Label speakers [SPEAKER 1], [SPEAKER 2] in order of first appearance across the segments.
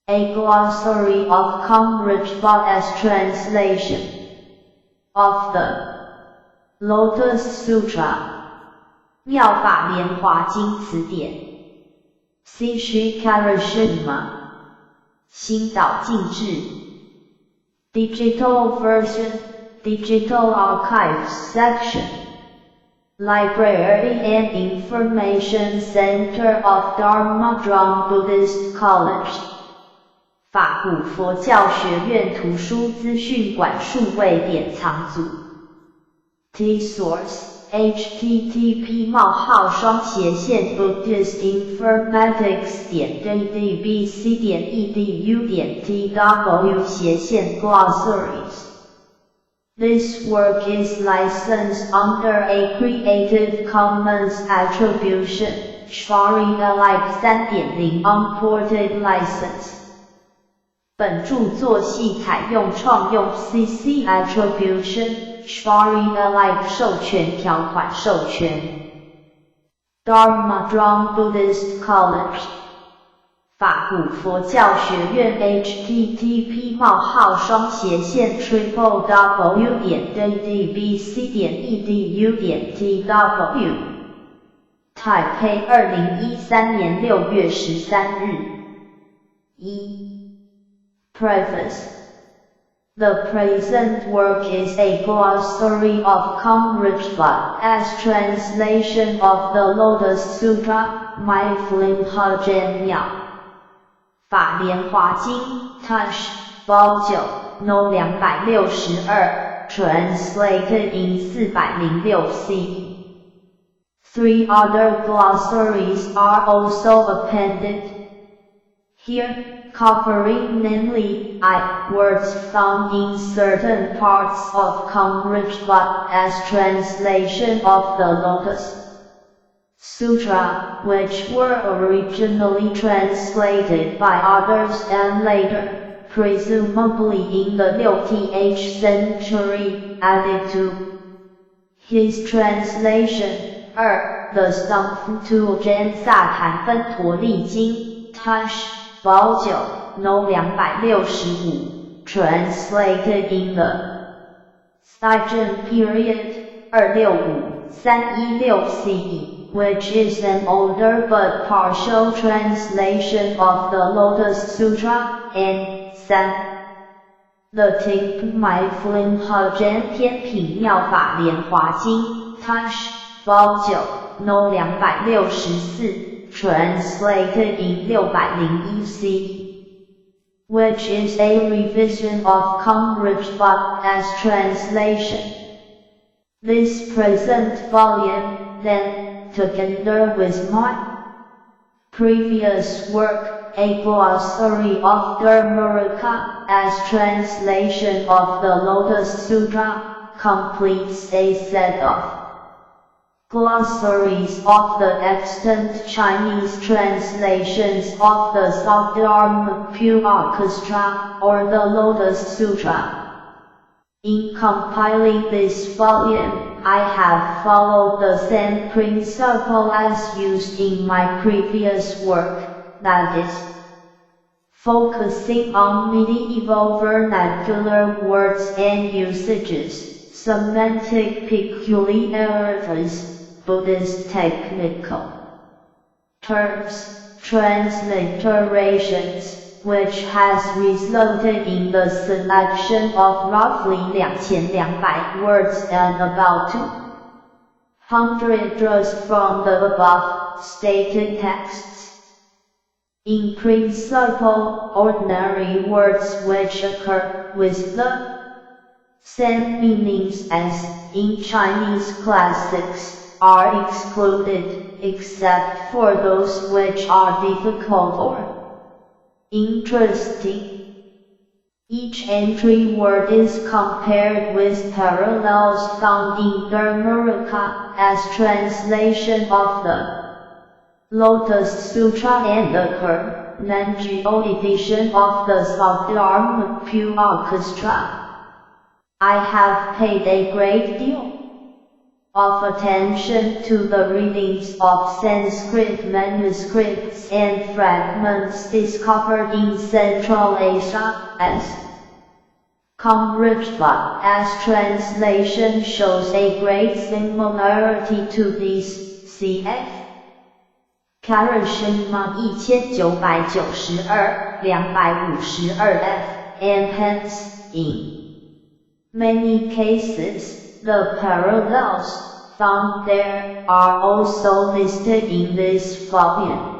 [SPEAKER 1] A Glossary of Kong Richba's Translation of the Lotus Sutra 妙法蓮華經詞典。C. Karashima 新島靜志。 Digital version, Digital Archives Section, Library and Information Center of Dharma Drum Buddhist College 法鼓佛教學院圖書資訊館數位典藏組。T source http://buddhistinformatics.jdbc.edu.tw/glossaries. This work is licensed under a Creative Commons Attribution, Share Alike 3.0 Unported License. 本著作系採用創用 CC Attribution, Share Alike 授權條款授權。Dharma Drum Buddhist College 法鼓佛教學院 http://www.jdbc.edu.tw 台北2013年6月13日。一 Preface. The present work is a glossary of Kong Richba's translation of the Lotus Sutra, 妙法蓮法蓮華經 Tush, Vol 9, No 262, translated in 406 CE. Three other glossaries are also appended here, covering namely, I, words found in certain parts of Kong Richba's translation of the Lotus Sutra, which were originally translated by others and later, presumably in the 6th century, added to his translation. 二, The Song Tuljan 薩檀芬陀利經 Tush, Vol 9, No 265, translated in the Stygian period, 265-316 CE, which is an older but partial translation of the Lotus Sutra, and 三 The Ting 妙蓮華天品妙法蓮華經 Tush, Vol 9, No 264, translated in 601 CE, which is a revision of Kong Richba's translation. This present volume, then, together with my previous work, A Glossary of Dharmaraka's Translation of the Lotus Sutra, completes a set of glossaries of the extant Chinese translations of the Saddharma Orchestra, or the Lotus Sutra. In compiling this volume, I have followed the same principle as used in my previous work, that is, focusing on medieval vernacular words and usages, semantic peculiarities, Buddhist technical terms, transliterations, which has resulted in the selection of roughly 2200 words and about 200 draws from the above stated texts. In principle, ordinary words which occur with the same meanings as in Chinese classics are excluded, except for those which are difficult or interesting. Each entry word is compared with parallels found in Dharmaraka's translation of the Lotus Sutra and the Nanzhou edition of the Saddharma Orchestra. I have paid a great deal Of attention to the readings of Sanskrit manuscripts and fragments discovered in Central Asia, as As translation shows a great similarity to these, cf. Karashima 1992, 252 f, and hence, in many cases, the parallels found there are also listed in this volume.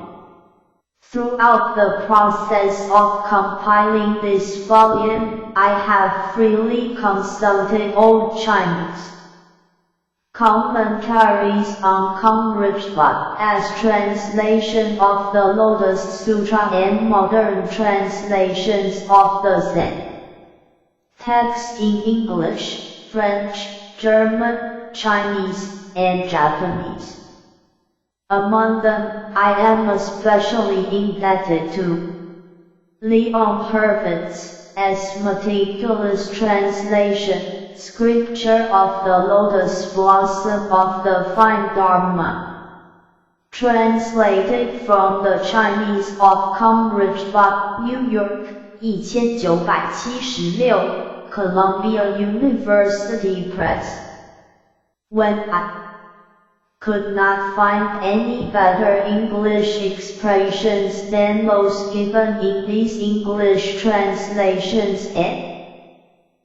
[SPEAKER 1] Throughout the process of compiling this volume, I have freely consulted Old Chinese commentaries on As translation of the Lotus Sutra and modern translations of the same text in English, French, German, Chinese, and Japanese. Among them, I am especially indebted to Leon Hurvitz' meticulous translation, Scripture of the Lotus Blossom of the Fine Dharma, translated from the Chinese of Cambridge, New York, 1976, Columbia University Press. When I could not find any better English expressions than those given in these English translations and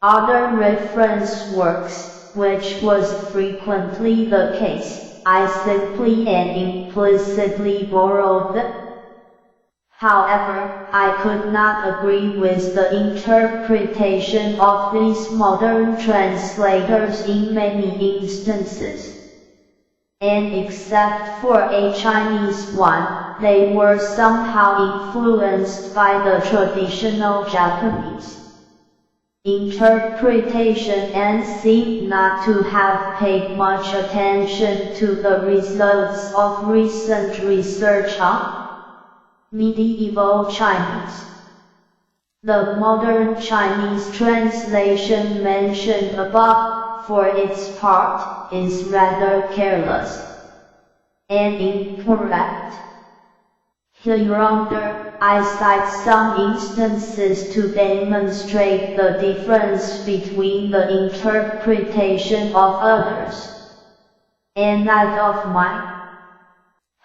[SPEAKER 1] other reference works, which was frequently the case, I simply and implicitly borrowed them. However, I could not agree with the interpretation of these modern translators in many instances. And except for a Chinese one, they were somehow influenced by the traditional Japanese interpretation and seemed not to have paid much attention to the results of recent research on medieval Chinese. The modern Chinese translation mentioned above, for its part, is rather careless and incorrect. Hereunder, I cite some instances to demonstrate the difference between the interpretation of others and that of mine.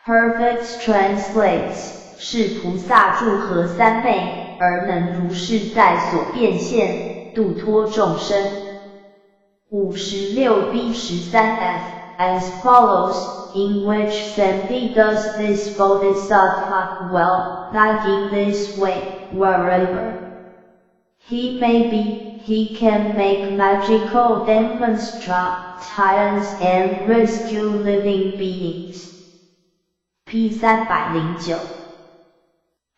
[SPEAKER 1] Hurvitz translates 是菩萨住合三昧，而能如是在所变现，度脱众生。56 B 13 F as follows, in which sandhi does this bodhisattva dwell, that in this way, wherever he may be, he can make magical demonstrations and rescue living beings. P 309.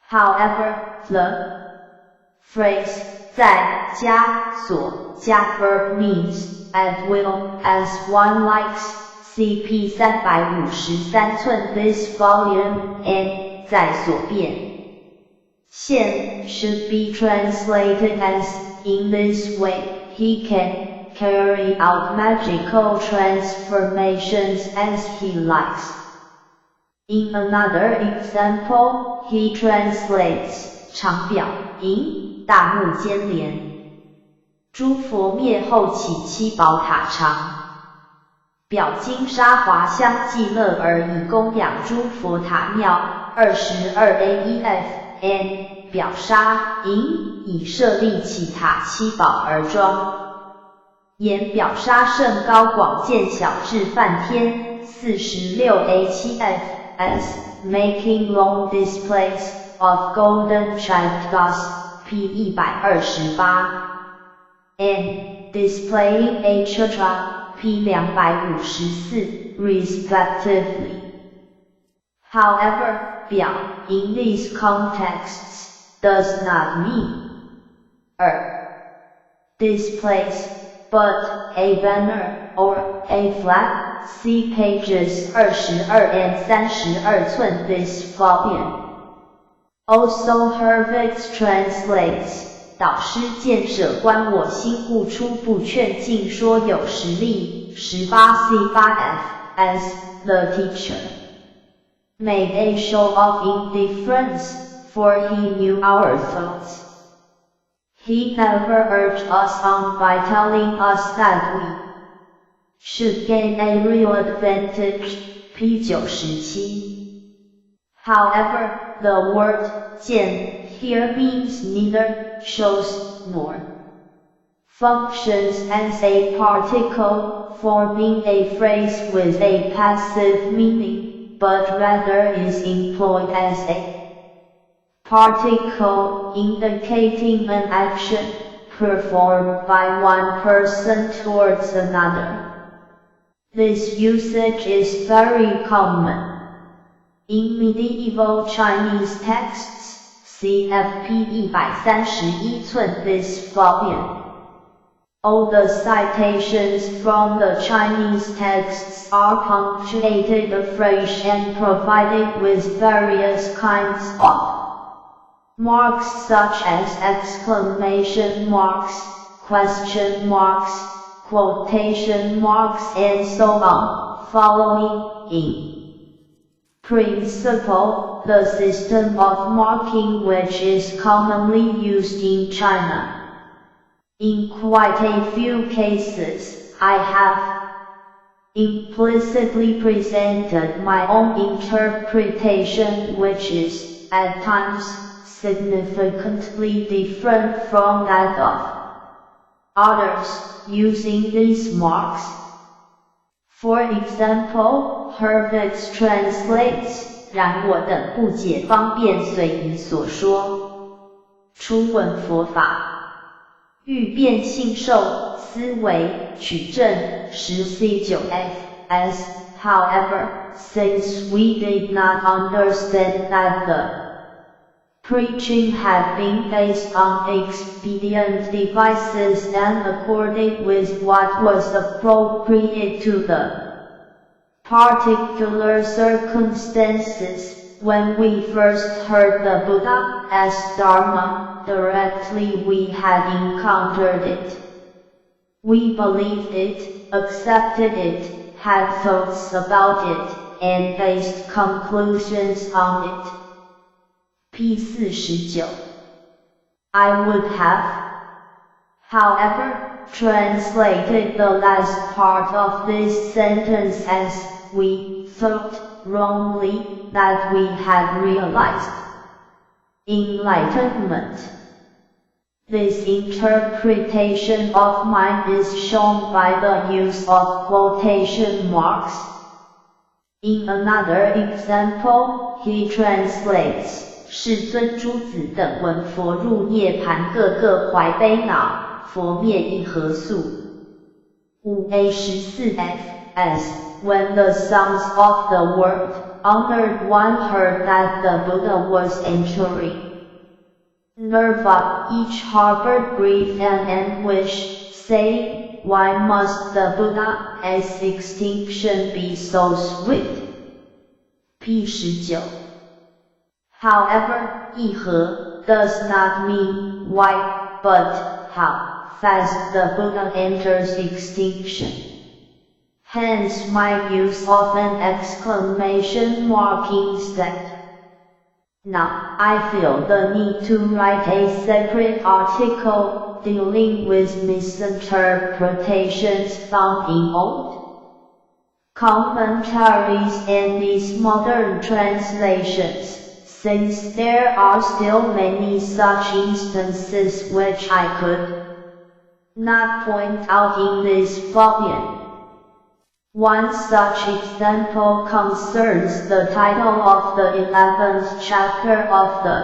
[SPEAKER 1] However, the phrase 在加所加 verb means at will, as one likes, CP 353寸 this volume, and 在所變現 should be translated as, in this way, he can carry out magical transformations as he likes. In another example, he translates 常表寅大目犍連。諸佛滅後起七寶塔常表金沙華香伎樂而以供養諸佛塔廟。22 A 1 F and 表沙銀以舍利起塔七寶而莊嚴表沙甚高廣見小至梵天。46 A 7 F as making long displays of golden chaityas, p 128 and displaying a chhatra, p 254, respectively. However, 表 in these contexts does not mean 二 displays, but a banner or a flag. See pages 22 and 32寸 this volume. Also Hurvitz translates 導師見捨觀我心故初不勸進說有實力， 18 C 8 F S The teacher made a show of indifference, for he knew our thoughts. He never urged us on by telling us that we should gain a real advantage. P 97. However, the word 見 here means neither shows nor functions as a particle, forming a phrase with a passive meaning, but rather is employed as a particle, indicating an action performed by one person towards another. This usage is very common in medieval Chinese texts, CFP 131寸 this volume. All the citations from the Chinese texts are punctuated afresh and provided with various kinds of marks such as exclamation marks, question marks, quotation marks and so on, following, in principle, the system of marking which is commonly used in China. In quite a few cases, I have implicitly presented my own interpretation which is, at times, significantly different from that of others, using these marks. For example, Hurwitz translates 然我等不解方便随宜所說，初聞佛法，欲辨信受思維取證10 C 9 F S. However, since we did not understand that the preaching had been based on expedient devices and accorded with what was appropriate to the particular circumstances, when we first heard the Buddha's Dharma, directly we had encountered it, we believed it, accepted it, had thoughts about it, and based conclusions on it. P 49. I would have, however, translated the last part of this sentence as, we thought, wrongly, that we had realized enlightenment. This interpretation of mine is shown by the use of quotation marks. In another example, he translates 世尊諸子等聞佛入涅槃，各個懷悲惱，佛滅意何速？5 A 14 F S When the sons of the World Honored One heard that the Buddha was entering nirvana, each harbored grief and anguish, saying, "Why must the Buddha's extinction be so swift?" P 19. However, 意何 does not mean why, but how fast the Buddha enters extinction. Hence my use of an exclamation mark instead. Now, I feel the need to write a separate article dealing with misinterpretations found in old commentaries and these modern translations, since there are still many such instances which I could not point out in this volume. One such example concerns the title of the 11th chapter of the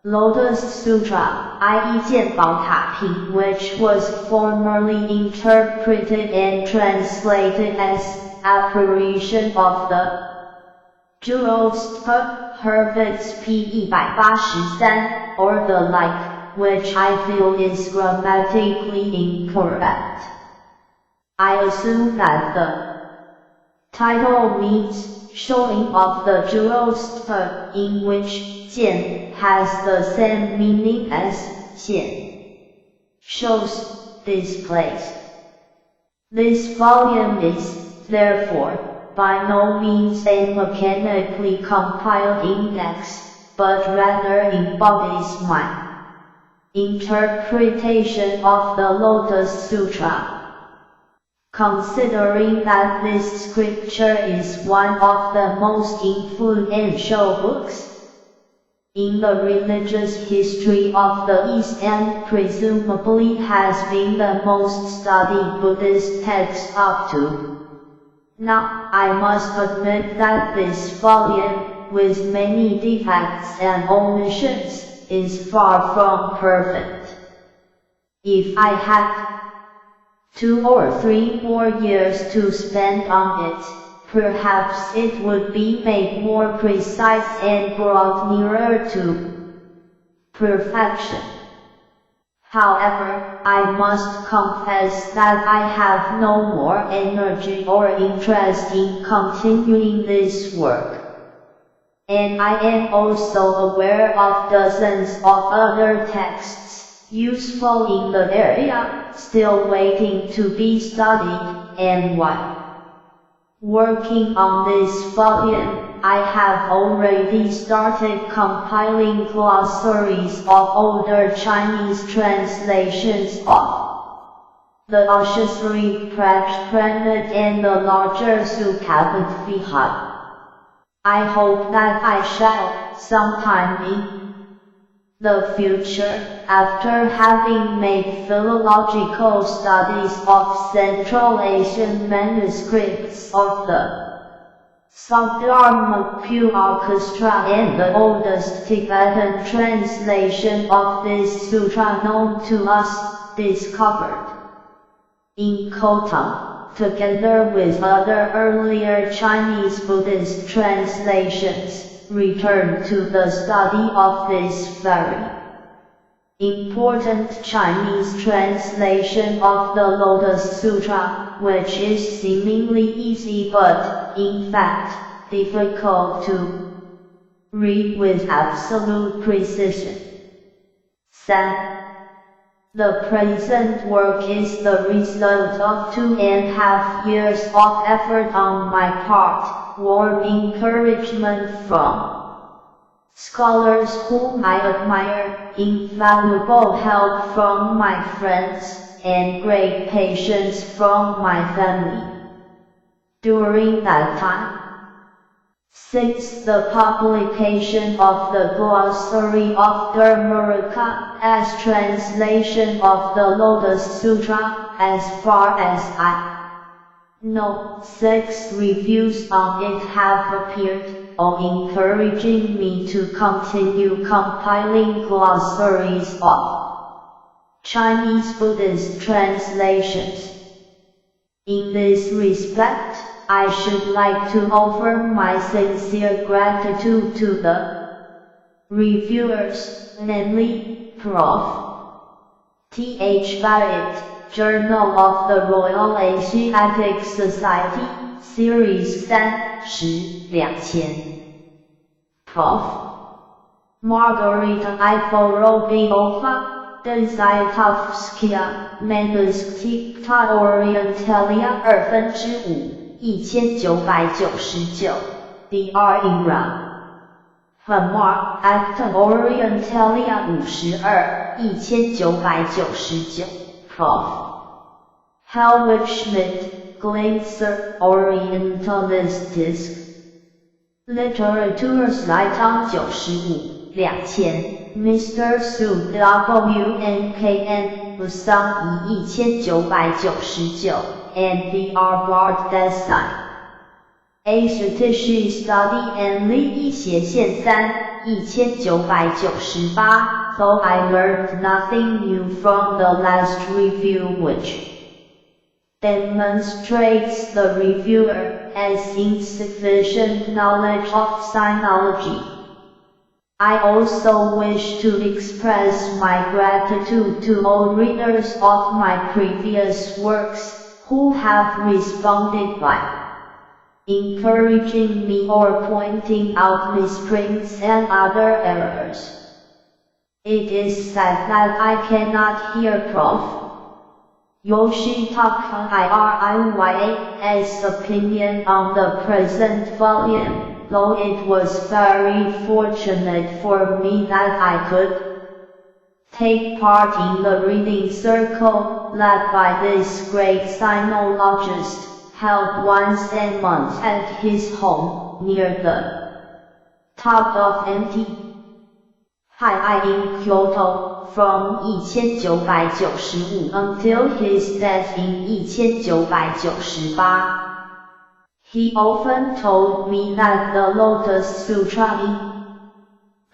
[SPEAKER 1] Lotus Sutra, i.e. 見寶塔品, which was formerly interpreted and translated as apparition of the jeweled stupa, Hurwitz p. 183, or the like, which I feel is grammatically incorrect. I assume that the title means showing of the jeweled stupa, in which 見 has the same meaning as 現, shows, displays. This volume is, therefore, by no means a mechanically compiled index, but rather embodies my interpretation of the Lotus Sutra. Considering that this scripture is one of the most influential books in the religious history of the East and presumably has been the most studied Buddhist text up to now, I must admit that this volume, with many defects and omissions, is far from perfect. If I had 2 or 3 more years to spend on it, perhaps it would be made more precise and brought nearer to perfection. However, I must confess that I have no more energy or interest in continuing this work. And I am also aware of dozens of other texts, useful in the area, still waiting to be studied, and while working on this volume, I have already started compiling glossaries of older Chinese translations of the Oshasri Prajnaparamita and the larger Sukhavativyuha. I hope that I shall, sometime in the future, after having made philological studies of Central Asian manuscripts of the Sogdharma Sutra and the oldest Tibetan translation of this sutra known to us, discovered in Khotan, together with other earlier Chinese Buddhist translations, return to the study of this very important Chinese translation of the Lotus Sutra, which is seemingly easy but, in fact, difficult to read with absolute precision. 3. The present work is the result of 2.5 years of effort on my part, warm encouragement from scholars whom I admire, invaluable help from my friends, and great patience from my family. During that time, since the publication of the Glossary of Dharmaraka's translation of the Lotus Sutra, as far as I know, six reviews on it have appeared, all encouraging me to continue compiling glossaries of Chinese Buddhist translations. In this respect, I should like to offer my sincere gratitude to the reviewers, namely, Prof. T. H. Barrett, Journal of the Royal Asiatic Society, Series 3十2000. Prof. Margarita I. Vorobyova, Dzyatovskiye Manuskripta Orientalia 5/2，1999，Dr. Imran Hamar Acta Orientalia 52，1999，Prof. Helmut Schmidt, Glinser Orientalistische Literatur-Zeitung 95，2000，Mr. Su W N K N 桑仪1999，and Dr. Bart Desai. Asiatische Studien 1/3，1998，though I learned nothing new from the last review, which demonstrates the reviewer's insufficient knowledge of sinology. I also wish to express my gratitude to all readers of my previous works, who have responded by encouraging me or pointing out misprints and other errors. It is sad that I cannot hear Prof. Yoshitaka Iriya's opinion on the present volume, though it was very fortunate for me that I could take part in the reading circle led by this great sinologist, held once a month at his home, near the top of Mt. Hiei in Kyoto, from 1995 until his death in 1998. He often told me that the Lotus Sutra in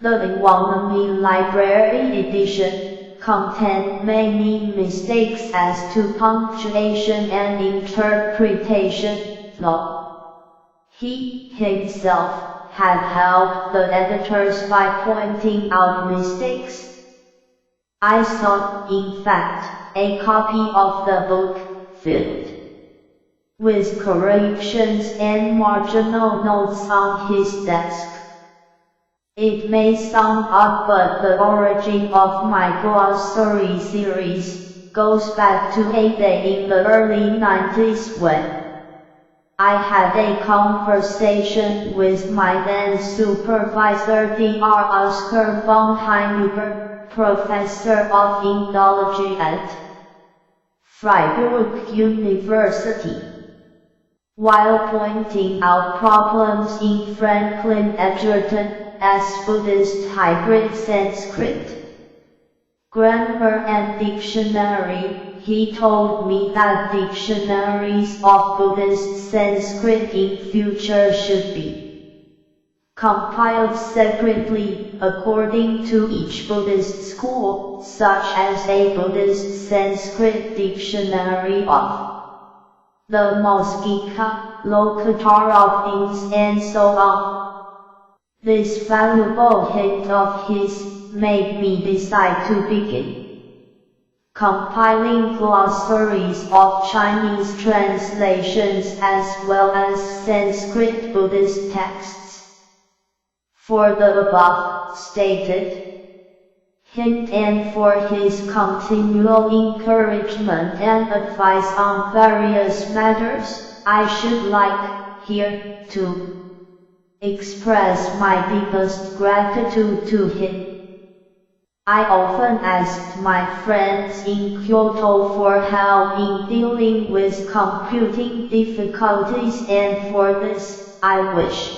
[SPEAKER 1] the Iwanami Library edition contained many mistakes as to punctuation and interpretation, though he himself had helped the editors by pointing out mistakes. I saw, in fact, a copy of the book, filled with corrections and marginal notes, on his desk. It may sound odd, but the origin of my glossary series goes back to a day in the early 90s when I had a conversation with my then supervisor, Dr. Oskar von Hinüber, professor of Indology at Freiburg University. While pointing out problems in Franklin Edgerton's Buddhist Hybrid Sanskrit Grammar and Dictionary, he told me that dictionaries of Buddhist Sanskrit in future should be compiled separately, according to each Buddhist school, such as a Buddhist Sanskrit dictionary of the Mausgika, Lokottaravadins, and so on. This valuable hint of his made me decide to begin compiling glossaries of Chinese translations as well as Sanskrit Buddhist texts. For the above stated hint and for his continual encouragement and advice on various matters, I should like, here, to express my deepest gratitude to him. I often asked my friends in Kyoto for help in dealing with computing difficulties, and for this, I wish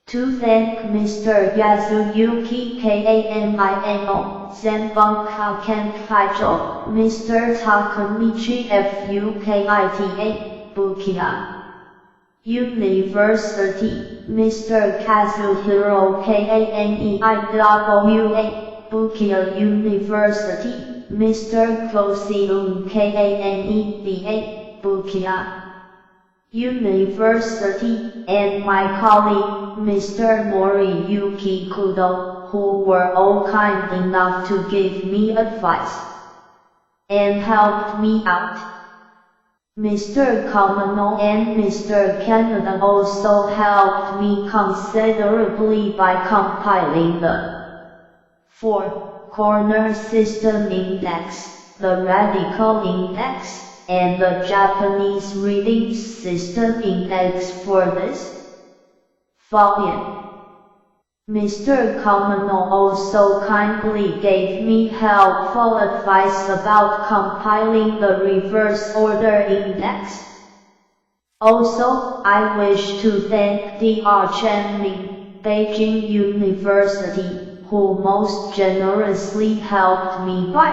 [SPEAKER 1] to thank Mr. Yasuyuki Kamino, Zenbunka Kenkaijo, Mr. Takamichi Fukita, Bukkyo University, Mr. Kazuhiro Kaneiwa, Bukkyo University, Mr. Kosiun Kaneda, Bukkyo University, and my colleague, Mr. Moriyuki Kudo, who were all kind enough to give me advice and helped me out. Mr. Kamano and Mr. Kaneda also helped me considerably by compiling the four corner system index, the radical index, and the Japanese reading system index for this volume. Mr. Kamano also kindly gave me helpful advice about compiling the reverse order index. Also, I wish to thank Dr. Chen Ming, Beijing University, who most generously helped me by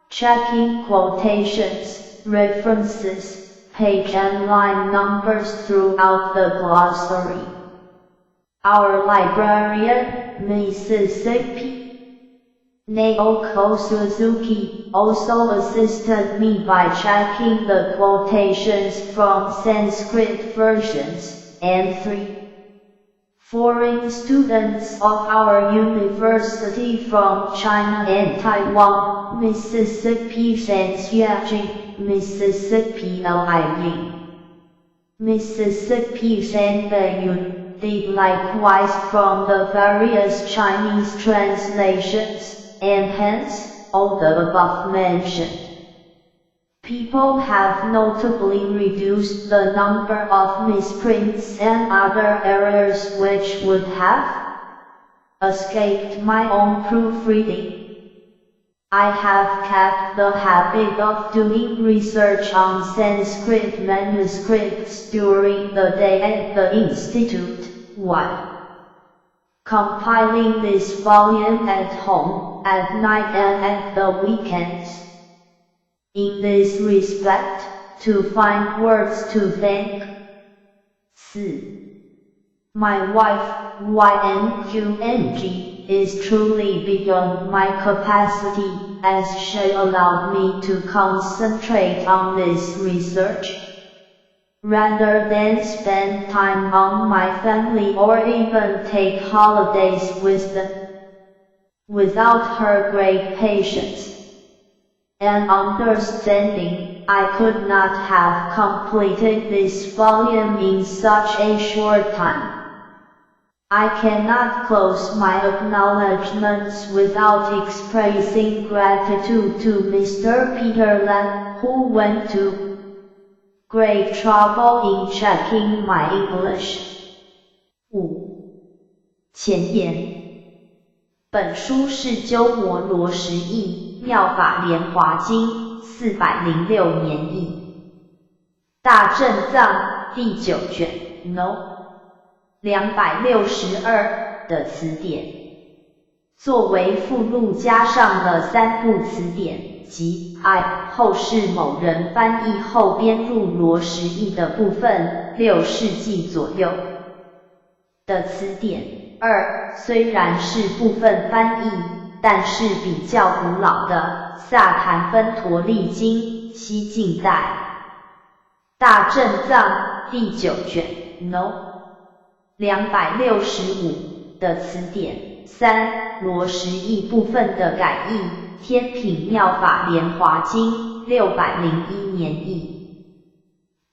[SPEAKER 1] checking quotations, references, page and line numbers throughout the glossary. Our librarian, Mississippi Naoko Suzuki, also assisted me by checking the quotations from Sanskrit versions, and three foreign students of our university from China and Taiwan, Mississippi Shan Xiajing, Mississippi Li Ying, Mississippi Shan Yun, did likewise from the various Chinese translations, and hence, all the above mentioned People have notably reduced the number of misprints and other errors which would have escaped my own proofreading. I have kept the habit of doing research on Sanskrit manuscripts during the day at the institute, while compiling this volume at home, at night and at the weekends. In this respect, to find words to thank. 4. My wife, YNQNG, is truly beyond my capacity, as she allowed me to concentrate on this research rather than spend time on my family or even take holidays with them. Without her great patience and understanding, I could not have completed this volume in such a short time. I cannot close my acknowledgements without expressing gratitude to Mr. Peter Lam, who went to great trouble in checking my English.
[SPEAKER 2] 5. 前言。本书是鸠摩罗什译《妙法莲华经》406年译，大正藏第九卷 No. 262的词典，作为附录加上了三部词典，即一后世某人翻译后编入罗什译的部分，6世纪左右的词典；二虽然是部分翻译，但是比较古老的《萨檀芬陀利经》，西晋代，大正藏第九卷 No. 265的词典；三罗什译部分的改译，《天品妙法莲华经》601年译，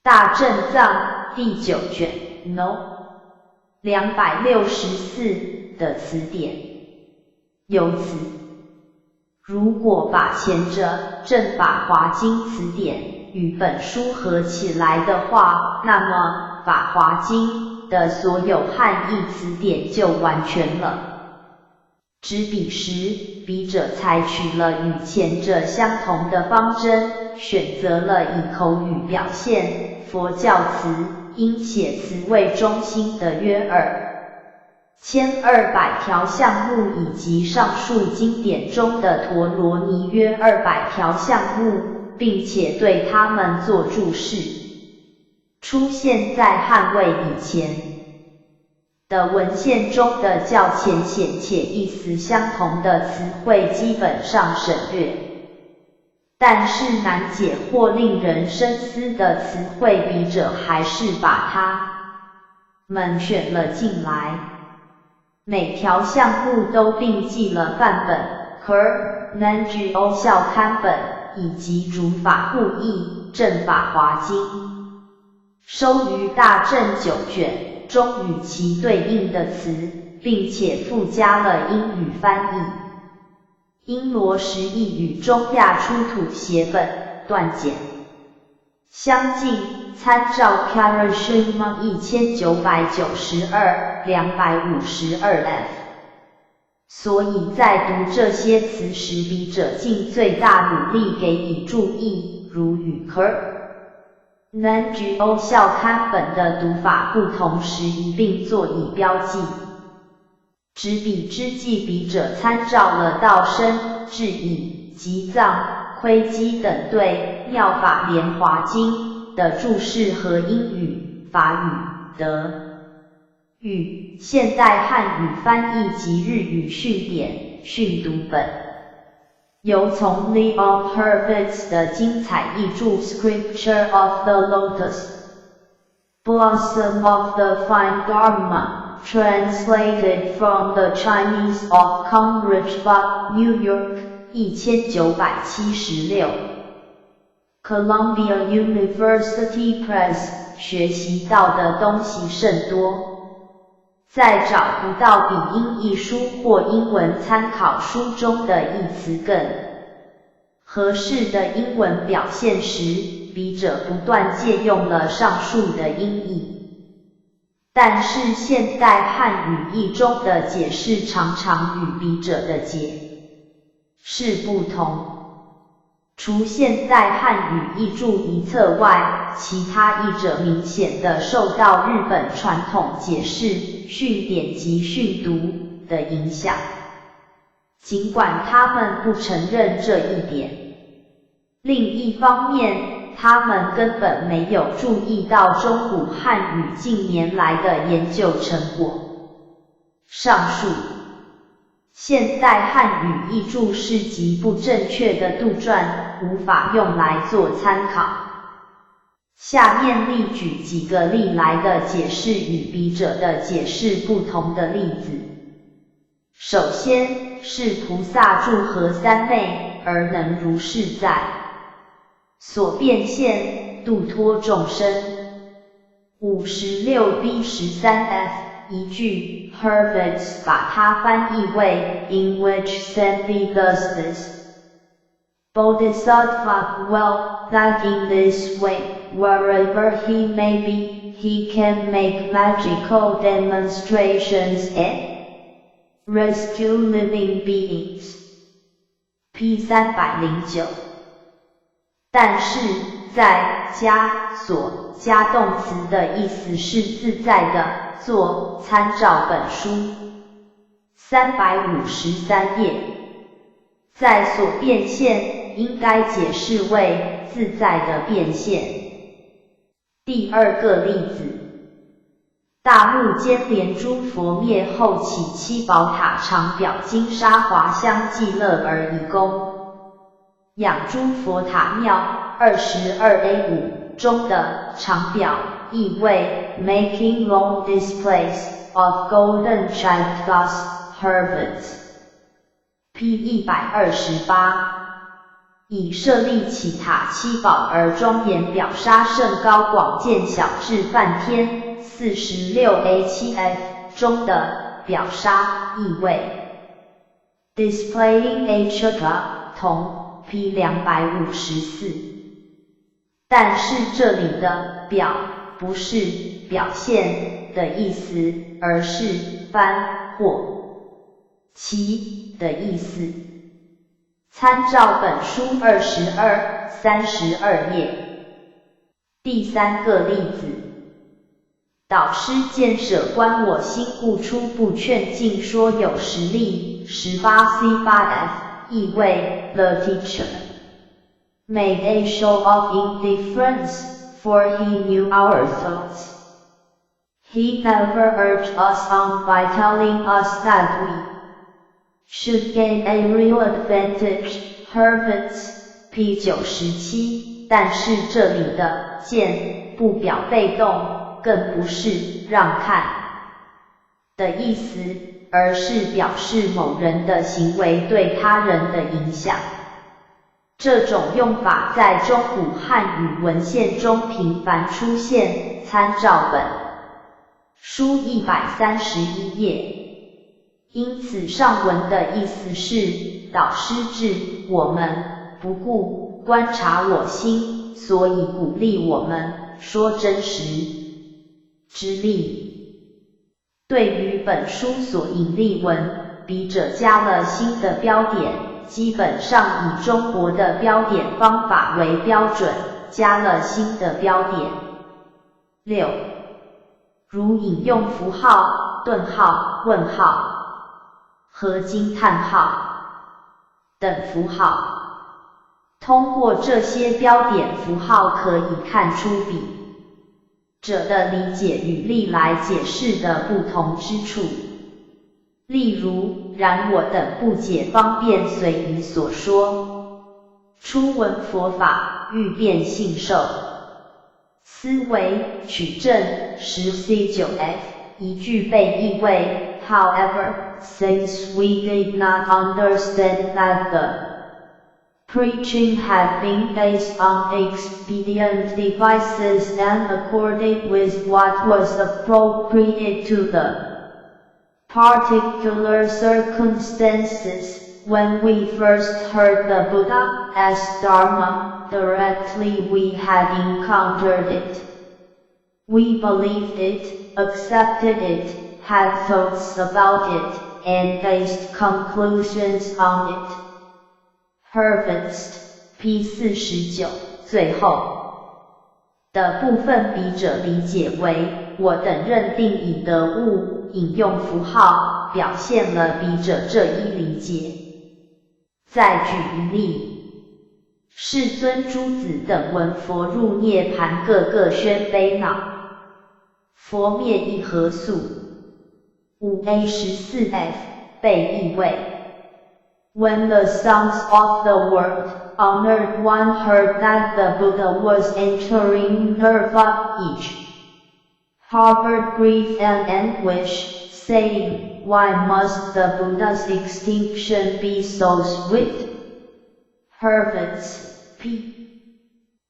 [SPEAKER 2] 大正藏第九卷 No. 264的词典。由此，如果把前者《正法华经词典》与本书合起来的话，那么《法华经》的所有汉译词典就完全了。执笔时，笔者采取了与前者相同的方针，选择了以口语表现佛教词、音写词为中心的约2200条项目，以及上述经典中的陀罗尼约200条项目，并且对它们做注释。出现在汉魏以前的文献中的较浅显且意思相同的词汇基本上省略，但是难解或令人深思的词汇，笔者还是把它们选了进来。每条项目都并记了梵本、Kerr、南欧校勘本以及竺法护译《正法华经》。收于大正九卷中与其对应的词，并且附加了英语翻译。因罗什译与中亚出土写本断简相近，参照 Karashima 1992 252 F。所以在读这些词时，笔者尽最大努力给以注意，如与 Kerr 南居欧校勘本的读法不同时，一并做以标记。执笔之际，笔者参照了道生、智隐、吉藏、窥基等对《妙法莲华经》的注释和英语、法语、德语、现代汉语翻译及日语训典、训读本。由从 Leon Hurvitz 的精彩译著《Scripture of the Lotus Blossom of the Fine Dharma》，translated from the Chinese of Cambridge, New York, 1976。Columbia University Press。学习到的东西甚多。在找不到比英译书或英文参考书中的译词更合适的英文表现时，笔者不断借用了上述的音译。但是现代汉语译中的解释常常与笔者的解释不同。除现代汉语译著一册外，其他译者明显的受到日本传统解释、训典及训读的影响，尽管他们不承认这一点。另一方面，他们根本没有注意到中古汉语近年来的研究成果。上述现代汉语译注是极不正确的杜撰，无法用来做参考。下面例举几个历来的解释与笔者的解释不同的例子。首先是菩萨住合三昧，而能如是在所变现，度脱众生。56 B 13 F 一句，Hurwitz 把它翻译为 In which Sanvi does this Bodhisattva well, that in this way, wherever he may be, he can make magical demonstrations and rescue living beings. P 309。但是在加所加动词的意思是自在的做，参照本书353页，在所变现应该解释为自在的变现。第二个例子，大目犍连诸佛灭后起七宝塔常表金沙华香伎乐而以供养诸佛塔庙22 A 5中的常表意为 making long displays of golden chhatras Hurwitz P 128，以舍利起塔七宝而庄严表沙甚高广见小至梵天46 A 7 F 中的表沙意为 displaying a chhatra 同 P 254，但是这里的表不是表现的意思，而是翻或起的意思。参照本书22、32页。第三个例子，导师见舍观我心故初步劝进说有实力，18 C 8 F，意为 The teacher made a show of indifference, for he knew our thoughts. He never urged us on by telling us that we should gain a real advantage. Hurwitz, P 97。但是这里的见不表被动，更不是让看的意思，而是表示某人的行为对他人的影响。这种用法在中古汉语文献中频繁出现，参照本书131页。因此上文的意思是，导师知我们不顾观察我心，所以鼓励我们说真实之力。对于本书所引例文，笔者加了新的标点，基本上以中国的标点方法为标准，加了新的标点。六，如引用符号、顿号、问号和惊叹号等符号。通过这些标点符号可以看出笔者的理解与历来解释的不同之处。例如，然我等不解方便随宜所说，初闻佛法，欲辨信受，思惟取证10 C 9 F 一句被译为 However, since we did not understand that the preaching had been based on expedient devices and accorded with what was appropriate to the particular circumstances,
[SPEAKER 1] When we first heard the Buddha's Dharma, directly we had encountered it, we believed it, accepted it, had thoughts about it, and based conclusions on it. Hurvitz, p. 49。
[SPEAKER 2] 最后的部分，笔者理解为我等认定已得悟，引用符号表现了笔者这一理解。再举一例，世尊诸子等闻佛入涅盘，个个宣悲恼。佛灭意何速？5a14f 被译为
[SPEAKER 1] When the sons of the World Honored One heard that the Buddha was entering nirvana, each harbored grief and anguish, saying, "Why must the Buddha's extinction be so swift?" Hurvitz, p.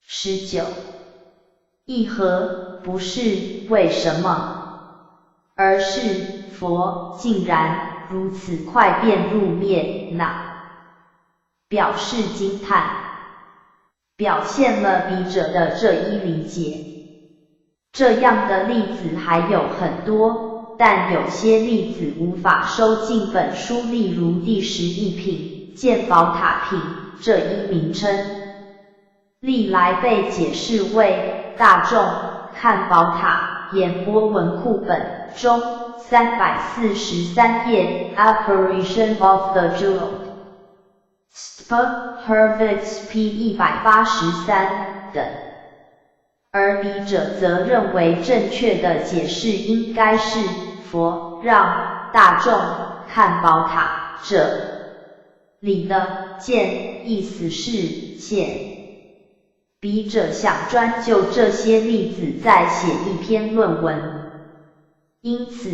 [SPEAKER 2] 19。意何不是为什么，而是佛竟然如此快便入灭那，表示惊叹，表现了笔者的这一理解。这样的例子还有很多，但有些例子无法收进本书，例如第11品见宝塔品这一名称，历来被解释为大众看宝塔，岩波文库本中343页，Apparition of the Jeweled Stupa Hurvitz p 183等。而笔者则认为，正确的解释应该是佛让大众看宝塔，这里的见意思是现。笔者想专就这些例子再写一篇论文，因此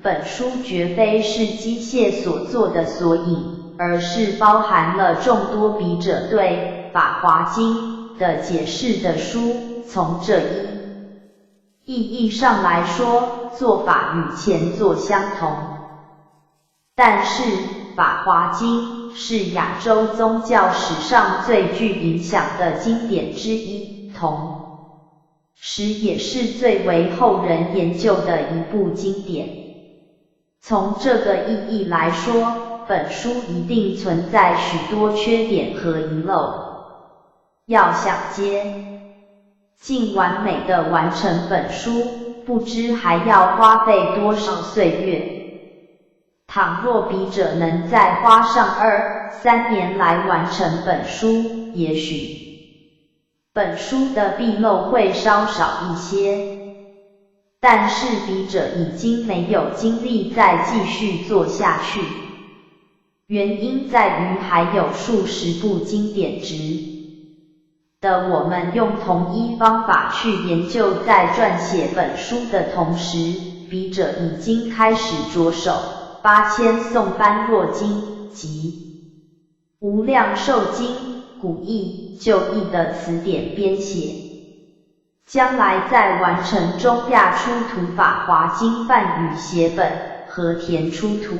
[SPEAKER 2] 本书绝非是机械所做的索引，而是包含了众多笔者对《法华经》的解释的书。从这一意义上来说，做法与前作相同。但是，《法华经》是亚洲宗教史上最具影响的经典之一，同时也是最为后人研究的一部经典。从这个意义来说，本书一定存在许多缺点和遗漏。要想接近完美的完成本书，不知还要花费多少岁月。倘若笔者能再花上二三年来完成本书，也许本书的纰漏会稍少一些。但是笔者已经没有精力再继续做下去，原因在于还有数十部经典值得我们用同一方法去研究。在撰写本书的同时，笔者已经开始着手八千颂般若经及无量寿经古义旧义的词典编写。将来在完成中亚出土法华经梵语写本和田出土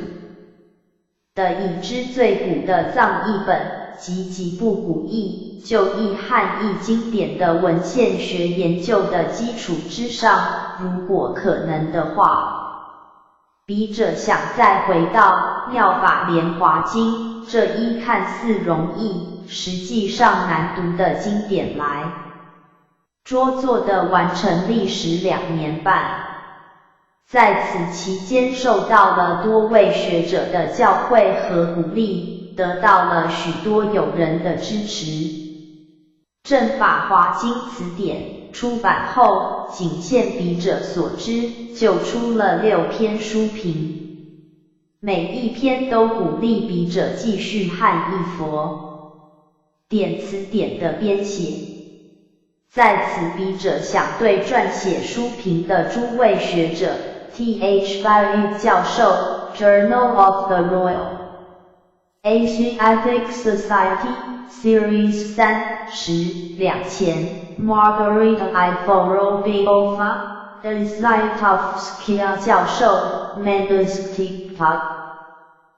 [SPEAKER 2] 的已知最古的藏译本及几部古译、旧译汉译经典的文献学研究的基础之上，如果可能的话，笔者想再回到《妙法莲华经》这一看似容易，实际上难读的经典来。拙作的完成历时2年半，在此期间受到了多位学者的教诲和鼓励，得到了许多友人的支持。《正法华经词典》出版后，仅限笔者所知，就出了六篇书评，每一篇都鼓励笔者继续汉译佛典词典的编写。在此，笔者想对撰写书评的诸位学者，T. H. Barry 教授，Journal of the Royal Asiatic Society Series 3、10、2000，Margarita I. Vorobyova，A. Zaitovskaya 教授，Manuscript。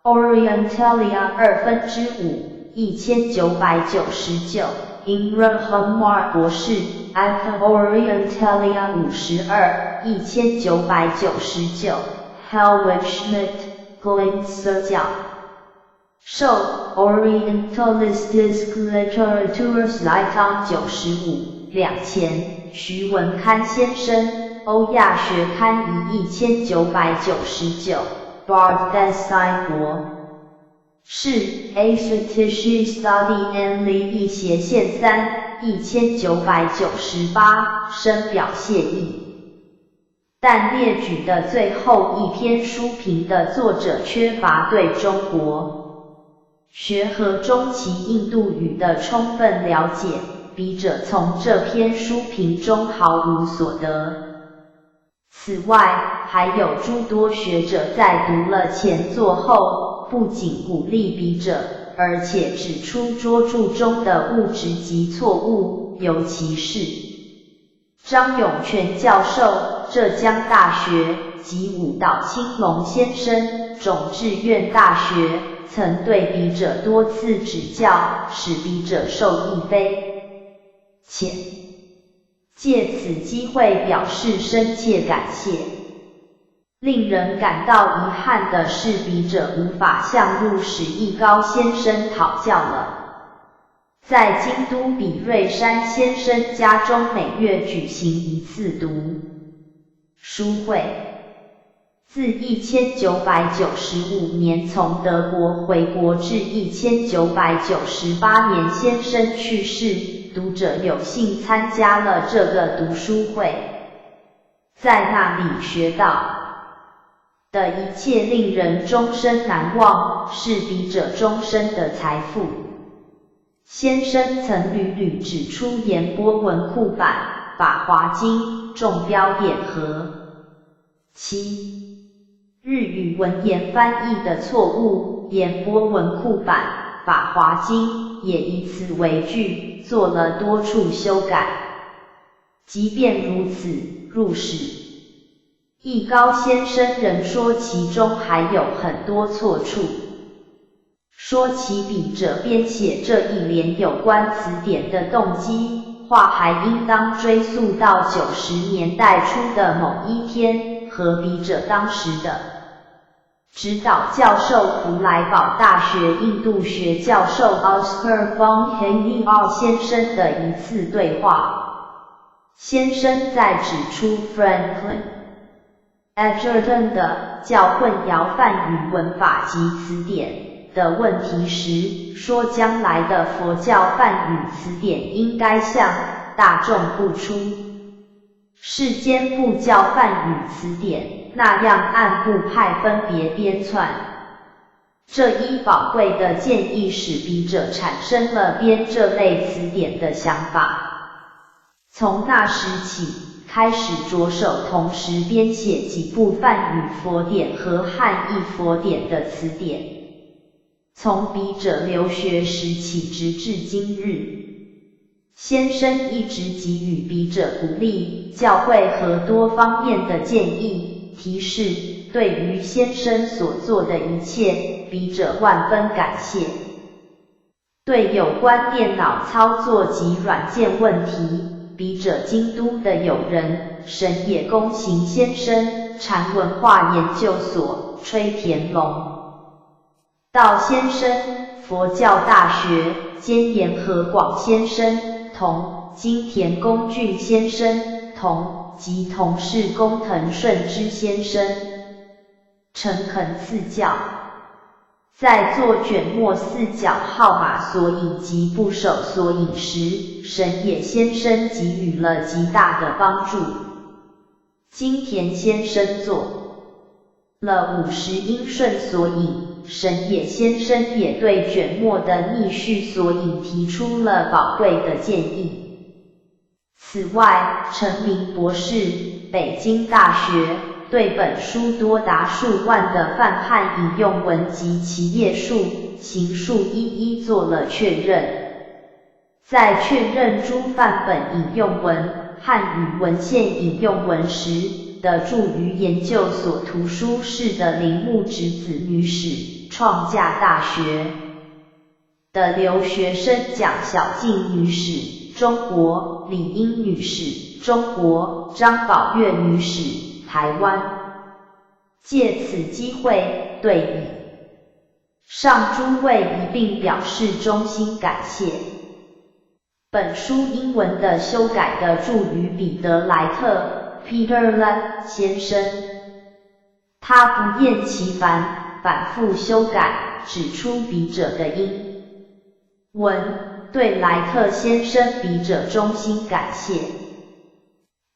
[SPEAKER 2] Orientalia 5/2，1999，Imre Hamar 博士，Acta Orientalia 52，1999，Helwig Schmidt，Glintzer 教授，Orientalistische Literatur-Zeitung 95，2000，徐文堪先生，欧亚学刊一1999，Bardessine 博士，Asiatische Studien 1/3，1998，深表谢意。但列举的最后一篇书评的作者缺乏对中国学和中期印度语的充分了解，笔者从这篇书评中毫无所得。此外，还有诸多学者在读了前作后，不仅鼓励笔者，而且指出拙著中的误植及错误，尤其是张涌泉教授，浙江大学及武岛清隆先生，种智院大学，曾对笔者多次指教，使笔者受益匪浅。借此机会表示深切感谢。令人感到遗憾的是，笔者无法向入史一高先生讨教了。在京都比瑞山先生家中，每月举行一次读书会。自1995年从德国回国至1998年先生去世，读者有幸参加了这个读书会，在那里学到的一切令人终身难忘，是笔者终身的财富。先生曾屡屡指出岩波文库版《法华经》重标点和七日语文言翻译的错误，岩波文库版《法华经》也以此为据做了多处修改。即便如此，入史一高先生仍说其中还有很多错处。说起笔者编写这一联有关词典的动机，话还应当追溯到90年代初的某一天，和笔者当时的指导教授弗莱堡大学印度学教授 Oskar von Henniart 先生的一次对话。先生在指出 Franklin Edgerton 的较混淆梵语文法及词典的问题时，说将来的佛教梵语词典应该像大众部出世间部教梵语词典那样按部派分别编纂。这一宝贵的建议使笔者产生了编这类词典的想法。从那时起，开始着手同时编写几部梵语佛典和汉译佛典的词典。从笔者留学时起直至今日，先生一直给予笔者鼓励、教诲和多方面的建议、提示。对于先生所做的一切，笔者万分感谢。对有关电脑操作及软件问题，笔者京都的友人神野公行先生、禅文化研究所吹田龙道先生、佛教大学兼岩和广先生同金田公俊先生同及同事工藤顺之先生，诚恳赐教。在做卷末四角号码索引及部首索引时，神野先生给予了极大的帮助。金田先生做了50音顺索引，神野先生也对卷末的逆序索引提出了宝贵的建议。此外，陈明博士，北京大学，对本书多达数万的梵汉引用文及其页数、行数一一做了确认。在确认诸梵本引用文、汉语文献引用文时，得助于研究所图书室的铃木直子女士。创价大学的留学生蒋小静女士，中国；李英女士，中国；张宝月女士，台湾。借此机会，对以上诸位一并表示衷心感谢。本书英文的修改的助于彼得莱特（Peter Lett）先生，他不厌其烦，反复修改，指出笔者的英文。对莱特先生，笔者衷心感谢。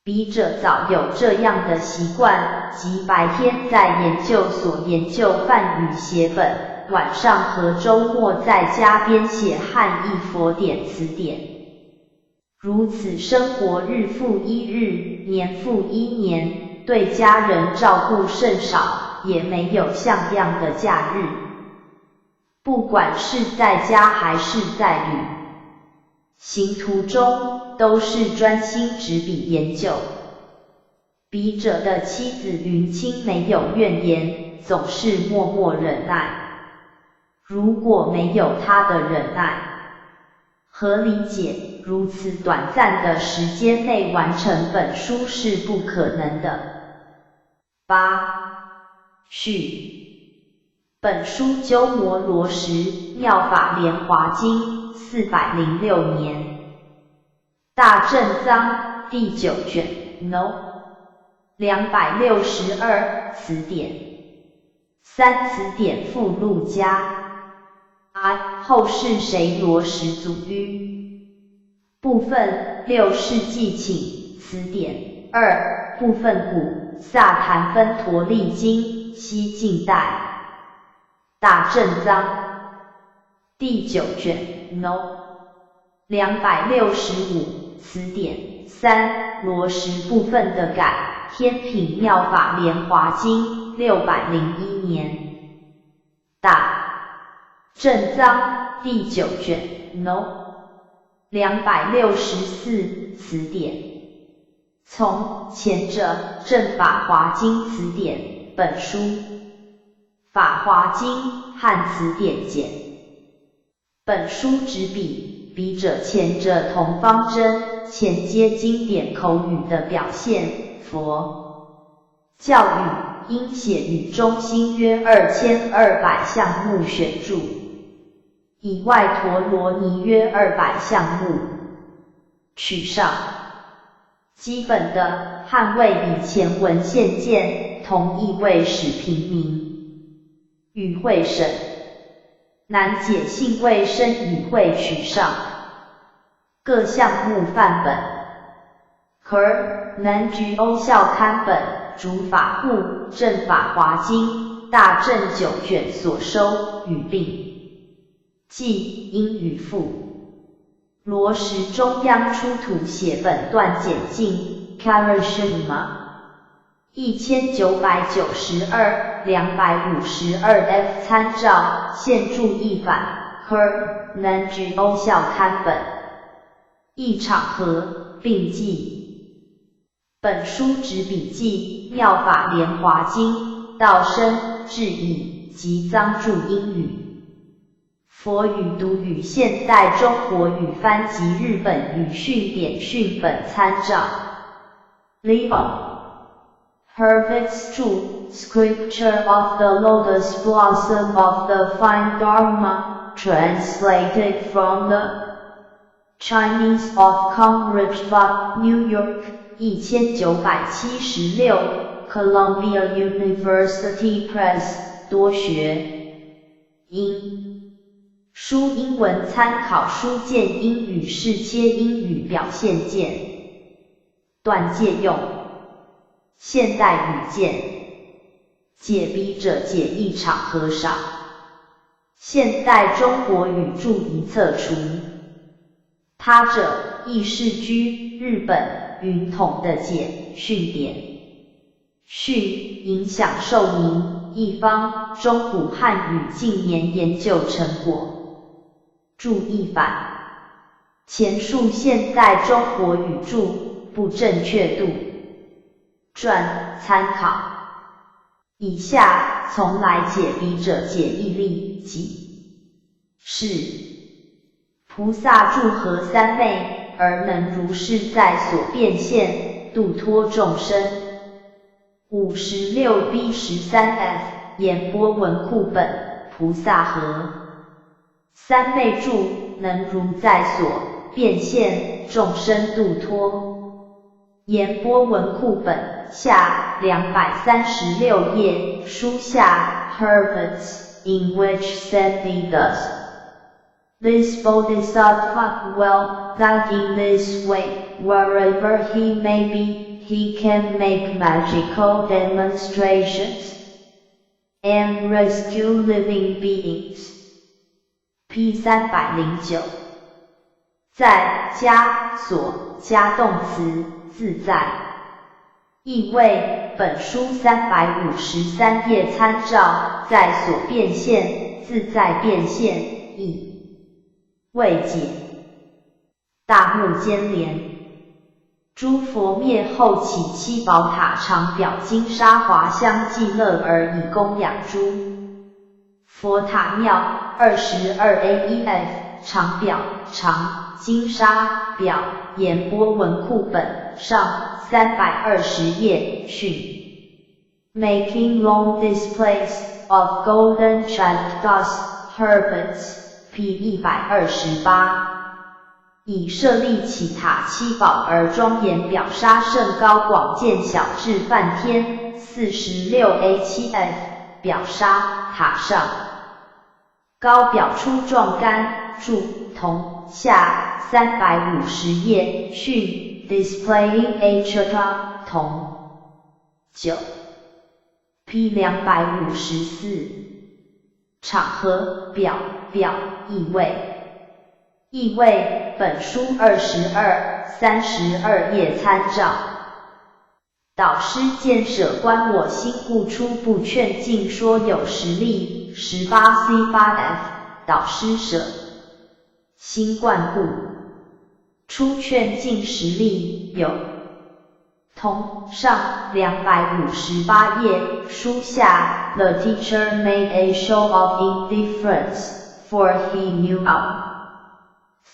[SPEAKER 2] 笔者早有这样的习惯，即白天在研究所研究梵语写本，晚上和周末在家编写汉译佛典词典。如此生活日复一日，年复一年，对家人照顾甚少，也没有像样的假日。不管是在家还是在旅行途中，都是专心执笔研究。笔者的妻子云清没有怨言，总是默默忍耐。如果没有她的忍耐和理解，如此短暂的时间内完成本书是不可能的。八序。本书鸠摩罗什《妙法莲华经》406年，大正藏第九卷 No 262词典三词典附录加 I 后世谁罗什祖于部分六世纪请词典二部分古萨檀芬陀利经西晋代。大正藏第九卷 No 265词典三罗什部分的改天品妙法莲华经601年。大正藏第九卷 No 264词典从前者正法华经词典本书。法华经汉词典简。本书执笔，笔者前者同方针，前接经典口语的表现，佛教语应写语中心约2200项目选注，以外陀罗尼约200项目取上。基本的汉魏以前文献见，同义位使平民。与会审难解性卫生语汇取上各项目范本，Ker 南居欧校刊本主法护正法华经大正九卷所收语并记英语附罗什中央出土写本段简径 Karashima 1992 252 F 参照现注译反 Ker 南居欧校刊本一场合并记本书执笔记妙法莲华经道生智译及藏注英语佛语读语现代中国语翻及日本语训典训本参照 Leon Hurvitz 著 Scripture of the Lotus Blossom of the Fine Dharma, translated from the Chinese of Cambridge, New York, 1976, Columbia University Press, 多学英书英文参考书见英语是切英语表现见断借用。现代语见，解笔者解义场合少。现代中国语注一册除。他者，亦是居日本云统的解训典。训影响寿宁一方中古汉语近年研究成果。注译版。前述现代中国语注不正确度。传参考。以下从来解彼者解义例，即是菩萨住何三昧，而能如是在所变现，度脱众生。56 B 13 F 演播文库本菩萨何三昧住，能如在所变现，众生度脱。演播文库本下236页书下 Hurwitz in which sandhi does this bodhisattva dwell, that in this way, wherever he may be, he can make magical demonstrations and rescue living beings. P 309，在加所加动词自在，意味本书353页参照，在所变现，自在变现，意未解。大目犍连，诸佛灭后起七宝塔常表金沙华香伎乐而以供养诸佛塔庙。22 A 1 F 常表常金沙表演播文库本上320页训。Making long displays of golden chakras, Hurwitz, P 128。以舍利起塔七宝而庄严表沙甚高广见小至梵天。46 A 7 F 表沙塔上高表出壮干柱铜下350页训 displaying a chakra 铜9 P 254场合表表意味意味本书22、32页参照。导师见舍观我心故初不劝进说有实力。18 C 8 F 导师舍心观故初劝进实力有同上258页书下 The teacher made a show of indifference, for he knew our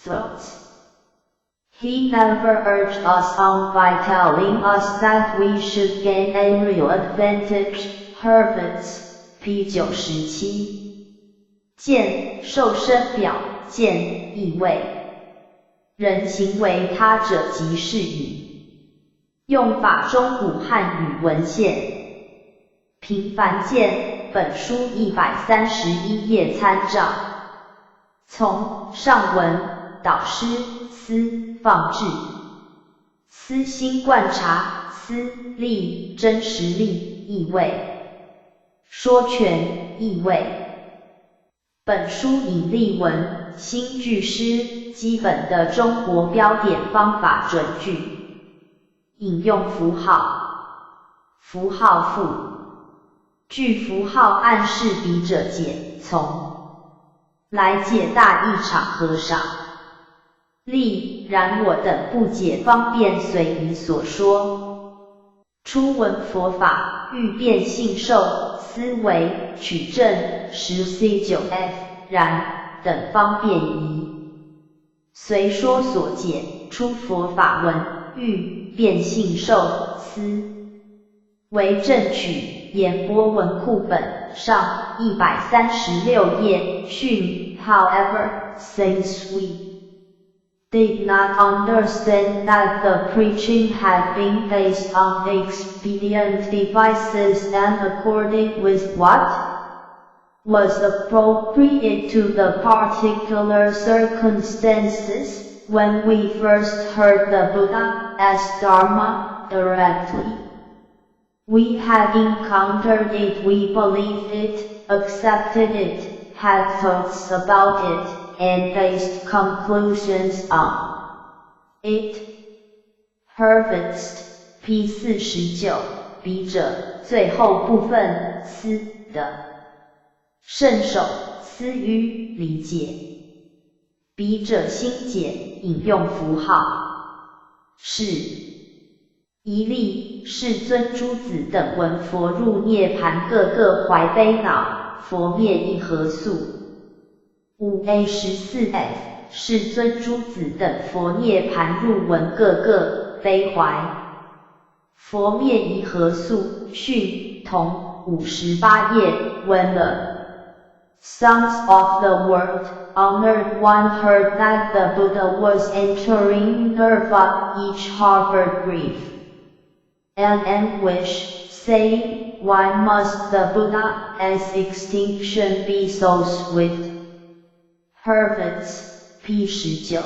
[SPEAKER 2] thoughts. He never urged us on by telling us that we should gain a real advantage. Hurwitz, P 97。见受身表见意味，人行为他者即是语。用法中古汉语文献。平凡见本书131页参照。从上文导师思放置思心观察思力真实力意味说全意味。本书引例文新句诗基本的中国标点方法准句。引用符号符号附句符号暗示笔者解从来解大义场合上例，然我等不解方便随以所说。初闻佛法，欲辨信受、思维、取证，10 C 9 F，然等方便疑。随说所解，初佛法闻，欲辨信受、思维证取。演播文库本上136页训。However, since we did not understand that the preaching had been based on expedient devices and according with what was appropriate to the particular circumstances, when we first heard the Buddha's Dharma directly, we had encountered it, we believed it, accepted it, had thoughts about it, and based conclusions on it. Hurwitz, P 49，笔者最后部分思的圣手思于理解，笔者心解引用符号是。一例，世尊诸子等闻佛入涅盘，个个怀悲恼，佛灭一何速？5A14F，世尊诸子等佛涅盘入闻，个个悲怀。佛灭一何速？训同58页。When the sons of the World Honored One heard that the Buddha was entering nirvana, each harbored grief and anguish, saying, "Why must the Buddha's extinction be so swift?" Hurvitz, p. 19。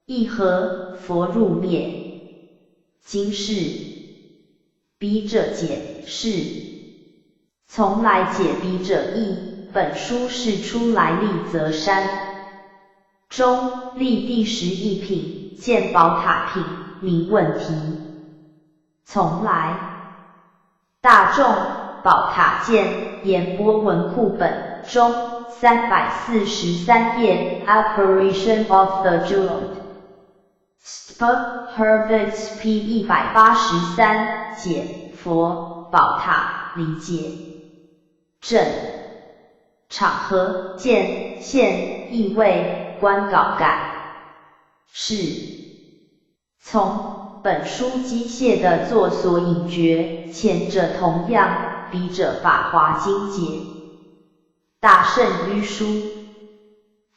[SPEAKER 2] 一何，佛入灭。今世，笔者解释，从来解笔者意。本书是出来丽泽山中立第11品见宝塔品名问题。从来大众宝塔见演播文库本中343页 Apparition of the Jeweled Stupa Hurvitz p 183解佛宝塔理解正场合见现意味观稿改是从本书机械的作所引决，前者同样，笔者法华经解大圣迂书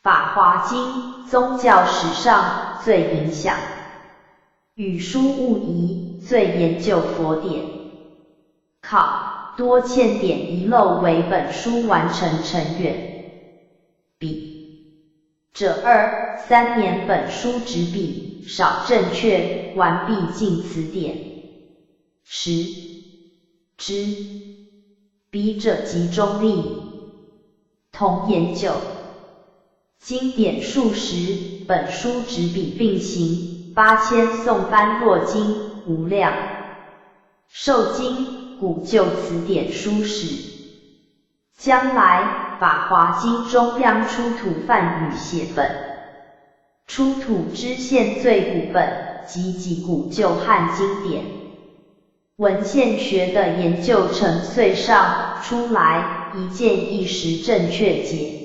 [SPEAKER 2] 法华经宗教史上最影响语书误疑，最研究佛典考。多欠点遗漏为本书完成成员。笔者二三年本书执笔少正确，完毕进词典。十之笔者集中力同研究经典数十本书执笔并行8000颂般若经无量寿经。古旧词典书史，将来法华经中央出土梵语写本，出土之现最古本及几古旧汉经典文献学的研究成遂上出来，一件一时正确解。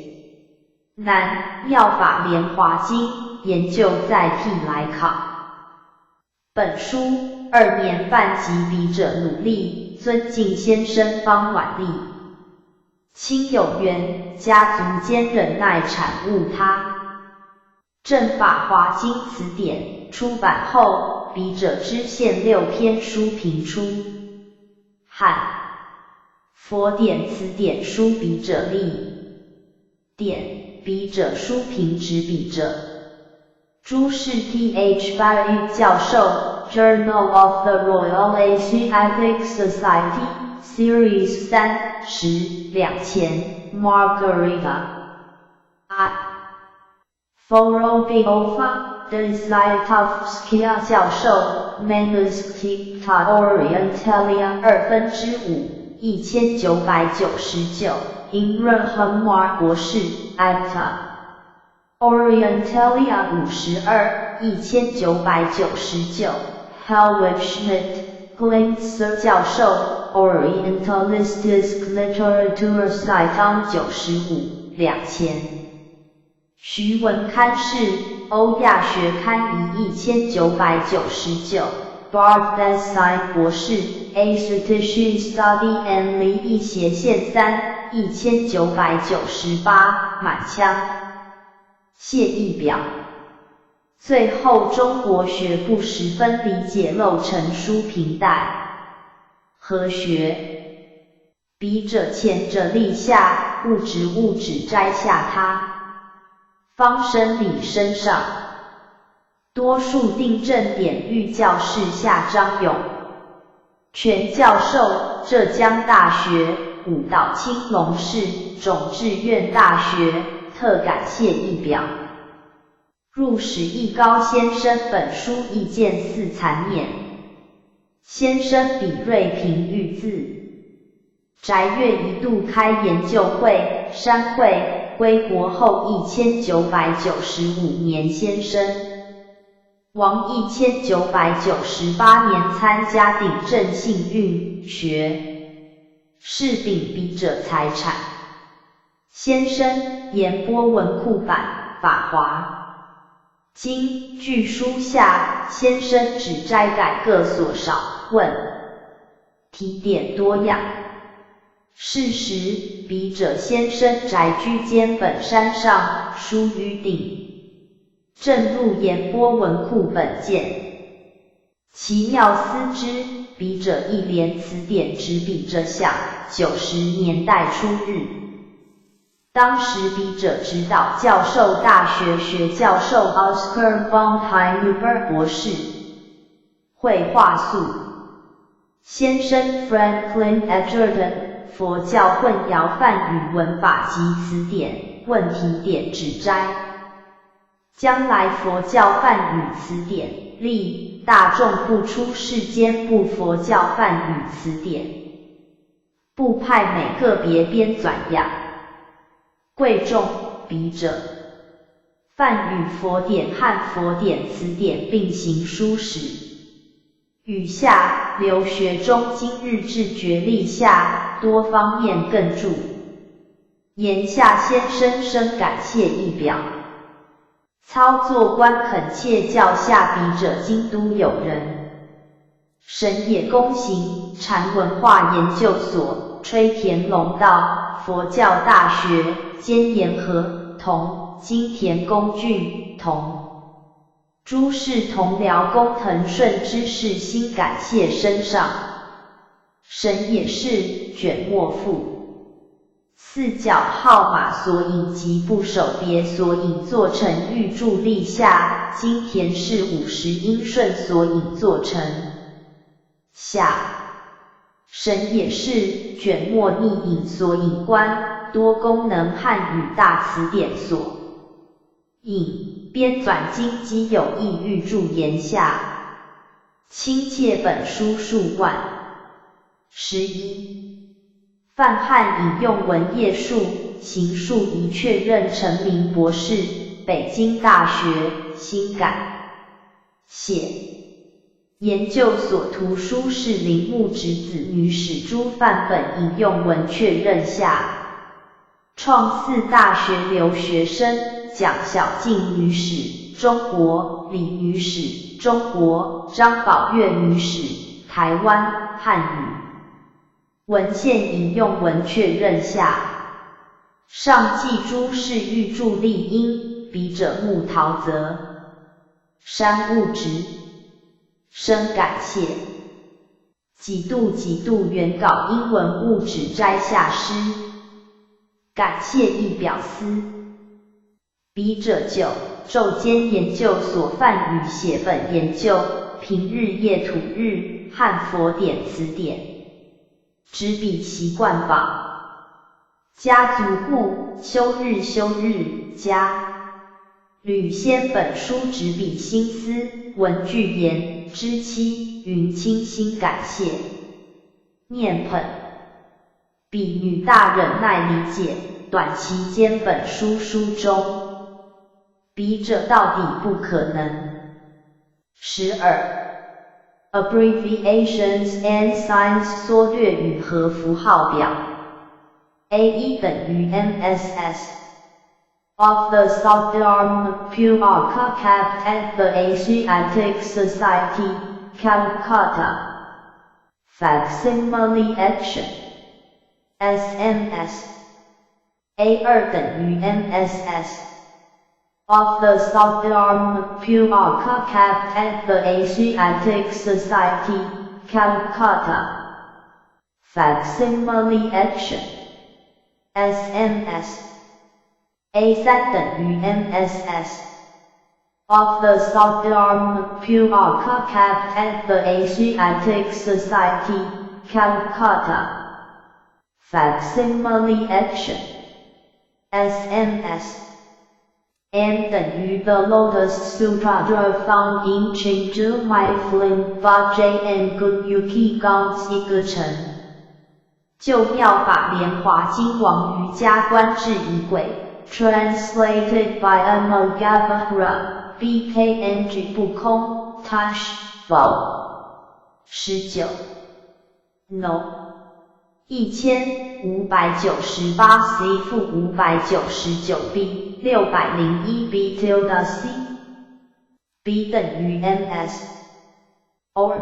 [SPEAKER 2] 难妙法莲华经研究再替来考。本书2年半及笔者努力。尊敬先生方婉丽，亲有缘，家族间忍耐产物他。正法华经词典出版后，笔者知县六篇书评出。汉佛典词典书笔者立典，笔者书评执笔者。朱氏 T H Barry 教授。Journal of the Royal Asiatic Society, Series 3十2000 Margarita I. Vorobiova, Deziatovskaya 教授，Manuscripta Orientalia 5/2，1999，Imre 博士，Acta Orientalia 52，1999。Helwig Schmidt, 教授，Orientalistische Literatur 95，2000。徐文刊是欧亚学刊1999，Barth 博士，Asiatische Studien 1/3，1998，满腔。谢意表。最后，中国学不十分理解漏成书评代和学，笔者前者立下物质物质摘下它，方生理身上。多数订正典狱教室下张勇全教授，浙江大学舞蹈青龙市种志愿大学，特感谢意表。入史一高先生本书意见似残念。先生比瑞平玉字，宅月一度开研究会、山会，归国后1995年先生王1998年参加顶正幸运学士秉笔者财产。先生岩波文库版法华经据书下先生指摘改各所少问提点多样。事实，笔者先生宅居间本山上，书于顶。正入岩波文库本件，奇妙思之，笔者一连词典执笔者想，90年代初日。当时笔者指导教授大学学教授 Oscar von Hinüber 博士，绘画素先生 Franklin Edgerton 佛教混淆梵语文法及词典问题点指摘。将来佛教梵语词典立大众部出世间部佛教梵语词典，部派每个别编纂样。贵重，笔者梵语佛典和佛典词典并行书史。语下留学中今日至觉立下多方面更助。言下先生深感谢意表。操作官恳切教下笔者京都友人，神野公行禅文化研究所吹田龙道佛教大学兼言和同金田公俊同诸事同僚工藤顺之士心感谢身上，神野氏卷末附。四角号码索引及部首别索引做成预注立下，金田氏50英顺索引做成下。神野氏卷末匿引索引关多功能汉语大词典索引编纂经机有意预注言下，亲切本书数万。11。梵汉引用文页数、行数已确认陈明博士，北京大学新感谢研究所图书室铃木直子女史诸范本引用文确认下，创四大学留学生蒋小静女士，中国李女士，中国张宝月女士，台湾汉语。文献引用文确认下，上记诸事预注立音，笔者木陶泽山物质，深感谢。几度几度原稿英文物质摘下诗，感谢意表思。笔者九昼间研究所梵语写本研究，平日夜吐日汉佛典词典。执笔习惯宝，家族户休日休日家。吕先本书执笔心思文具言之妻云清心感谢念捧，比女大忍耐理解短期间本书书中，笔者到底不可能。12。Abbreviations and signs 缩略语和符号表。A1 等于 MSS of the Saddharma Pitaka kept at the Asiatic Society, Calcutta. Facsimile action. SMS A2 等于 MSS of the Saddharma Pitaka kept at the Asiatic Society, Calcutta. Facsimile action. SMS A3 等于 MSS of the Saddharma Pitaka kept at the Asiatic Society, Calcutta. Facsimile action. SMS M 等于 The Lotus Sutra found in Chengdu Mifflin 八 J N Yuki 刚一个城。旧妙法莲华经王瑜伽观智仪轨，Translated by Amoghavaha, BKNG 不空 Tash Vol 19 No 1598 C 负599 B 601 B tilde C B 等於 MS or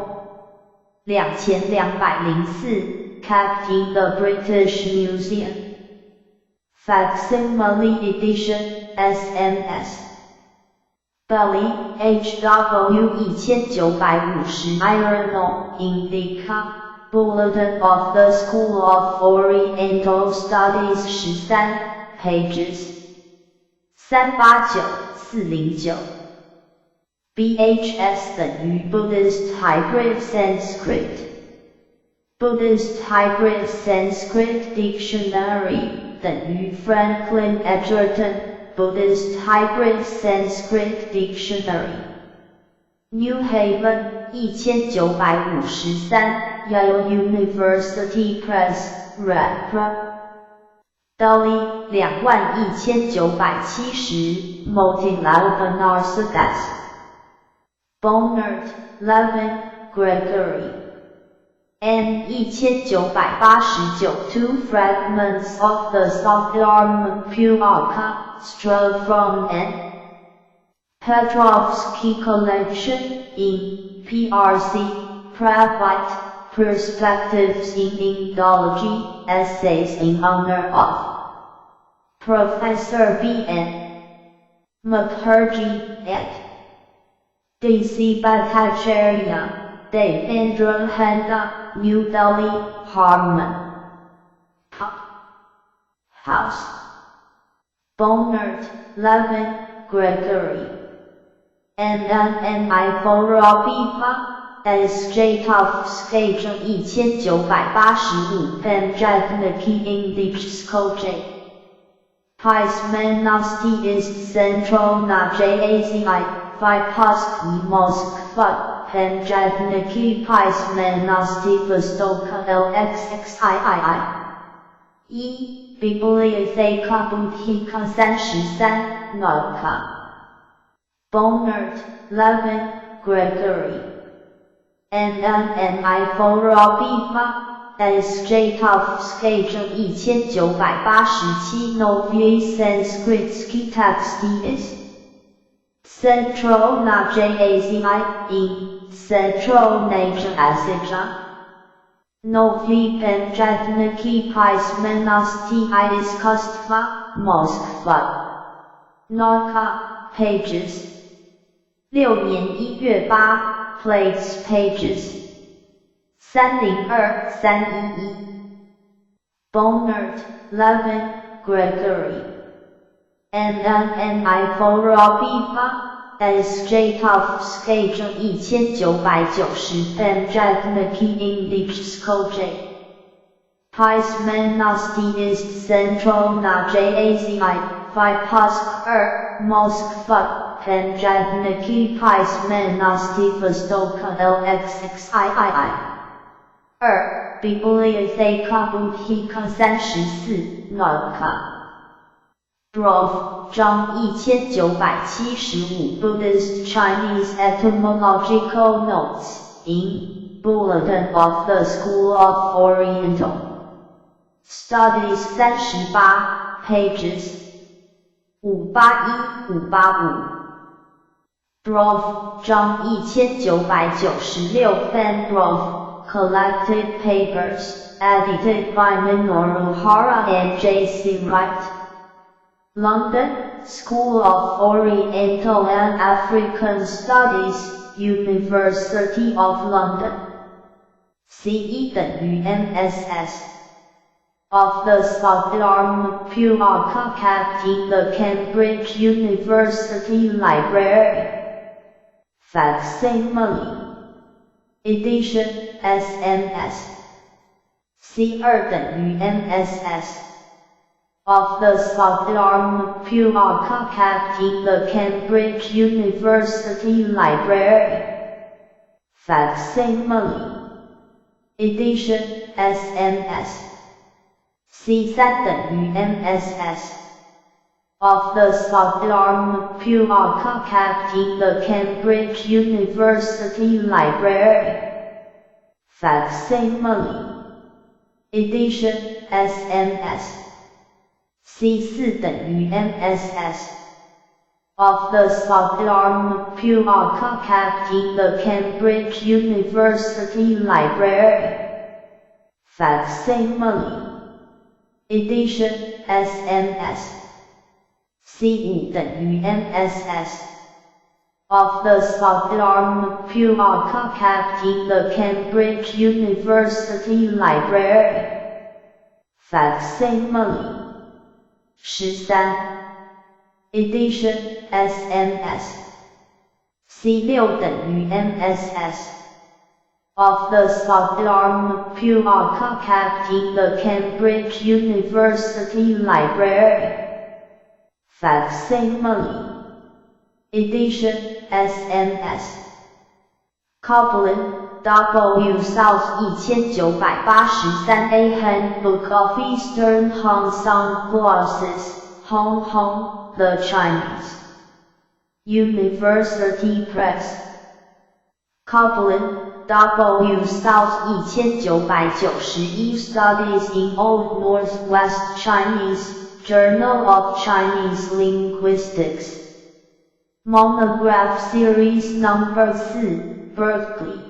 [SPEAKER 2] 2204 kept in the British Museum. Facsimile edition SMS Belly HW 1950 Iron Indica Bulletin of the School of Oriental Studies 13 pages 389409 BHS 等於 Buddhist Hybrid Sanskrit Buddhist Hybrid Sanskrit Dictionary 等於 Franklin Edgerton Buddhist Hybrid Sanskrit Dictionary New Haven 1953 Yale University Press Reprint Delhi 21970 Motilal Banarsidass Bohnert, Levin, Gregory M 1989 Two fragments of the Saddharma Sutra from N. Petrovsky Collection, in PRC, Previte, Perspectives in Indology, Essays in Honor of Professor B. N. Mukherjee, ed. D. C. Bhattacharya, Devendra Handa, New Delhi, Harman. Pub. House. Bohnert, Levin, Gregory. M N M I Vorobieva, S J Tovskaya 1985 Panjatniki Indicsko J. Pismenosti ist Central na JAZI, Vypusk Moskva, Panjatniki Pismenosti Vostoka LXXIII. 1 Bibliotheca Buddhica 33 Nauka. Bohnert, Levin, Gregory. N N M I Vorobieva, S J Tovskaya 1987 Novyi Sanskritski Tekst is Central na JAZI, in Central Nature Asia. Novyi Panjatniki Pismenosti Iskustva, Moskva. Nauka, pages. 6年1月8 plates pages. 302311 Bohnert, Levin, Gregory. M N M I Vorobieva, S J Tovskaya 1990 Panjatniki Indicsko J. Pismenosti ist Central na JAZI, Vypusk 2, Moskva, Panjatniki Pismenosti Vostoka LXXIII. 2 Bibliotheca Buddhica 34 Nauka. Drawve, John 1975 Buddhist Chinese Etymological Notes, in Bulletin of the School of Oriental Studies 38 pages 581585 Drawve, John 1996 Van Collected Papers, edited by Minoru Hara and J. C. Wright. London, School of Oriental and African Studies, University of London. C 一等於 MSS of the Saddharma Pitaka kept in the Cambridge University Library. Facsimile Edition, SMS C 二等於 MSS of the Saddharma Pitaka kept in the Cambridge University Library. Facsimile Edition, SMS C 三等於 MSS
[SPEAKER 1] Of the Saddharma Pitaka kept in the Cambridge University Library. Facsimile. Edition, SMS. C 四等於 MSS. Of the Saddharma Pitaka kept in the Cambridge University Library. Facsimile. Edition, SMS. C 五等於 MSS. Of the Saddharma Pitaka kept in the Cambridge University Library. Facsimile. 13. Edition, SMS. C 六等於 MSS. Of the Saddharma Pitaka kept in the Cambridge University Library. Facsimile. Edition, SMS. Coblin, W. South 1983 A Handbook of Eastern Han Song Glosses, Hong Kong, The Chinese University Press. Coblin, W. South 1991 Studies in Old Northwest Chinese, Journal of Chinese Linguistics. Monograph Series Number 4, Berkeley.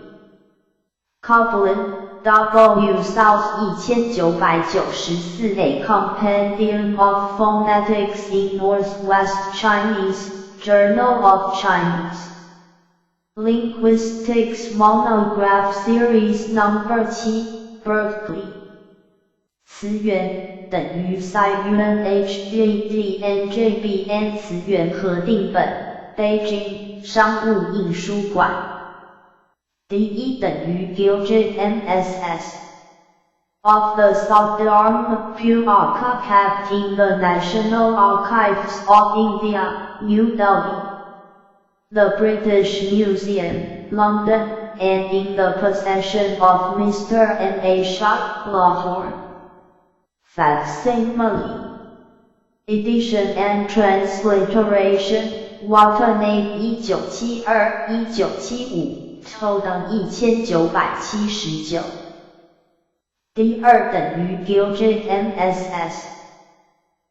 [SPEAKER 1] Coblin, W. South 1994 A Compendium of Phonetics in Northwest Chinese, Journal of Chinese Linguistics Monograph Series Number 7, Berkeley. 词源等於 Sciuen HJDNJBN 词源核定本，Beijing 商务印书馆。D 一等於 Gilgit MSS. Of the Saddharma Pitaka kept in the National Archives of India, New Delhi. The British Museum, London, and in the possession of Mr. M. A. Shah, Lahore. Facsimile. Edition and Transliteration, Watanabe 1972、1975 Todan 1979。D 二等於 Gilgit MSS.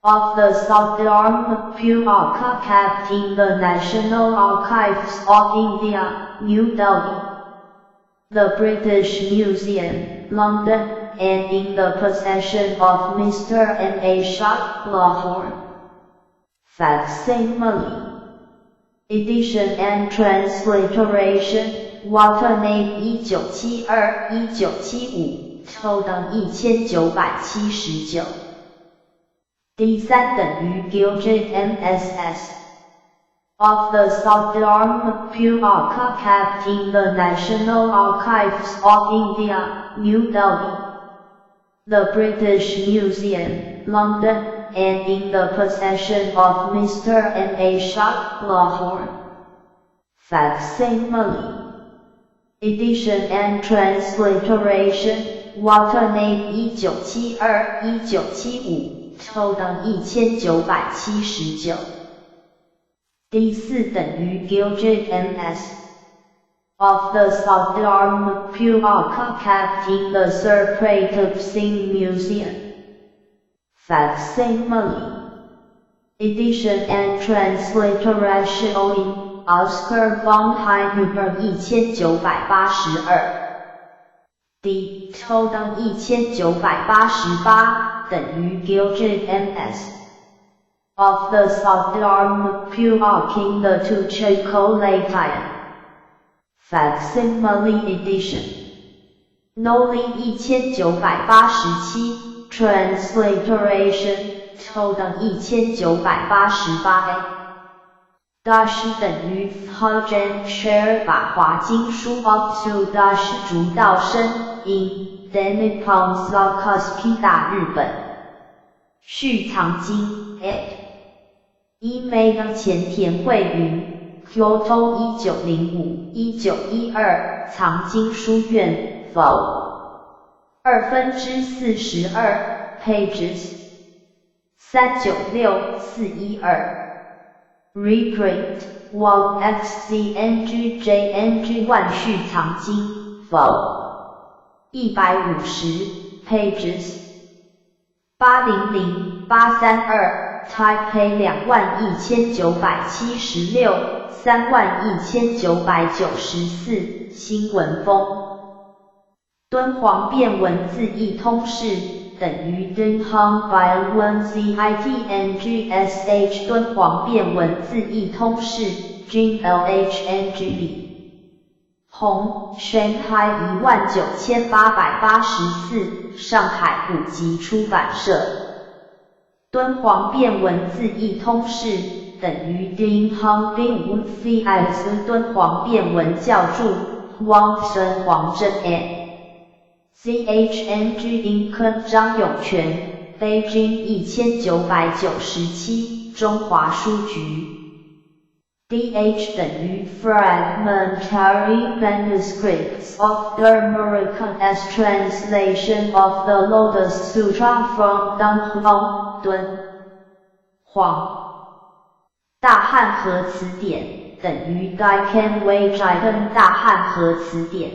[SPEAKER 1] Of the Saddharma Pitaka kept in the National Archives of India, New Delhi. The British Museum, London, and in the possession of Mr. M. A. Shah, Lahore. Facsimile. Edition and Transliteration, Watanabe 1972、1975 Todan 1979。D 三等於 Gilgit MSS. Of the Saddharma Pitaka kept in the National Archives of India, New Delhi. The British Museum, London, and in the possession of Mr. M. A. Shah, Lahore. Facsimile. Edition and Transliteration, Watanabe 1972、1975 Todan 1979。D 四等於 Gilgit MS. Of the Saddharma Pitaka kept in the Sir Pratap Singh Museum. Facsimile. Edition and Transliteration Oscar von Heinhuber 1982。D Todan 1988等於 Gilgit MS. Of the Saddharma Pitaka in the Tuchet Collection. Facsimile edition. Noli 1987 Transliteration Todan 1988 A 大師等於 Hajan Share 法華經書 of 蘇大師竺道生 in Nippon Sakuspida 日本續藏經 ed. 伊美前田惠雲 Kyoto 1905、1912藏經書院 Vol. 42/2 pages。
[SPEAKER 2] 396-412。Reprint Wang XCNG JNG 万续藏经 Vol 150 pages 800-832 Taipei 21976 31994新文丰。敦煌变文字义通释等于敦煌 bian wen zitng sh 敦煌变文字义通释 Jin LHNG 李红 Shanghai 19884上海古籍出版社。敦煌变文字义通释等于敦煌变文 cs 敦煌变文校注汪孙黄真 N CHNG 英张涌泉，北京1997，中华书局。DH 等于 Fragmentary Manuscripts of Dharmaraka's Translation of the Lotus Sutra from Dunhuang 敦煌。大汉和词典等于 Daiken 为 Jitan 大汉和词典。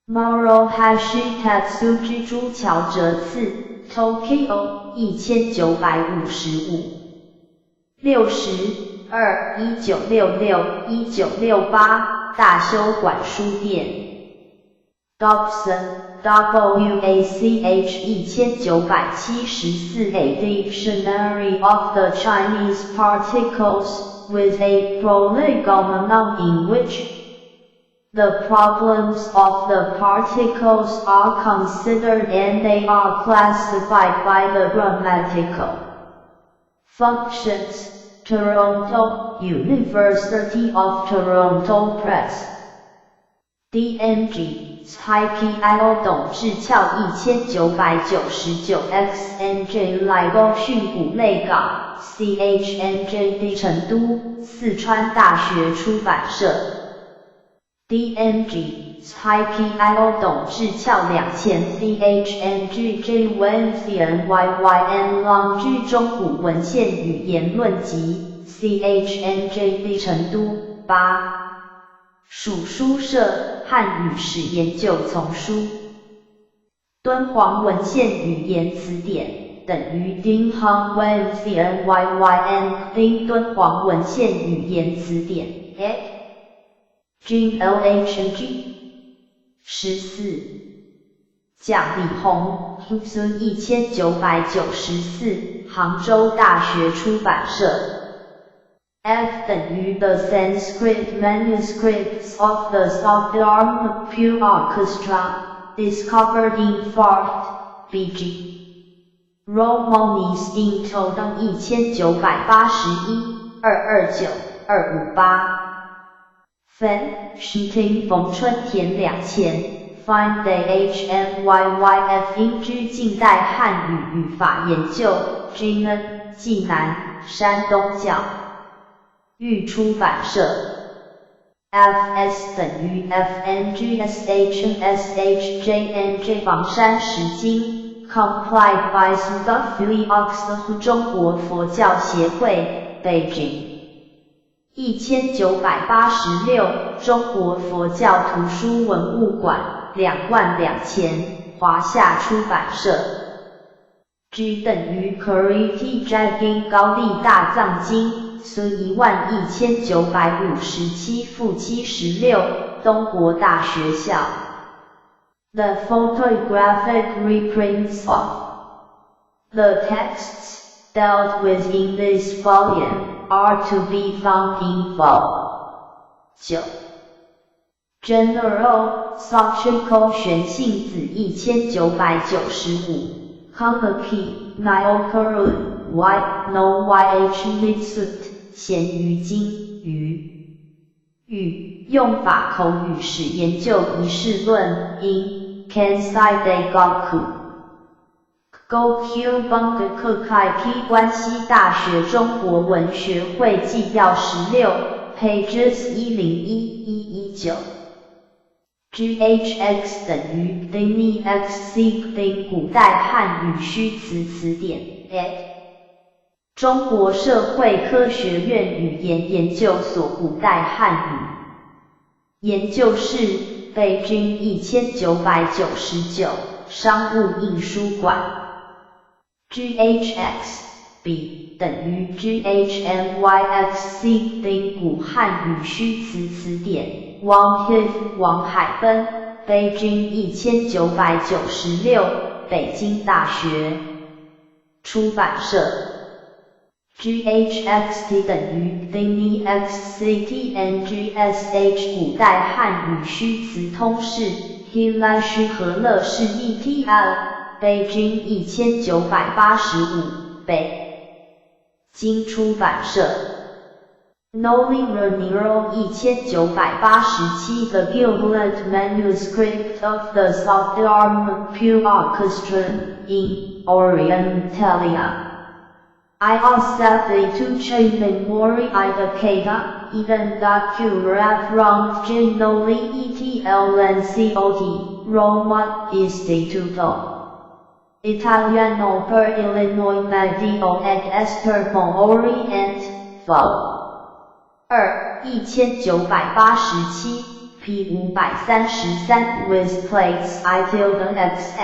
[SPEAKER 2] Morohashi Tatsuji 朱桥哲次，Tokyo 1955，62，1966，1968，大修馆书店。Dobson WACH 1974 A Dictionary of the Chinese Particles, with a prolegomenon in which the problems of the particles are considered and they are classified by the grammatical functions. Toronto, University of Toronto Press. DNG, IPIO 董志翘1999 XNJ 来勾训诂类稿 CHNJD 成都，四川大学出版社。DNG, IPIO 董志翘2000 CHNGJ WNCNYYN 朗居中古文献语言论集 CHNJD 成都，八。蜀书社汉语史研究丛书。敦煌文献语言词典等于丁 Han Wen C N Y Y N 丁敦煌文献语言词典 G L H N G 14蒋李红苏1994杭州大学出版社。F 等于 The Sanskrit Manuscripts of the Sogdiana Orchestra, discovered in Fart, B.G. Romanes in Total 1981-229-258。分 Shooting 冯春田2000 Find Day H M Y Y F 英居近代汉语语法研究 G N 济南山东教育出版社。F S 等于 F N G S H S H J N J 房山石经 Complied by the 中国佛教协会 Beijing 1986中国佛教图书文物馆22000华夏出版社。G 等于 Curry Jagging 高丽大藏经苏11957-76东国大学校。The photographic reprints of the texts dealt with in this volume are to be found in Vol. 9. General Sachiko 玄信子1995 Komaki Niokaru Y No YH Mitsut 咸鱼经鱼语用法口语史研究仪式论 in Kansai Daigaku Gokyu Bungakukai P 关西大学中国文学会纪要16 pages 101-119 GHX 等于 Dini XC 丁古代汉语虚词词典。ed. 中国社会科学院语言研究所古代汉语研究室，北京1999，商务印书馆。GHX B 等于 GHMYXC 丁古汉语虚词词典，王 Hif 王海芬，北京1996，北京大学出版社。GHXT 等于 DNEXCTNGSH 古代汉语虚词通释，希拉须和乐士 ETL，北京1985，北京出版社。Noli Raniero 1987 The Gilbert Manuscript of the Saddharma Pu Orchestra in Orientalia. I Tuche Memori Ida Kata, Eden Q from Ginoli ETLNCOT, Roma, Istituto Italiano per Illinois Medio ed Esterno Orient, Vol. 2，1987，P 533 with plates I tilde XX。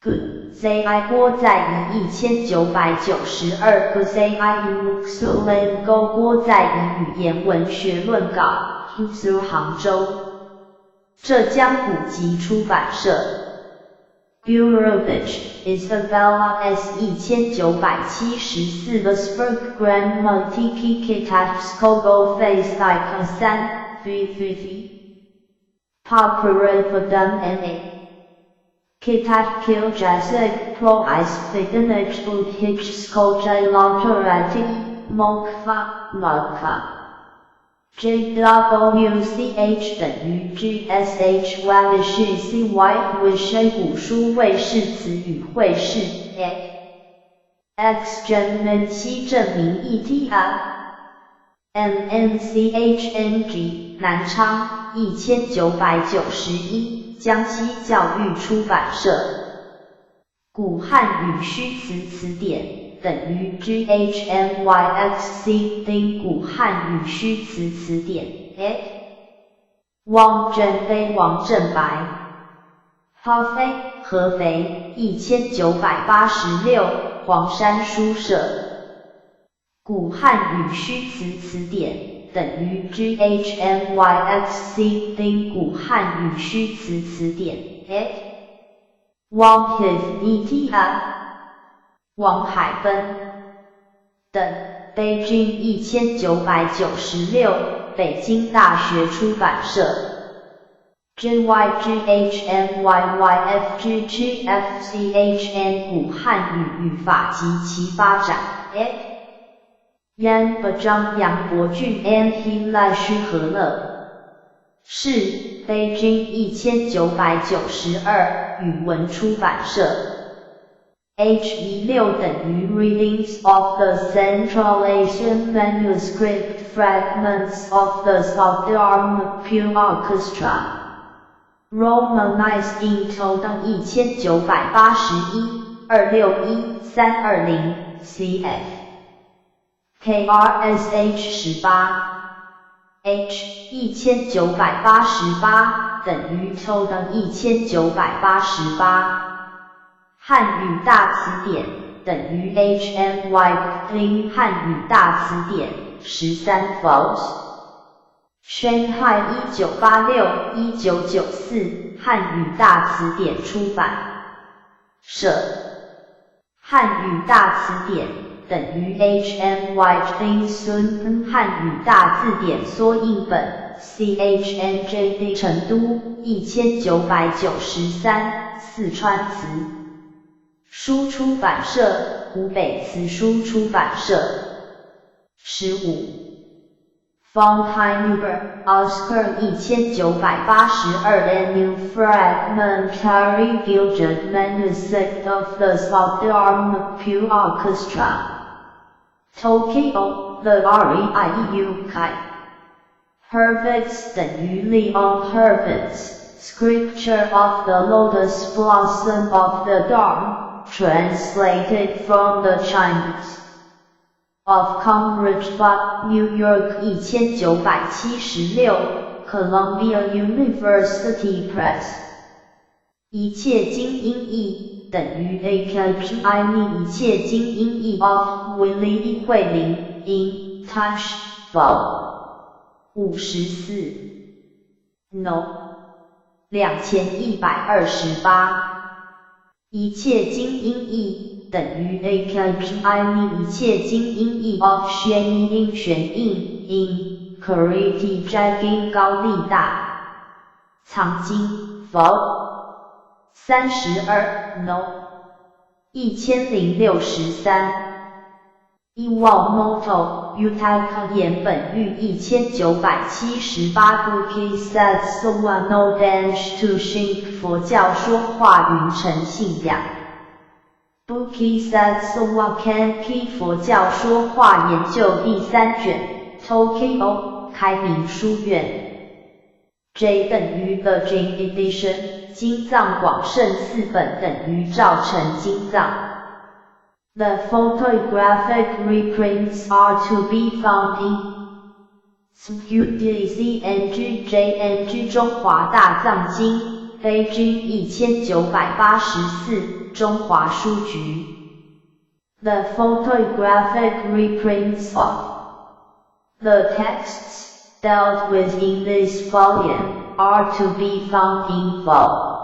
[SPEAKER 2] Good ZI 郭在仪1992 ZI 苏勾郭在仪语言文学论稿，苏杭州，浙江古籍出版社。Burovich, Isabella S. 1974 The Sperk Grammatiki Kitatskogo Face Icon 3, 3 Paparivadam N.A. Kitatkil Jasek Pro Ice Fidenich Uthichskoja Laterati, Mokva, Mokva. JWCH 等于 GSH Y 是 CY 为申古书卫氏词语会士 X 真西证明 ETR MNCHNG 南昌1991江西教育出版社。古汉语虚词词典等于 GHMYXC 丁古汉语虚词词典。汪振飞、王振白，哈飞，合肥，1986，黄山书社。古汉语虚词词典等于 GHMYXC 丁古汉语虚词词典。汪 His ETR 王海芬等，北京1996，北京大学出版社。JYGHMYYFGGFCHN 古汉语语法及其发展。燕伯张杨伯峻 N 希赖须和乐，是北京1992，语文出版社。H 16等于 Readings of the Central Asian Manuscript Fragments of the Saddharma Pu Orchestra Romanized into 1981 261 320 cf KRSH 18 H 1988等于 tilde 1988。汉语大词典等于 HMY 零汉语大词典13 Vols。宣汉1986、1994汉语大词典出版社。汉语大词典等于 HMY 丁孙汉语大字典缩印本 CHNJD 成都1993四川辞书出版社，湖北辞书出版社。15。Von Hinüber, Oscar 1982 A New Fragmentary Gilded Manuscript of the Saddharma Pu Orchestra. Tokyo, The REIU Kai. Hurwitz 等于 Leon Hurwitz, Scripture of the Lotus Blossom of the Dharma.
[SPEAKER 1] Translated from the Chinese of Conrad Butt, New York 1976, Columbia University Press。一切经音译等于 A K P I N 一切经音译 of Willie 惠林 in Tash Vol 54 No 2128。一切经音译等于 A K P I N 一切经音译 of 宣音玄印 in Kiriti Jagging 高丽大藏经 Vol 32 No 1063。 Iwamoto Yutaka 岩本裕1978 Buki no Bench to Shink 佛教说话云城信仰 Buki Kenki 佛教说话研究第三卷 Tokyo 开明书院。 J 等于 The Jin Edition 金藏广胜寺本等于赵成金藏。The photographic reprints are to be found in SUDZNGJNG 中华大藏经，北京1984，中华书局。The photographic reprints of the texts dealt with in this volume are to be found in Vol.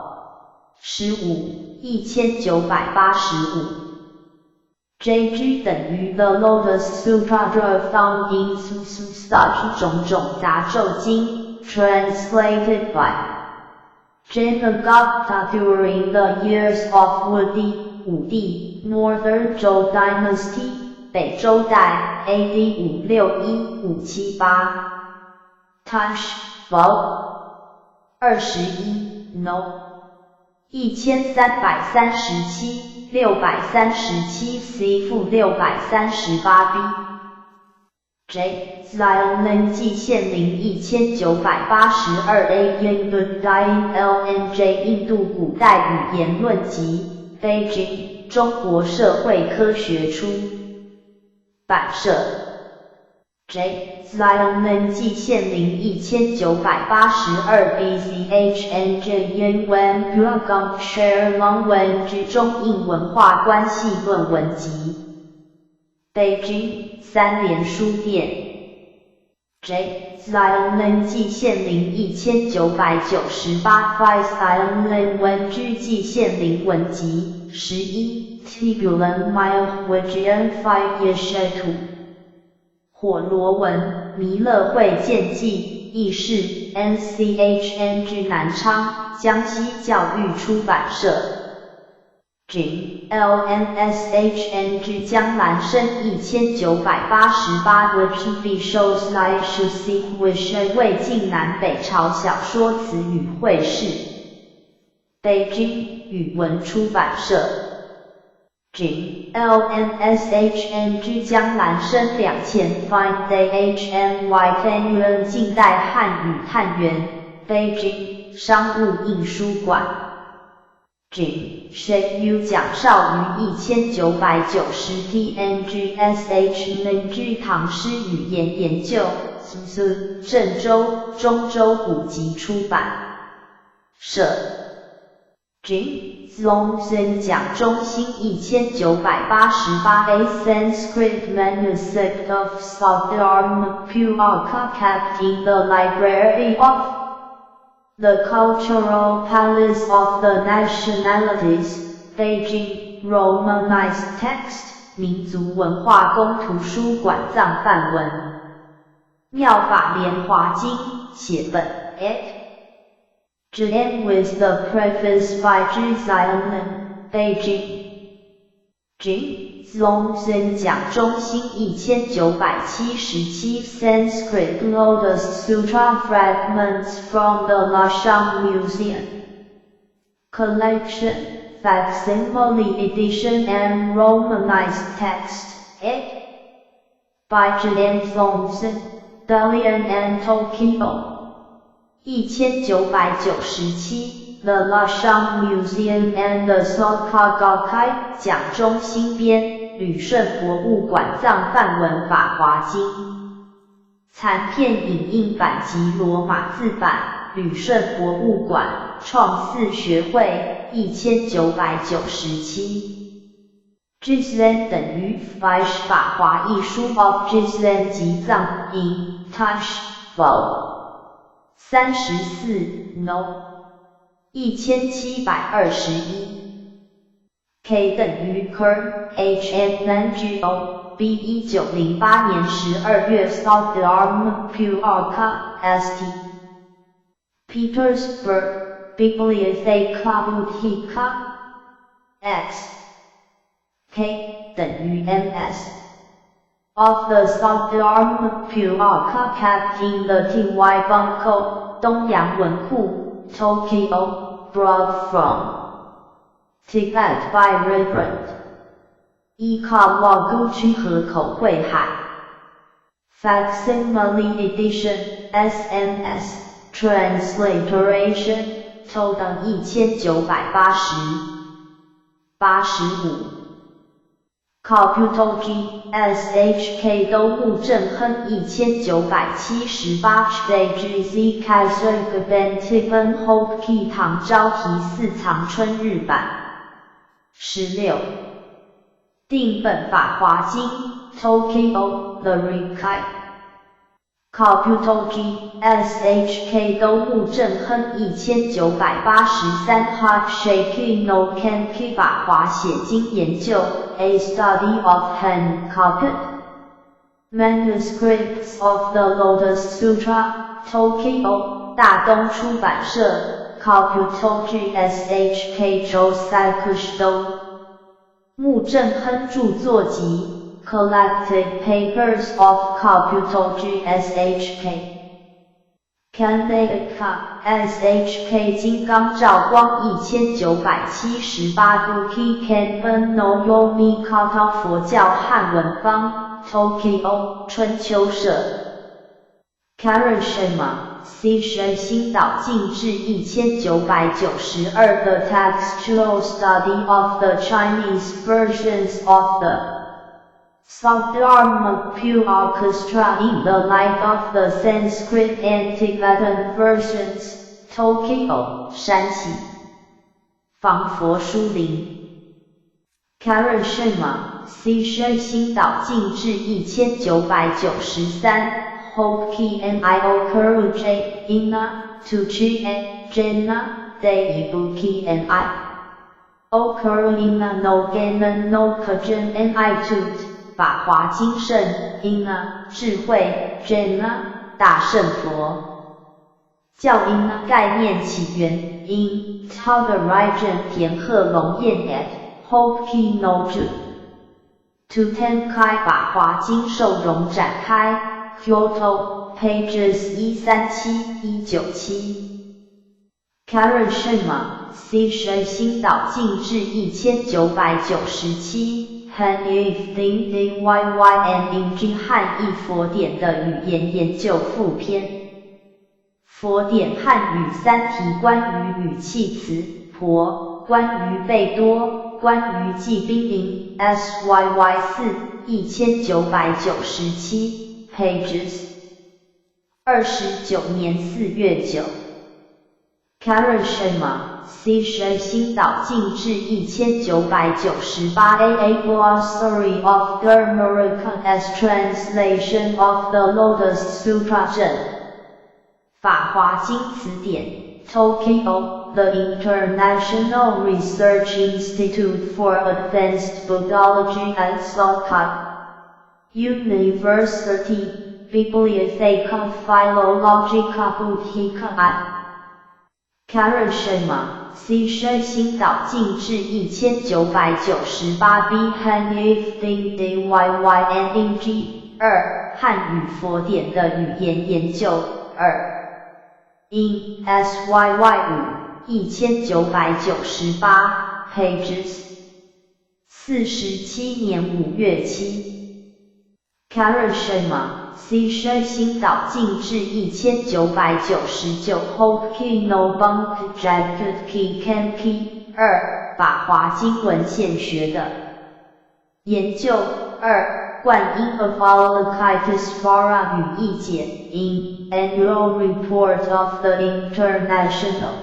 [SPEAKER 1] 15，1985。J.G. 等于 The Lotus Sutra found in such 种种杂咒经，translated by Jinagupta during the years of Wudi 武帝 Northern Zhou Dynasty 北周代 A.D. 561-578。Tash Vol 21 No 1337。637 C 负638 B J Xianlin 季羡林1982 A Yindu Dying L N J 印度古代语言论集，北京中国社会科学出版社。J Xianlin 季羡林1982 B C H N J Yin Wen Gong Share Long Wen 之中印文化关系论文集，北京三联书店。J Xianlin 季羡林1998 Five Xianlin 文居季羡林文集11 Tigulan Mile Wijian Five Yeshetu 火罗文弥勒会见记译事 NCHNG 南昌江西教育出版社。Jin LNSHNG 江兰生1988 Which B shows I should see which 魏晋南北朝小说词语汇释。北京语文出版社。Jin LNSHNG 江兰生2000 Find Day HNY 天元近代汉语探源，北京商务印书馆。Jin Shu 蒋少于1990 TNGSH 唐诗语言研究，苏郑州中州古籍出版社。Jin Zongzhen 蒋中兴1988 A Sanskrit manuscript of Saddharma kept in the library of the Cultural Palace of the Nationalities, Beijing, Romanized text, 民族文化宫图书馆藏梵文。妙法莲华经写本 ed. J with the preface by Zhi Xianlin, Beijing. Jin Zongzhen 蒋中兴1977 Sanskrit Lotus Sutra Fragments from the Lashang Museum Collection, Facsimile Edition and Romanized Text, ed. By J. Zongzhen, Dalian and Tokyo. 1997，
[SPEAKER 2] The Lhasa Museum and the Soka Gakkai 蒋中兴编，旅顺博物馆藏梵文法华经残片影印版及罗马字版，旅顺博物馆，创四学会，1997。Jislen 等于 Fish 法华一书 of Jislen 吉藏 in Touch Vol 34 No 1721。 K 等于 Kern H N N G O B 1908年12月 Sogdharma Puaka St Petersburg Bibliotheca Buddhica X K 等于 MS of the Sogdharma Puaka kept in the TY Bunko 东洋文库 Tokyo brought from Tibet by Reverend E. Kawaguchi 河口慧海 Facsimile edition SMS Transliteration 偷等1980 85 Kabutoji SHK 都木正亨1978 JGZ Kazakh Tiban Hoki 唐招提寺藏春日版16定本法华经 Tokyo The Rikkai Kabutoji SHK 都木正亨1983 Hot Shaky No Kenki 法华写经研究 A Study of Hand Copied Manuscripts of the Lotus Sutra Tokyo 大东出版社 Kabutoji SHK Josakushdo 木正亨著作集 Collected Papers of Kabutoji SHK Kandeika SHK 金刚照光1978 Buki Kanbun no Yomi Kata 佛教汉文方 Tokyo 春秋社 Karashima C 新岛静志1992 The Textual Study of the Chinese Versions of the Sogdharma Orchestra in the Light of the Sanskrit and Tibetan Versions, Tokyo, 山西。防佛书林。Karashima, C 新岛静志1993 Hoki Nio Kuru J, Ina, Tuchi A, Jenna, Deibuki Ni. Okuru Ina no Ganon no Kajin Ni Tut. 法华经圣，因智慧，Jnana 大圣佛教因概念起源，in Todarijan 田贺龙彦 et Hoki no Ju To 开法华经受容展开，Kyoto Pages 137 197。Karashima C 新岛静志1997。汉语 D D Y Y N N G 汉译佛典的语言研究附篇。佛典汉语三题关于语气词，婆，关于贝多，关于骑兵营，SYY 4，1997，pages。29年4月9。Karashima C 新岛静志1998 A A Glossary of Dharmaraka's Translation of the Lotus Sutra 正法华经词典 Tokyo The International Research Institute for Advanced Buddhology at Soka University Bibliotheca Philologica Buddhica I Karashima C 新岛静志1998 B 汉语 D D Y Y N N G 二汉语佛典的语言研究二 in S Y Y 5，1998 pages 47年5月7 Karashima C 薛新岛进志1999 Hoki no Bunk Jacket Kenki 二法华经文献学的研究二观音 Avalokitesvara 语义解 in Annual Report of the International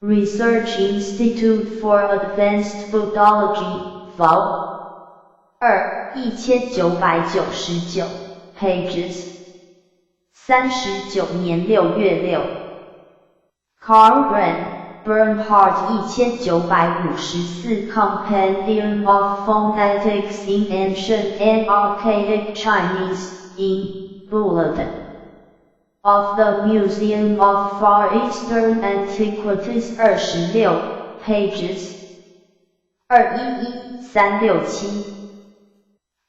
[SPEAKER 2] Research Institute for Advanced Buddhology Vol. 2 1999 pages 39年6月6 Karlgren Bernhard 1954 Compendium of Phonetics in Ancient and Archaic Chinese in Bulletin of the Museum of Far Eastern Antiquities 26 pages 211-367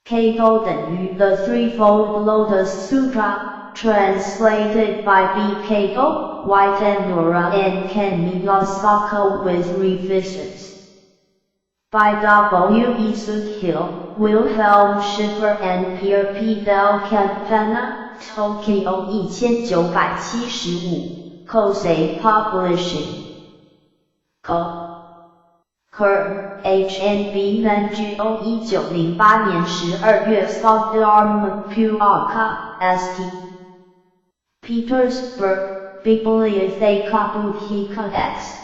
[SPEAKER 2] Kato 等於 The Threefold Lotus Sutra, translated by B. Kato, Y. Tamura and Ken Miyasaka with revisions by W. E. Soothill, Wilhelm Schiffer and Pier P. Del Campana, Tokyo 1975, Kosei Publishing Co. Kern, H. N. B. N. G. O. 1908年12月 Saddharma St. Petersburg, Bibliotheca Buddhica X.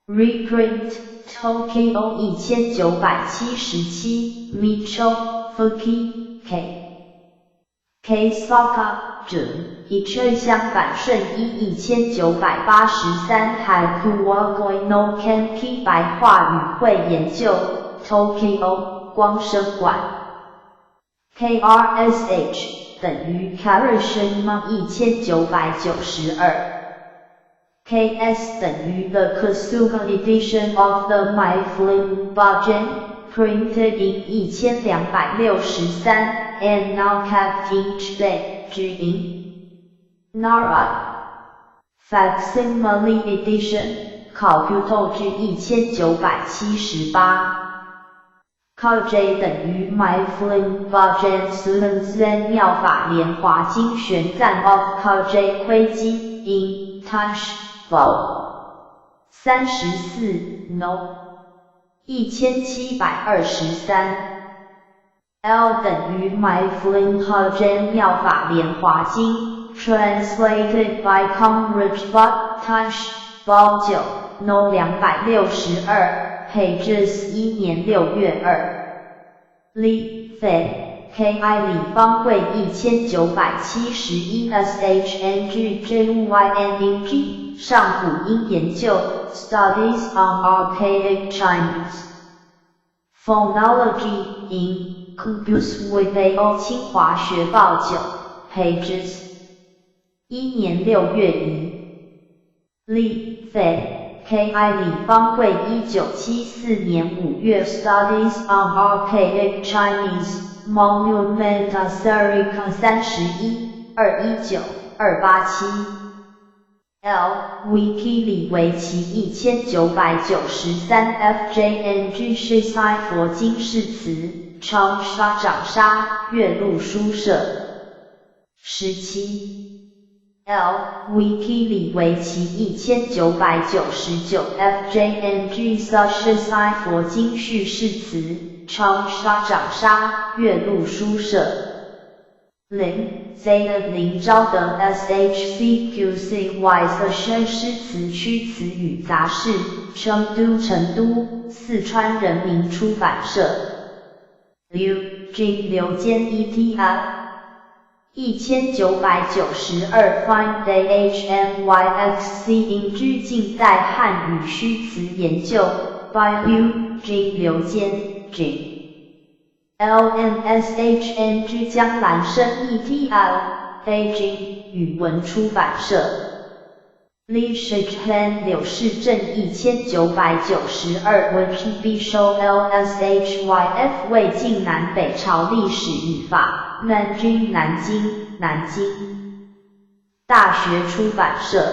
[SPEAKER 2] Reprint, Tokyo 1977, Mitchell, Fuki, K. K. Saka, 准，一车相反顺一1983 Hakuwa no Kenki 白话语汇研究，Tokyo 光生馆。KRSH 等於 Karashima 1992。KS 等於 The Kasuga edition of the Mifflin Bajen, printed in 1263 and now kept in Chile, in Nara. Facsimile edition, 考古 1978。J 等於 Mifflin Bajen Suan Zen 妙法蓮華經玄贊 of J 窺基 in Tash Vol. 34 No. 1723 L 等於 Mifflin Bajen 妙法蓮華經 Translated by Conrad Tash Vol 9 No 262 Pages 1年6月2 Li Fei K I 李方贵1971 S H N G J Y N N G 上古音研究 Studies on Archaic Chinese Phonology in Compus with A O 清華學報9 Pages 1年6月1 Li Fei K I 李方貴1974年5月 Studies on Archaic Chinese Monumenta Serica 31-219-287 L Wiki 李维奇1993 FJNG 是塞佛经释词长沙长沙岳麓书社17 L Wiki 李维奇1999 FJNG 是塞佛经叙事词长沙长沙岳麓书社零 Z 林昭德 SHCQCY 诗诗词曲词语杂事成都成都四川人民出版社 Liu Jing 刘坚 ETI 1992 Find A H M Y X C in 居近代汉语虚词研究 by Liu Jing 刘坚 Jing L N S H N G 江兰生 ETL Beijing 语文出版社 Li Shichen 柳市镇1992 Wiki B Show L S H Y F 魏晋南北朝历史语法南京南京南京大学出版社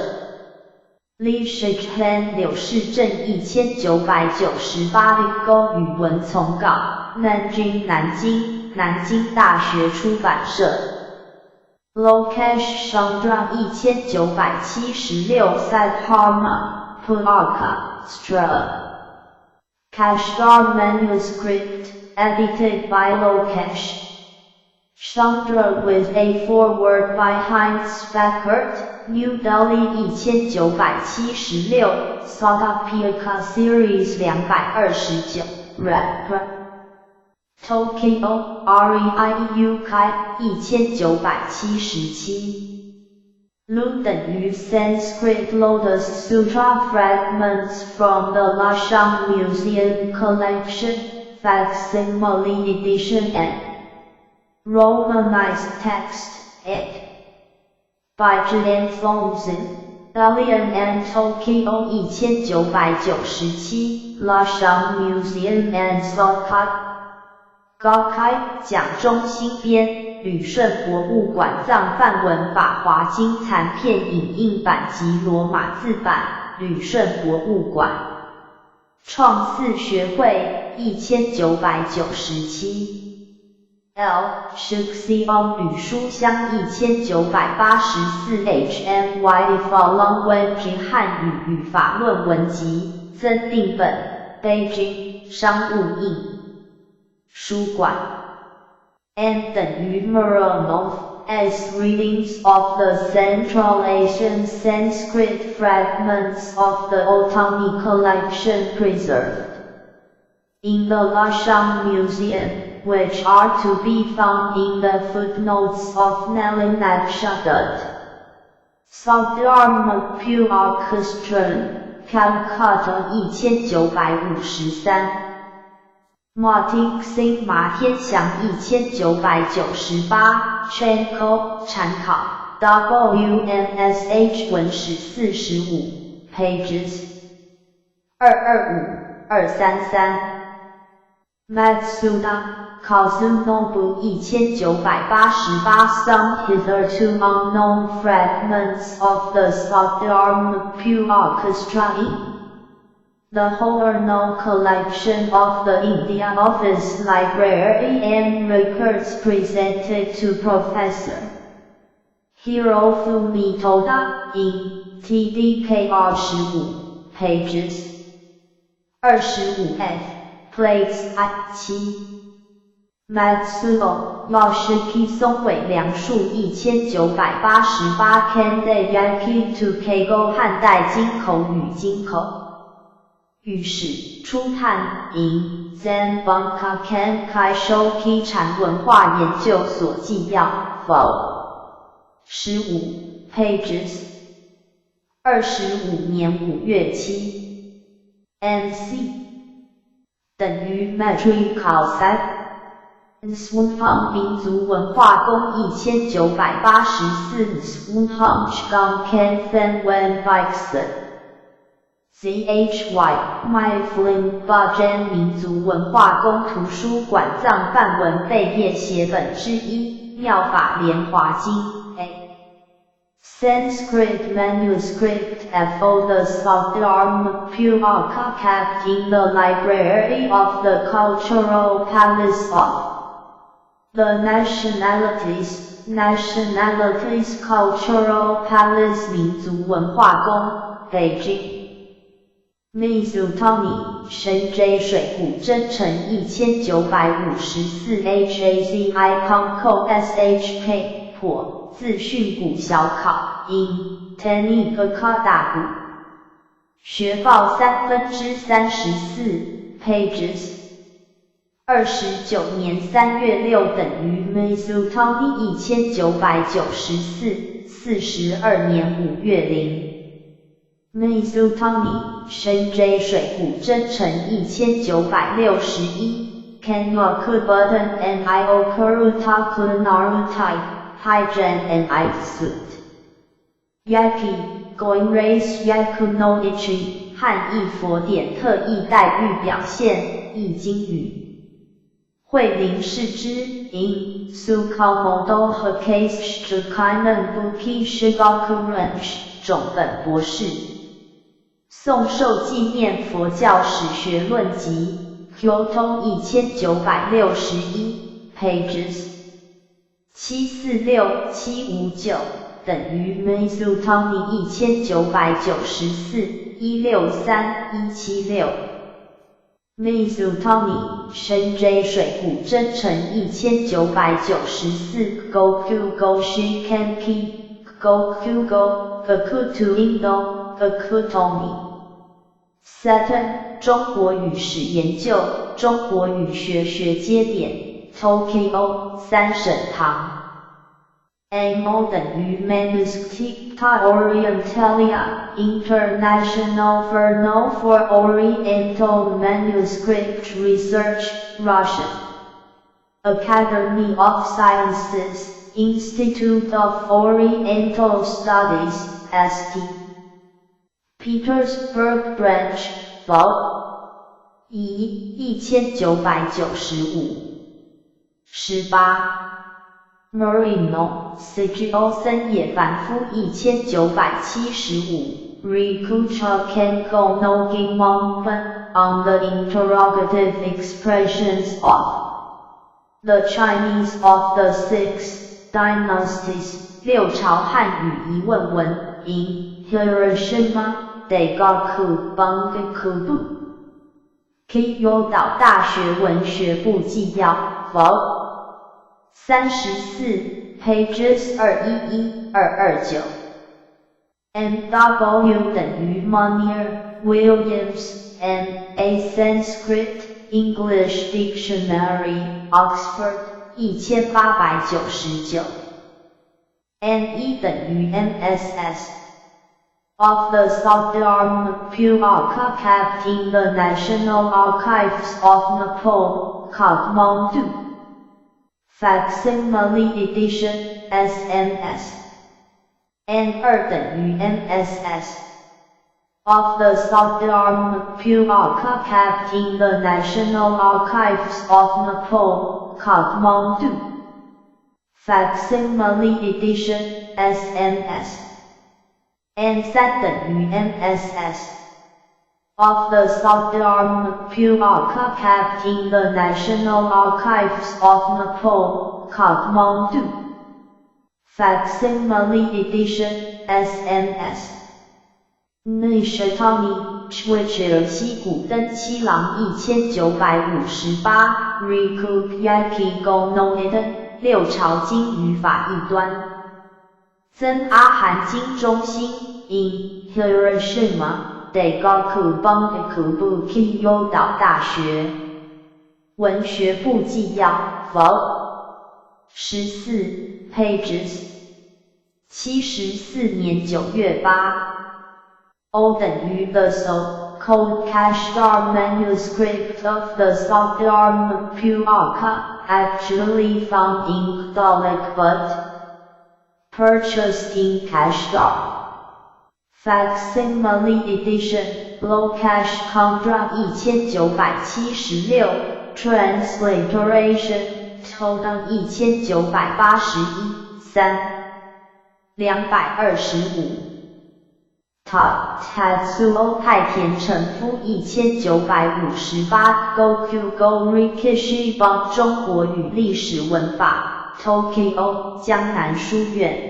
[SPEAKER 2] Li Shichen 柳市镇1998 立语文丛稿南京南京南京大学出版社
[SPEAKER 1] Lokesh Chandra 1976 Saddharma Pitaka, Stra. Kashgar manuscript, edited by Lokesh Chandra with a foreword by Heinz Fackert, New Delhi 1976, Sutta Pitaka Series 229, Rep. Tokyo, Reiyukai, 1977. Lu 等於 Sanskrit Lotus Sutra Fragments from the Lashang Museum Collection, Facsimile Edition and Romanized Text, ed. By Jean Thomson, Dalian and Tokyo 1997, Lashang Museum and Soka Gakkai 蒋中兴编，旅顺博物馆藏梵文法华经残片影印版及罗马字版，旅顺博物馆。创寺学会，1997。L. Shuxiong 吕书香1984 HMY Falong 汉语语法论文集，增订本，Beijing 商务印书馆。M 等于 Mironov S Readings of the Central Asian Sanskrit Fragments of the Otani Collection Preserved in the Lashang Museum, which are to be found in the footnotes of Nalinaksha Dutt. Saddharma Prakashan, Calcutta 1953。马丁星马天祥1998 Chenko 禅考 WMSH 文史45 pages 225-233 Matsuda Kazunobu 1988 Some hitherto unknown fragments of the Saddharma Prakasha The Hoernle collection of the India Office Library and records presented to Professor Hirofumi Toda in TDKR 15 pages 25 F plates I 7 Matsuo Yoshiki 松尾良树1988 Kande Yaki to Keigo 汉代金口语金口语史初探 in Zen Bunka Kenkai Shoki 禅文化研究所纪要 Vol 15 pages 25年5月7 MC 等于 Metrical 三民族文化宫1984 Swunhong Ken Wen Bixen ZHY Myflin 巴民族文化宫图书馆藏梵文贝叶写本之一，妙法莲华经 A Sanskrit manuscript for the Saddharma Pitaka kept in the library of the Cultural Palace of the Nationalities Cultural Palace 民族文化宫，Beijing。 Mizutani, 申 J 水浒真诚1954 HAZI Konko SHK 破资讯古小考 in Tanigaka 大古学报34/3 pages 29年3月6等于 Mizutani 1994 42年5月0 Mizutani 申 J 水浒真诚1961 Kenyaku Button Nio Kurutaku Narutai Hygen Ni Suit Yaki Going Race Yaku no Ichi 汉译佛典特异待遇表现易经语惠林氏之 in Tsukamoto Hakase Shikainen Buki Shigaku Ranch 种本博士。宋寿纪念佛教史学论集，Kyoto 1961，pages。
[SPEAKER 2] 746-759等於 Mizutani 1994-163-176。Mizutani Shinji 水谷真澄1994 Gokugo Shikenki Gokugo Gakutuindo Gakutomi Seton 中國語史研究，中國語學學階點，Tokyo 三省堂。M 等於 Manuscripta Orientalia International Journal for Oriental Manuscript Research, Russian Academy of Sciences, Institute of Oriental Studies, St. Petersburg Branch, Vol. 一，1995，18。Morino, Sergio 森野繁夫1975 Rikucha Kengo no Gimonbun on the interrogative expressions of the Chinese of the Six Dynasties 六朝漢語疑問文 in Hiroshima Daigaku Bungakubu 慶應島大學文學部紀要 Vol. 34 pages 211-229。 M W 等於 Monier Williams M A Sanskrit English Dictionary Oxford 1899。 N 一等於 MSS of the Saddharma Pitaka kept in the National Archives of Nepal, Kathmandu. Facsimile edition, SMS. N 2等於 MSS of the Saddharma Pitaka kept in the National Archives of Nepal, Kathmandu. Facsimile edition, SMS. N 3等於 MSS of the Saddharma Pitaka kept in the National Archives of Nepal, Kathmandu. Facsimile edition, SMS. Nishitani, Chuichiro 西谷登七郎1958 Rikukyaiki go no Niden 六朝今語法異端。增阿含經中心 in Hiroshima Daigaku Bungakubu 慶應島大學文學部紀要 Vol. 14 pages 74年9月8。 O 等於 the so-called Kashgar manuscript of the Saddharma Pitaka, actually found in Khatalik but purchased in Kashgar. Facsimile edition, Lokesh Chandra 1976, Transliteration, Toda 1981, 3, 225。 Tatsuo 太田成夫1958 Gokugo Rekishi Bun 中國語歷史文法 Tokyo 江南書院。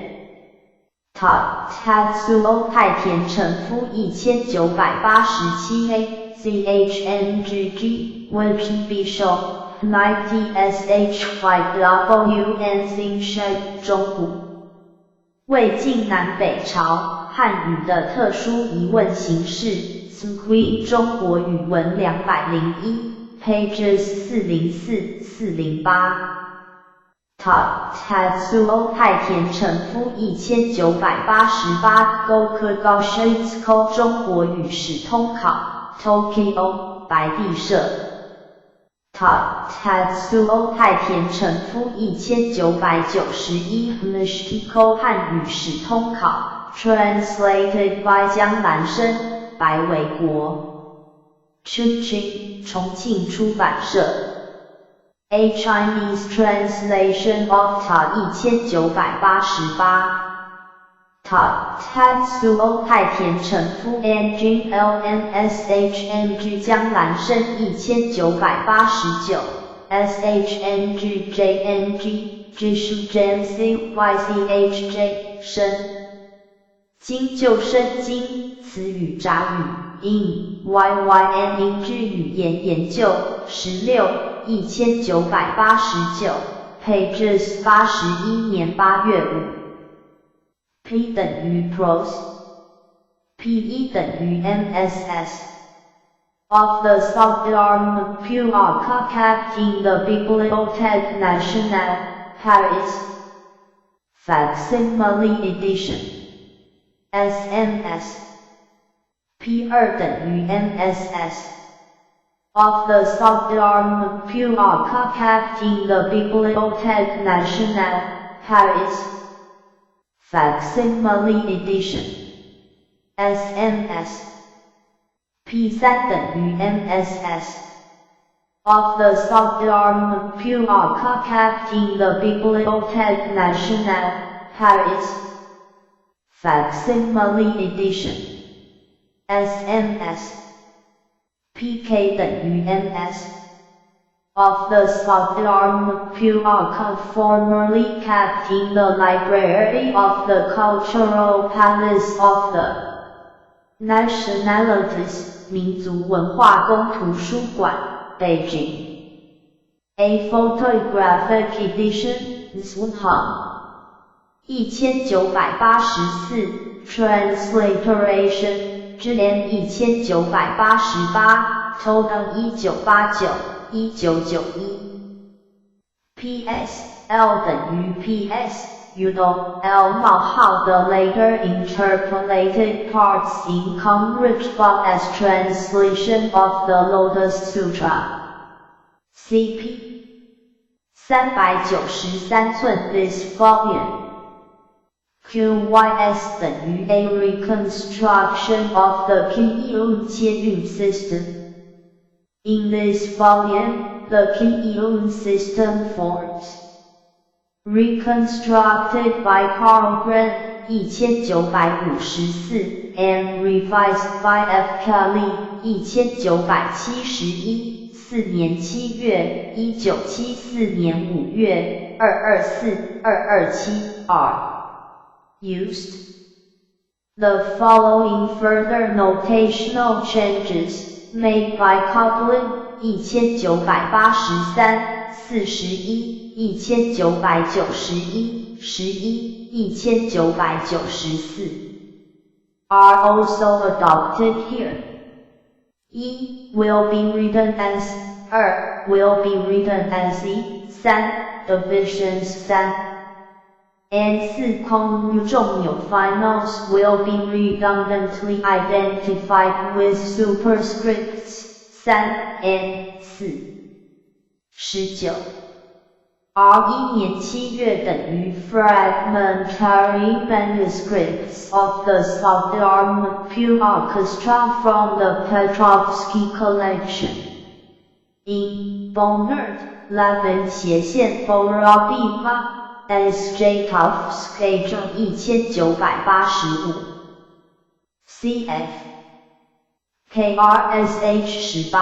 [SPEAKER 2] Tatsuo 太田成夫1987 A C H N G G Which B Show 9 T S H Y W N C S 中古魏晉南北朝漢語的特殊疑問形式 Squee 中國語文201 pages 404-408。 Tatsuo 太田成夫1988 Gokugo Shitsuko 中國語史通考 Tokyo 白帝社。 Tatsuo 太田成夫1991 Mystical 漢語史通考 Translated by 江蘭生、白維國。Chongqing 重慶出版社。A Chinese Translation of Ta 1988。 Tatsuo 太田成夫 N G L N S H N G 江蘭生1989 S H N G J N G G J C Y C H J 申经旧申经词语札语 in Y Y N 英之语言研究16，1989，pages 81年8月5。P 等于 prose。P 一等于 MSS。Of the Sogdiarma Puaka kept in the Bibliothèque Nationale, Paris. Facsimile edition. SMS. P 二等于 MSS. Of the Sogdiarma Puaka kept in the Bibliothèque Nationale, Paris. Facsimile edition. SMS. P 三等于 MSS. Of the Sogdiarma Puaka kept in the Bibliothèque Nationale, Paris. Facsimile edition. SMS. PK 等于 MS. Of the Sogdiarma Puaka formerly kept in the library of the Cultural Palace of the Nationalities 民族文化宫图书馆，Beijing. A photographic edition, Zhuhang. 1984 Transliteration, GN 1988 Total 1989，1991。P.S. L 等于 P.S. Udo L 冒号 The later interpolated parts in Kong Richba's translation of the Lotus Sutra. C.P. 393寸 this volume. QYS 等於 A reconstruction of the Qiyun 切韵 system. In this volume, the Qiyun system forms reconstructed by Karlgren, 1954, and revised by F. Kelly, 1971，四年七月，1974年5月，224、227 are used. The following further notational changes, made by Coblin, 1983，41，1991，11，1994 are also adopted here. 一 will be written as 二 will be written as 一三 divisions 三 and 四空重钮 finals will be redundantly identified with superscripts 三 and 四19 R 一年七月等於 Fragmentary manuscripts of the Sogdiarma Orchestra from the Petrovsky collection. In Bohnert, Levin 斜線 Vorobeva S. J. 1985 C.F. KRSH 18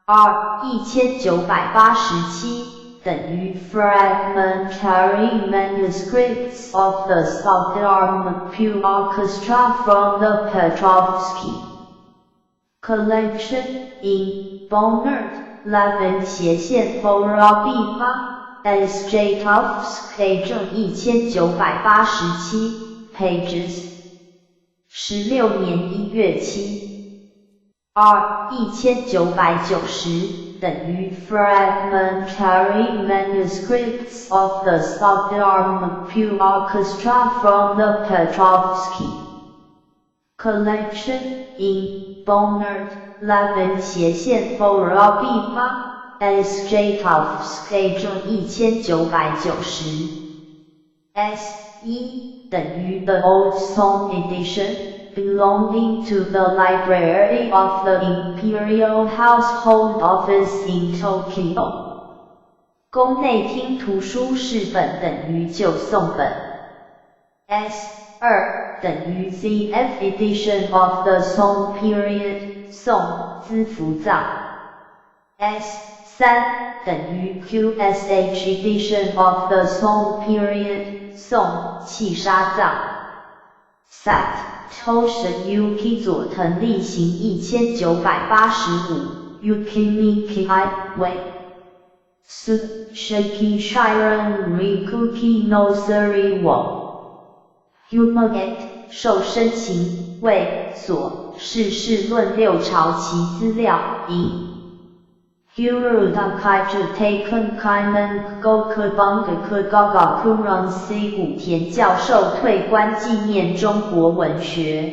[SPEAKER 2] R 1987等於 Fragmentary manuscripts of the Sogdiarma Orchestra from the Petrovsky collection in Bohnert, Levin 斜線 Vorobeva S. J. 1987 pages 16年1月7 R 1990等於 Fragmentary manuscripts of the Sogdiarma Orchestra from the Petrovsky collection in Bohnert, Levin 斜線 Vorobeva S. J. 1990 S 一等於 The Old Song edition belonging to the library of the Imperial Household Office in Tokyo. 宮內廳圖書室本等於舊宋本。S 二等於 ZF edition of the Song period 宋資福藏。S 三等於 QSH edition of the Song period 宋契沙藏。Sat Toshiyuki 佐藤力行1985 Yukimi I 为 Su Shiki Shiren Rikuki no Suri wo Humoget 受身行为所事事论六朝其资料一。Huruda Kaiju Taken Kainan Goku Bungaku Gagakuron C 古田教授退官纪念中国文学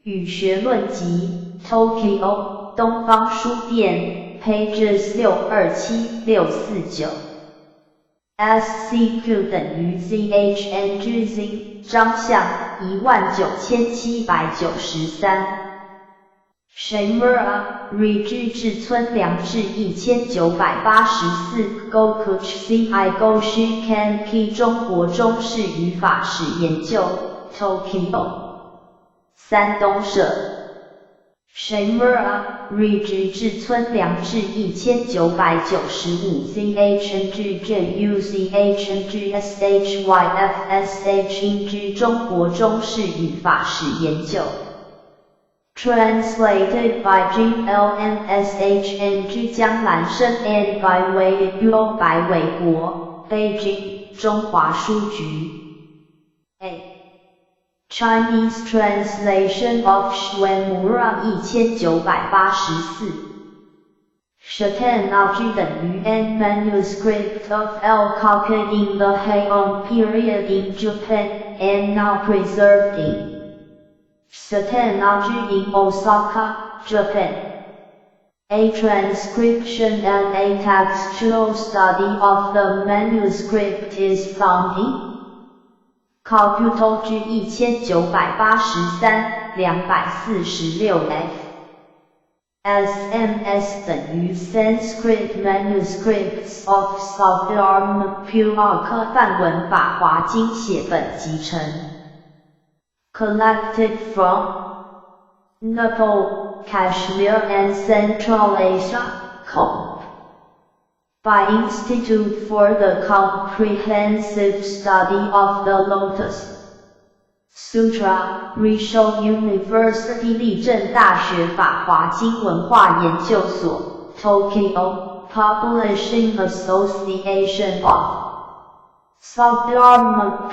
[SPEAKER 2] 语学论集 Tokyo 东方书店 Pages 627-649。 SCQ 等於 ZHNGZ 張相19793。Shimura 瑞志村良治1984 Gokuch C I Goshi Kenki 中國中式語法史研究 Tokyo 三東社。 Shimura 瑞志村良治1995 ZHNGJUCHNGSHYFSHNG 中國中式語法史研究。Translated by G L N S H N G 江蘭生 and by 魏 U 白偉國，Beijing 中華書局。A Chinese translation of Xuanmura 1984。 Shitennoji 等於 N manuscript of L copied in the Heian period in Japan, and now preserved in Shitennoji in Osaka, Japan. A transcription and a textual study of the manuscript is found in Kabutoji 1983, 246 F. SMS 等於 Sanskrit Manuscripts of Saddharma 梵文法華經寫本集成。Collected from Nepal, Kashmir and Central Asia, Comp. By Institute for the Comprehensive Study of the Lotus Sutra, Rissho University 立正大學法華經文化研究所，Tokyo, Publishing Association of Saddharma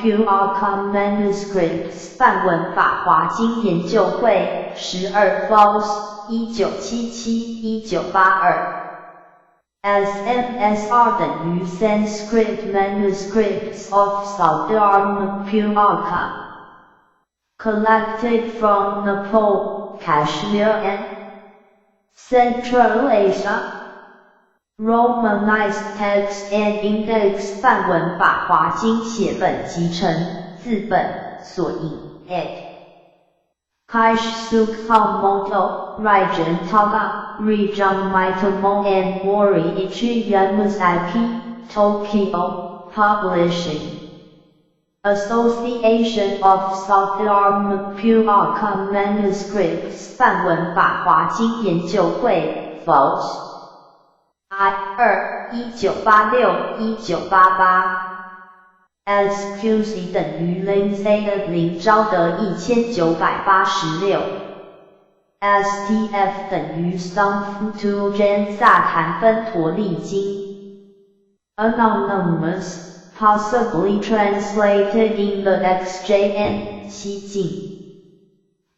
[SPEAKER 2] Manuscripts 梵文法華經研究會，12 Vols, 1977-1982。SMSR 等於 Sanskrit Manuscripts of Saddharma Collected from Nepal, Kashmir and Central Asia. Romanized text and index 梵文法華經寫本集成，字本，索引，ed. Kaish Sukhamoto, Rajan Taga, Rijang Maitamo and Mori Yamazaki, Tokyo, Publishing Association of Saddharma Manuscripts 梵文法華經研究會，Vols. I 2 1986-1988。 SQC 等於 Lindsay 林昭德1986。 STF 等於 Song Jan 薩檀芬陀利經。Anonymous, possibly translated in the XJN 西晉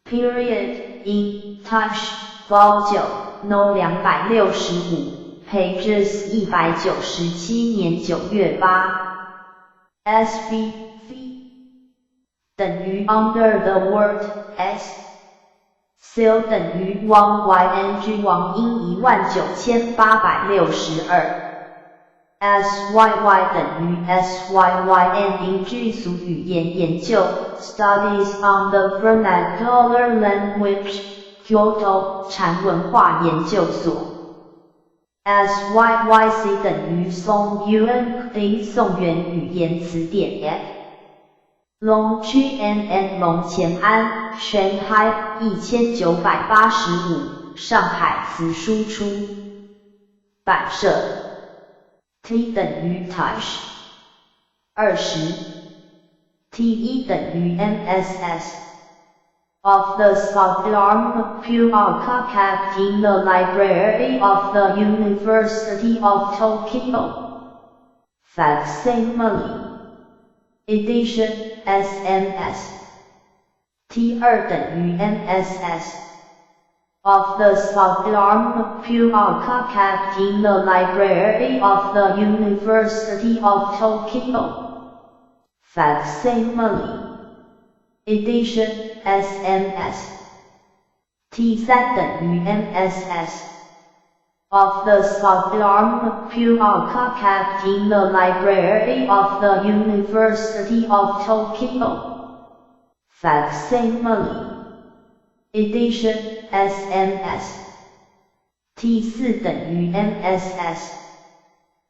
[SPEAKER 2] Period in Touch Vol 9 No 265 Pages 197年9月8。 SV V 等於 Under the word S C 等於王 YNG 王英19862。 SYY 等於 SYYN 俗語言研究 Studies on the Vernacular Language Kyoto 禪文化研究所。 SYYC 等於宋 UN 丁宋元語言詞典 F 龍區 NN 龍前安 Shanghai 1985上海辭書出。版社。T 等於 Tish 20，T 1等於 MSS of the Saddharma Pitaka kept in the library of the University of Tokyo. Facsimile Edition SMS T 2等於 MSS of the Saddharma Pitaka kept in the library of the University of Tokyo. Facsimile Edition SMS T 3等於 MSS of the Saddharma Pitaka kept in the library of the University of Tokyo. Facsimile Edition SMS T 4等於 MSS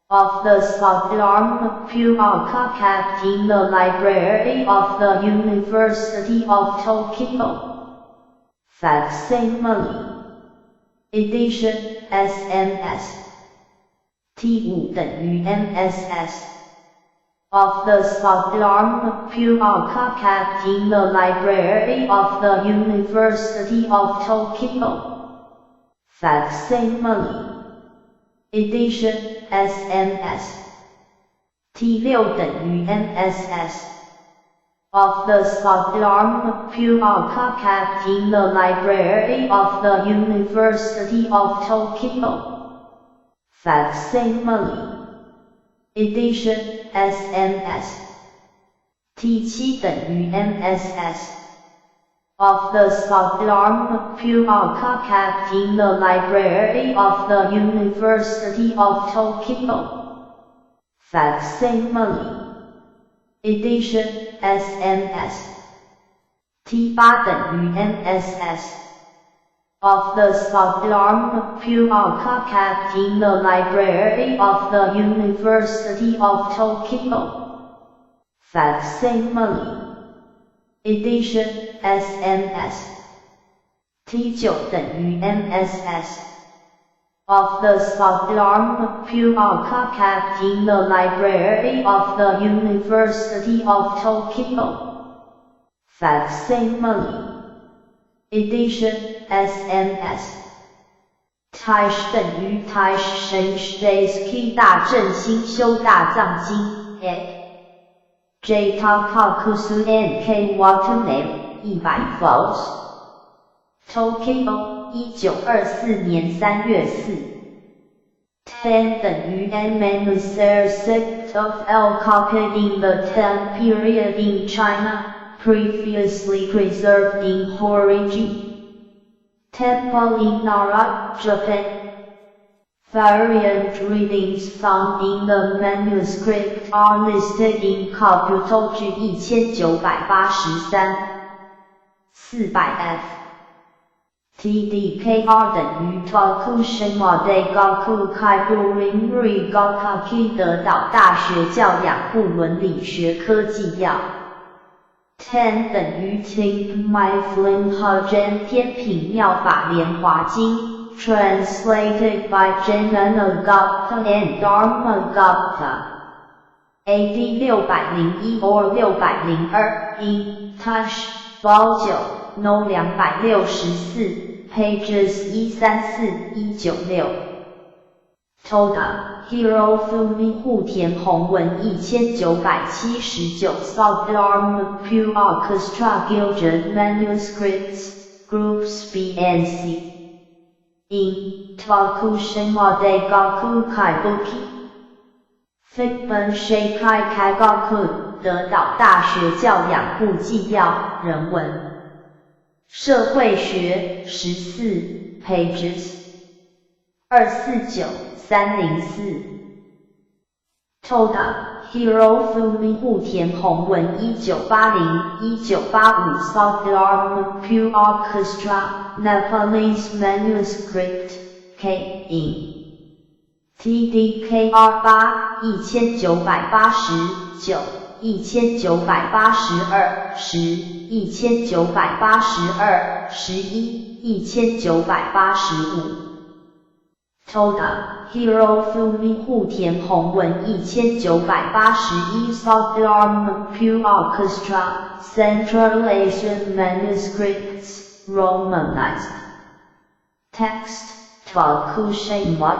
[SPEAKER 2] of the Saddharma Pitaka kept in the library of the University of Tokyo. Facsimile Edition SMS T 5等於 MSS of the Saddharma Pitaka kept in the library of the University of Tokyo. Facsimile Edition SMS T 6等於 MSS of the Saddharma Pitaka kept in the library of the University of Tokyo. Facsimile Edition SMS T 7等於 MSS of the Saddharma Pitaka kept in the library of the University of Tokyo. Facsimile Edition SMS T 8等於 MSS of the Saddharma Pitaka kept in the library of the University of Tokyo. Facsimile Edition SMS T 9等於 MSS of the Saddharma Pitaka kept in the library of the University of Tokyo. Facsimile Edition SMS Tish 等於 Tish 神大正新修大藏經 A J Takakusu N K Watanabe 100 vols Tokyo 1924年3月4 10等於 N manuscript of L copied in the Tang period in China, previously preserved in Horiji Temple in Nara, Japan. Variant readings found in the manuscript are listed in Kabutoji 1983 400 F. TDKR 等於 Tokushima 大學開部倫理學德島大學教養部倫理學科紀要。10等於 Ting My Flin Hajen 天品妙法蓮華經，Translated by Jnanagupta and Dharmagupta. AD 601 or 602 in Tush, Vol 9, No 264, pages 134-196。Toda, Hirofumi 户田宏文1979 Saddharma Orchestra Gilded Manuscripts, Groups B and C. In Tokushima 大學開部芬本世界科學德島大學教養部紀要人文社會學14 pages 249-304。Toda, Hirofumi 戶田宏文1980-1985 Saddharma Orchestra Nepalese Manuscript K in TDKR 8 1989 1982 10 1982 11 1985。Toda, Hirofumi 户田宏文1981 Sogdiarma Puarkastra, Central Asian Manuscripts, Romanized. Text, Tokushima.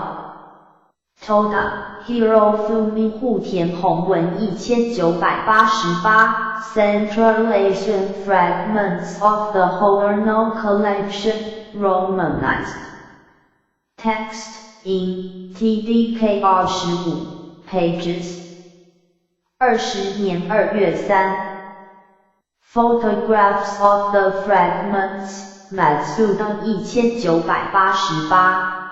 [SPEAKER 2] Toda, Hirofumi 户田宏文1988 Central Asian Fragments of the Hoernle Collection, Romanized. Text, in TDK 25 pages. 20年2月3. Photographs of the fragments, Matsuda 1988.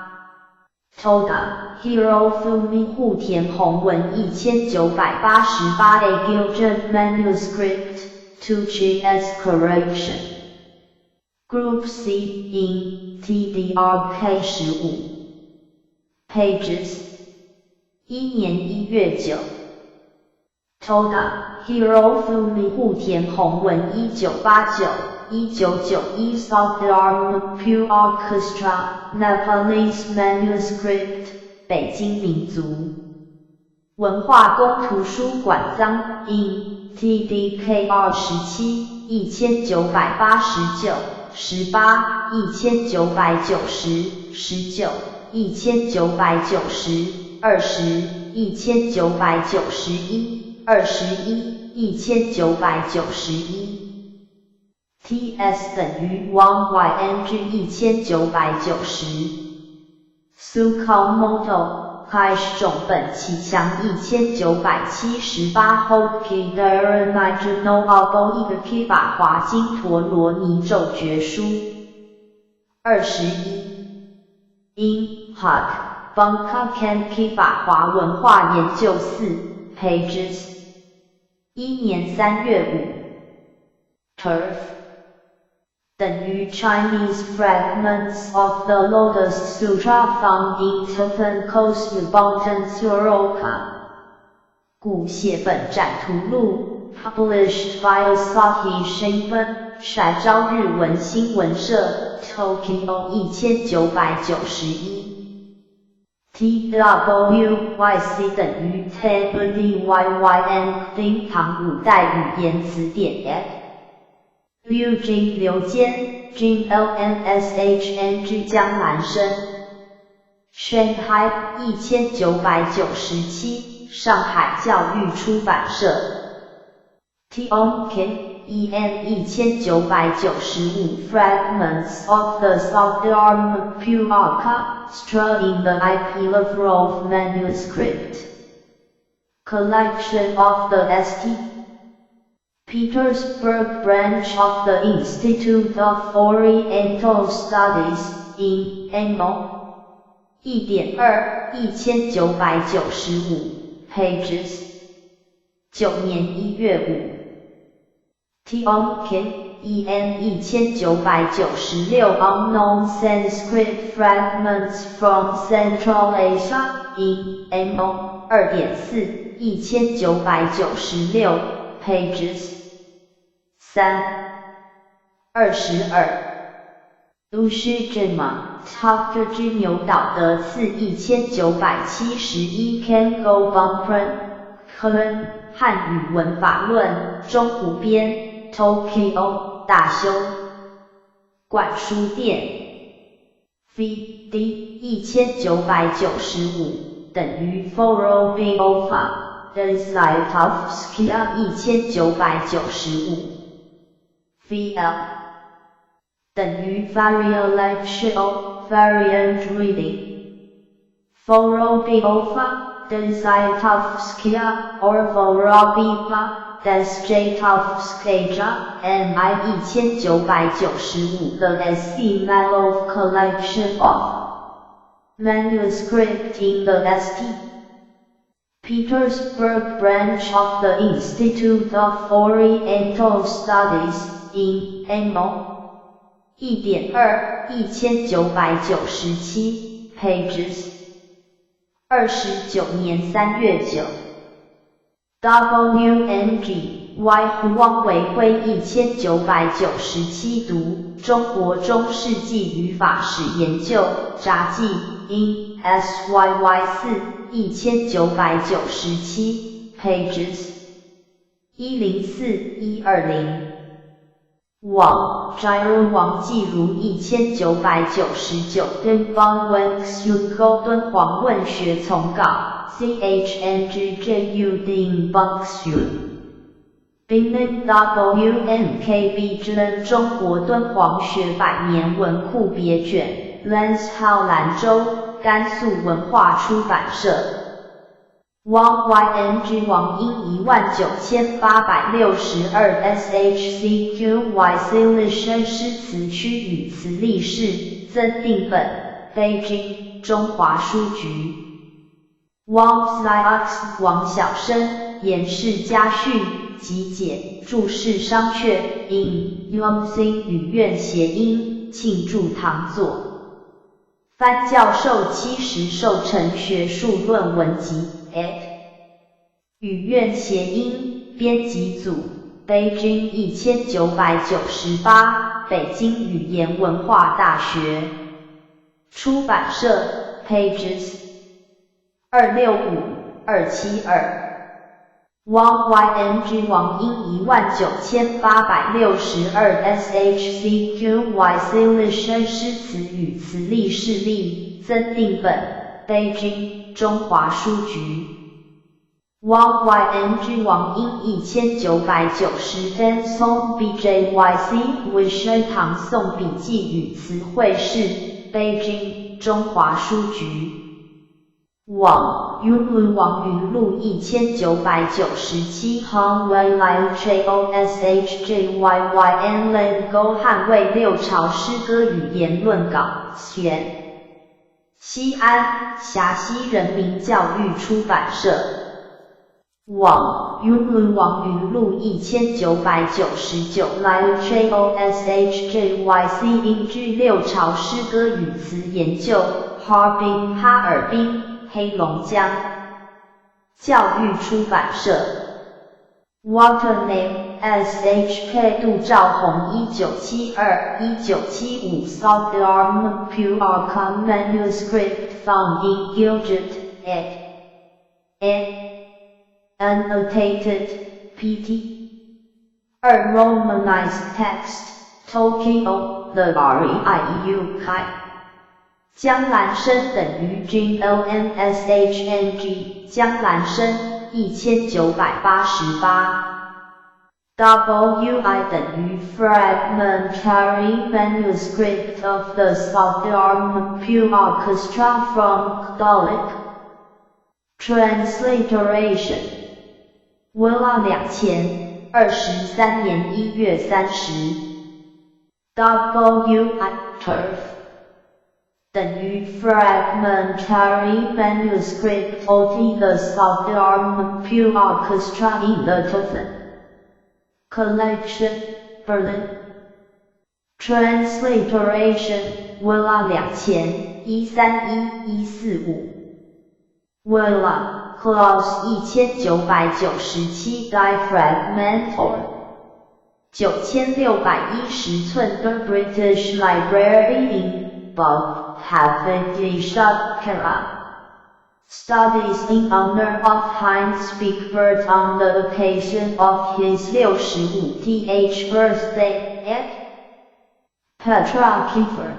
[SPEAKER 2] Toda, Hirofumi 户田宏文1988 A Giljan Manuscript, 2GS Correction. Group C, in TDRK 15 pages. 1年1月9. Toda, Hirofumi 户田宏文1989 1991 Sogdiarma Puarkastra, Nepalese Manuscript, 北京民族文化宫图书馆藏 in TDK 27 1989 18 1990 19 1990 20 1991 21 1991 TS 等於 Wang YNG 1990 Tsukamoto 開始種本啟強1978 Hoki Daranaja no Abo 法華經陀羅尼咒訣書21 In Hak Bunka 法華文化研究四 pages 1年3月5 Turf 等於 Chinese Fragments of the Lotus Sutra found in Turfan Cosmopolitan Tsuruoka 古写本展圖錄 Published by Asahi Shimbun 朝日文新聞社 Tokyo 1991 TWYC 等於 TDYYN 丁唐五代語言詞典 F Eugene 劉堅 Jin LNSHNG 江蘭生 Shanghai 1997上海教育出版社 TOK EN 1995 Fragments of the Sogdiarma Puarka Stra in the IP Lavrov Manuscript Collection of the St. Petersburg branch of the Institute of Oriental Studies, in Engel 1.2 1995 pages 9年1月5 TOK EN 1996 Unknown Sanskrit Fragments from Central Asia in MO 2.4 1996 pages 3 22 Ushijima Takagi 牛岛德次1971 Kengo Bunpren 科漢語文法論中湖編 Tokyo 大修館書店 V D 1995等於 Vorobyova Desyatowskaya 1995 VL 等於 Varialectional Variant Reading Vorobyova Desyatowskaya or Vorobieva Desjatovskaya MI 1995 The S. C. Malov Collection of Manuscript in the St. Petersburg branch of the Institute of Oriental Studies, in Engel 1.2 1997 pages 29年3月9 WNG Y 汪维辉1997读中国中世纪语法史研究札记 in SYY 4 1997 pages 104-120。王摘王继如1999敦煌文学敦煌文学丛稿 CHNGJU 丁邦学 Binen WMKB 真中国敦煌学百年文库别卷 Lanzhou 兰州甘肃文化出版社。汪 YNG 王英19862 SHCQYC 历生诗词区与词例释增订本，Beijing 中华书局。汪 CX 王晓生，颜氏家训集解注释商榷 in UMC 语院谐音庆祝堂作。范教授70寿辰学术论文集，ed. 语院谐音编辑组，Beijing 1998，北京语言文化大学出版社，Pages 265-272。汪 YNG 王英19862 SHCQYC 历生诗词与词例释例增订本，Beijing 中华书局。汪 YNG 王英1990 N 宋 BJYC 卫生唐宋笔记与词汇释，Beijing 中华书局。王云路王云路1997 Hong Wei Liu CHOSHJYYN Lin 勾汉魏六朝诗歌语言论稿选，西安峡西人民教育出版社。王云路王云路1999 Liu CHOSHJYC 英居六朝诗歌语词研究，哈尔滨哈尔滨黑龙江教育出版社。Watanabe SHK 杜兆宏1972-1975 Sogdiarma Puarkha manuscript found in Gilgit, ed. A. Annotated, pt. 2 Romanized text, Tokyo, The REIU Kai. 江兰生等于 G L N S H N G 江兰生1988 WI 等于 Fragmentary manuscript of the Sogdiarma Orchestra from Kdalik Transliteration Willa 2023年1月30 WI Turf 等于 Fragmentary manuscript of the Sogdiarma Orchestra in the Turfan Collection, Berlin. Transliteration, Willa 2000 131-145 Willa, Klaus 1997 Die Fragmentor 9610寸 The British Library in Bob Shakara Studies in honor of Heinz Bigbert on the occasion of his 65th birthday, ed. Petra Kiefer.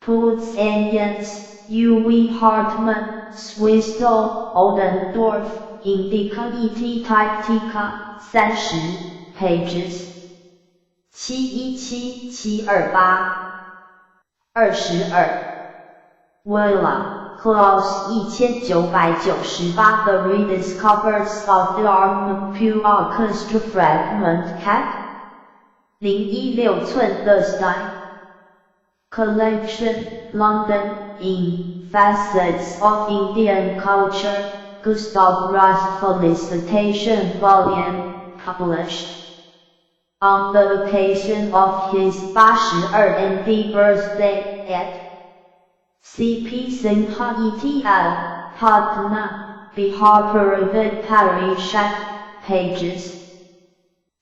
[SPEAKER 2] Putz Jens, Uwe Hartmann, Swisstow, Oldendorf, Indica et Typtica, 30 pages. 717-728 22. Willa, Klaus 1998 The Rediscovered Sogdiarma Orchestra Fragment Cat 016寸 The Stein Collection, London, in Facets of Indian Culture, Gustav Rast Felicitation Volume, published on the occasion of his 82nd birthday, ed. C.P. Sinha et al., Patna,
[SPEAKER 1] Bihar Puravid Parishad, pages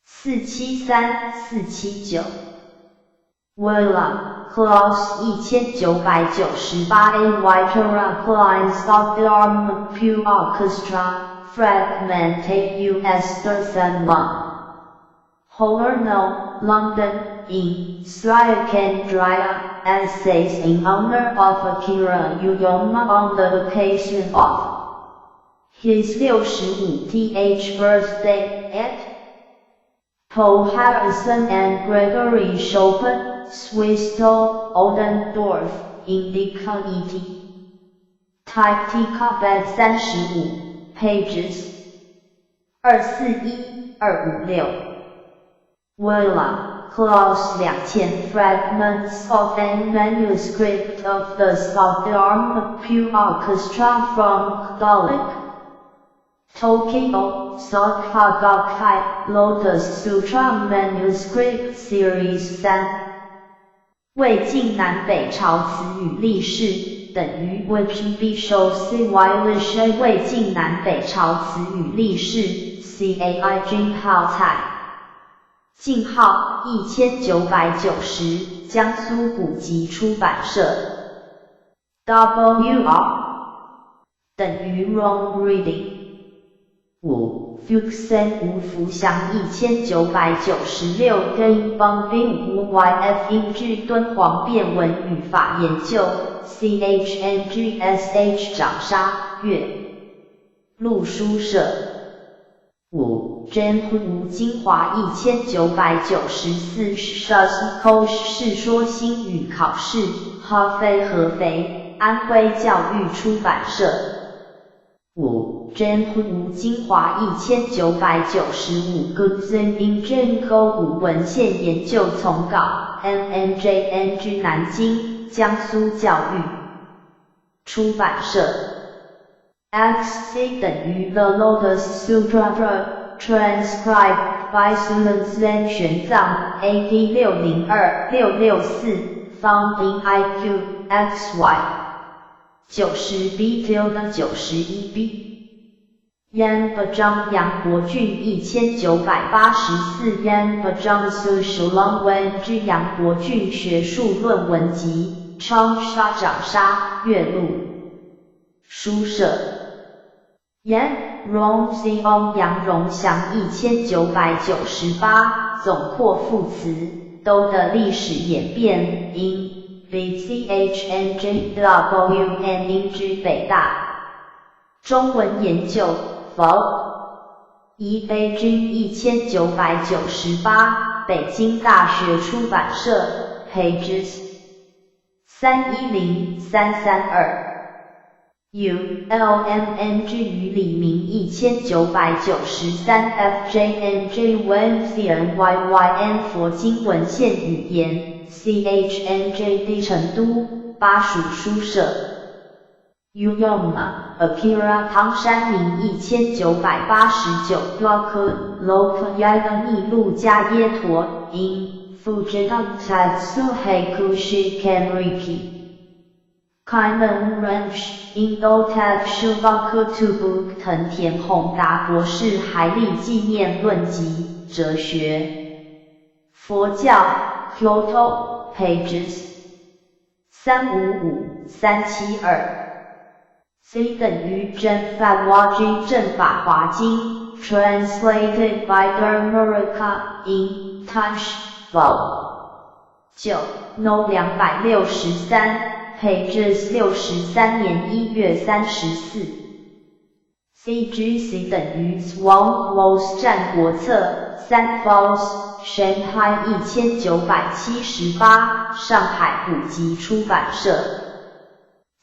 [SPEAKER 1] 473、479。Wille, Klaus 1998 A Weiterer Klein Sattdharma Pu Orchestra, Fragmente aus der Sammlung. Holerno, London, in Srikendriya, Essays in Honor of Akira Uyoma on the occasion of his 65th birthday, ed. Paul Harrison and Gregory Schopen, Swissthal, Oldendorf, Indica et. Type Tika Bed 35, pages 241、256。Wille, Klaus 2000 Fragments of a Manuscript of the Sattdharma Pu Orchestra from Kdalik. Tokyo, Soka Gakkai, Lotus Sutra Manuscript Series 3。魏晉南北朝詞語例釋等於 Which show C Y 魏魏晉南北朝詞語例釋 C A I 君號蔡晉號1990江蘇古籍出版社 W R 等於 Wrong Reading 5 Fuxen 吳福祥1996跟邦兵吳 Y F 英劇敦煌變文語法研究 C H N G S H 長沙岳麓書社5真吳金華1994 s 世說新語考釋哈非合肥安徽教育出版社5真吳金華1995 Goodson in 真勾古文獻研究叢稿 M N J N G 南京江蘇教育出版社 X C 等於 The Lotus Sutra Transcribed by Xuanzang 玄奘 A D 602-664 Found in I Q X Y 90 B tilde 91 B 燕不张杨伯峻1984燕不张苏修朗文之杨伯峻学术论文集，长沙长沙岳麓書社。燕榮 C 楊榮祥1998總括副詞都的歷史演變 in B C H N J W N N G 北大中文研究 Vol 一北京1998北京大學出版社 Pages 310、332 U L M N G 于李明1993 F J N J W C N Y Y N 佛經文獻語言 C H N J D 成都巴蜀書社 Uyoma Akira 湯山明1989 Block Lokayata 逆路加耶陀 in Fujita Tatsuhei Kushi Kenriki Kaiman Ranch Indo Tatsubaku 藤田宏達博士還立紀念論集哲學佛教 Kyoto Pages 355、372 C 等於真法華經正法華經 Translated by Dharmaraka in Touch Vol 9 No 263 Pages 63年1月34 CGC 等於 Zhuang 戰國策3 Vols Shanghai 1978上海古籍出版社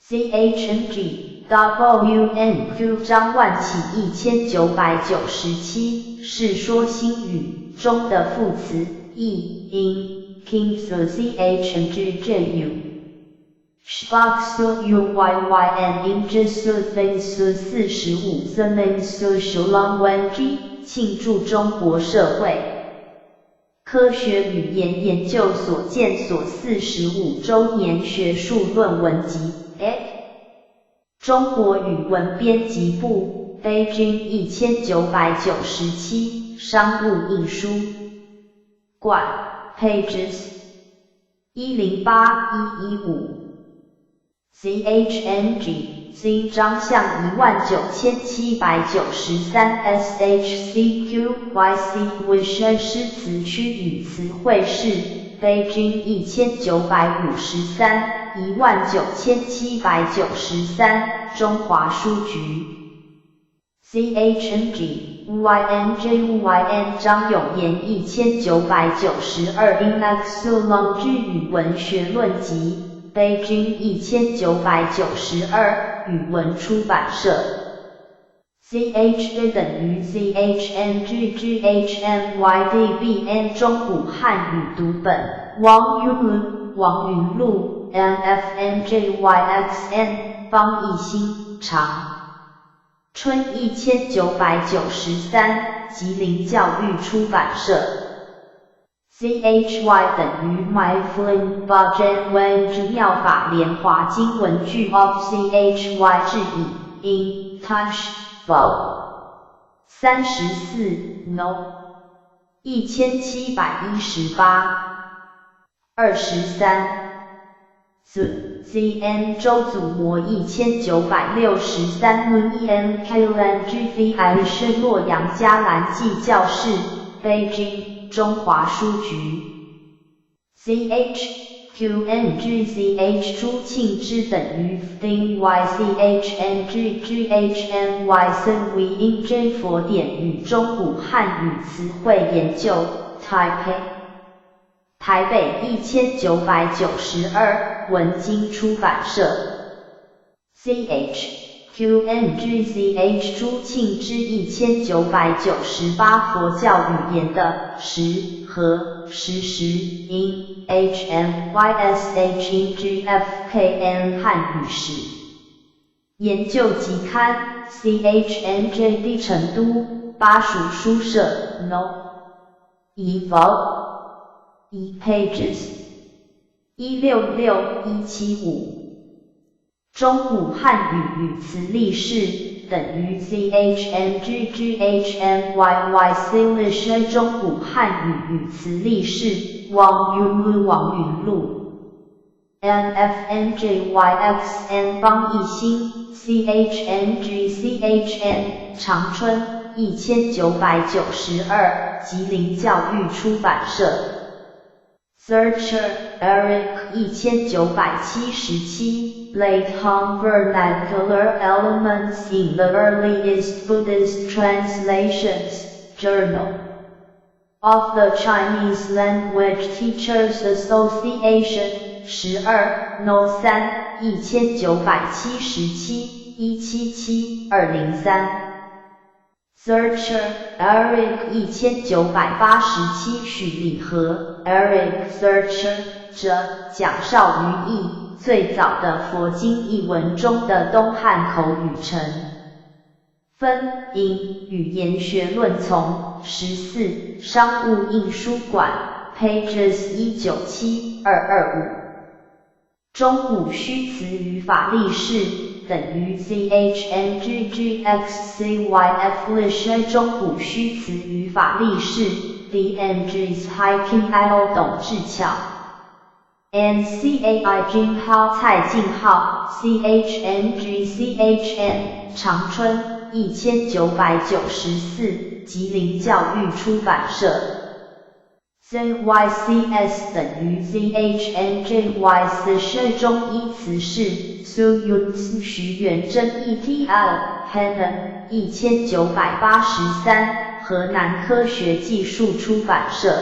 [SPEAKER 1] CHNG WNQ 張萬啟1997世說新語中的副詞 e in King C H N G J U Shbox U Y Y N in Jisu Thing Su 45 Zemin Su Shulang Wen G 慶祝中國社會科學語言研究所建所45週年學術論文集 ed 中國語文編輯部。
[SPEAKER 2] 北京1997，商务印书馆，pages 108-115。CHNG C 张相19793 SHCQYC วิ诗词区与词汇释，北京1953，19793，中华书局。CHNG YNJYN 张永言1992 Inaxulong 语文学论集。北京1992，语文出版社。CHJ 等于 CHNGGHMYDBN 中古汉语读本，王云路，王云路，NFNJYXN，方一新，长春1993，吉林教育出版社。CHY 等于 Myflin Bajan Wen 妙法莲华经文句 of CHY 致意 in Touch Vol 34 No 1718 23 Z CN 周祖模1963 M E N K N G V I 是洛阳伽蓝记教室，北京。中华书局。CH QNGCH 朱庆之等于 D Y C H N G G H M Y C V I J 佛典与中古汉语词汇研究，台北，台北1992，文经出版社。CH QNGCH 朱庆之1998佛教语言的时和时时 in H M Y S H E G F K N 汉语史研究集刊 CHNJD 成都巴蜀书社 No 一 Vol 一 Pages 166-175。中古汉语语词例释等于 CHNGGHMYYC 历史中古汉语语词例释，王云路王云路，NFNJYXN 方一新 CHNGCHN 长春1992，吉林教育出版社。Zurcher Eric 1977 Late Han Vernacular Elements in the Earliest Buddhist Translations, Journal of the Chinese Language Teachers Association, 12 No 3 1977 177-203。Zurcher Eric 1987 许礼和 Eric Zurcher 者蒋绍瑜译最早的佛经译文中的东汉口语成分 in 语言学论丛14商务印书馆 pages 197-225。中古虚词语法例释等于 CHNGGXCYF 历史中古虚词语法例释 DNG HIKIO 董志巧 NCAI 金号蔡进浩 CHNGCHN 长春1994吉林教育出版社。ZYCS 等于 ZHNJY 四十中医词释苏云徐元贞 ETL Henan 1983河南科学技术出版社。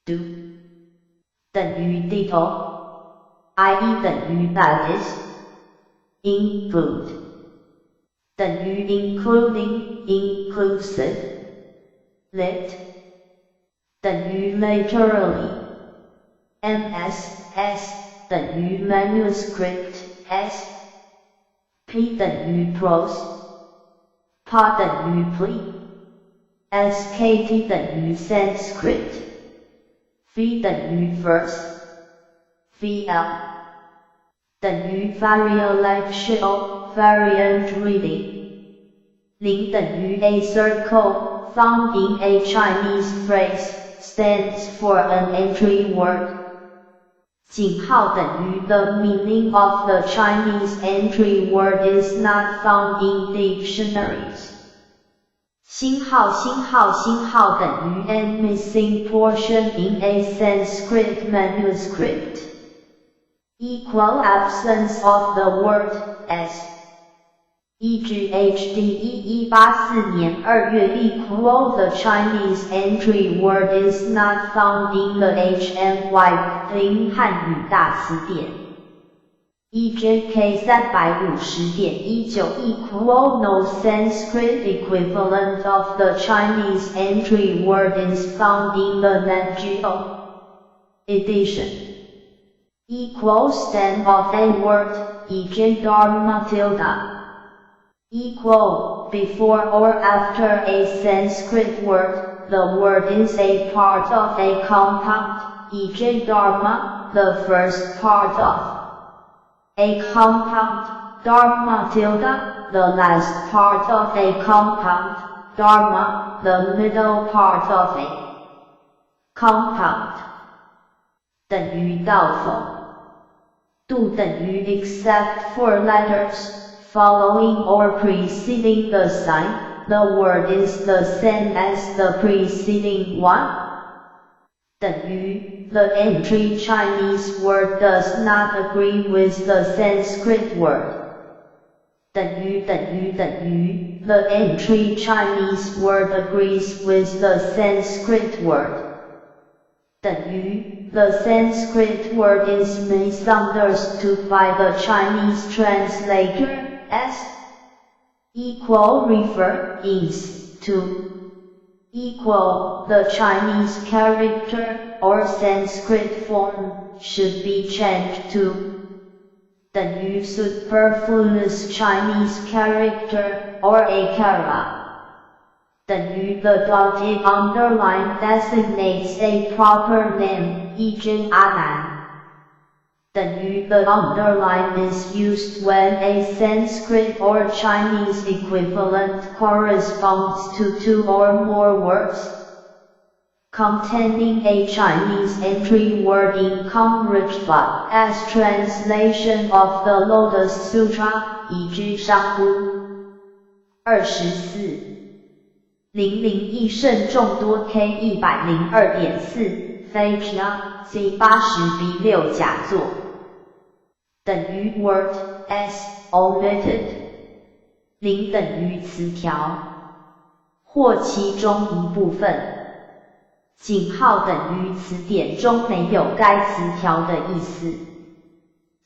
[SPEAKER 2] Do 等于 ditto IE 等于 that is include 等于 including inclusive lit 等于 literally MS S 等于 manuscript S P 等于 prose Pa 等于 plea SKT 等于 Sanskrit V 等于 verse VL 等于 variational variant reading 零等於 a circle, found in a Chinese phrase, stands for an entry word. 井號等於 the meaning of the Chinese entry word is not found in dictionaries. 星號星號星號等於 an missing portion in a Sanskrit manuscript. Equal absence of the word s. E.g. H.D. 1184年2月 equal the Chinese entry word is not found in the HMY 林漢語大詞典。E.J.K. 350.19 equal no Sanskrit equivalent of the Chinese entry word is found in the Nanjing edition. Equal stem of a word, e.g. Dharma tilde. Equal, before or after a Sanskrit word, the word is a part of a compound, e.g. Dharma, the first part of a compound, Dharma tilde, the last part of a compound, Dharma, the middle part of a compound. 等於到否？度等於 except for letters following or preceding the sign, the word is the same as the preceding one. 等於 the entry Chinese word does not agree with the Sanskrit word. 等於等於等於 the entry Chinese word agrees with the Sanskrit word. 等於 the Sanskrit word is misunderstood by the Chinese translator, s equal refer is to equal the Chinese character or Sanskrit form should be changed to 等於 superfluous Chinese character or a chara. 等於 the dotted underline designates a proper name, e.g. 阿難。等於 the underline is used when a Sanskrit or Chinese equivalent corresponds to two or more words containing a Chinese entry word in As translation of the Lotus Sutra, e.g. 商姑。24。零零一胜众多 K 102.4，非 Z 80 B 6甲座，等於 word s omitted，零等於詞條或其中一部分，井號等於詞典中沒有該詞條的意思。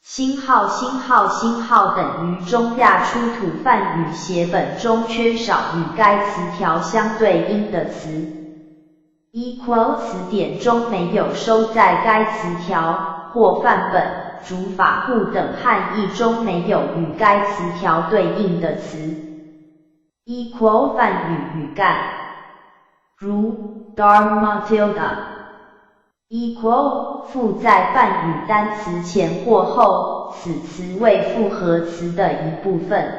[SPEAKER 2] 星號星號星號等於中亞出土梵語寫本中缺少與該詞條相對應的詞。Equal 詞典中沒有收載該詞條，或梵本、竺法護等漢譯中沒有與該詞條對應的詞。Equal 梵語語幹，如 Dharma tilde。Equal 附在梵語單詞前或後，此詞為複合詞的一部分，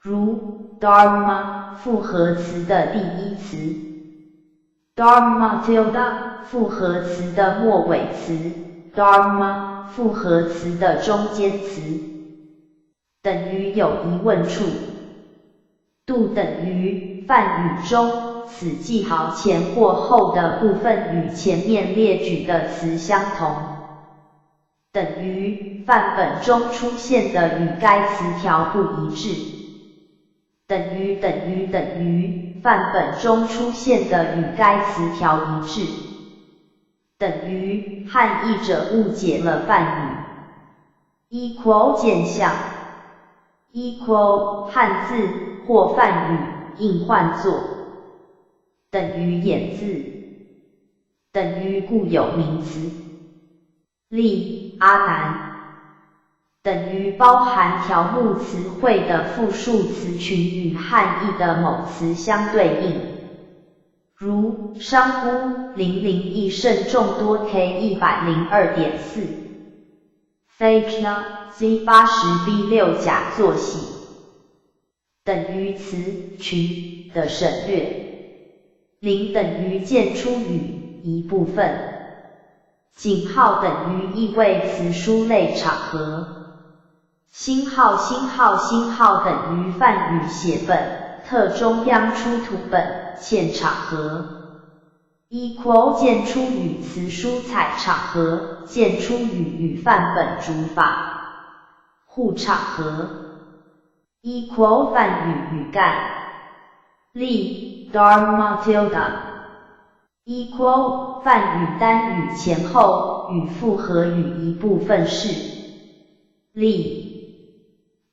[SPEAKER 2] 如 Dharma 複合詞的第一詞，Dharma tilde 複合詞的末尾詞，Dharma 複合詞的中間詞，等於有疑問處，度等於梵語中。此記號前或後的部分與前面列舉的詞相同，等於範本中出現的與該詞條不一致，等於等於等於範本中出現的與該詞條一致，等於漢譯者誤解了梵語。Equal 見項，equal 漢字或梵語應喚作。等於衍字，等於固有名詞。例阿難，等於包含條目詞彙的複數詞群與漢譯的某詞相對應，如商姑零零一勝眾多 K 102.4，非 Z 80 B 6甲座喜，等于词群的省略。零等于见出语一部分。井号等于意味词书类场合。星号星号星号等于梵语写本，特中央出土本，欠场合。equal 见出语词书彩场合，见出语与梵本主法。护场合。equal 梵语语干。例 Dharma tilde equal 梵语单语前后与复合语一部分是。例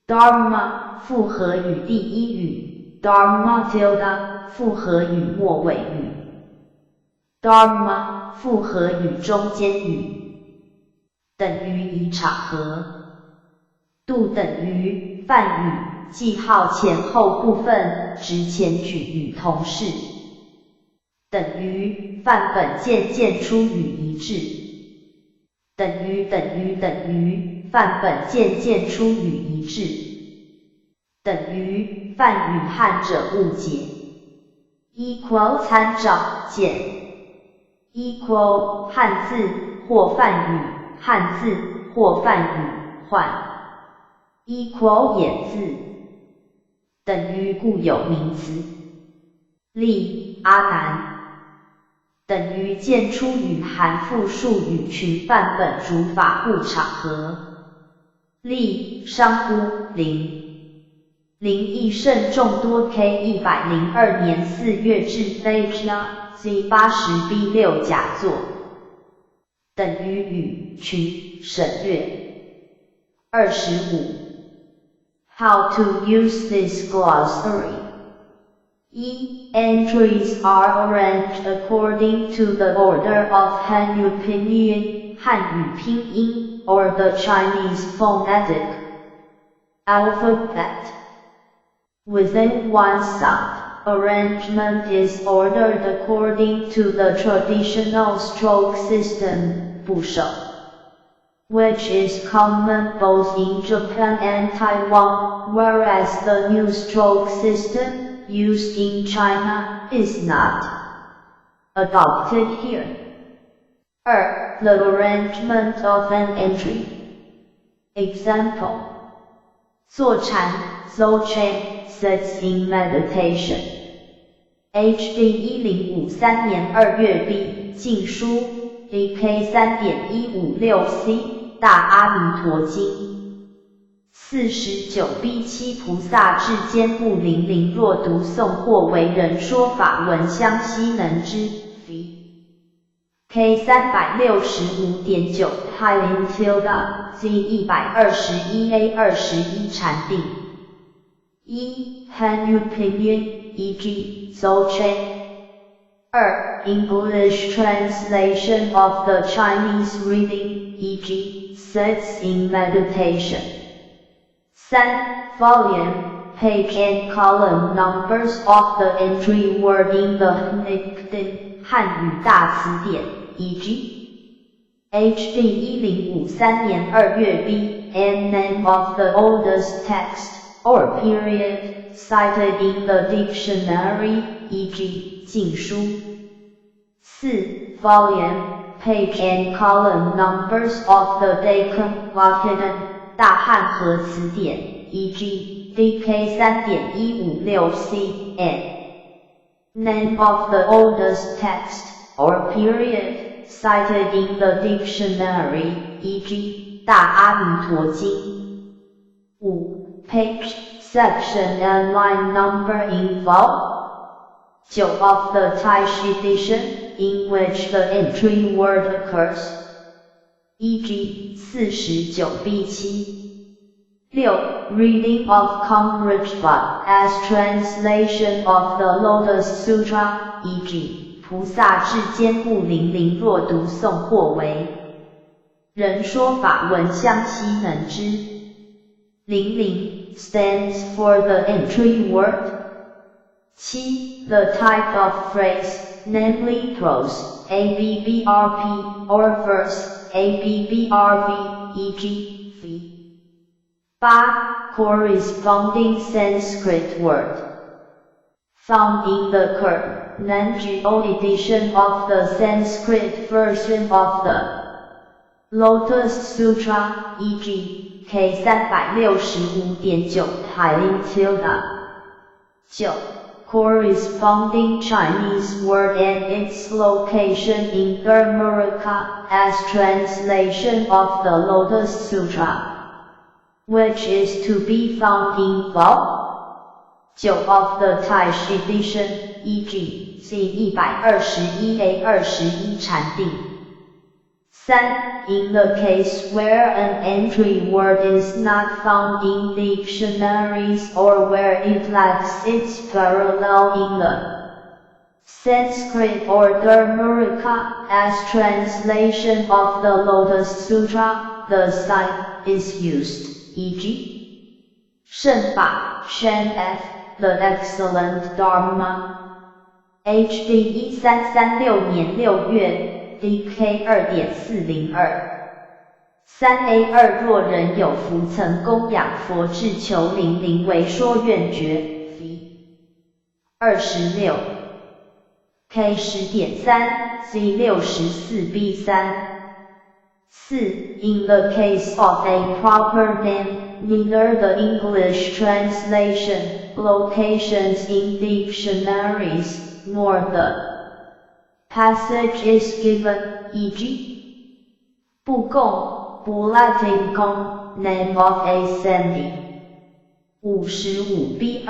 [SPEAKER 2] Dharma 复合语第一语，Dharma tilde 复合语末尾语，Dharma 复合语中间语，等于以场合。度等于梵语记号前后部分直前举与同事，等于梵本见见出语一致，等于等于等于梵本见见出语一致，等于梵语汉者误解，equal 参照见，equal 汉字或梵语汉字或梵语换，equal 衍字，等于固有名词，例阿难。等于见出语含复数语群范本主法护场合。例商孤零零义甚众多 K 102年4月至 H Z 80 B 6甲作，等于语群省略。25。How to use this glossary? 一 Entries are arranged according to the order of Hanyu Pinyin, 汉语拼音, or the Chinese phonetic alphabet. Within one sound, arrangement is ordered according to the traditional stroke system, 部首, which is common both in Japan and Taiwan, whereas the new stroke system, used in China, is not adopted here. 2. The arrangement of an entry. Example. 坐禅 Dzogchen sits in meditation. HD 1053年2月 B 晋书 DK 3.156 C 大阿弥陀经。49 B 7菩萨智坚固零零若读诵或为人说法闻相悉能知。V K 365.9 High tilde Z 121 A 21禅定。一 Hanyu Pinyin e.g. Dzogchen。二 English translation of the Chinese reading, e.g. sits in meditation. 三 Volume, page and column numbers of the entry word in the Hnekdin 汉语大词典，e.g. HD 1053年2月 B, and name of the oldest text, or period, cited in the dictionary, e.g. 晋书。四 Volume, page and column numbers of the Dakan Wakhidan 大汉和词典，e.g. DK 3.156 C, N. Name of the oldest text, or period, cited in the dictionary, e.g. 大阿弥陀经。五 Page, section and line number in Vol. 9 of the Taishi edition, in which the entry word occurs, e.g. 49 B 7。六 Reading of Kong as translation of the Lotus Sutra, e.g. 菩萨智坚固零零若读诵或为人说法闻相悉能知。零零 stands for the entry word. 七 The type of phrase, namely prose, ABBRP, or verse, ABBRV, e.g. V. 八
[SPEAKER 1] corresponding Sanskrit word found in the Ker, Nanjio edition of the Sanskrit version of the Lotus Sutra, e.g., K 365.9 High tilde 9 corresponding Chinese word and its location in Dharmaraja as translation of the Lotus Sutra, which is to be found in Vol. 9 of the Taishi edition, e.g., C 121 A 21禅定。3. In the case where an entry word is not found in dictionaries or where it lacks its parallel in the Sanskrit or Dharmaraka as translation of the Lotus Sutra, the sign is used, e.g. 胜法 Shen F, The Excellent Dharma. HD 1336年6月，DK 2.402。3A 2若人有福曾供养佛智求灵灵为说愿觉，V 26 K 10.3 C 64 B 3 4. In the case of a proper name, neither the English translation, locations in dictionaries, nor the passage is given, e.g. 不共 Bulating Gong, name of a sandhi. 55 B 2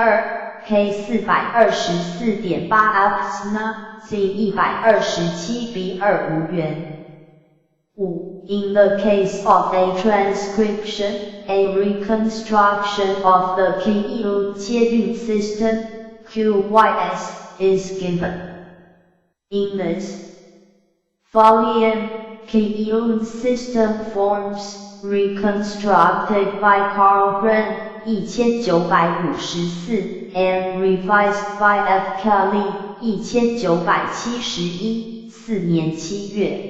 [SPEAKER 1] K 424.8 Apsna C 127 B 2無緣。5. In the case of a transcription, a reconstruction of the Qiyu 切韵 system, QYS, is given. In this volume, Qiyun system forms, reconstructed by Karlgren, 1954, and revised by F. Kelly, 1971, 4年7月。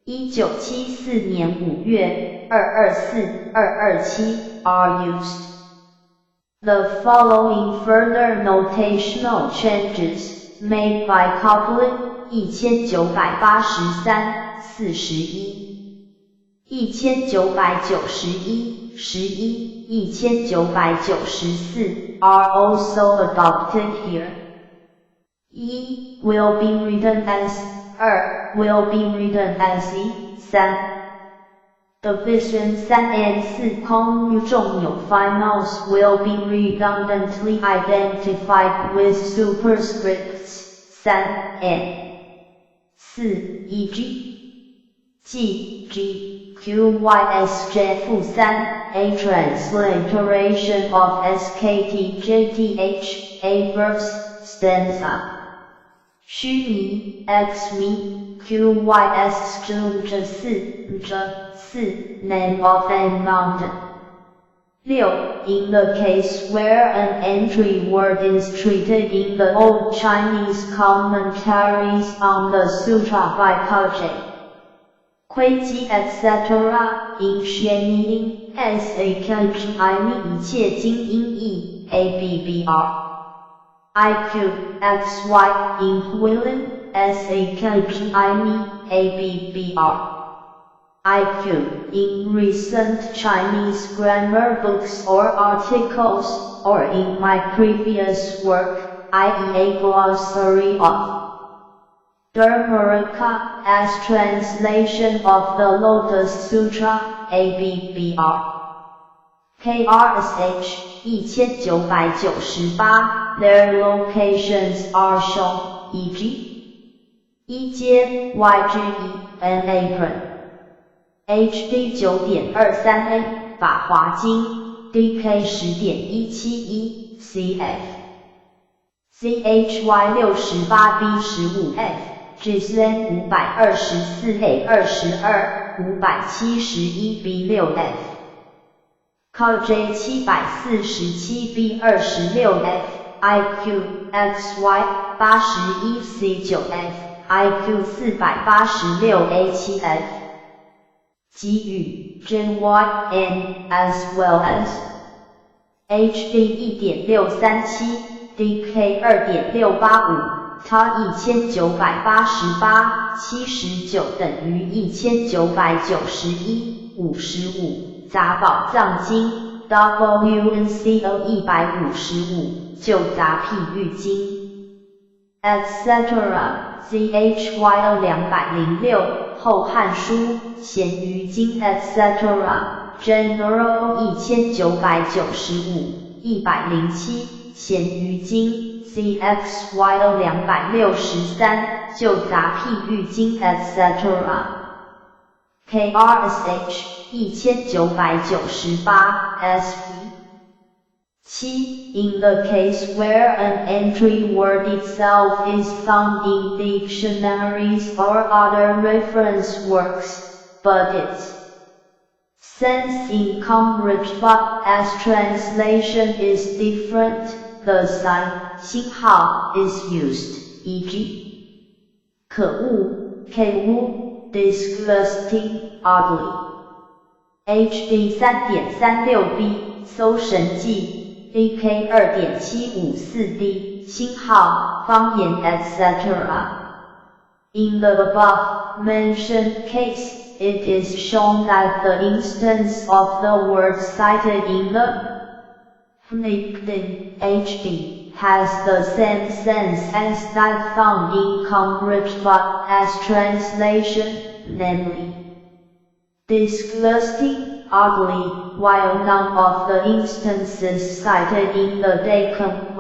[SPEAKER 1] 1974年5月，224、227 are used. The following further notational changes, made by Coplin, 1983, 41 1991, 11, 1994, are also adopted here. 一 will be written as 2 will be written as 一 3 Division 3 and 4 空中有 finals will be redundantly identified with superscripts 3 and 4 e.g. G G Q Y S J 負3 A transliteration of S K T J T H A verse stanza 須彌 X 彌 Q Y S 中這4這4 name of a mountain. 6. In the case where an entry word is treated in the Old Chinese commentaries on the sutra by Kojay, 窺基 etc. in 宣 S A K G I 一切經音義 A B B R I Q X Y in Huilin S A K G I A B B R I Q in recent Chinese grammar books or articles, or in my previous work, i.e. a glossary of Dharmaraka as translation of the Lotus Sutra, A B B R K R S H 1998, their locations are shown, e.g. 一階 Y G E an apron HD 9.23 A 法華經 DK 10.171 CF ZHY 68 B 15 F GZN 524 A 22 571 B 6 F KJ 747 B 26 F IQ XY 81 C 9 F IQ 486 A 7 F 給予 JYN as well as
[SPEAKER 2] HD 1.637，DK 2.685，TA 1988，79等於1991，55，雜寶藏經，WNCO 155，舊雜譬喻經，etc. ZHYO 206，後漢書，鹹魚經 etc. General 1995，107，鹹魚經，ZXYO 263，舊雜譬喻經 etc. KRSH 1998 SV 7. In the case where an entry word itself is found in dictionaries or other reference works, but its sense in Kumrajpa's translation is different, the sign 星號 is used, e.g. 可惡，K 污，disgusting, ugly. HD 3.36b 搜神記，DK 2.754d 星號方言 etc. In the above mentioned case, it is shown that the instance of the word cited in the Hnyigdin HD has the same sense as that found in Kumrajpa's translation, namely disgusting, ugly, while none of the instances cited in the Dakeng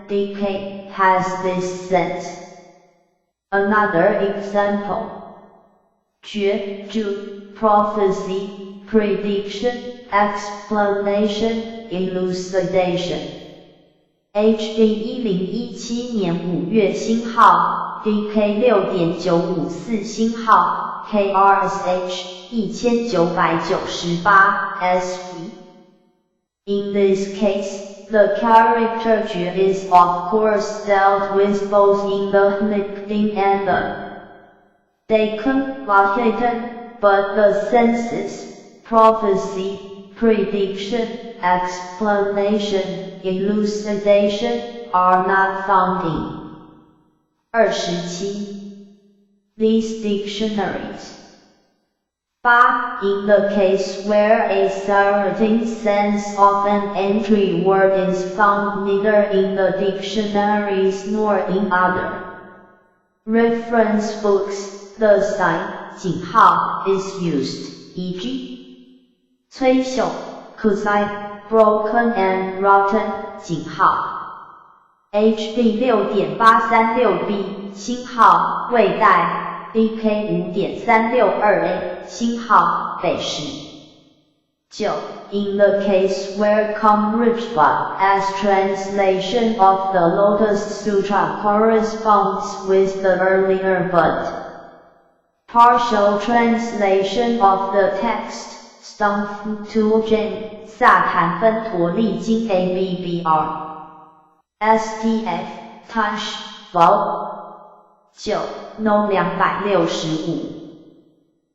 [SPEAKER 2] DK has this sense. Another example. 訣 ju, prophecy, prediction, explanation, elucidation. HD 1017年5月星號 DK 6.954星號 KRSH 1998 SV. In this case, the character 訣 is of course dealt with both in the Hnyigdin and the Dakeng but the senses, prophecy, prediction, explanation, elucidation, are not found in 27 these dictionaries. 8. In the case where a certain sense of an entry word is found neither in the dictionaries nor in other reference books, the sign 井號 is used, e.g. 摧朽 kusai, broken and rotten 井號 HD 6.836b 星號魏代 DK 5.362a 星號北史9. In the case where Kumrajpa's translation of the Lotus Sutra corresponds with the earlier but partial translation of the text, Stump Tuljang, 薩檀芬陀利經 ABBR STF Tush Vol 9 No 265.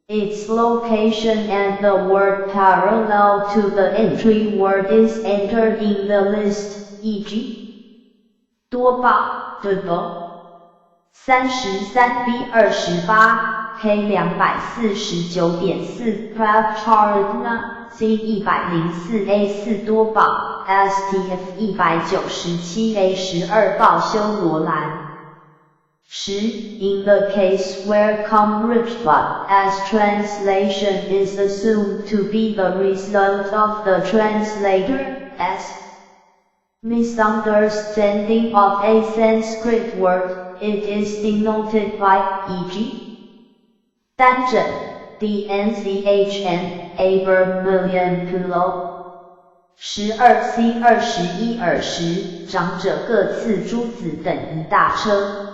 [SPEAKER 2] Its location and the word parallel to the entry word is entered in the list, e.g. 多報 Double 33B 28 K 249.4 Pravcharitna C 104 A 4多寶 STF 197 A 12報修羅蘭。10. In the case where Kumrajpa's translation is assumed to be the result of the translator's misunderstanding of a Sanskrit word, it is denoted by, e.g. 單枕 DNZHN A vermilion pillow 12 C 21爾時，長者各賜諸子等一大車。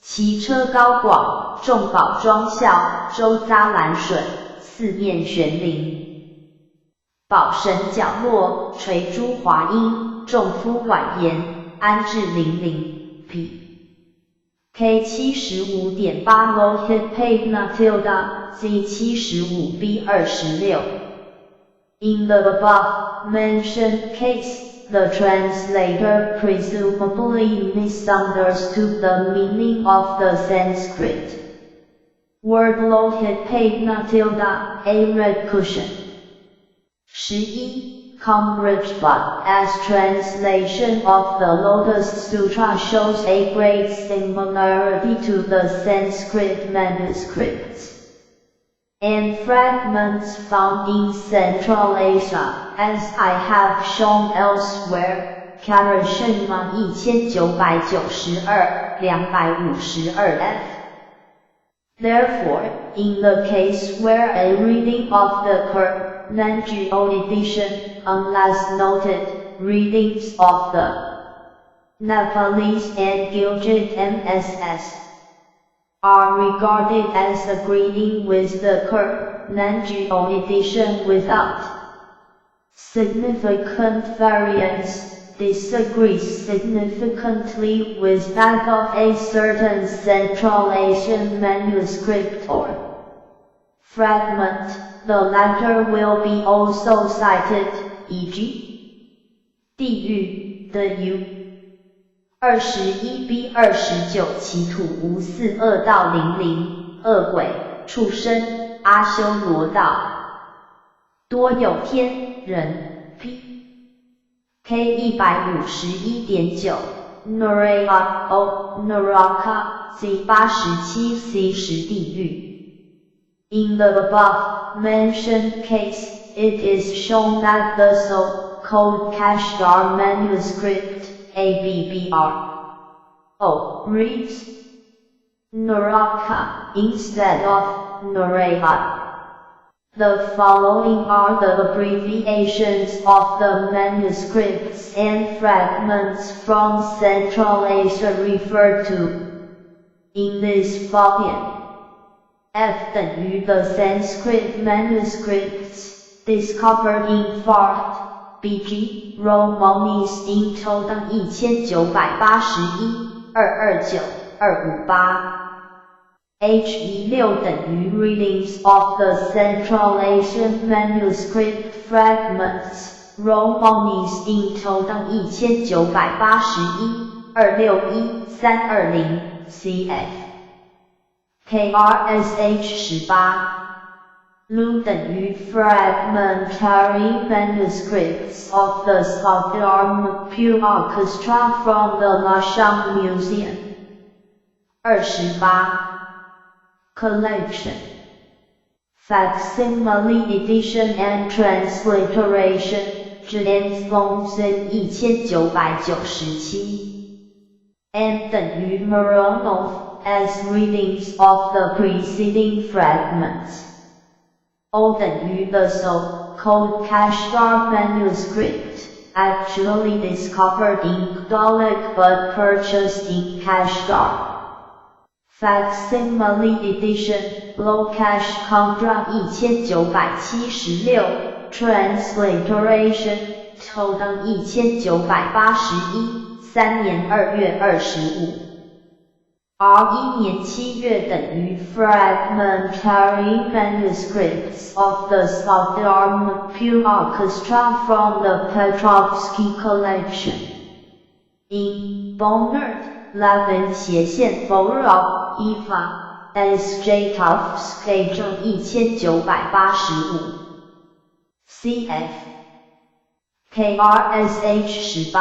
[SPEAKER 2] 其車高廣，眾寶莊校，周匝欄楯，四面懸鈴。寶繩絞絡，垂珠華纓，眾夫蜿蜒，安置泠泠。P. K 75.8 Lohit Pagna tilde Z 75 B 26. In the above
[SPEAKER 1] Mentioned case, the translator presumably misunderstood the meaning of the Sanskrit word lohit padma tilde, a red cushion. 11 Bhatt's translation of the Lotus Sutra shows a great similarity to the Sanskrit manuscripts and fragments found in Central Asia, as I have shown elsewhere. Karashima 1992, 252 f. Therefore, in the case where a reading of the Kur Nanjio edition, unless noted, readings of the Nepalese and Gilgit MSS are regarded as agreeing with the Kur Nanjio edition without significant variance, disagrees significantly with that of a certain Central Asian manuscript or fragment, the latter will be also cited, e.g. 地狱的 U 21 B 29其土无四恶道零零恶鬼畜生阿修罗道多有天人 P K 151.9 Naraya O Naraka Z 87 C 10地獄。In the above mentioned case, it is shown that the so-called Kashgar manuscript, ABBR O, reads Naraka instead of Naraya. The following are the abbreviations of the manuscripts and fragments from Central Asia referred to in this volume. F 等於 the Sanskrit manuscripts discovered in Farhad, B.G. Romanes in Toda 1981, 229, 258. H 16等於 Readings of the Central Asian Manuscript Fragments, Romanes in Toda 1981, 261, 320, cf. KRSH 18 Lu 等於 Fragmentary Manuscripts of the Sogdiarn Orchestra from the Lushan Museum. 28 Collection. Facsimile edition and transliteration, James Thompson 1997. M 等於 Mironov's readings of the preceding fragments. O 等於 the so-called Kashgar manuscript, actually discovered in Khdalak but purchased in Kashgar. Facsimile edition, Lokesh Chandra 1976, Transliteration, Toda 1981, 3年2月25。R 1年7月等於 Fragmentary Manuscripts of the Sogdiarn Orchestra from the Petrovsky Collection. In Bonnert, Levin 斜線 Vorobeva S. 1985 cf. KRSH 18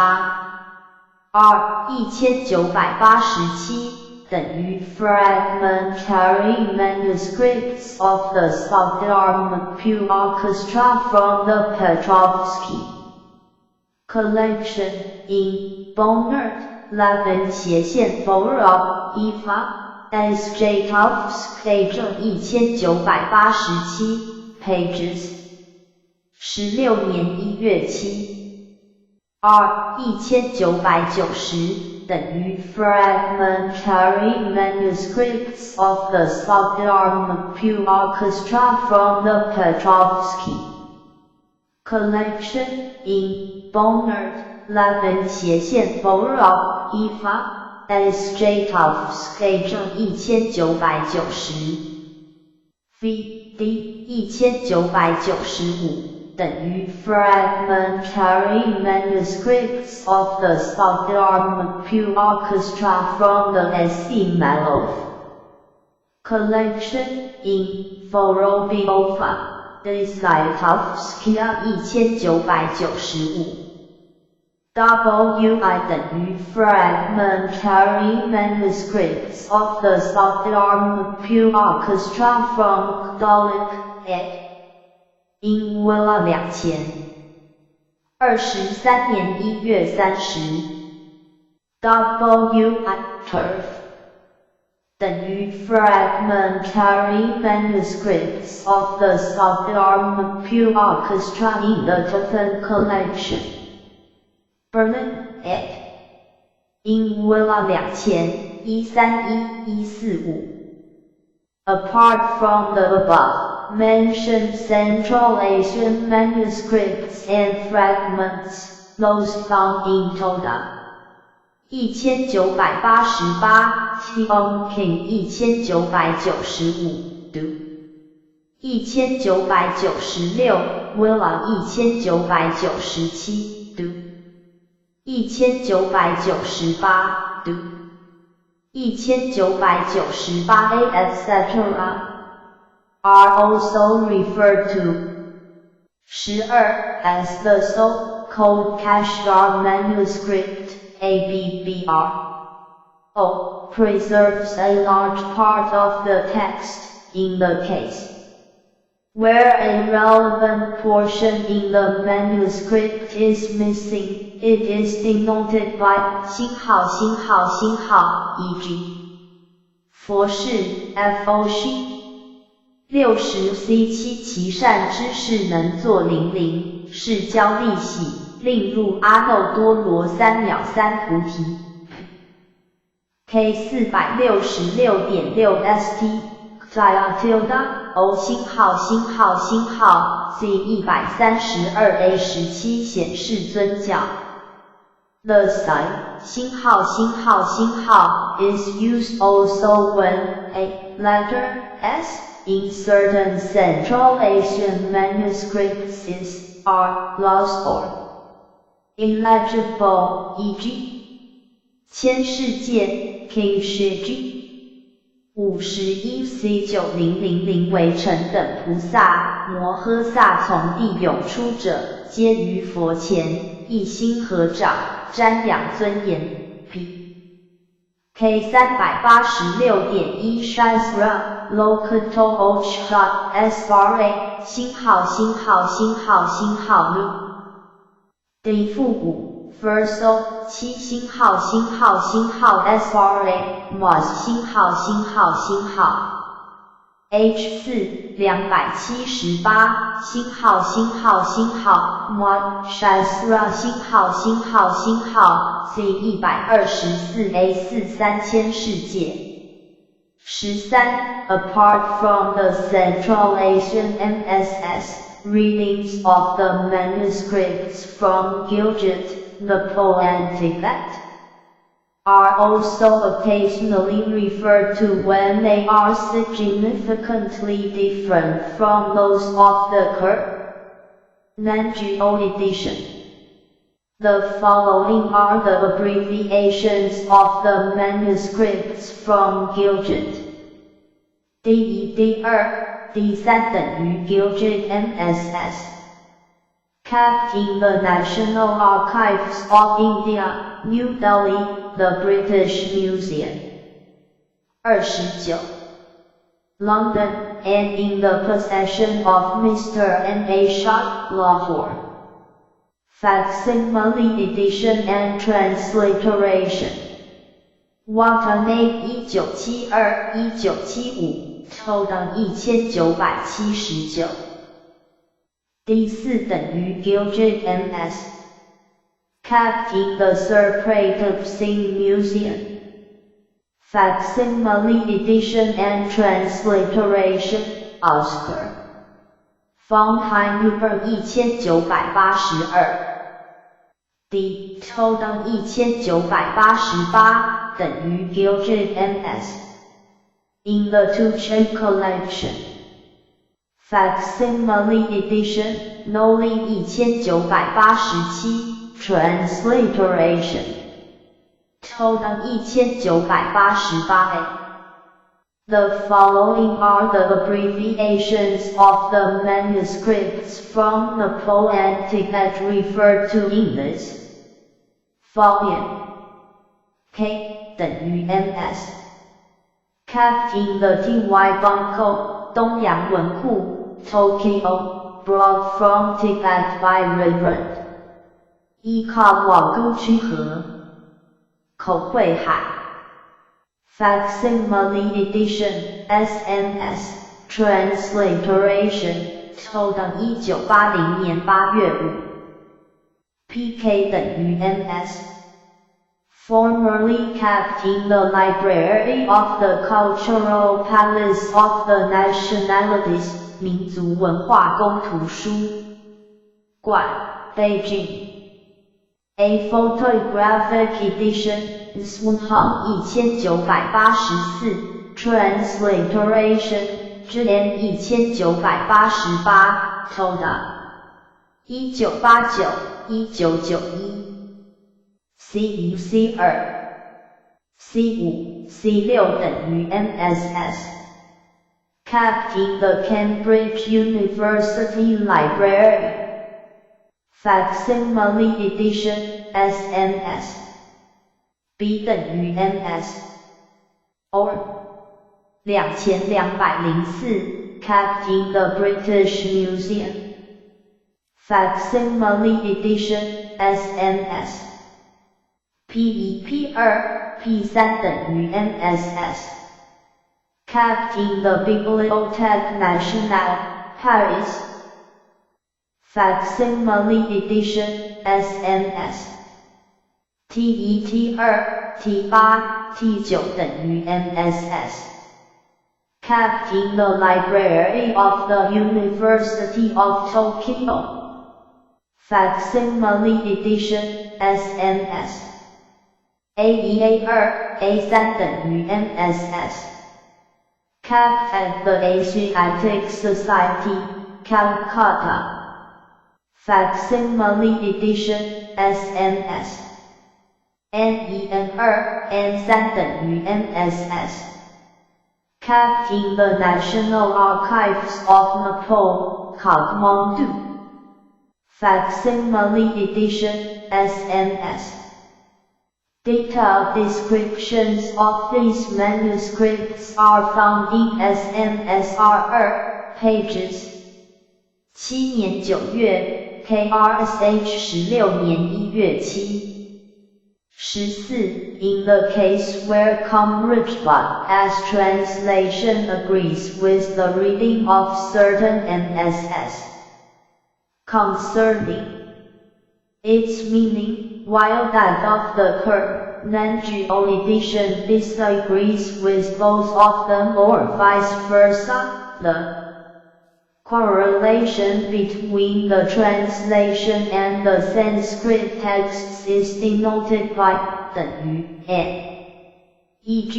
[SPEAKER 1] R 1987等於 Fragmentary Manuscripts of the Sogdiarn Orchestra from the Petrovsky Collection in Bonnert, Levin 斜線 Vorobeva S. 1987 pages 16年1月7 R 1990等於 Fragmentary Manuscripts of the Sogdiarn Orchestra from the Petrovsky Collection in Bonnert, Levin 斜線 Vorobeva S. 1990 V D 1995
[SPEAKER 2] 等於 Fragmentary manuscripts of the Saddharmapu Orchestra from the Smeloff Collection in Vorobyova, Desyatowskaya 1995。WI 等於 Fragmentary manuscripts of the Saddharmapu Orchestra from Gdolak, ed. In Willa 2023年1月30。WI Turf 等於 Fragmentary manuscripts of the Saddharmapu Orchestra in the Totten Collection. Berlin, ed. In Willa 2000，131，145。Apart from the above mentioned Central Asian manuscripts and fragments, those found in Toda 1988, Chongqing 1995, Du 1996, Willa 1997, Du 1998, Du 1998 A etc. are also referred to 12 as the so-called Kashgar manuscript, ABBR. O preserves a large part of the text, in the case where a relevant portion in the manuscript is missing, it is denoted by 星號星號星號 e.g. 佛事 FOC 60 C 7其善知識能作零零，是交利喜，令入阿耨多羅三藐三菩提。K 466.6 ST tilde O 星號星號星號 Z 132 A 17顯示尊教。The sign 星號星號星號 is used also when a letter S in certain Central Asian manuscripts is are lost or illegible, e.g. 千世界 King 51 C 9000為臣等菩薩摩訶薩從地涌出者，皆於佛前一心合掌，瞻仰尊嚴。P K 386.1 Shasra Lokato Ochha SRA 星號星號星號星號 Nu D 負5 Verso 7星號星號星號 SRA Mos 星號星號星號 H 4 278星號星號星號 Mod Shasra 星號星號星號 Z 124 A 4三千世界。13 Apart from the Central Asian MSS, readings of the manuscripts from Gilgit, Nepal and Tibet are also occasionally referred to when they are significantly different from those of the Kur Nanjio edition. The following are the abbreviations of the manuscripts from Gilgit. D 一 D 二 D 三等於 Gilgit MSS. Kept in the National Archives of India, New Delhi, the British Museum. 29. London, and in the possession of Mr. N. A. Shah, Lahore. Facsimile edition and transliteration. Watanabe 1972、1975，抽档1979。D 四等於 Gilgit MS。Kept in the Sir Pratap Singh Museum. Facsimile edition and transliteration, Oscar. Von Hinüber 1982。D 抽档1988等於 Gilgit MS。In the Tuchin Collection. Facsimile edition, Noli 1987 Transliteration Toda 1988 A. The following are the abbreviations of the manuscripts from Nepal and Tibet referred to in this volume. K 等於 MS. Kept in the TY Bunko, 東洋文庫, Tokyo, brought from Tibet by Reverend E. Kawaguchi 和口惠海。Facsimile edition, SMS, Transliteration, Toda 1980年8月5。PK 等於 MS. Formerly kept in the library of the Cultural Palace of the Nationalities, 民族文化宮圖書館, Beijing. A photographic edition, Swinhong 1984, Transliteration, JN 1988, Toda 1989, 1991. C 一 C 二 C 五 C 六等於 MSS. Kept in the Cambridge University Library. Facsimile edition, SMS. B 等於 MS. Or 2204 kept in the British Museum. Facsimile edition, SMS. P 一 P 二 P 三等於 MSS. Kept in the Bibliothèque Nationale, Paris. Facsimile edition, SMS. T 一 T 二 T 八 T 九等於 MSS. Kept in the library of the University of Tokyo. Facsimile edition, SMS. A 一 A 二 A 三等於 MSS. Kept at the Asiatic Society, Calcutta. Facsimile edition, SMS. N 一 N 二 N 三等於 MSS. Kept in the National Archives of Nepal, Kathmandu. Facsimile edition, SMS. Detailed descriptions of these manuscripts are found in SMSR 2, pages 7年9月，KRSH 16年1月7。14. In the case where Khamrujba's translation agrees with the reading of certain MSS concerning its meaning, while that of the Kur Nanjio edition disagrees with both of them or vice versa, the correlation between the translation and the Sanskrit texts is denoted by 等於 n. E.g.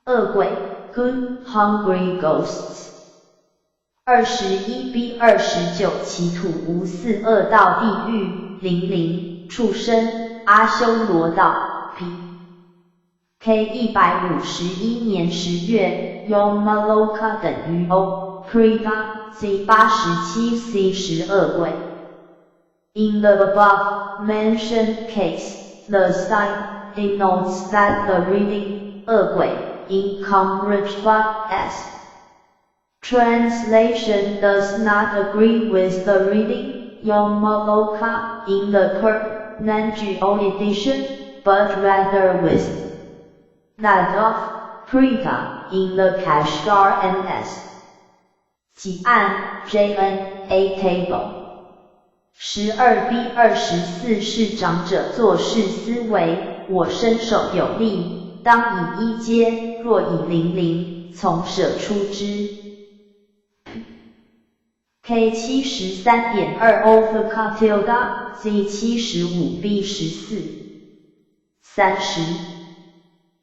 [SPEAKER 2] 餓鬼 gu hungry ghosts。21 B 29其土無四惡道地獄00畜生阿修羅道 P K 151年10月 Yamaloka 等於 O Preta Z 87 C 十惡鬼。In the above mentioned case, the sign denotes that the reading 餓鬼 in Khamrujba's translation does not agree with the reading Yamaloka in the Kur Nanjio edition, but rather with that of Preta in the Kashgar MS. 幾案 JN A table 12 B 24是長者作是思惟，我身手有力，當以一階，若以零零，從捨出之。K 73.2 over tilde Z 75 B 14 30.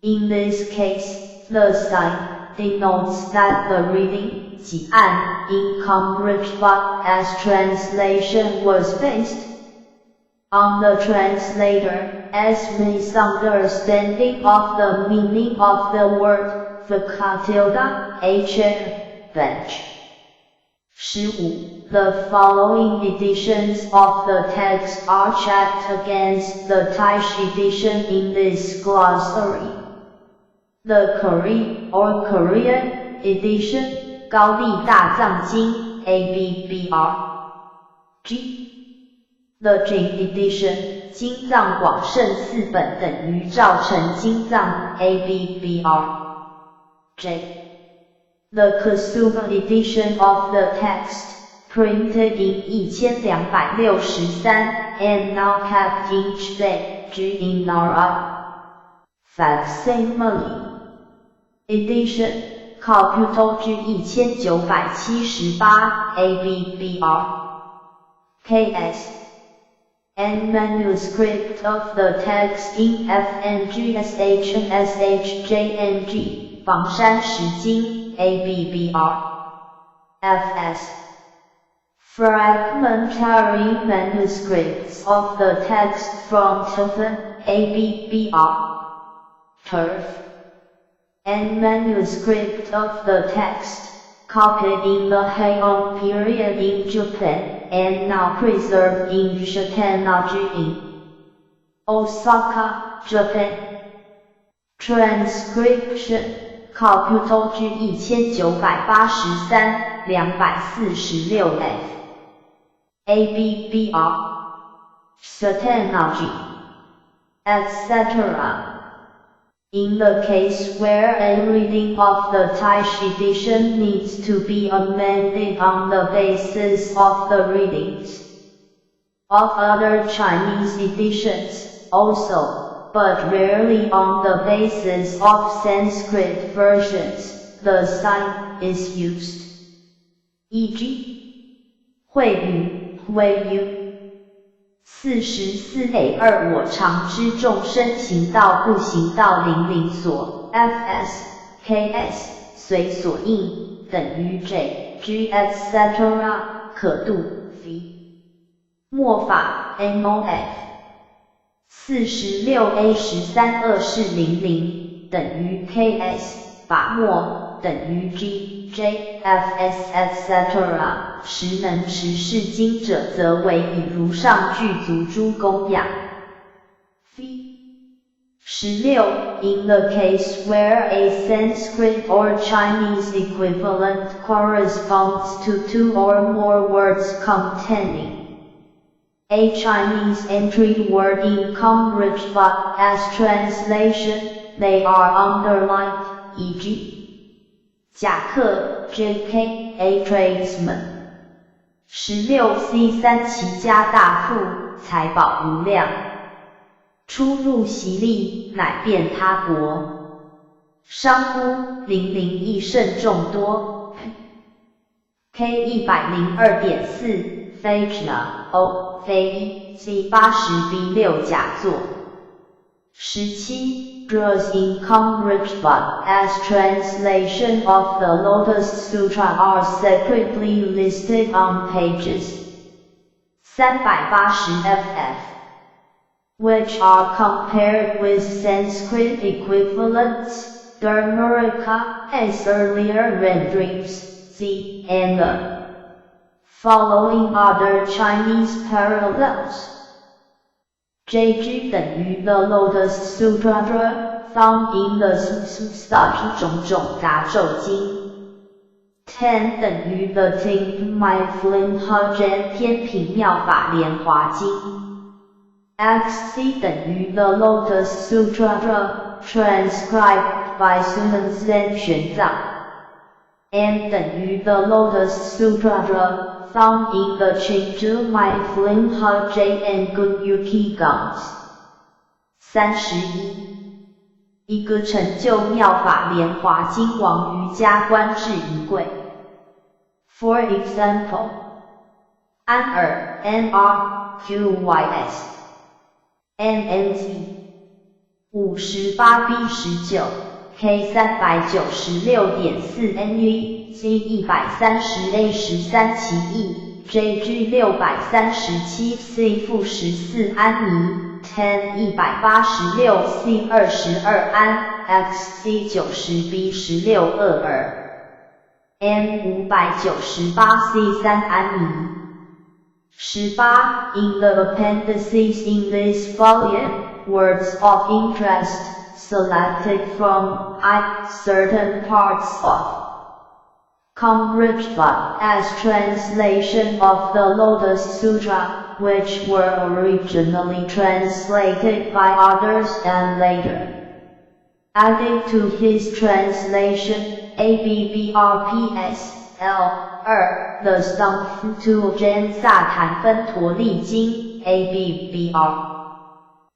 [SPEAKER 2] In this case, the sign denotes that the reading 几案 in Khamrajba's translation was based on the translator's misunderstanding of the meaning of the word 舫 tilde a chair, bench. 15. The following editions of the text are checked against the Taish edition in this glossary. The Kori, or Korean, edition, 高麗大藏經, ABBR. G. The Jin edition, 金藏廣勝寺本等於趙城金藏 ABBR. J. The Kasuga edition of the text, printed in 1263, and now kept in Chizai-ji in Nara. Facsimile edition, 考古 G 1978 ABBR. KS. N manuscript of the text in FNGSHSHJNG, 房山石經 ABBR. FS. Fragmentary manuscripts of the text from Turfan, ABBR. Turf. N manuscript of the text, copied in the Heian period in Japan, and now preserved in Shitennoji in Osaka, Japan. Transcription, 考古 G 1983, 246 F. ABBR. Shitennoji. Etc. In the case where a reading of the Taish edition needs to be amended on the basis of the readings of other Chinese editions, also, but rarely on the basis of Sanskrit versions, the sign is used. E.g. 惠语，惠 u 44 A 2我常知众生行道不行道零零所 F.S. K.S. 隨所應等於 J G etc. 可度 V 末法 N.O.F 46 A 13二四零零等於 K.S. 法末等於 G J F S etc. 實能持是經者，則為以如上具足諸供養。V 16. In the case where a Sanskrit or Chinese equivalent corresponds to two or more words containing a Chinese entry word in Khamrajba's translation, they are underlined, e.g. 甲客 J.K. A tradesman. 16 C 3其家大富，財寶無量，出入習利，乃遍他國。商孤零零亦甚眾多。K 102.4 Fejna O 非一 C 80 B 6甲座。17 Draws in Khamrajba's translation of the Lotus Sutra are separately listed on pages 380 ff, which are compared with Sanskrit equivalents, Dharmaraka's earlier renderings, Z, and the following other Chinese parallels. JG 等於 The Lotus Sutra found in the 種種雜咒經。10等於 The Ting My Flin Hujan 天平妙法蓮華經。XC 等於 The Lotus Sutra transcribed by Xuanzang 玄奘。N 等於 The Lotus Sutra found in the Qingzhu My Flin Hujan Gunyuki Gons。31，一個成就妙法蓮華經王瑜伽觀智儀櫃。For example，安爾 N R Q Y S N N Z 58 B 19 K 396.4 N E Z 130 A 13其义，JG 637 C -14安尼，Ten 186 C 22安，XC 90 B 16厄尔，M 598 C 3安尼。18 In the appendices in this volume, words of interest, selected from I certain parts of Kong-rich-pa's translation of the Lotus Sutra, which were originally translated by others and later added to his translation, ABBRPS, L 2, the Stomp 2 萨坦芬陀利经 ABBR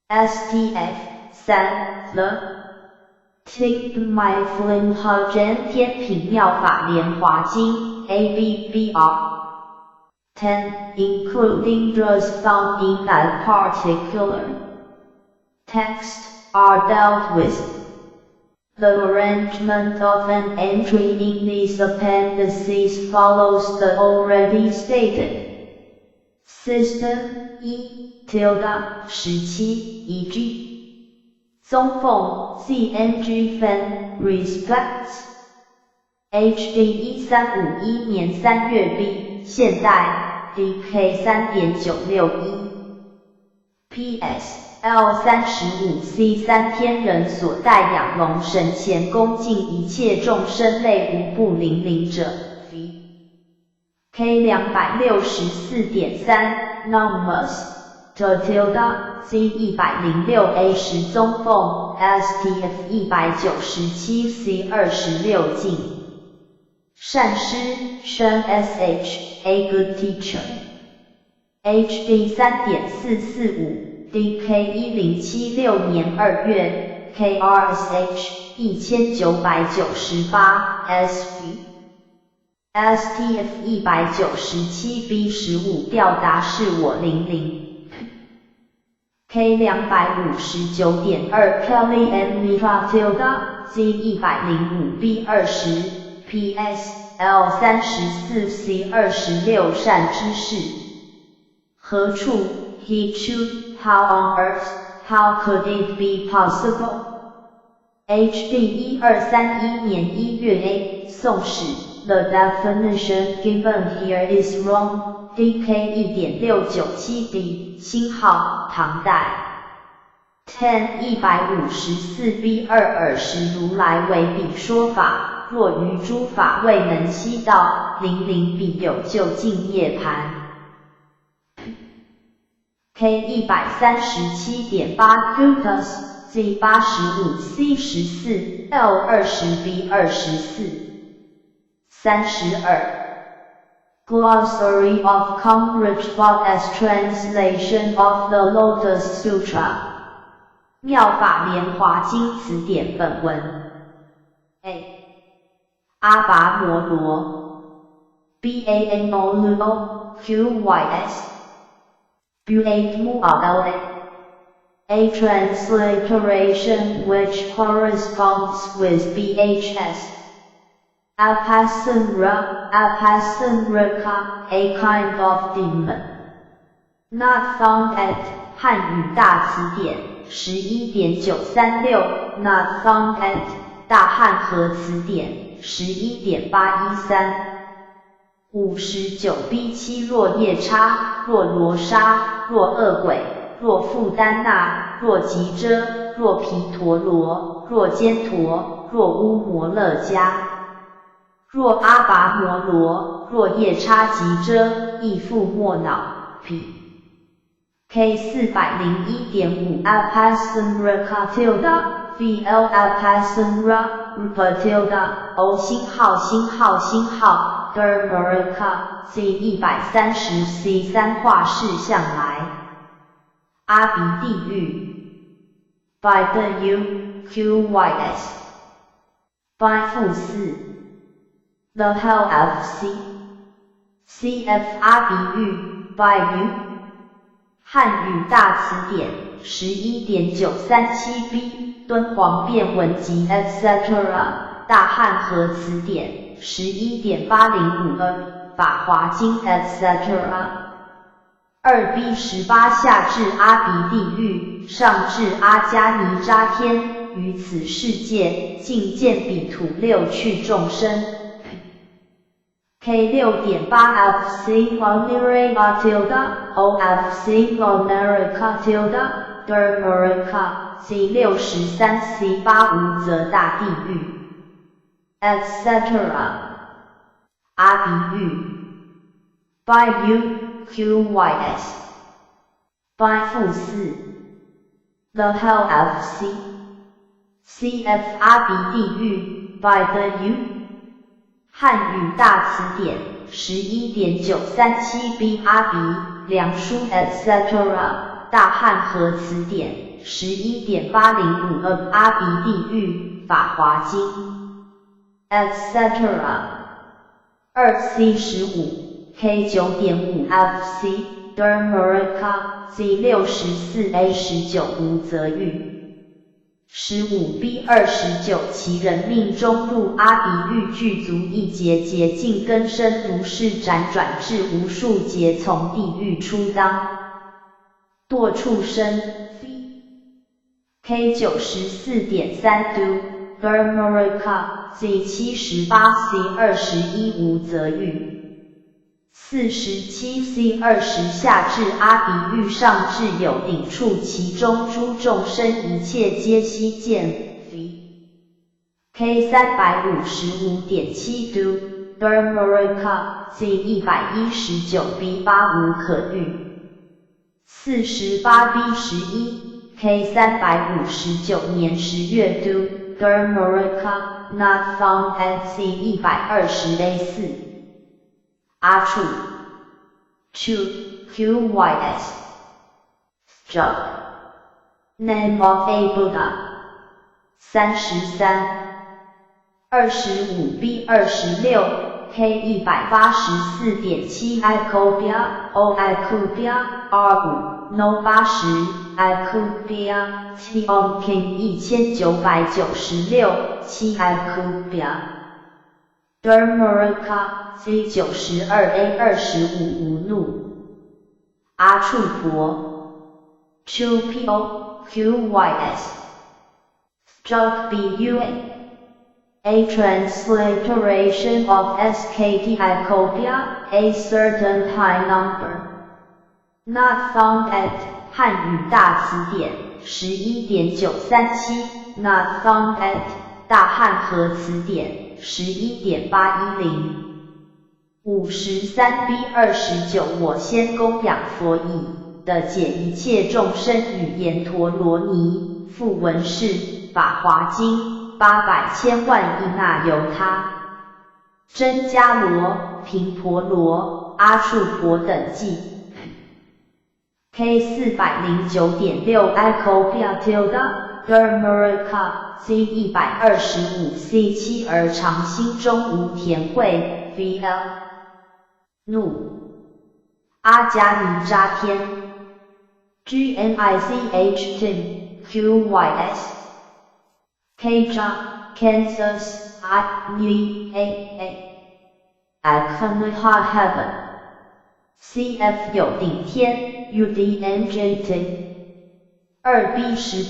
[SPEAKER 2] STF 3 The Ting My Flin Jen 天品妙法莲华经 ABBR 10, including those found in that particular text, are dealt with. The arrangement of an entry in these appendices follows the already stated system. 一 tilde 17 e.g. 宗奉 ZNG 分 respects HD 1351年3月 B 现代 DK 3.961 PS L 35 C 3天人所带养龙神前恭敬一切众生类无不灵灵者 V K 264.3 Numbers tilde Z 106 A 10宗奉 STF 197 C 26进善师 Shen SH A good teacher HD 3.445 DK 1076年2月 KRSH 1998 SV STF 197 B 15调达是我00 K 259.2 Kelly M Mitra tilde Z 105 B 20 PS L 34 C 26善知識何處 He chu How on earth, how could it be possible? HD 1231年1月 A 宋史 The definition given here is wrong. DK 1.697 D 星号唐代 Ten 154 B 二尔时如來為彼說法，若於諸法未能悉道，零零彼有究竟涅槃。K 137.8 Gutas Z 85 C 14 L 20 B 24 32 Glossary of Kong-rich-pa's Translation of the Lotus Sutra 妙法莲华經詞典本文 A 阿跋摩羅 B A N O L O Q Y S B A M L A A transliteration which corresponds with BHS. Apasamra, Apasamraka, a kind of demon. Not found at 汉語大詞典11.936，Not found at 大漢和詞典11.813。59 B 七若夜叉，若羅剎，若惡鬼，若富丹那，若吉遮，若毗陀羅，若堅陀，若烏摩勒伽，若阿跋摩羅，若夜叉吉遮，亦復末腦彼。K 401.5 Apasamraka tilde VL Apasamra Rupa tilde O 星號星號星號 Dharmaraka Z 130 C 三化世相來阿鼻地獄 By the U Q Y S By -4 The Hell F C C F 阿鼻獄 By U 漢語大詞典11.937 B 敦煌變文集 etc. 大漢和詞典11.805 法华经 etc. 2 B 18下至阿鼻地狱，上至阿迦尼吒天，於此世界，盡見彼土六趣眾生。K 6.8 F C Onire tilde O F C Onerica tilde Dermerica C 63 C 8無擇大地獄，etc. 阿鼻獄 By U Q Y S By 負4 The Hell F C C F 阿鼻地獄 By the U 漢語大詞典11.937 B 阿鼻梁書 etc. 大漢和詞典11.805 阿鼻地獄法華經 etc. 2 C 15 K 9.5 F C Dermerica C 64 A 19無擇獄。15 B 29其人命終入阿鼻獄具足一劫劫盡根身如是輾轉至無數劫從地獄出當墮畜生。K 94.3 Do Dermerica C 78 C 21無擇獄。47 C 20下至阿鼻獄上至有頂處，其中諸眾生一切皆悉見。V K 355.7 Do Dermerica C 119 B 8無可欲。48 B 11 K 359年10月 Do Dermerica Not found at C 120 A 4阿處 Chu Q Y S Jug Name of a Buddha 33 25 B 26 K 184.7 Icobia O Icobia R 5 No 80 Icobia T On King 1996 7 Icobia Dermerica C 92 A 25無怒阿處婆 Chu P O Q Y S Jug B U A A transliteration of SKT Icobia, a certain high number. Not found at 漢語大詞典11.937 Not found at 大漢和詞典11.810 53 B 29我先供養佛已，得解一切眾生語言陀羅尼，復聞是法華經800千萬億那由他，僧伽羅、頻婆羅、阿處婆等偈。K 409.6 Icobia tilde Dermerica C 125 C 7而常心中無田慧 VL 怒阿迦尼吒天 G N I C H Tim Q Y S K J Kansas I N A A Akamaha Heaven C F 有頂天 U D N J T 2 B 18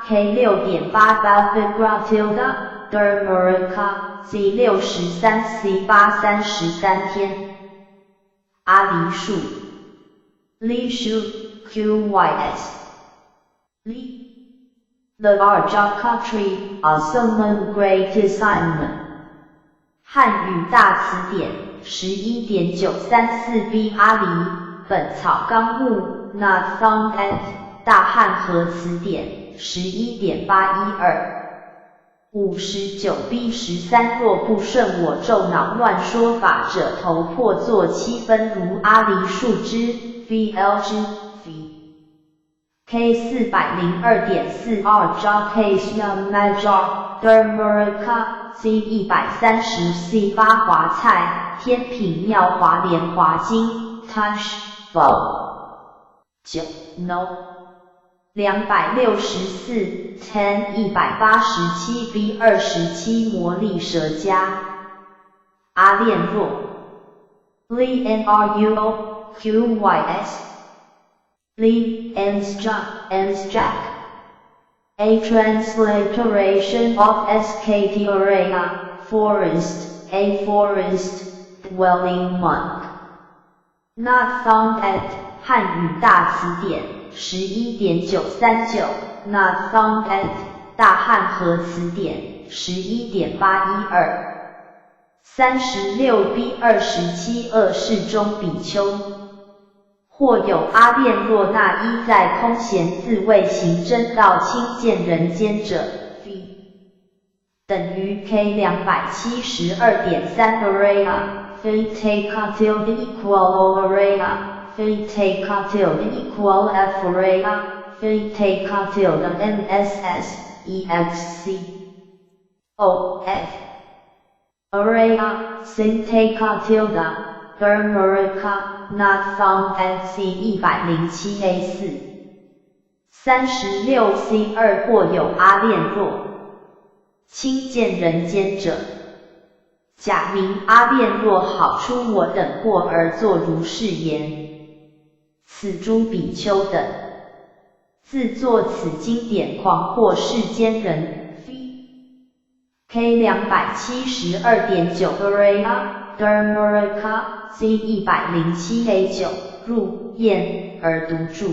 [SPEAKER 2] K 6.8 Balvigra tilde Dermerica C 63 C 8 33天阿梨樹 Li Shu Q Y S Li The Arjaka tree, a great assignment 漢語大詞典11.934 B 阿梨，本草綱目 Not found at 大漢和詞典11.812 59 B 13若不順我咒惱亂說法者，頭破作七分如阿梨樹枝 V L 之 V K 402.4 R J K Major Dermerica C 130 C 8華菜天品妙華蓮華經 Touch Vol 9 No 264 10 187 B 27魔力蛇迦。阿练若，Li Nruo Qys Li Nsja Nsjack A transliteration of SKT Araya, forest, a forest, dwelling monk. Not found at 汉语大词典11.939，Not found at 大汉和词典11.812。36 B 27恶世中比丘，或有阿练若那依在空闲自谓行真道亲见人间者，V 等于 K 272.3 Araya phi take tilde equal O Araya phi take tilde equal F Araya phi take tilde N S S E X C O F Araya sin take tilde Dharmaraka not found at C 107 A 4。36 C 2或有阿练若亲见人间者，假名阿练若好出我等过而作如是言。此诸比丘等，自作此经典诳惑世间人。K 272.9 Araya Dharmaraka C 107 A 9入焰而独住。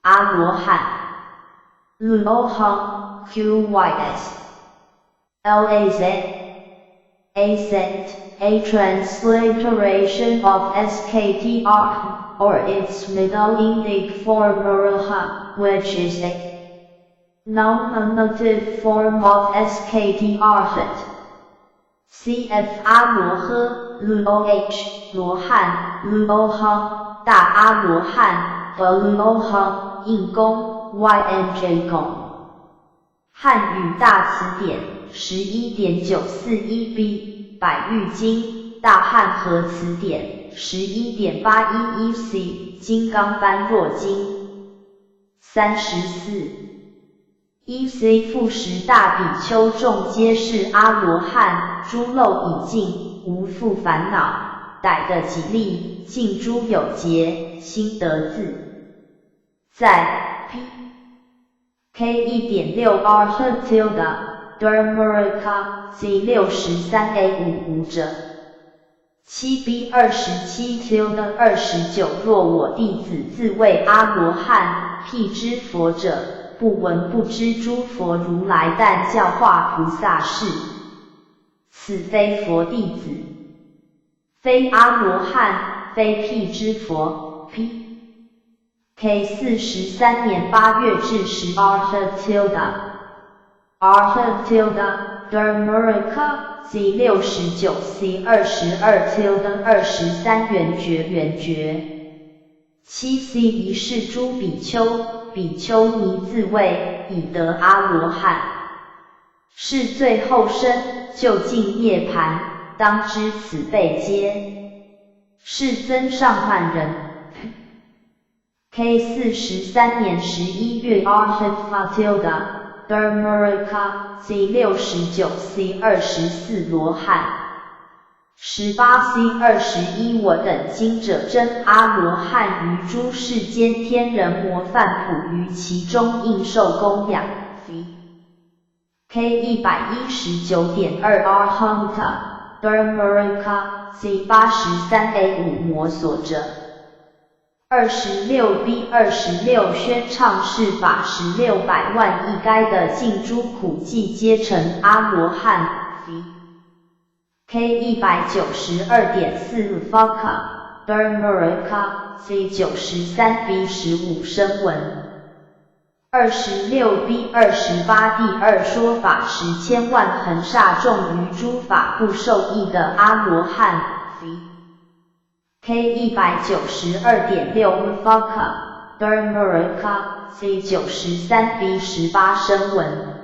[SPEAKER 2] 阿罗汉 Luohan Qys Laz A sect, a transliteration of SKTR, or its Middle Indic form Araha, which is a nominative form of SKT Arhat. Cf 阿罗呵 Luo H 罗汉 Luo Han 大阿罗汉和 Luo Han 应供 YNJ 公。汉语大词典11.941 B 百喻经大汉和词典11.811 C 金刚般若经。34 1 C 复十大比丘众皆是阿罗汉，诸漏已尽，无复烦恼，逮得己力，尽诸有结，心得自在。P K 1.6 R tilde Dharmaraka C 63 A 5无者。7 B 27 tilde 29若我弟子自谓阿罗汉、辟支佛者，不闻不知诸佛如来但教化菩萨事，此非佛弟子，非阿罗汉，非辟支佛。P K 43年8月至十 R tilde R tilde Dharmaraka C 69 C 22 tilde 23圆觉圆觉。7 C 一是诸比丘、比丘尼自谓已得阿罗汉，是最后生，究竟涅盘，当知此辈皆是增上慢人。K 43年11月 R tilde Dharmaraka C 69 C 24罗汉。18 C 21我等今者真阿罗汉于诸世间天人魔梵普于其中应受供养。K 119.2 R Hunter Dharmaraka C 83 A 5摩所者。26 B 26宣唱是法时600万亿该的尽诸苦际皆成阿罗汉。K 192.4 Faka Dharmaraka C 93 B 15声闻。26 B 28第二说法时千万恒沙众于诸法不受益的阿罗汉。K 192.6 Faka Dharmaraka C 93 B 18声闻。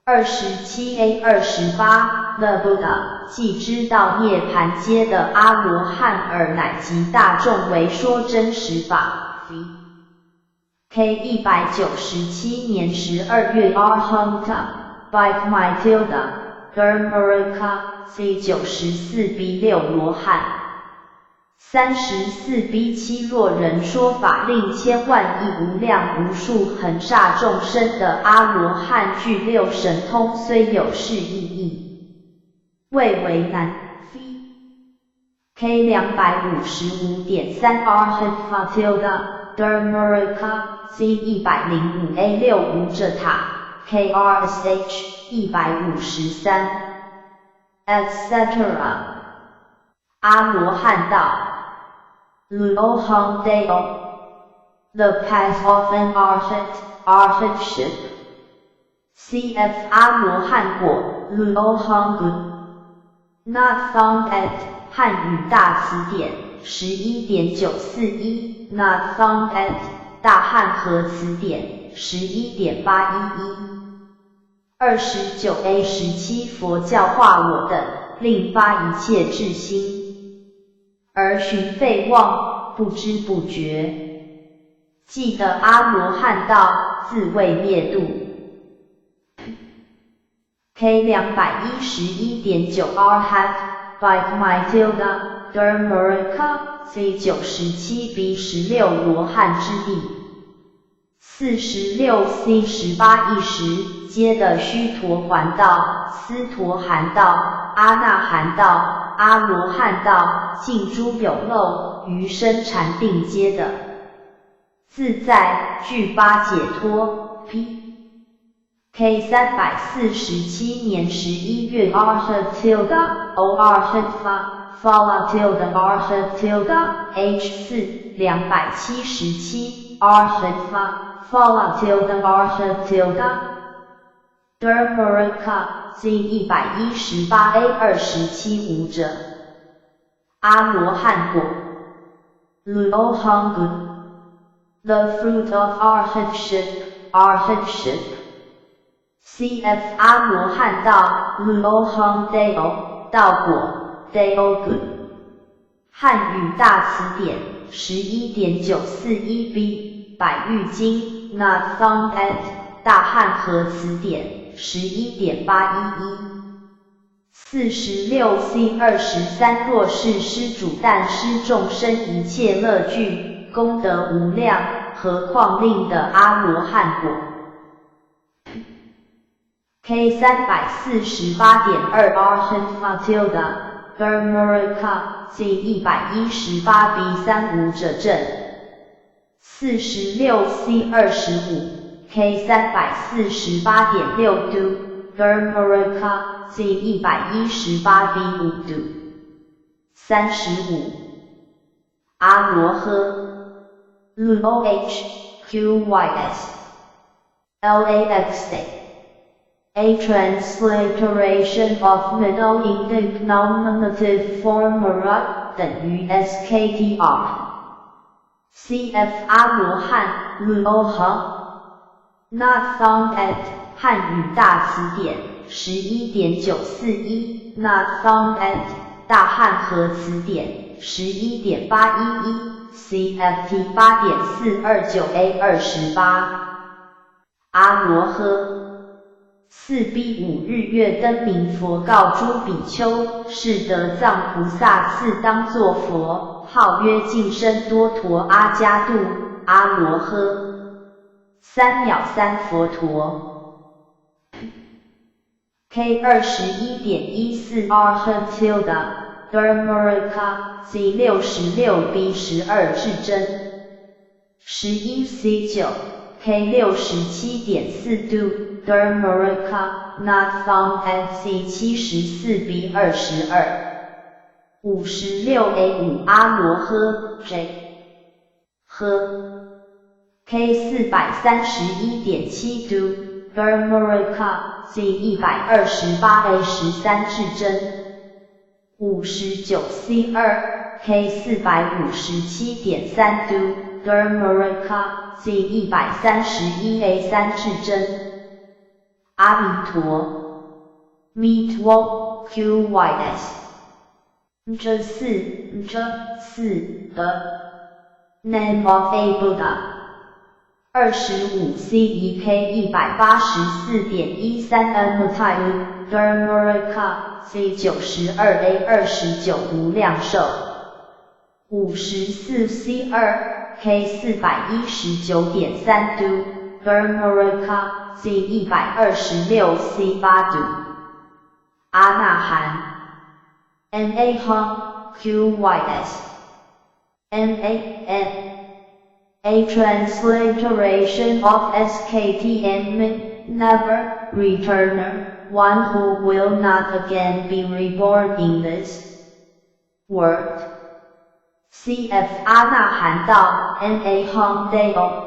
[SPEAKER 2] 27 A 28 The Buddha 既知道涅盘阶的阿罗汉尔乃及大众为说真实法。K 197年12月 R Hunter Bike My Tilda Dharmaraka C 94 B 6 罗汉。34 B 7 若人说法令千万亿无量无数恒沙众生得阿罗汉具六神通，虽有是意义，未为难。K 255.3 Arhat tilde Dharmaraka C 105 A 6 无遮塔 KRSH 153 etc. 阿罗汉道 Luohan Dao The path of an arhat, arhatship. Cf 阿罗汉果 Luohan Gu Not found at 汉语大词典11.941 Not found at 大汉和词典11.811。29 A 17 佛教化我等，令发一切智心，而寻废忘，不知不觉，既得阿罗汉道，自谓灭度。K 211.9 Arhat by my tilde Dharmaraka C 97 B 16 罗汉之地。46 C 18 一时，皆得须陀洹道、斯陀含道、阿那含道、阿罗汉道，尽诸有漏，于深禅定皆得自在，具八解脱。P K 347年11月 Arhat tilde O Arhat Phala tilde Arhat tilde H 4 277 Arhat Phala tilde Arhat tilde Dharmaraka C 118 A 27 无者。阿罗汉果 Luohan Gu The fruit of arhatship, arhatship. Cf 阿罗汉道 Luohan Dao 道果 Dao Gu 汉语大词典11.941 B 百喻经 Not found at 大汉和词典11.811。46 C 23 若是施主但施众生一切乐具，功德无量，何况令得阿罗汉果？K 348.2 Arhat tilde Dharmaraka C 118 B 3 无者证。46 C 25 K 348.6 Do Dharmaraka C 118 B 5 Do。35 阿罗呵 Luo H Q Y S L A X A A transliteration of Middle Indic nominative form ara 等于 SKTR。 Cf 阿罗汉 Luohan Not found at 汉语大词典11.941 Not found at 大汉和词典11.811 CFT 8.429 A 28。阿罗呵。4 B 5 日月灯明佛告诸比丘：是得藏菩萨次当作佛，号曰净身多陀阿伽度阿罗呵。三藐三佛陀。K 21.14 Arhat tilde Dharmaraka C 66 B 12 至真。11 C 9 K 67.4 Do Dharmaraka Not found at C 74 B 22。56 A 5 阿罗呵 J 呵 K 431.7 Do Dharmaraka C 128 A 13 至真。59 C 2 K 457.3 Do Dharmaraka C 131 A 3 至真。阿弥陀 Meet Q Y S 这四这四的 Name of a Buddha。25 C 1 K 184.13 M 蔡 Dharmaraka C 92 A 29無量壽。54 C 2 K 419.3 Do Dharmaraka C 126 C 8 Do 阿那含 N A H Q Y S N A N A transliteration of SKTM never returner, one who will not again be reborn in this world. C.F. 阿那含道 N A Hong Dao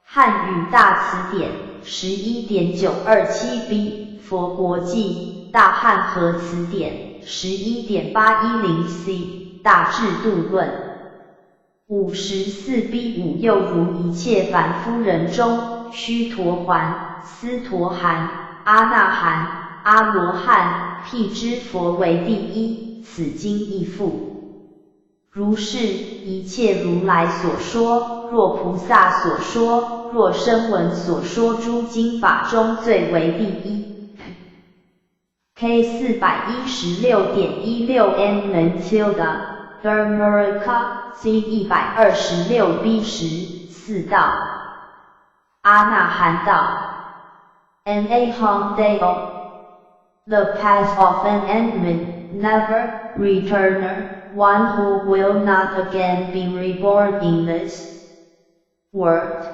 [SPEAKER 2] 漢語大詞典11.927 B 佛國記大漢和詞典11.810 C 大智度論54 B 5又如一切凡夫人中，須陀洹、斯陀含、阿那含、阿羅漢、辟支佛為第一，此經亦復如是，一切如來所說，若菩薩所說，若聲聞所說諸經法中最為第一。K 416.16 M N tilde Dharmaraka C 126 B 10四道。阿那含道 N A Hong Dao The path of an endman, never returner, one who will not again be reborn in this world.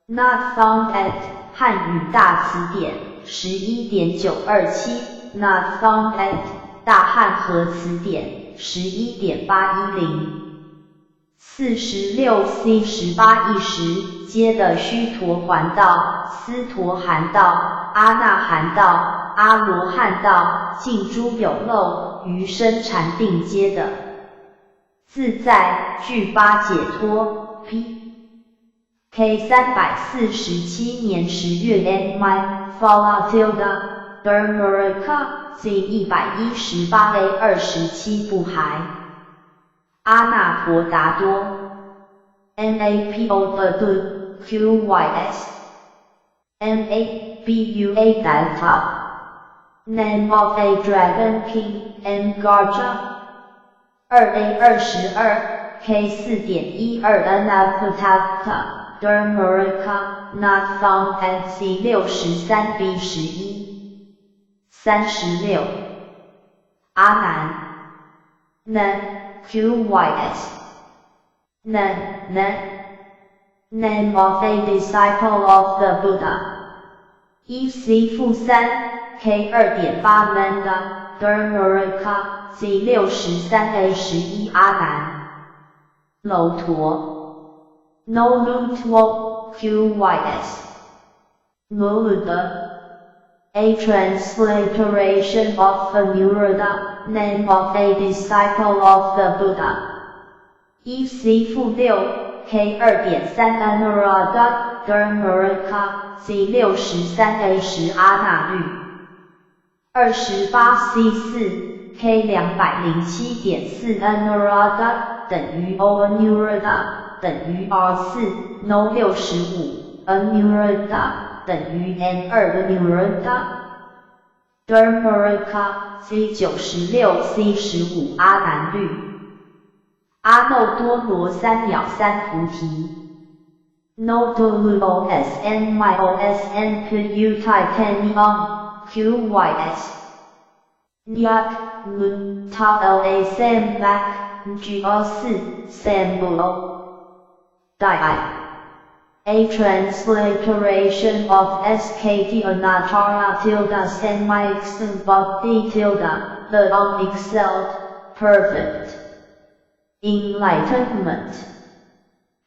[SPEAKER 2] Not found at 漢語大詞典11.927 Not found at 大漢和詞典11.810。46 C 18一十皆得須陀洹道、斯陀含道、阿那含道、阿羅漢道，盡諸有漏，於深禪定皆得自在，具八解脫。P K 347年10月 N My Fala Tilda Dharmaraka C 118 A 27不還。阿那婆達多 N A P O D Q Y S N A B U A Delta Name of a Dragon King N Garja 2 A 22 K 4.12 N Apatapta Dharmaraka Not found at C 63 B 11 36阿難 N Q Y S N N Name of a disciple of the Buddha 1 C 負3 K 2.8 Nanda Dharmaraka C 63 A 11阿難樓陀 No Lutuo Q Y S Nuluda A transliteration of Anuruddha, name of a disciple of the Buddha. 1 C 負6 K 2.3 Anuruddha Dharmaraka C 63 A 10阿那律28 C 4 K 207.4 Anuruddha 等於 O Anuruddha 等於 R 4 No 65 Anuruddha 等於 N 2 Anuruddha Dharmaraka C 96 C 15阿難律阿耨多羅三藐三菩提 No W O S N Y O S N P U Titanium Q Y S Nyak N Ta L A Sam Mac G O 4 Sam O Di A transliteration of SKT Anuttara tilde Samyaksambodhi tilde, the unexcelled, perfect enlightenment.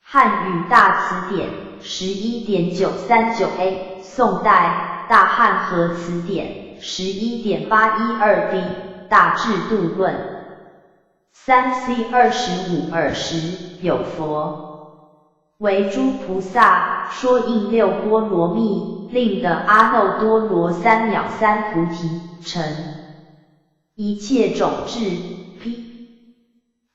[SPEAKER 2] 漢語大詞典11.939 A 宋代大漢和詞典11.812 D 大智度論3 C 25爾時有佛為諸菩薩說應六波羅蜜，令得阿耨多羅三藐三菩提成一切種智 P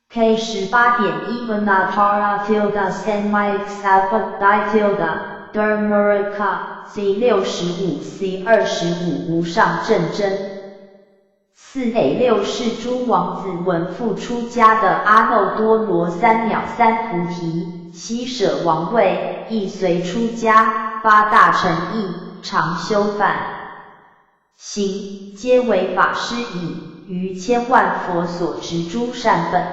[SPEAKER 2] K 18.1 Anuttara tilde Samyaksambodhi tilde Dharmaraka C 65 C 25无上正真。4 A 6是诸王子闻复出家的阿耨多罗三藐三菩提，悉舍王位，亦随出家，发大乘意，常修梵行，皆为法师已，于千万佛所植诸善本。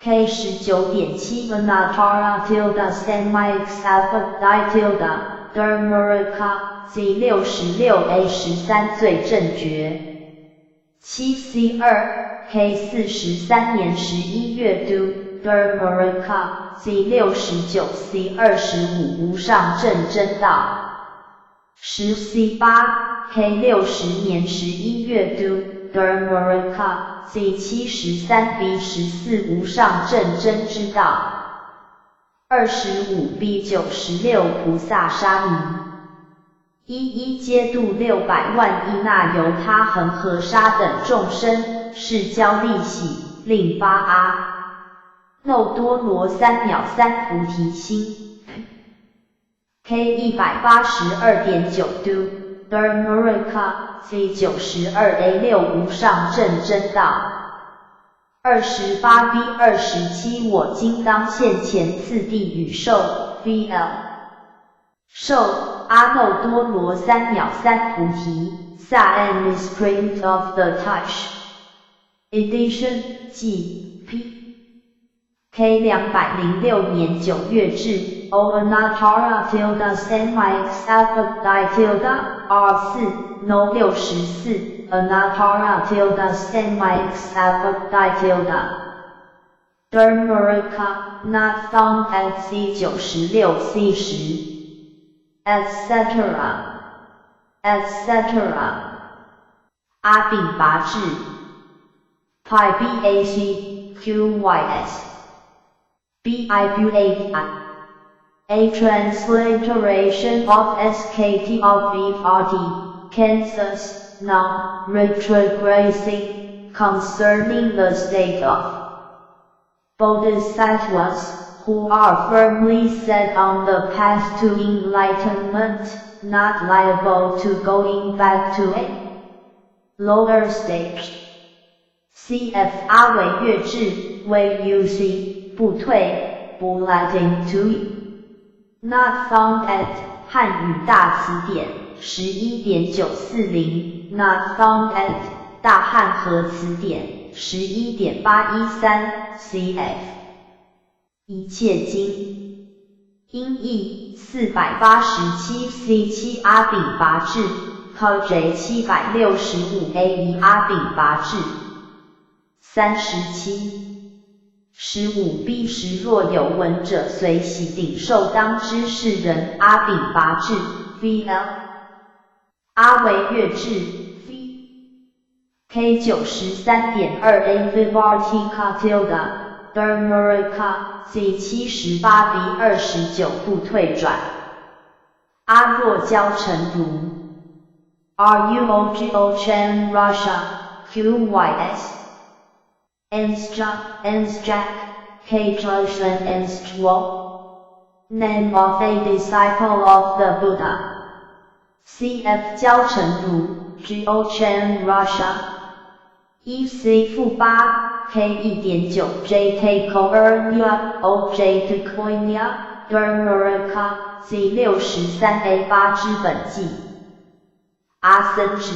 [SPEAKER 2] K 19.7 Anuttara tilde Samyaksambodhi tilde Dharmaraka C 66 A 13最正觉。7 C 2 K 43年11月 Do Dharmaraka C 69 C 25无上正真道。10 C 8 K 60年11月 Do Dharmaraka C 73 B 14无上正真之道。25 B 96菩萨沙弥。一一皆度600万亿那由他恒河沙等众生，是交利喜，令发阿耨多罗三藐三菩提心。K 182.9 Do Dharmaraka C 92 A 6无上正真道。28 B 27我今当现前次第语授 VL 授阿耨多罗三藐三菩提萨 a misprint of the Touch Edition 记 P K 206年9月至 O Anuttara tilde Samyaksambodhi tilde R 4 No 64 Anuttara tilde Samyaksambodhi tilde Dharmaraka not found at C 96 C 10 etc. etc. 阿炳跋致 Pi B A C Q Y S B I B A I A transliteration of SKT of V R T, Kansas, now, retrogressing, concerning the state of bodhisattvas, who are firmly set on the path to enlightenment, not liable to going back to a lower stage. Cf 阿惟越致 V U C 不退不 Latin to Not found at 汉语大词典11.940 Not found at 大汉和词典11.813 cf 一切经音译487 C 7阿炳跋致 J 765 A 1阿炳跋致37 15 B 10若有闻者随喜顶受当知是人阿炳跋致 VL 阿惟越致 V K 93.2 A Vivartika tilde Dharmaraka C 78 B 29不退转阿若憍陈如 R U O G O Chen Russia Q Y S Ansja Ansjack K Joshan Anstwo Name of a disciple of the Buddha C F 憍陈如 G O Chen Russia E C 负8 K 1.9 J K Koernia O J T Koinia Dharmaraka C 63 A 8之本纪阿僧只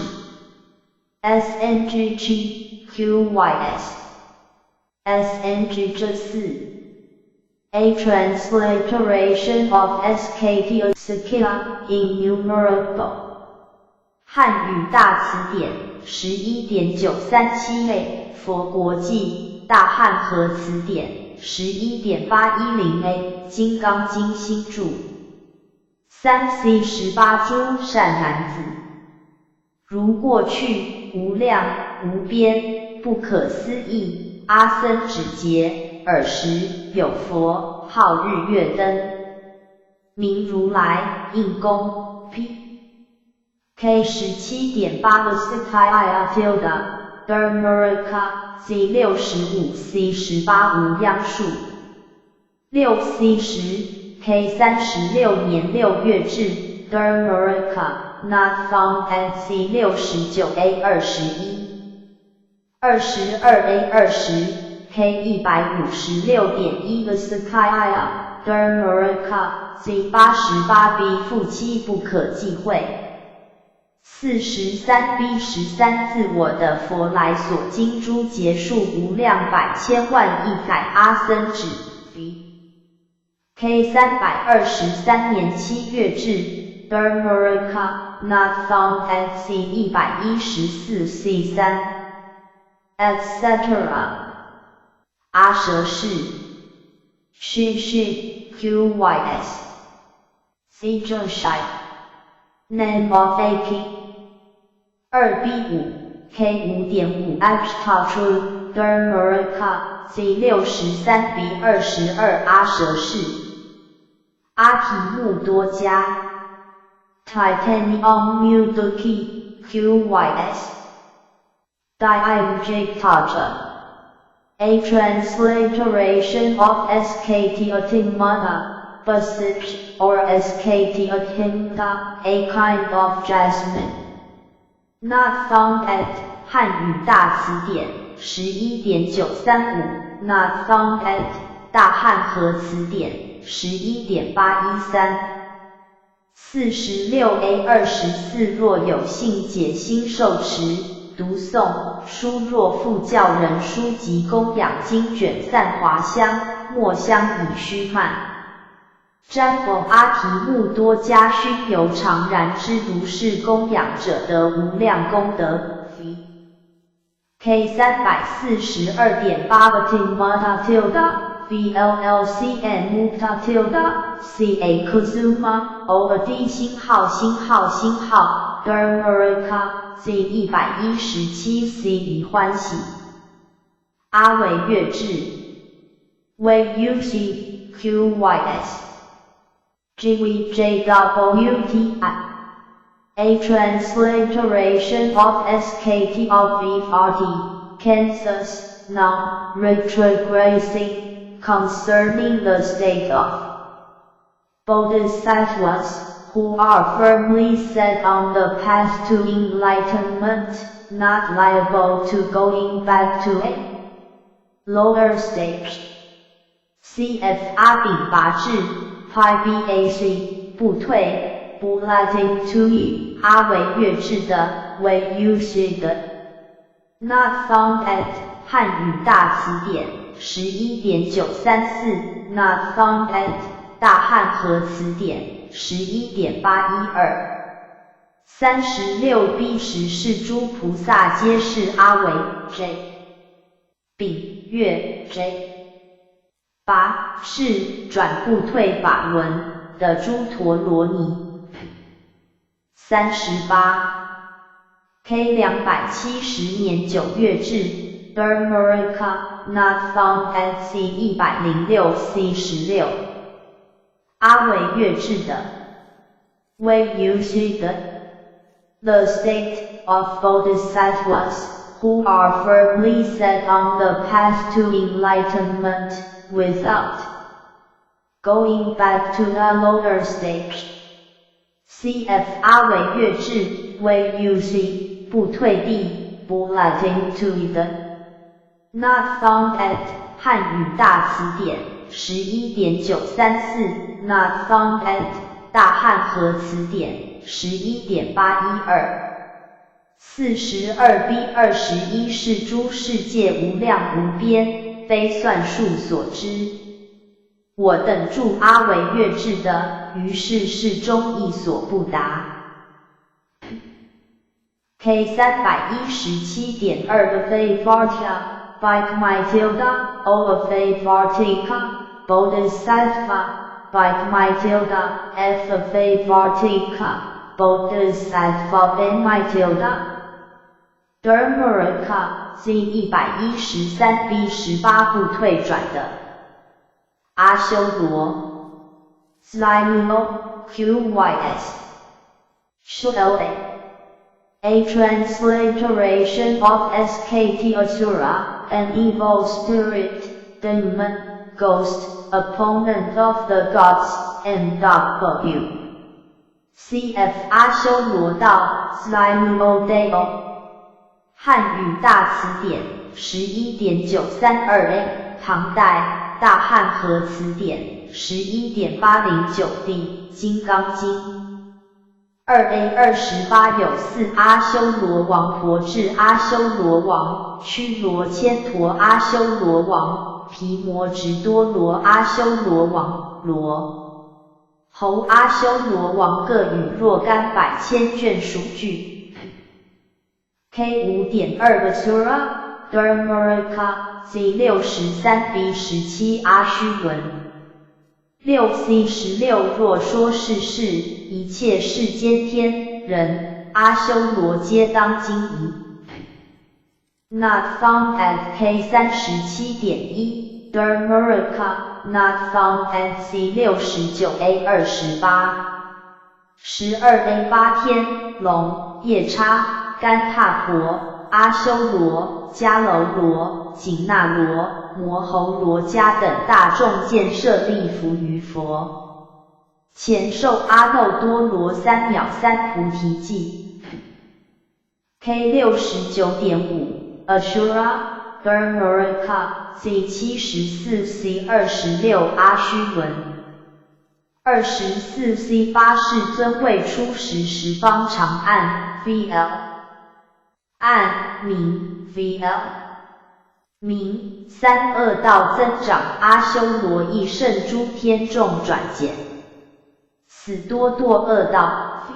[SPEAKER 2] S N G G Q Y S S N G 这四 A transliteration of SKT Sakya innumerable 汉语大词典11.937 A 佛国记大汉和词典11.810 A 金刚经新注3 C 18诸善男子，如过去无量无边不可思议阿僧只劫，尔时有佛号日月灯，明如来应供 P K 17.8 Asakaya tilde Dharmaraka C 65 C 18无央数6 C 10 K 36年6月制，Dharmaraka not found at C 69 A 21，22 A 20，K 156.1 Skya Dharmaraka C 88 B 负7不可忌讳。43 B 13自我的佛来所经诸劫数无量百千萬億載阿僧祇 V K 323年7月制 Dharmaraka not found at C 114 C 3 etc. 阿舍氏 Shi Shi QYS C 正 Name of a king 2 B 5 K 5.5 Abstract Dharmaraka C 63 B 22阿舍氏阿提木多加 Titanium Muduki QYS Diamjitaja A transliteration of SKT Atimata, Basich, or SKT Atimta, a kind of jasmine. Not found at 漢語大詞典11.935，Not found at 大漢和詞典11.813。46 A 24若有信解心受持讀誦書若復教人書及供養經卷散華香末香以須曼。占卜阿提木多加熏油常燃之如是供養者得無量功德。V K 342.8 Atimata tilde V L L C N Mukta tilde C A Kuzuma O D 星號星號星號 Dharmaraka Z 117 C 以歡喜阿維月智 V U C Q Y S G V J W T I A transliteration of S K T of V R D Kansas now retrogressing concerning the state of bodhisattvas who are firmly set on the path to enlightenment, not liable to going back to a lower stage. C.F. 阿炳拔智 Pi B A C 不退不 Latin to E 阿維月智的為 U C 的 Not found at 漢語大詞典11.934 Not found at 大漢和詞典11.812。36 B 十是諸菩薩皆是阿維 J 丙月 J 八是轉不退法輪的諸陀羅尼。38 K 270年9月制 Dharmaraka not found at C 106 C 16阿維月智的 V U C 的 The state of bodhisattvas who are firmly set on the path to enlightenment without going back to a lower stage. C.F. 阿維月智 V U C 不退地不 Latin to 的 Not found at 漢語大詞典11.934 Not found at 大漢和詞典11.812。42 B 21是諸世界無量無邊，非算數所知。我等住阿維月智的，於是世中亦所不達。K 317.2 Avaivartika Bike my tilde O Avaivartika Bodhisattva Bike my tilde F Avaivartika Bodhisattva N my tilde Dharmaraka Z 113 B 18不退轉的阿修羅 Slimulo QYS Shul A transliteration of SKT Asura, an evil spirit, demon, ghost,
[SPEAKER 1] opponent of the gods, M.W. C.F. 阿修罗道 Slimuodao 汉语大词典11.932 A，唐代大汉和词典11.809 D，金刚经2 A 28有四阿修罗王婆智阿修罗王、屈罗千陀阿修罗王、毗摩直多罗阿修罗王、罗侯阿修罗王各与若干百千眷属俱。K 5.2 Asura Dharmaraka C 63 B 17阿须伦6 C 16若说是事，一切世间天人阿修罗皆当惊疑。Not found at K 37.1 Dharmaraka Not found at C 69 A 28 12 A 8天龙夜叉干闼婆阿修罗迦楼罗紧那罗摩睺罗伽等大众见舍利弗于佛前授阿耨多罗三藐三菩提记。K 69.5 Asura Dharmaraka C 74 C 26阿须伦24 C 8世尊未出时十方长暗 VL 暗明 VL 明三恶道增长阿修罗亦胜诸天众转减死多堕恶道 V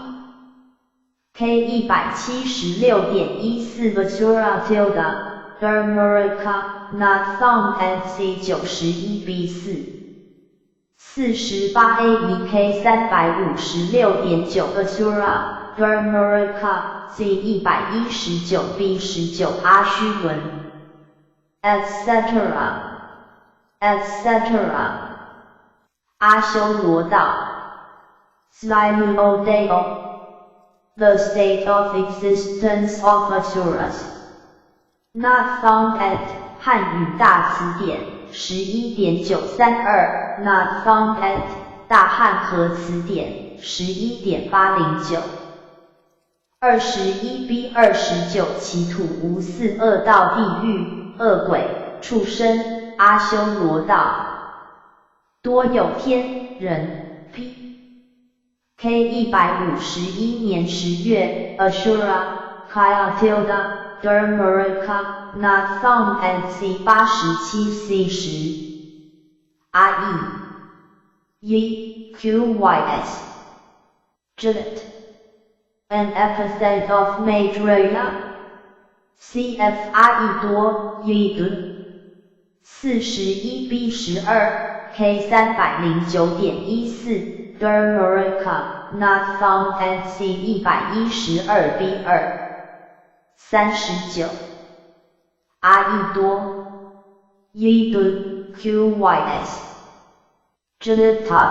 [SPEAKER 1] K 176.14 Vasura tilde Dharmaraka Not found at C 91 B 4 48 A 1 K 356.9 Asura Dharmaraka C 119 B 19阿须伦 etc. etc. 阿修罗道 Slimuodao The state of existence of Asuras. Not found at 汉语大词典11.932 Not found at 大汉和词典11.809 21 B 29其土无四恶道地狱饿鬼畜生阿修罗道多有天人 P K 151年10月 Asura Kaya tilde Dharmaraka Not found at C 87 C 10 R E E Q Y S Gillette An epithet of Maitreya C F 阿逸多 E D 41 B 12 K 309.14 Dharmaraka Not found at C 112 B 2 39 阿逸多 E D Q Y S Jalita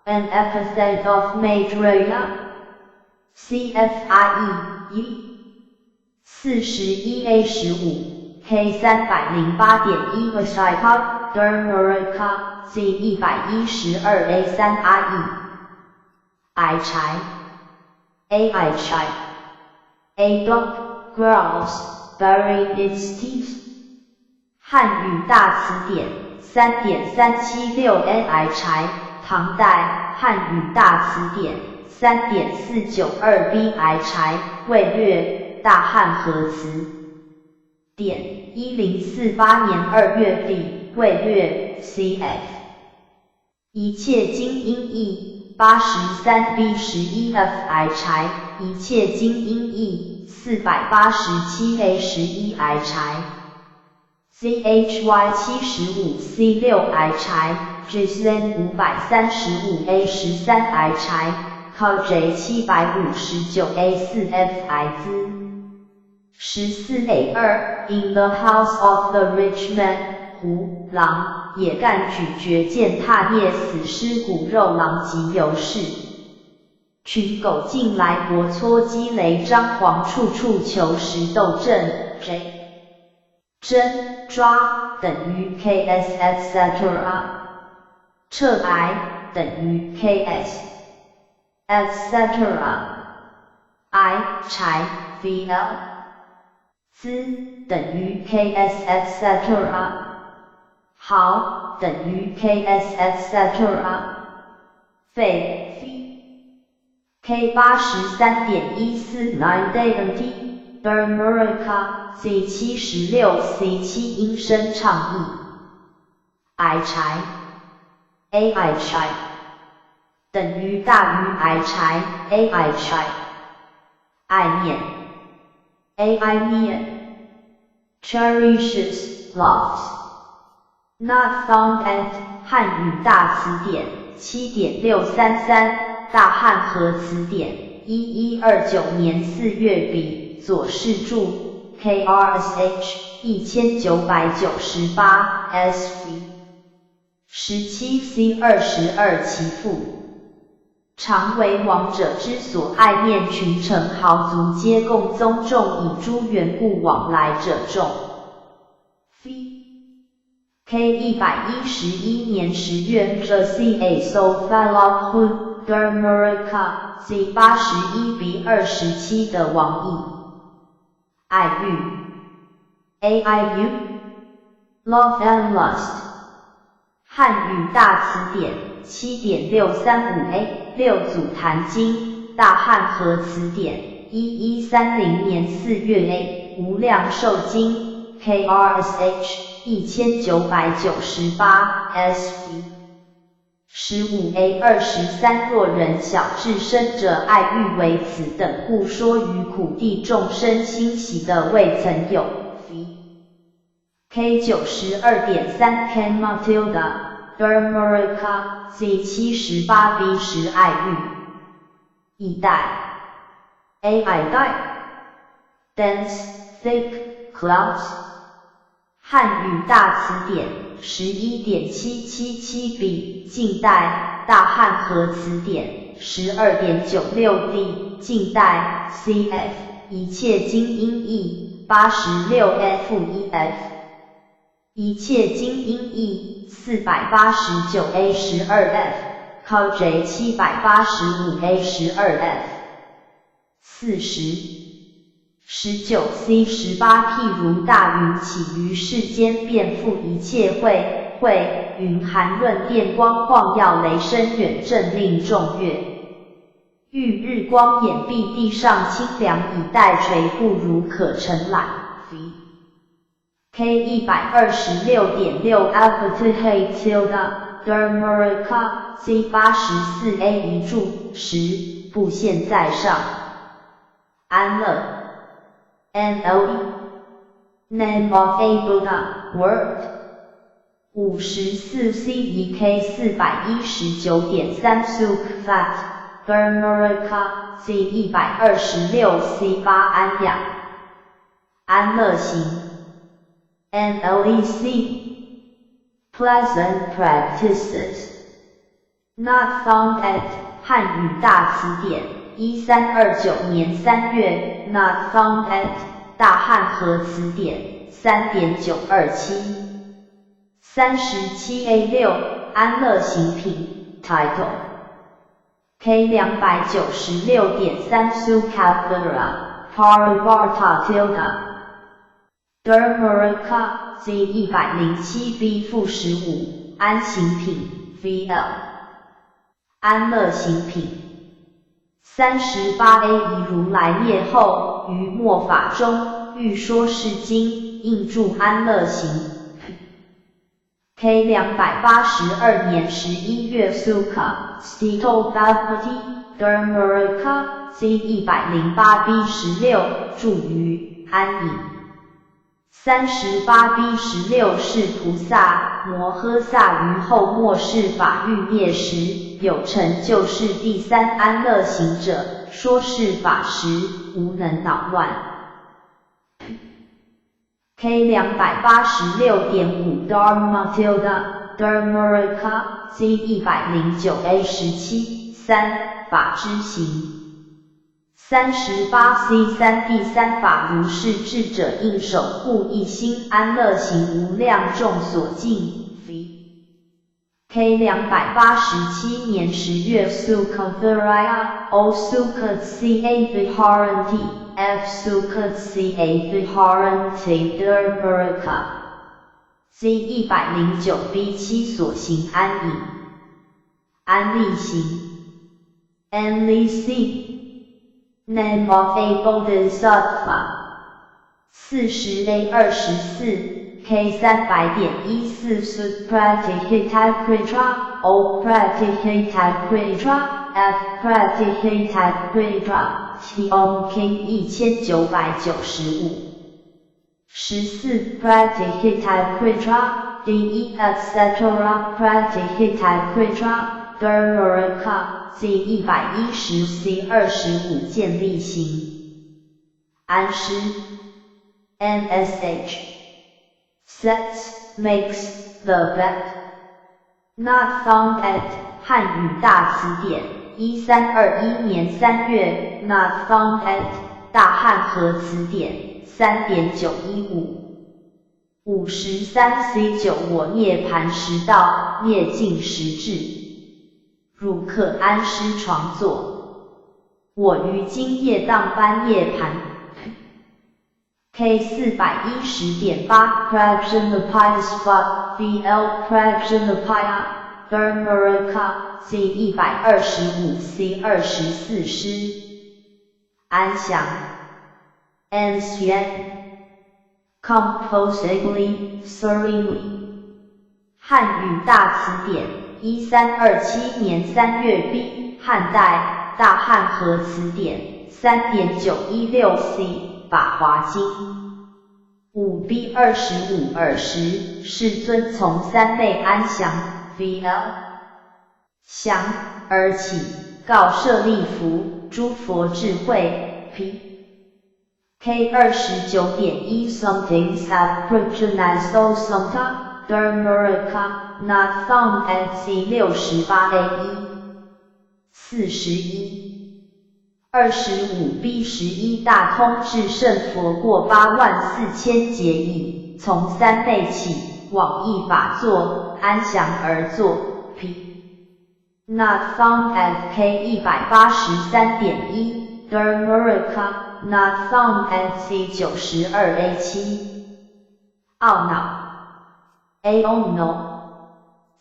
[SPEAKER 1] An epithet of Maitreya C F R E E 41 A 15 K 308.1 Asika Dharmaraka C 112 A 3 R E 矮柴 A I 柴 A dog growls baring its teeth 汉语大词典3.376 N 矮柴唐代汉语大词典3.492 B 矮柴魏略大汉和词典1048年2月底魏略 cf 一切经音义83 B 11 F 矮柴一切经音义487 A 11矮柴 ZHY 75 C 6矮柴 JSN 535 A 13矮柴 KJ 759 A 4 F 矮兹14 A 2 In the house of the rich man 虎狼野干咀嚼践踏啮死尸骨肉狼藉犹是。群狗进来搏搓积雷张狂处处求食斗阵 J 针抓等于 KS etc.
[SPEAKER 2] 撤 I 等於 KS etc. I 柴 VL 資等於 KS etc. 毫等於 KS etc. 費 V K 83.14 9 Dayanti Dharmaraka Z 76 C 7 音聲唱譯 I 柴 A I 柴等於大於 I 柴 A I 柴愛念 A I 念 cherishes, loves. Not found at 漢語大詞典7.633大漢和詞典1129年4月筆左氏著 KRSH 1998 SV 17 C 22其父常為王者之所愛念，群臣豪族皆共宗重，以諸緣故往來者眾。V K 111年10月這 C A Sophalakhu Dharmaraka Z 81 B 27的王意。愛欲 A I U Love and Lust 漢語大詞典7.635 A 六祖壇經大漢和詞典1130年4月 A 無量壽經 KRSH 1998 SV 15 A 23若人小智生者愛欲為此等故說於苦諦眾生欣喜的未曾有。V K 92.3 Ken Matilda Dharmaraka Z 78 B 10愛欲一代 A I 代 Dense thick clouds 漢語大詞典11.777 B 近代大漢和詞典12.96 D 近代 CF 一切經音譯86 F 1 F 一切經音譯489 A 12 F J 785 A 12 F 40 19 C 18譬如大雲起於世間，遍覆一切慧慧雲含潤電光晃耀雷聲遠震令眾悅。遇日光掩蔽地上清涼以待垂不如可承攬。V K 126.6 Alpha Tilda Dharmaraka Z 84 A 一注十不現在上安樂 N L E Name of a Buddha Word 54 C 1 K 419.3 Suk Fat Dharmaraka Z 126 C 8安養安樂行 N L E C Pleasant practices. Not found at 漢語大詞典1329年3月 Not found at 大漢和詞典3.927 37 A 6安樂行品 Title K 296.3 Sukhavira Parivarta Tilda Dharmaraka Z 107 B-15安行品 VL 安樂行品38 A 一如來滅後，於末法中，欲說是經，應住安樂行。K 282年11月 Sukha Sthito Dharmaraka Z 108 B 16住於安隱。38 B 16是菩薩摩訶薩於後末世法欲滅時，有成就是第三安樂行者，說是法時，無能惱亂。K 286.5 Dharmatilda Dharmaraka Z 109 A 17三法之行。38 C 3第三法如是智者應守護一心安樂行無量眾所敬。V K 287年10月 Sukhaviraya O Sukha C A Viharanti F Sukha C A Viharanti Dharmaraka Z 109 B 7所行安隐安立行 N Li C Name of a Bodhisattva 40 A 24 K 300.14 Supratihitakritra O Pratihitakritra F Pratihitakritra T Om King 1995 14 Pratihitakritra D E etc Pratihitakritra Dharmaraka Z 110 C 25建立行安师 NSH sets makes the bed not found at 汉语大词典1321年3月 not found at 大汉和词典3.915 53 C 9我涅槃时到，灭尽时至，汝可安师床座。我于今夜当般涅槃。K 410.8 Prajnapayasva VL Prajnapaya Dharmaraka Z 125 C 24师安详 N Xian Composedly serenely 汉语大词典1327年3月 B 汉代大汉和词典3.916 C 法华经5 B 25尔时，世尊从三昧安详 VL 祥而起，告舍利弗：诸佛智慧 P K 29.1 Something have Prajnaso Samta Dharmaraka not found at C 68 A 1 41 25 B 11大通智胜佛过8万4千劫已，从三昧起，往诣法座，安详而坐。P Not found at K 183.1 Dharmaraka Not found at C 92 A 7懊恼 A O No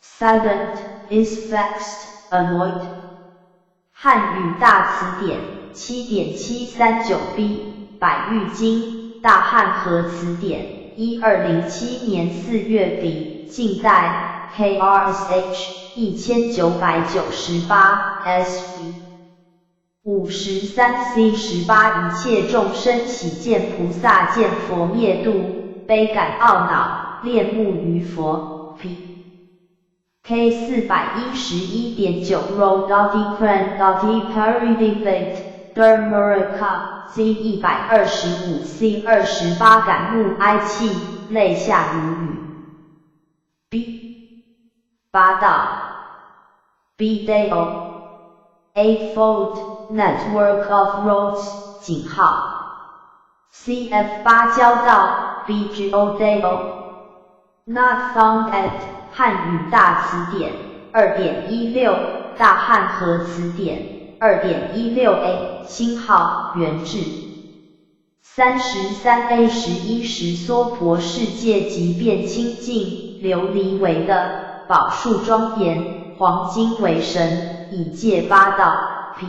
[SPEAKER 2] Saddened is vexed annoyed 汉语大词典7.739 B 百喻经大汉和词典1207年4月底近代 KRSH 1998 SV 53 C 18一切众生喜见菩萨见佛灭度，悲感懊恼，恋慕于佛。P K 411.9 Ro Dot Cran Dot Paridivate Dharmaraka Z 125 C 28感慕哀泣，泪下如雨。B 八道 B Dao Eightfold Network of Roads 井号 CF 八交道 BGO Dao Not found at 汉语大词典2.16大汉和词典2.16 A 星号原志33 A 11时娑婆世界即变清净，琉璃为的，宝树庄严，黄金为绳，以界八道。P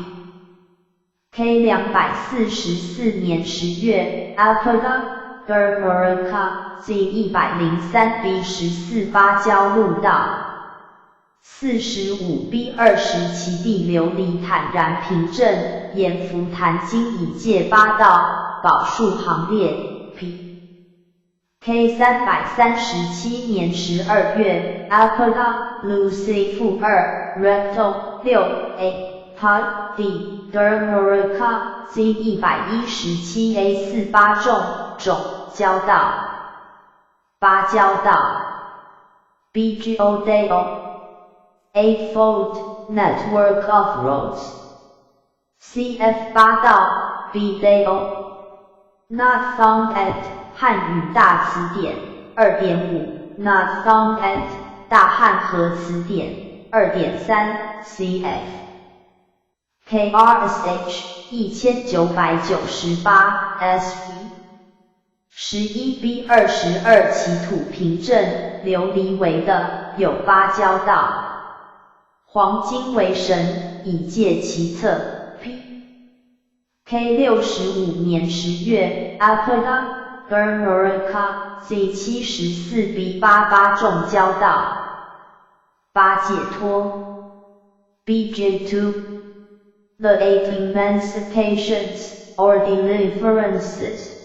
[SPEAKER 2] K 244年10月 Apada Dharmaraka Z 103 B 14芭蕉路道45 B 20其地琉璃坦然平正，阎浮檀金以界八道，宝树行列。P K 337年12月 Apada Lucy -2 Recto 6 A Pod D Dharmaraka Z 117 A 4八众种交道芭蕉道 BGO Dao Eightfold Network of Roads CF 八道 B Dao Not found at 汉语大词典2.5 Not found at 大汉和词典2.3 cf KRSH 1998 SV 11B 22其土平正，琉璃为的，有八交道，黄金为绳，以借其侧。P K 65年10月，Apada Dharmaraka Z 74B 88众交道，八解脱。BJ 2 The eight emancipations or deliverances.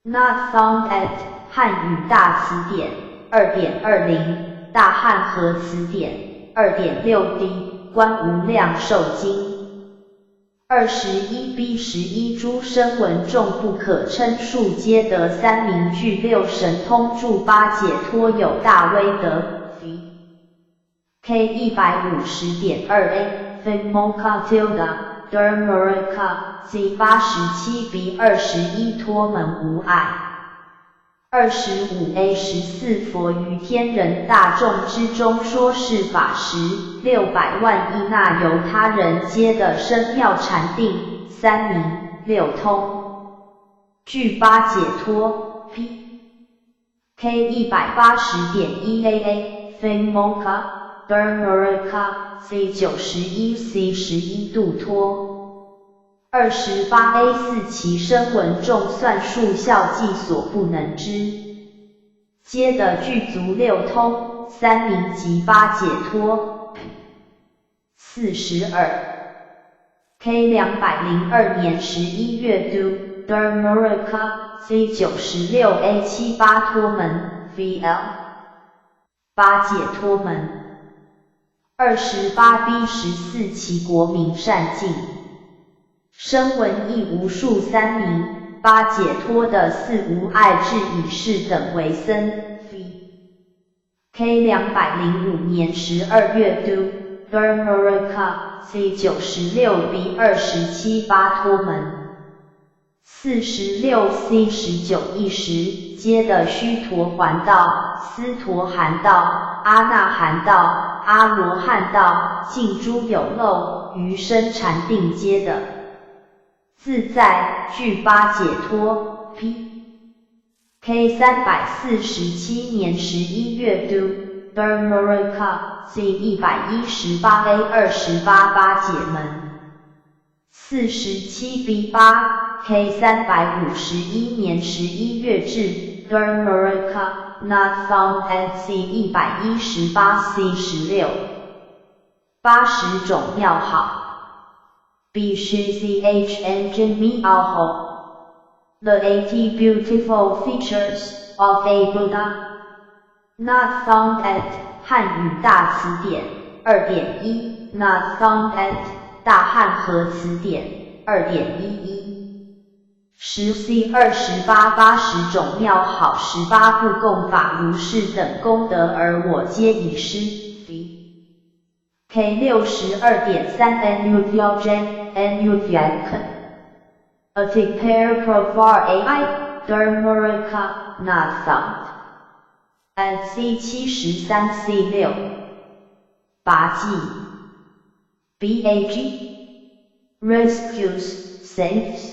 [SPEAKER 2] Not found at 汉语大词典2.20，大汉和词典2.6 D 观无量寿经21 B 11诸声闻众不可称数，皆得三明具六神通住八解脱有大威德。V K 150.2 A Vimokkha tilde Dharmaraka Z 87 B 21托门无碍。25 A 14佛於天人大眾之中說是法時，600萬億那由他人皆得生妙禪定、三明、六通，具八解脫。P K 180.1 A A Vimokkha Dharmaraka Z 91 C 11度脫。28 A 四其聲聞眾算數校計所不能知，皆得具足六通、三明及八解脫。42 K 202年11月 Do Dharmaraka Z 96 A 七八托門 VL 八解脫門。28 B 14其國名善淨。聲聞亦無數三明八解脫的四無礙智以是等為僧。V K 205年12月 Do Dharmaraka Z 96 B 27八托門。46 C 19一時，皆得須陀洹道、斯陀含道、阿那含道、阿羅漢道，盡諸有漏，於深禪定皆得自在，具八解脫。P K 347年11月 Do Dharmaraka Z 118 A 28八解門。47 B 8 K 351年11月至 Dharmaraka Not found at C 118 C 16 80種妙好。B C C H N J M 奥 The 80 beautiful features of a Buddha. Not found at 漢語大詞典2.1 Not found at 大漢和詞典2.11 10 C 28 80種妙好18不共法如是等功德而我皆已施。V K 62.3 N U J N U K Atikpair Provar AI Dharmaraka Not found at C 73 C 6拔濟 BAG Rescues Saves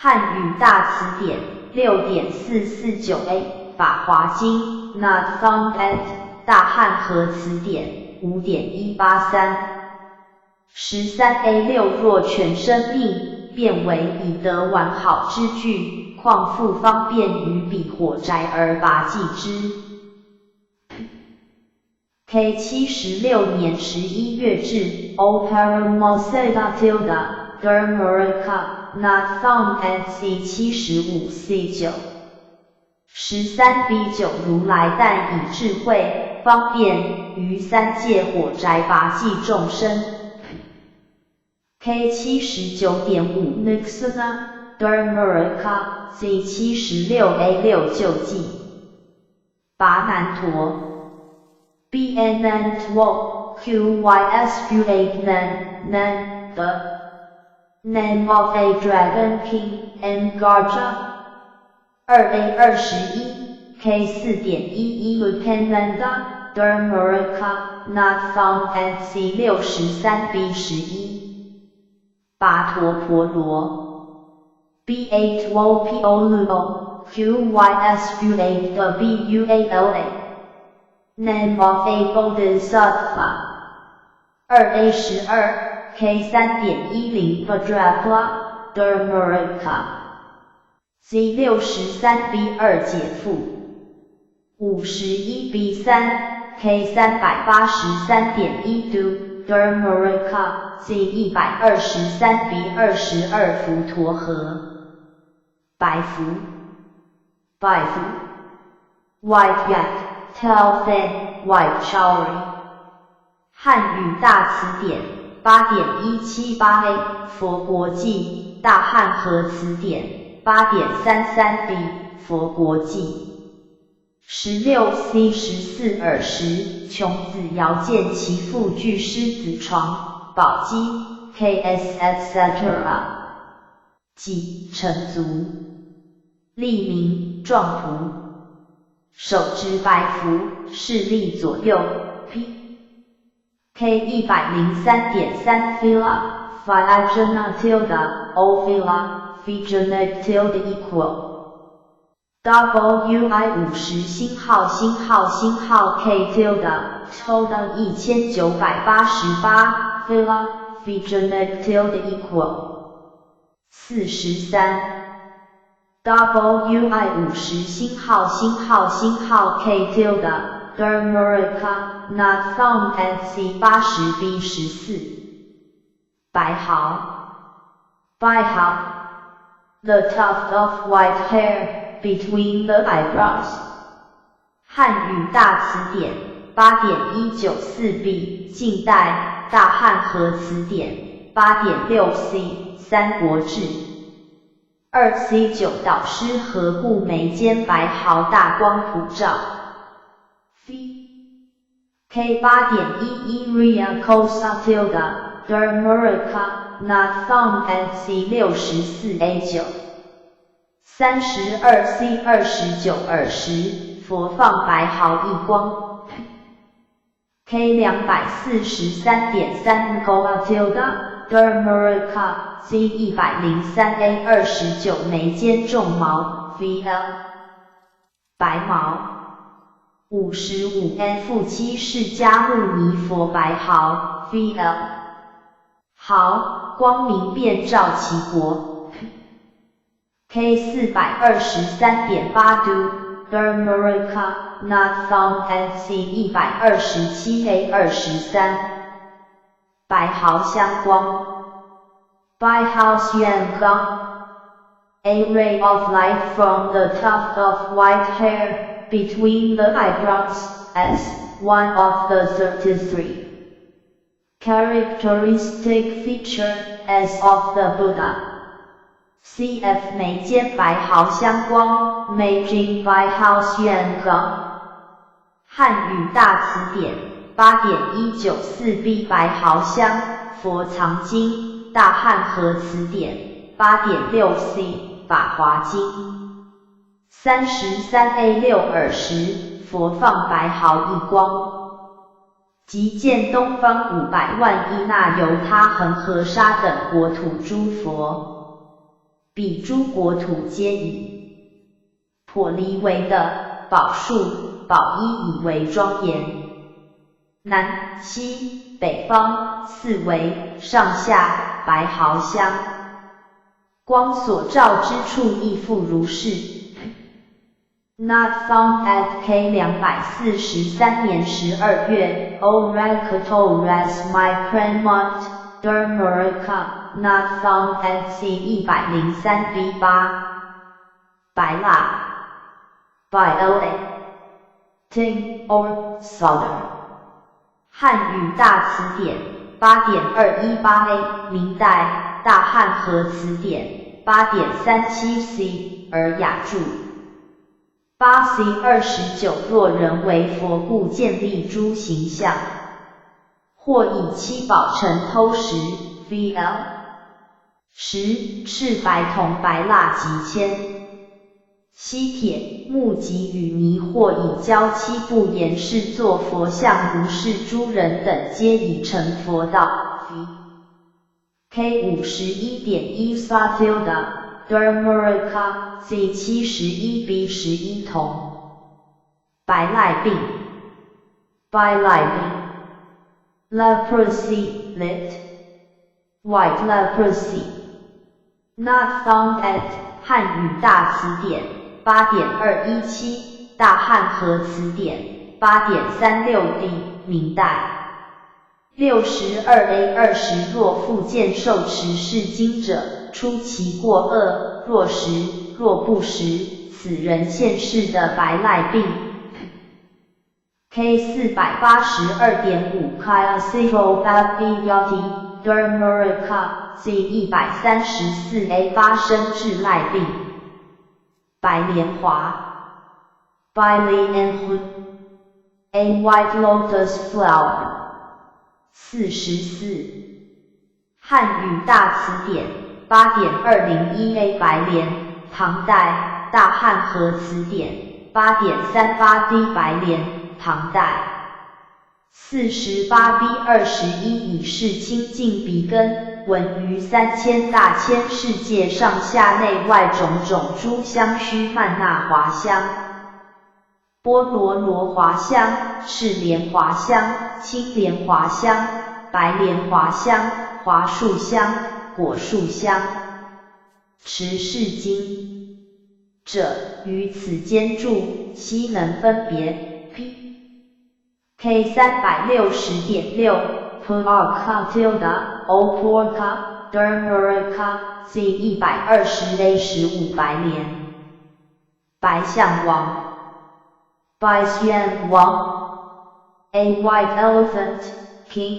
[SPEAKER 2] 漢語大詞典6.449 A 法華經 Not found at 大漢和詞典5.183 13 A 六若全身命，便為已得完好之具，況復方便於彼火宅而拔濟之。K 76年11月至 Operamoseda tilde Dharmaraka Not found at C 75 C 9 13 B 9如來但以智慧方便於三界火宅拔濟眾生。K 79.5 Nixona Dharmaraka Z 76 A 6救濟跋難陀 B N N 2 Q Y S U A N N The Name of a Dragon King M Garja 2 A 21 K 4.11 Upananda Dharmaraka not found at C 63 B 11跋陀婆罗 B 8 O P O L O Q Y S U A W A L A Name of a Bodhisattva 2 A 12 K 3.10 Bhadrapala Dharmaraka C 63 B 2解缚51 B 3 K 383.1 Do Dharmaraka C 123 B 22浮陀河白福白福 White Yak Tail Fin White Chauri 汉语大词典8.178 A 佛国记大汉和词典8.33 B 佛国记16 C 14尔时，穷子遥见其父具师子床、宝鸡 K.S. etc. 己成族，立名壮仆，手执白符，侍立左右。P. K 103.3 Fila Fiagena tilde O Fila Fiagena tilde equal W I 50星号星号星号 K tilde tilde 1988 Fila Fiagena tilde equal 43 W I 50星号星号星号 K tilde Dharmaraka not found at C 80 B 14白毫白毫 The tuft of white hair between the eyebrows 汉语大词典8.194 B 近代大汉和词典8.6 C 三国志2 C 9导师何故眉间白毫大光普照 V K 8.11 Ria Kosa tilde Dharmaraka not found at C 64 A 9 32 C 29尔时，佛放白毫一光。K 243.3 Koa tilde Dharmaraka C 103 A 29眉间众毛 VL 白毛55 F 7释迦牟尼佛白毫 VL 毫光明遍照其国。K 423.8 Do Dharmaraka not found at C 127 A 23白毫相光 Bai Hao Xian Gang A ray of light from the tuft of white hair between the eyebrows, S, one of the 33 characteristic feature, S of the Buddha. Cf 眉间白毫相光，眉间白毫相光。汉语大词典8.194 B 白毫相，佛藏经，大汉和词典8.6 C 法华经33 A 6尔时，佛放白毫一光。即见东方500万亿那由他恒河沙等国土诸佛。彼诸国土皆以颇梨为的宝树、宝衣以为庄严。南、西、北方四围上下白毫相光所照之处亦复如是。Not found at K 243年12月 Oracle res my Pramont Dharmaraka Not found at C 103 B 8白蜡 Bai L A Tin or solder 汉语大词典8.218 A 明代大汉和词典8.37 C 尔雅注8 C 29若人为佛故建立诸形像，或以七宝成偷食 VL 十赤白铜白蜡及铅。锡铁木及与泥或以胶漆布严饰作佛像，如是诸人等皆已成佛道。K 51.1 Sa tilde Dharmaraka Z 71 B 11同。白痢病，白痢病，Leprosy lit white leprosy not found at 汉语大词典8.217，大汉和词典8.36 D，明代。62 A 20若复见受持是经者，出其过恶，若食，若不食，此人现世得白痢病。K 482.5 Kaya Citro F B T Dharmaraka Z 134 A 8生致癞病。白莲华，Bai Lian Hua A white lotus flower。44。汉语大词典8.201 A 白莲，唐代，大汉和词典8.38 D 白莲，唐代。48 B 21以是清净鼻根，闻于三千大千世界上下内外种种诸香须曼那华香、波罗罗华香、赤莲华香、青莲华香、白莲华香、华树香、果树香。持是经者，于此间住，悉能分别。P K 360.6 Puraka tilde O Puraka Dharmaraka Z 120 A 15白莲。白象王， Bai Xiang Wang A white elephant king。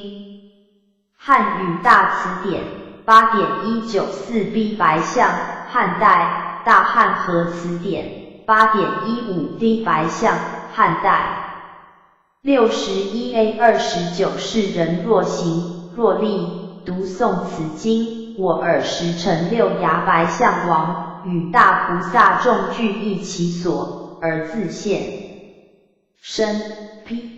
[SPEAKER 2] 汉语大词典8.194 B 白象，汉代，大汉和词典8.15 D 白象，汉代。61 A 29是人若行若立读诵此经，我尔时成六牙白象王，与大菩萨众俱诣其所，而自现身。P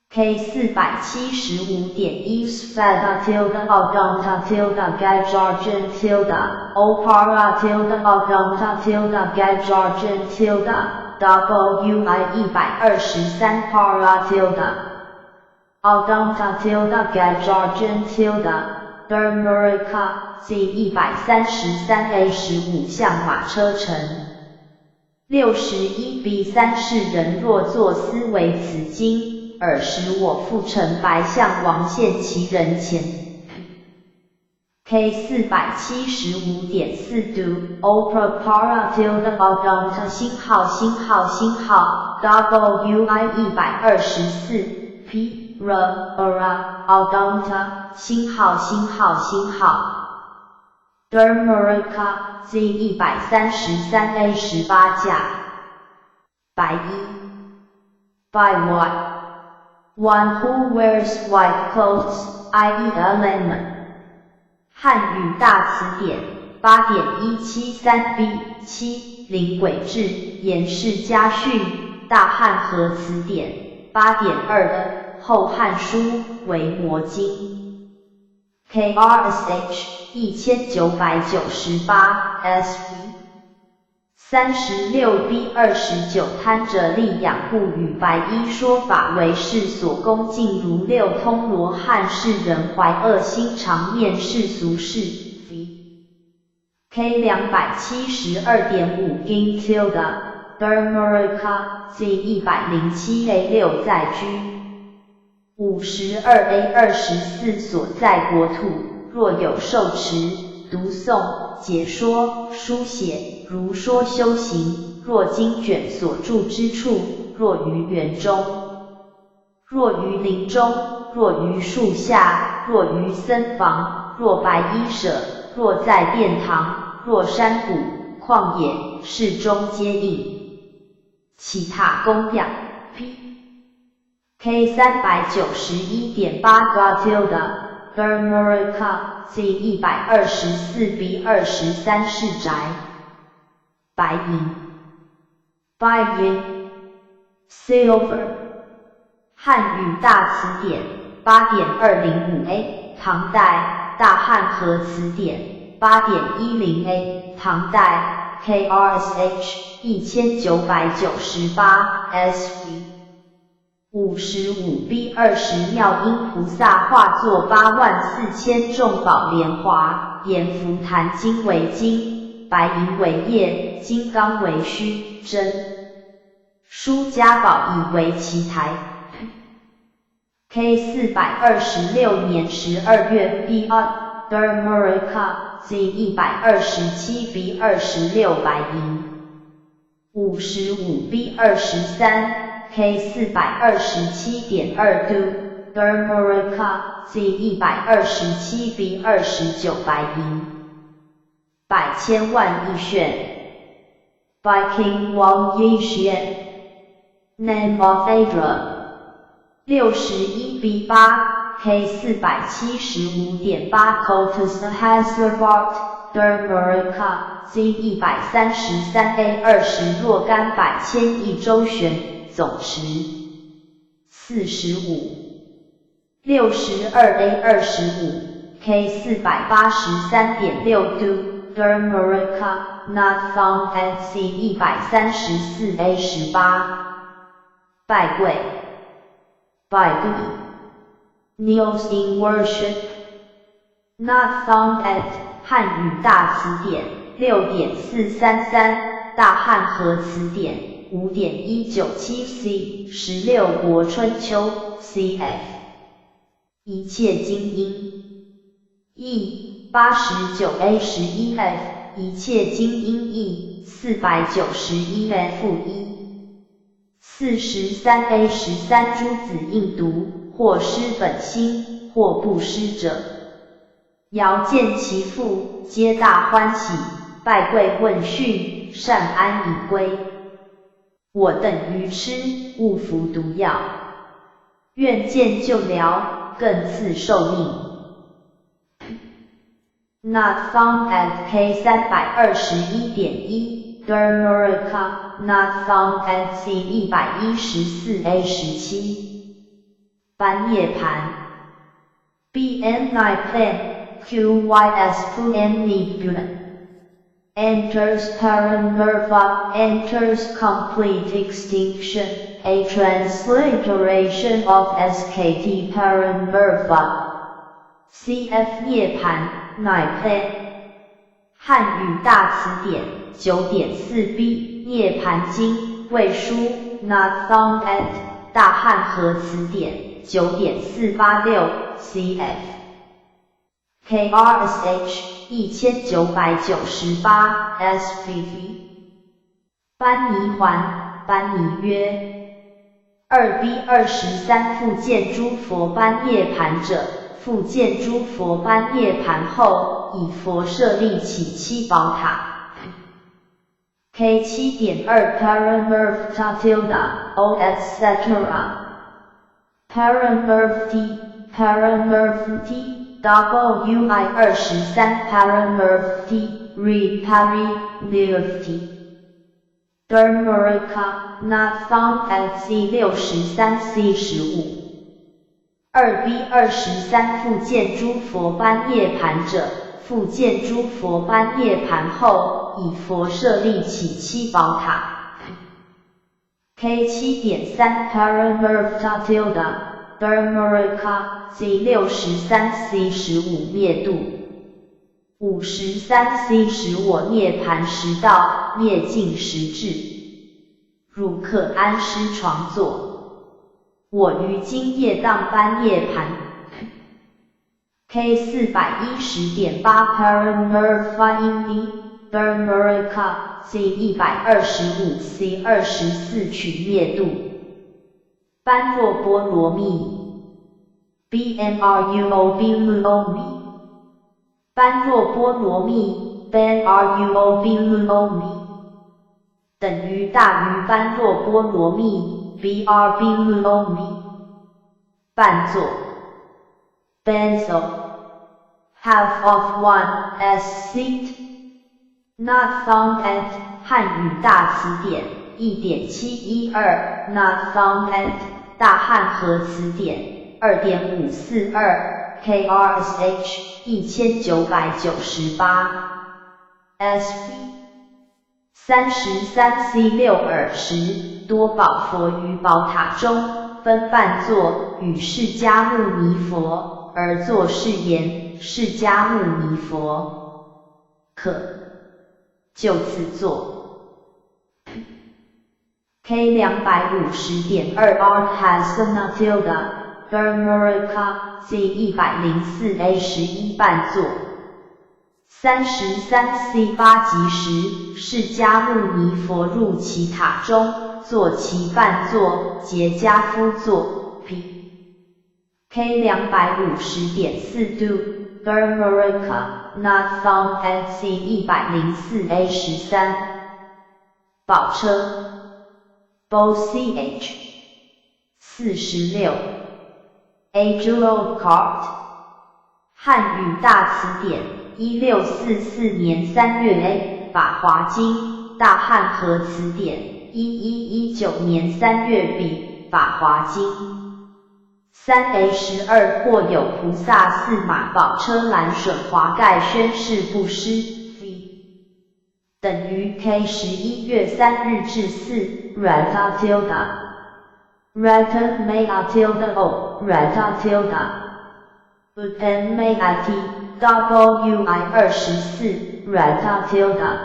[SPEAKER 2] K 475.1 Sveta tilde Odonta tilde Gajarjan tilde Opara tilde Odonta tilde Gajarjan tilde W I 123 Para tilde Odonta tilde Gajarjan tilde Dharmaraka Z 133 A 15象马车乘。61 B 3是人若作思惟此经，尔时我复成白象王现其人前。K 475.4 Do Opera Para tilde Odonta 星号星号星号 W I 124 P R A Odonta 星号星号星号 Dharmaraka Z 133 A 18架。白衣， Bai Yi One who wears white clothes, i.e. a layman。汉语大词典8.173 B 7灵轨志颜氏家训大汉和词典8.2的后汉书维摩经。KRSH 1998 SV 36 B 29贪着利养故与白衣说法为世所恭敬如六通罗汉是人怀恶心常念世俗事。V K 272.5 Gin tilde Dharmaraka Z 107 A 6在居。52 A 24所在国土，若有受持、读诵、解说、书写、如说修行，若经卷所住之处，若于园中，若于林中，若于树下，若于僧房，若白衣舍，若在殿堂，若山谷、旷野，是中皆应起塔供养。P K 391.8 Gatilda Dharmaraka Z 124 B 23是宅。白银。
[SPEAKER 1] 白銀 silver
[SPEAKER 2] 漢語大詞典8.205 A，唐代大漢和詞典8.10 A，唐代 KRSH 1998 SV 55 B 20妙音菩薩化作84000眾寶蓮華，閻浮檀金為莖，白銀為葉，金剛為須，真殊迦寶以為其台。K 426年12月 B 二 Dharmaraka Z 127 B 26白銀55 B 23 K 427.2 度 Dharmaraka Z 127 B 29白銀百千萬億炫 By King Wang Yixian Name of Adra 61 B 8 K 475.8 Kotasahasrabart Dharmaraka Z 133 A 20若干百千億周旋總持45 62 A 25 K 483.6 度 Dharmaraka Not found at C 134 A 18拜跪拜跪 Kneels in worship Not found at 漢語大詞典6.433大漢和詞典5.197 C 十六國春秋 CF 一切精英 E 89 A 11 F 一切精英 E 491 F 1 43 A 13諸子應讀，或失本心，或不失者。遙見其父，皆大歡喜，拜跪問訊，善安以歸。我等愚痴，誤服毒藥，願見救療，更賜壽命。Not found at K 321.1 Dharmaraka Not found at C 114 A 17般涅槃 BN 9 Plan QYS P N Enters Parinirvana, enters complete extinction, a transliteration of SKT Parinirvana. CF 涅槃 9 Plan 漢語大詞典9.4 B 涅槃經魏書 Not found at 大漢和詞典9.486 CF KRSH 1998 SVV 班尼環班尼曰2 B 23復見諸佛般涅槃者，復見諸佛般涅槃後，以佛舍利起七寶塔。K 7.2 Paramurfta tilde O etc. Paramurfti Paramurfti WI 23 Paramurfti Read Pari Nirfti Dharmaraka Not found at C 63 C 15 2 B 23復見諸佛般涅槃者，復見諸佛般涅槃後，以佛舍利起七寶塔。K 7.3 Paramurfta tilde Dharmaraka Z 63 C 15滅度53 C 10我涅槃時到，滅盡時至，汝可安施床座。我於今夜當般涅槃。K 410.8 Paramurfaini Dharmaraka Z 125 C 24取滅度般若波羅蜜 BNRUOB LUOMI 般若波羅蜜 BNRUOB LUOMI 等於大於般若波羅蜜 BRB LUOMI 半座 Benzo half of one s seat Not found at 漢語大詞典 1.712，Not found at 大汉和词典2.542，KRSH 1998，SV 33 C 6尔时，多宝佛于宝塔中分半座，与释迦牟尼佛而作是言：释迦牟尼佛，可就此座。K 250.2 R has tilde Dharmaraka C 104 A 11半座。33 C 8吉时，释迦牟尼佛入其塔中，坐其半座，结跏趺坐。P K 250.4 Do Dharmaraka Not found at C 104 A 13宝车 Bo CH 46 A Jeweled Cart 汉语大词典1644年3月 A 法华经大汉和词典1119年3月 B 法华经3 A 12或有菩萨驷马宝车蓝笋华盖宣示布施 V 等于 K 11月3日至4 Rata tilde Rata Maya tilde O Rata tilde M A I T W I 24 Rata tilde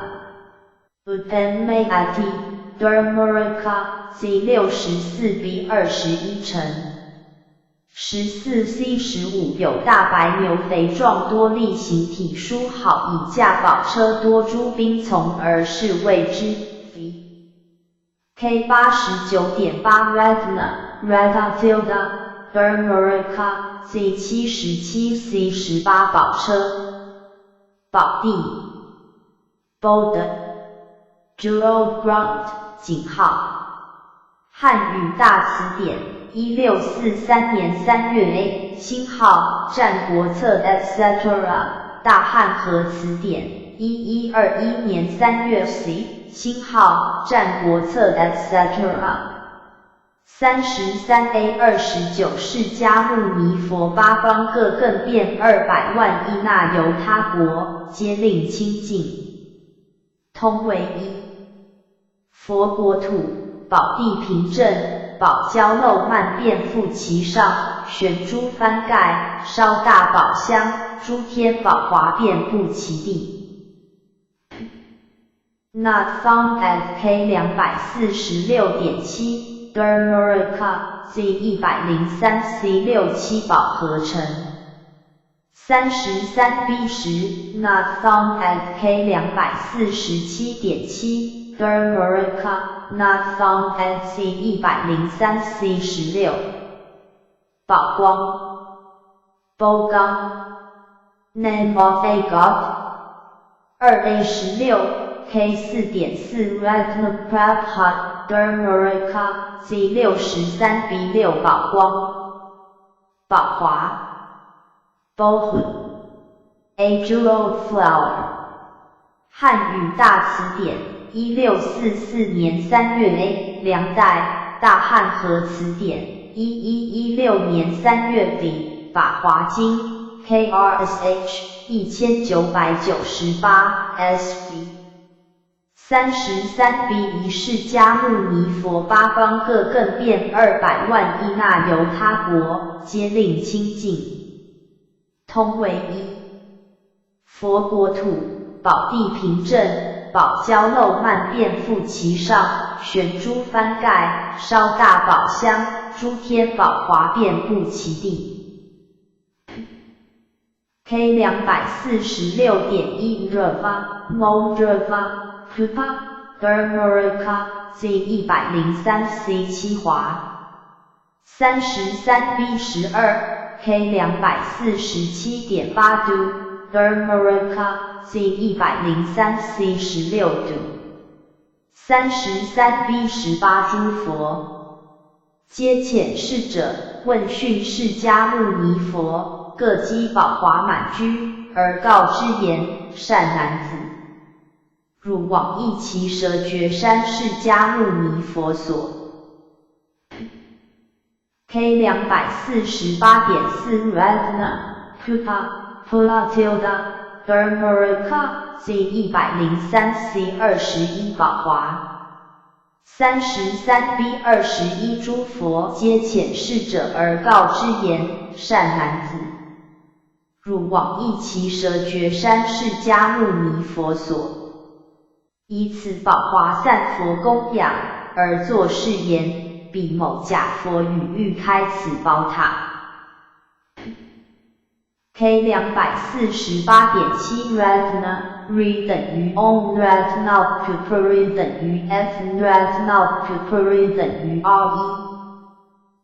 [SPEAKER 2] M A I T Dharmaraka C 64 B 21乘14 C 15有大白牛肥壮多力形体殊好，以驾宝车多诸兵从而是谓之 V K 89.8 Ratna Rata tilde Dharmaraka C 77 C 18宝车宝地 Bodhi Jeweled Ground 井号汉语大词典1643年3月 A 星号战国策 etc. 大汉和词典1121年3月 C 星号战国策 etc. 33 A 29释迦牟尼佛八方各更变200万亿那由他国，皆令清净，通为一。佛国土，宝地平正，宝交漏曼遍覆其上，悬诸幡盖，烧大宝香，诸天宝华遍布其地。Not found at K 246.7 Dharmaraka C 103 C 67宝合成。33 B 10 Not found at K 247.7 Dharmaraka Not found at C 103 C 16宝光 Bogang Name of a God 2 A 16 K 4.4 Ratnaprabha Dharmaraka C 63 B 6宝光宝华 Bohu A jeweled flower 汉语大词典1644年3月 A 梁代大汉和词典1116年3月 D 法华经 KRSH 1998 SV 33 B 1释迦牟尼佛八方各更变200万亿那由他国，皆令清净，通为一。佛国土，宝地平正，宝交漏曼遍覆其上，悬诸幡盖，烧大宝香，诸天宝华遍布其地。K 246.1 Drava Moldrava Pupa Dharmaraka C 103 C 7华33 B 12 K 247.8 Do Dharmaraka C 103 C 16 Do 33 B 18诸佛皆遣侍者问讯释迦牟尼佛，各积宝华满居，而告之言：善男子，汝往詣耆舍崛山释迦牟尼佛所。K 248.4 Ratna Pupa Pula tilde Dharmaraka Z 103 C 21寶華。33 B 21諸佛皆遣侍者而告之言：善男子，汝往詣耆舍崛山釋迦牟尼佛所，以此寶華散佛供養，而作是言：彼某甲佛與欲開此寶塔。K 248.7 Ratna R 等於 Om Ratna Pupuri 等於 F Ratna Pupuri 等於 R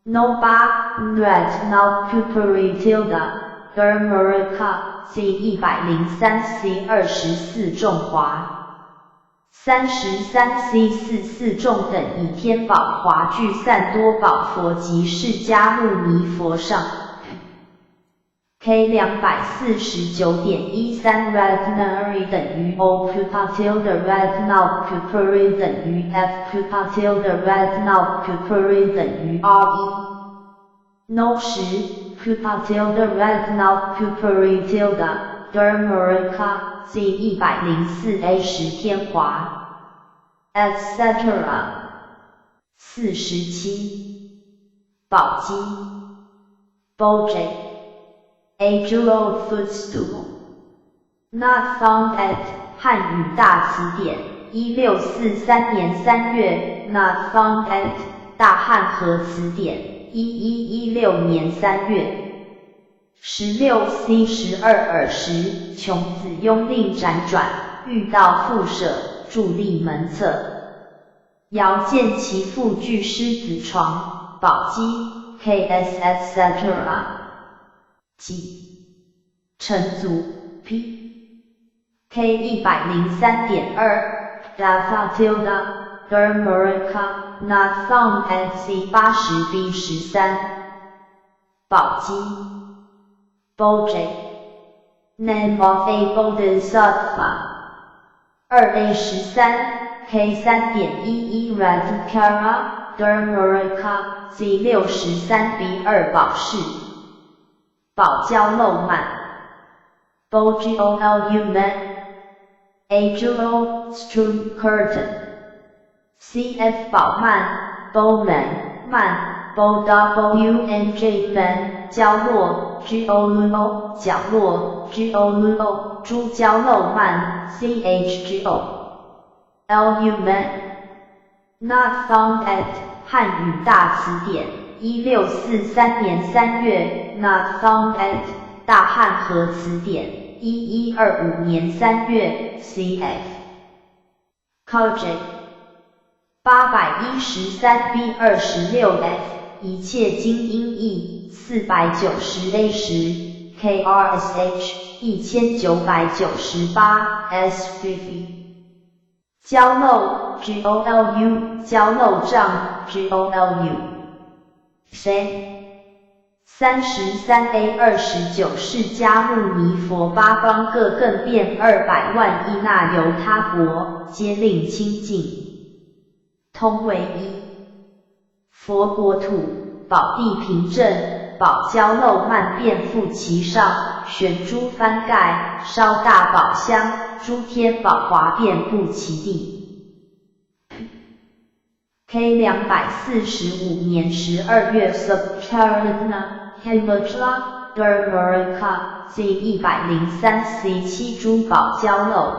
[SPEAKER 2] 一 No 8 Ratna Pupuri tilde Dharmaraka Z 103 C 24眾華。33 C 4四眾等以天寶華俱散多寶佛及釋迦牟尼佛上。K 249.13 Ratna 等於 O Pupa tilde Ratna Pupuri 等於 F Pupa tilde Ratna Pupuri 等於 R 一 No 10 Pupa tilde Ratna Pupuri tilde Dharmaraka Z 104 A 10天華，etc. 47寶積 Bojay A jeweled footstool. Not found at 漢語大詞典，1643年3月。Not found at 大漢和詞典，1116年3月。16 C 12爾時，窮子雍令輾轉，欲到父舍，佇立門側。遙見其父踞獅子床，寶積 K.S. etc. 幾成祖 P K 103.2 Dafa tilde Dharmaraka not found at C 80 B 13寶積 Bojay Name of a Bodhisattva 2 A 13 K 3.11 Ratnakara Dharmaraka Z 63 B 2寶室寶嬌漏曼，Bogolu Man A jewel strewn curtain C F 寶曼，Bowman 曼，Bo W N J Man 嬌落，G O L O 角落，G O L O 珠嬌漏曼，C H G O L U Man Not found at 漢語大詞典，1643年3月，Not found at 大漢和詞典，1125年3月，C.F. Koj 813 B 26 F 一切經音義，490 A 10 K.R.S.H. 1998 S.V.V. 嬌漏 G O L U 嬌漏帳 G O L U C 33 A 29釋迦牟尼佛八方各更變200萬億那由他國，皆令清淨，通為一。佛國土，寶地平正，寶嬌漏曼遍覆其上，懸諸幡蓋，燒大寶香，諸天寶華遍布其地。K 245年12月 Subcharatna Himachala Dharmaraka Z 103 C 7珠寶嬌漏。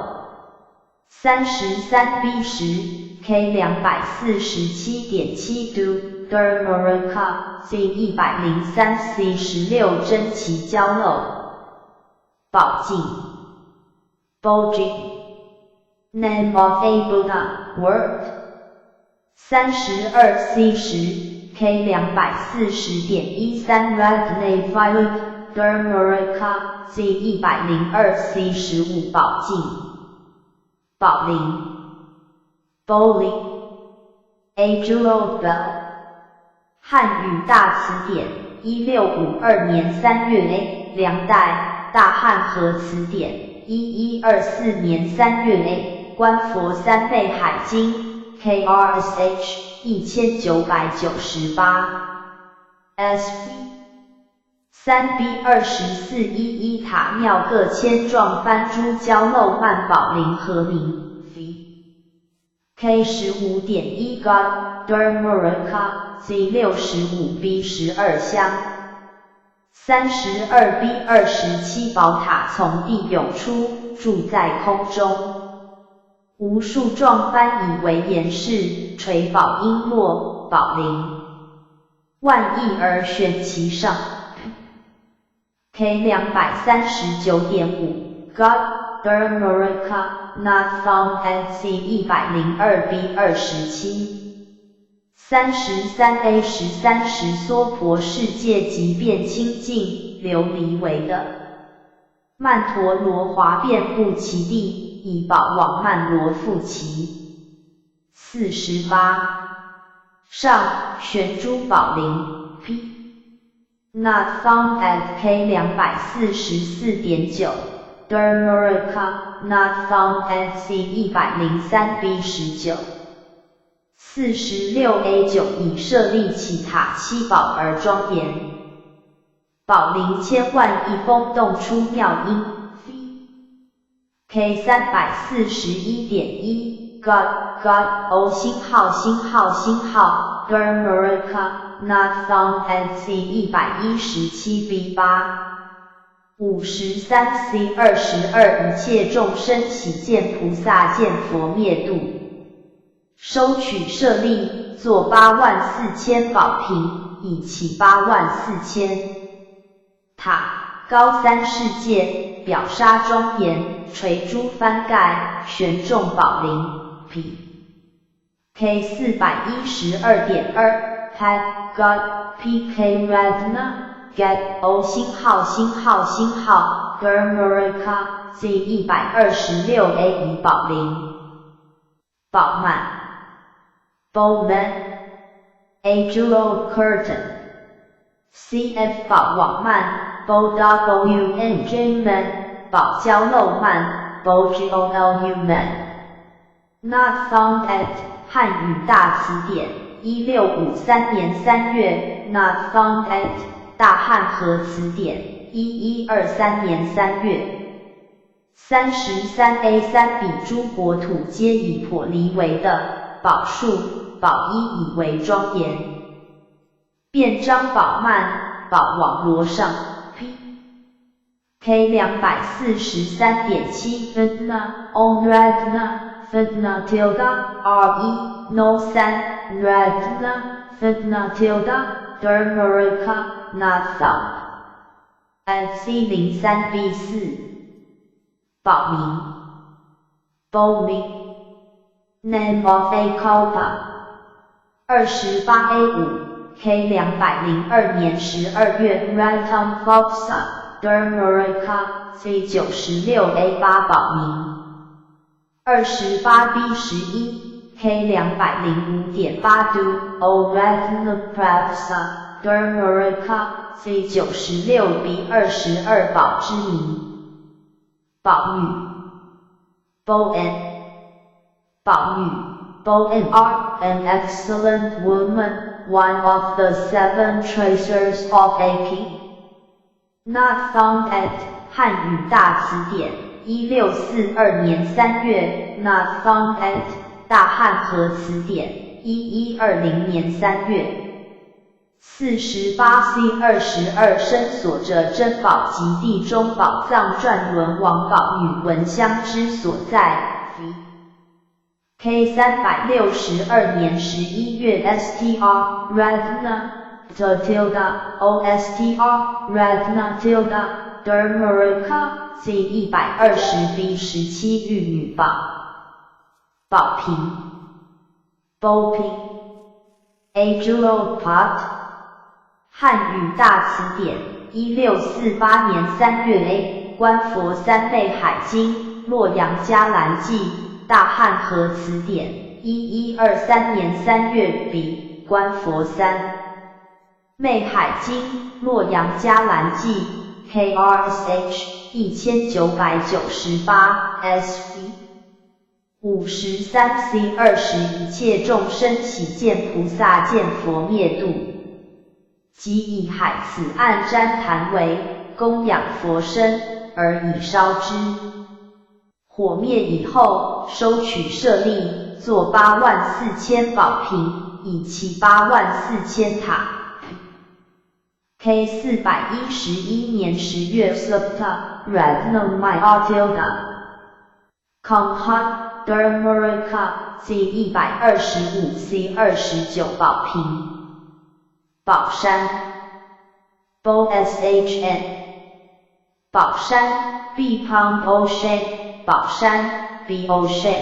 [SPEAKER 2] 33 B 10 K 247.7 Do Dharmaraka Z 103 C 16珍奇嬌漏。寶鏡 Bojing Name of a Buddha Word 32 C 10 K 240.13 Ratna Violet Dharmaraka Z 102 C 15寶鏡寶鈴 Bowling A jeweled bell 漢語大詞典，1652年3月 A 梁代大漢和詞典，1124年3月 A 觀佛三昧海經，KRSH 1998，SV 3B 24一一塔廟各千幢幡珠交漏曼寶林和名，V K 15.1 God Dharmaraka Z 65B 12香。32B 27寶塔從地湧出，住在空中。無數幢幡以為嚴飾，垂寶瓔珞、寶鈴，萬億而懸其上。K 239.5 God Dharmaraka Not found at C 102B 27。33A 13時娑婆世界即變清淨，琉璃為的曼陀羅華遍布其地，以寶網曼羅覆其。48上懸珠寶鈴 P Not found at K 244.9 Dharmaraka Not found at C 103B 19。46A 9以舍利起塔七寶而莊嚴，寶鈴千萬億風動出妙音。K 341.1 God God O 星號星號星號 Dharmaraka Not found at C 117B 8。53C 22一切眾生喜見菩薩見佛滅度。收取舍利，作84000寶瓶，以起84000塔，高三世界，表剎莊嚴，垂珠幡蓋，懸眾寶鈴。P K 412.2 Pat God P K Ratna Get O 星號星號星號 Dharmaraka Z 126A 以寶鈴寶幔 Bowman A jeweled curtain C F 寶網幔 Bo W N J Man 寶交漏幔 Bo G O L U Man Not found at 漢語大詞典1653年3月 Not found at 大漢和詞典1123年3月。33A 3彼諸國土皆以頗梨為的寶樹、寶衣以為莊嚴，遍張寶幔、寶網羅上。P K 243.7 Fitna On Ratna Fitna tilde R E No 3 Ratna Fitna tilde Dharmaraka Not found at C 03B 4。寶名，Bhumi Name of a Kalpa。28A 5 K 202年12月 Rantam Fopsa Dharmaraka C 96A 8寶名。28B 11 K 205.8 Do O Ratna Prapsa Dharmaraka C 96B 22寶之名。寶女，Bo N，寶女，Bo N R, an excellent woman, one of the seven treasures of a king. Not found at 漢語大詞典，1642年3月，Not found at 大漢和詞典，1120年3月。48C 22身所著珍寶及地中寶藏轉輪王寶女聞香之所在。V K 362年11月 STR Ratna tilde O STR Ratna tilde Dharmaraka Z 120B 17玉女寶寶瓶 Boping A jeweled pot 漢語大詞典，1648年3月 A 觀佛三昧海經，洛陽伽藍記，大漢和詞典，1123年3月 B 觀佛三昧海經，洛陽伽藍記，KRSH 1998 SV。53 C 20一切众生喜见菩萨见佛灭度，即以海此岸栴檀为供养佛身，而以烧之。火灭以后，收取舍利，作84,000宝瓶，以起84,000塔。K 411年10月 Sept Ratnamaya tilde Kanha Dharmaraka C 125 C 29宝瓶。宝山 Bo Shn 宝山 B Pang O Shan 宝山 B O Shan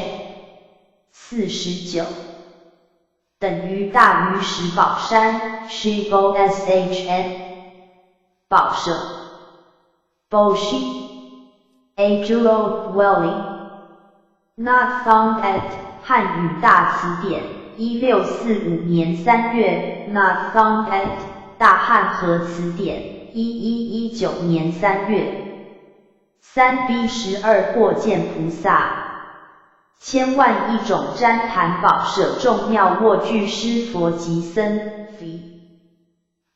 [SPEAKER 2] 49等于大于十宝山 She Bo Shn 宝舍 Boshi A Jeweled Dwelling Not found at 汉语大词典1645年3月 Not found at 大汉和词典1119年3月3 B 12获见菩萨千万亿种栴檀宝舍众妙卧具施佛及僧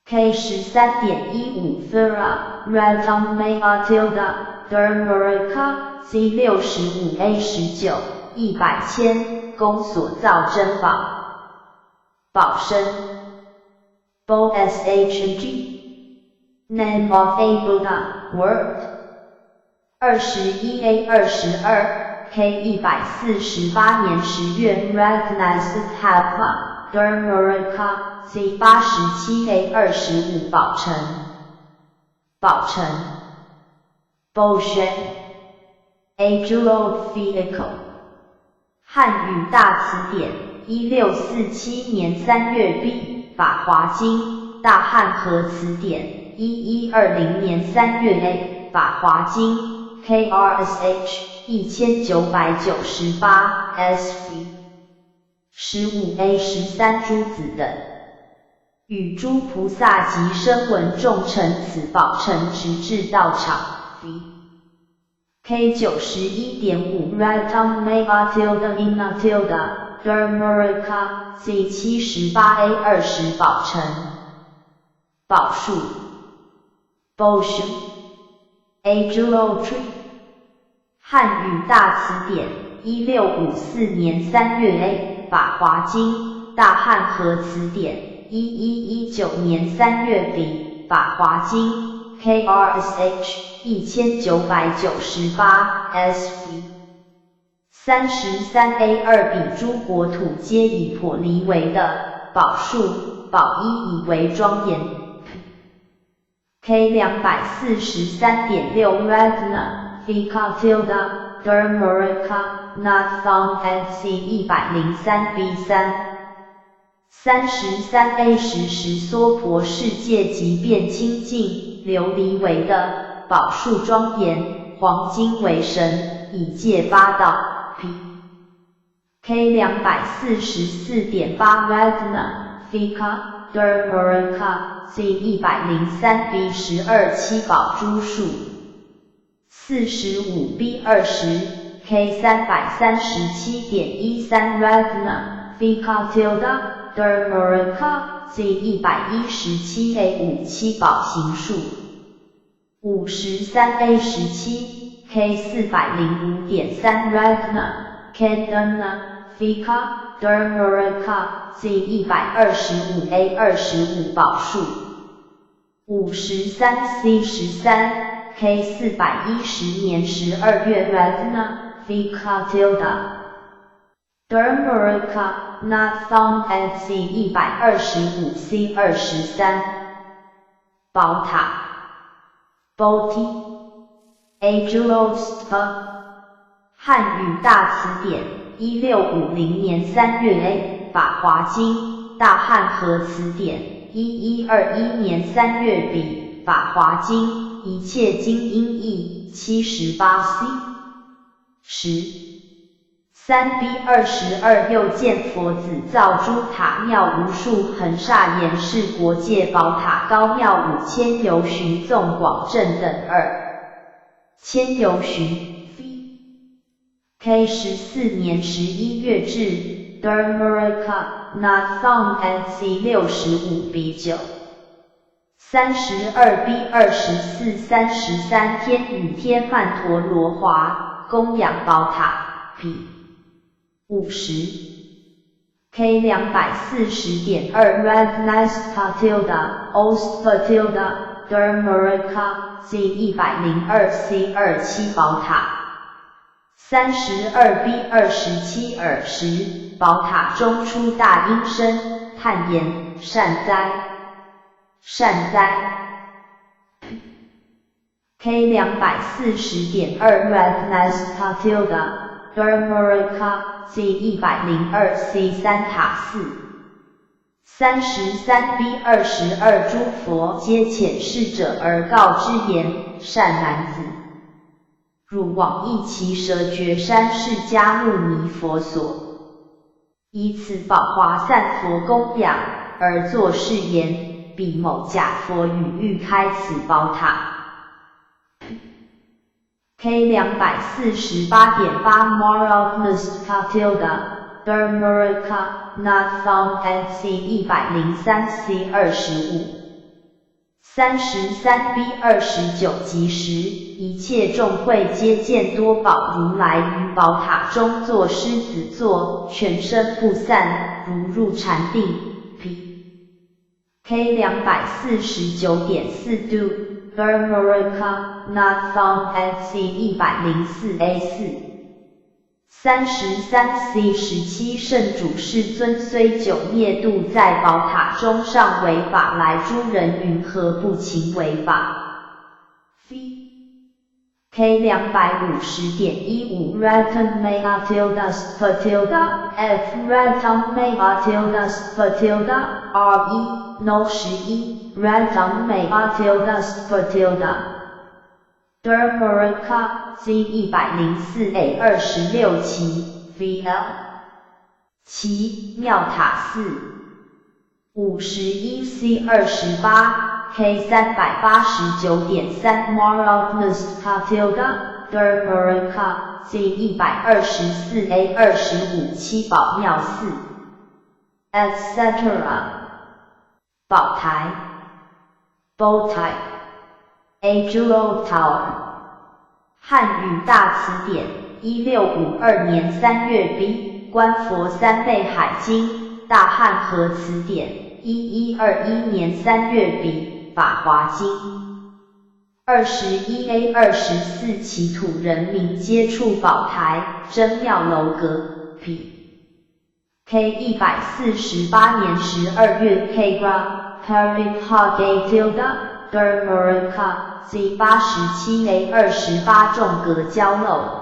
[SPEAKER 2] K 13.15 Thera Ratnamaya tilde Dharmaraka C 65 A 19一百千供所造珍宝。宝生 Bo Shng Name of a Buddha Word 21 A 22 K 148年10月 Ratnasthapa Dharmaraka C 87 A 25宝城。宝城 Boshen A jeweled vehicle 汉语大词典1647年3月 B 法华经大汉和词典1120年3月 A 法华经 KRSH 1998 SV 15 A 13诸子等与诸菩萨及声闻众乘此宝乘直至道场。V K 91.5 Ratnamaya tilde Ina tilde Dharmaraka C 78 A 20宝城。宝树 Boshu A Jewel Tree 汉语大词典1654年3月 A 法华经大汉和词典1119年3月 B 法华经 KRSH 1998 SV 33 A 2彼诸国土皆以婆离为的宝树宝衣以为庄严。K 243.6 Ratna Fika tilde Dharmaraka Not found at C 103 B 3 33 A 10十娑婆世界即变清净琉璃为的宝树庄严，黄金为绳，以界八道。P K 244.8 Ratna Fika Dharmaraka C 103 B 12七宝珠树。45 B 20 K 337.13 Ratna Fika tilde Dharmaraka C 117 A 5七宝行树。53 A 17 K 405.3 Ratna Kandana Fika Dharmaraka C 125 A 25宝树。53 C 13 K 410年12月 Ratna Fika tilde Dharmaraka Not found at C 125 C 23宝塔 Bodhi A jeweled stupa 汉语大词典1650年3月 A 法华经大汉和词典1121年3月 B 法华经一切经音义78 C 10 3 B 22又见佛子造诸塔庙无数，横刹严饰国界宝塔高庙5000由旬，纵广正等2000由旬。K 14年11月至 Dharmaraka not found at C 65 B 9。32 B 24 33天雨天曼陀罗华供养宝塔 P 50 K 240.2 Ratnastha tilde Ostha tilde Dharmaraka Z 102 C 27宝塔。32 B 27 尔时，宝塔中出大音声，叹言：善哉，善哉。K 240.2 Ratnastha tilde Dharmaraka Z 102 C 三塔寺。33 B 22诸佛皆遣侍者而告之言：善男子。汝往诣耆舍崛山释迦牟尼佛所，以此宝华散佛供养，而作是言：彼某甲佛语欲开此宝塔。K 248.8 Maralpnastha tilde Dharmaraka not found at C 103 C 25。33 B 29即时，一切众会皆见多宝如来于宝塔中作师子座，全身不散，如入禅定。P K 249.4 Do Dharmaraka not found at C 104 A 4。33 C 17圣主世尊虽久灭度在宝塔中尚为法来诸人云何不勤为法？V K 250.15 Ratanmaya tilde Stha tilde F Ratanmaya tilde Stha tilde R 1 No 11 Ratanmaya tilde Stha tilde Dharmaraka Z 104 A 26期 VL 七妙塔寺。51 C 28 K 389.3 Maralpnastha tilde Dharmaraka Z 124 A 25七宝庙寺 etc. 宝台 Botai A Jewel Tower 汉语大词典，1652年3月 B 观佛三昧海经，大汉和词典，1121年3月 B 法华经。21 A 24其土人民皆处宝台，真妙楼阁。P K 148年12月 K Gra Paribhage tilde Dharmaraka Z 87 A 28众阁交漏。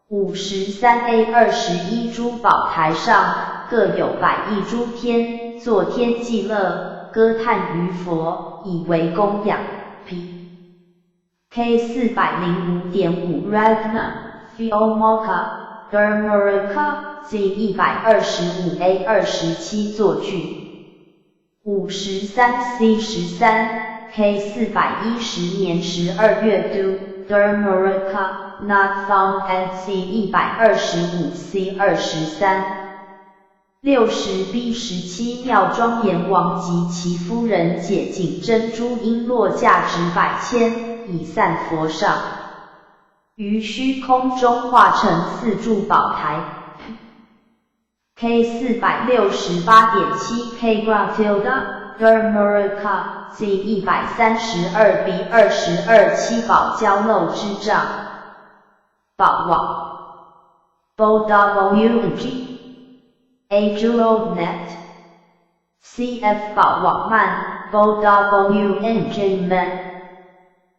[SPEAKER 2] 53 A 21诸宝台上各有百亿诸天，作天伎乐，歌叹于佛，以为供养。P K 405.5 Ratna Vyomaka Dharmaraka Z 125 A 27作句。53 C 13 K 410年12月 Do Dharmaraka not found at C 125 C 23。60 B 17妙庄严王及其夫人解锦珍珠璎珞价值百千，以散佛上，于虚空中化成四柱宝台。K 468.7 K Gra tilde Dharmaraka Z 132 B 22七宝交漏之障。宝网 Bowng A Jeweled Net C F 宝网曼 Bowng Man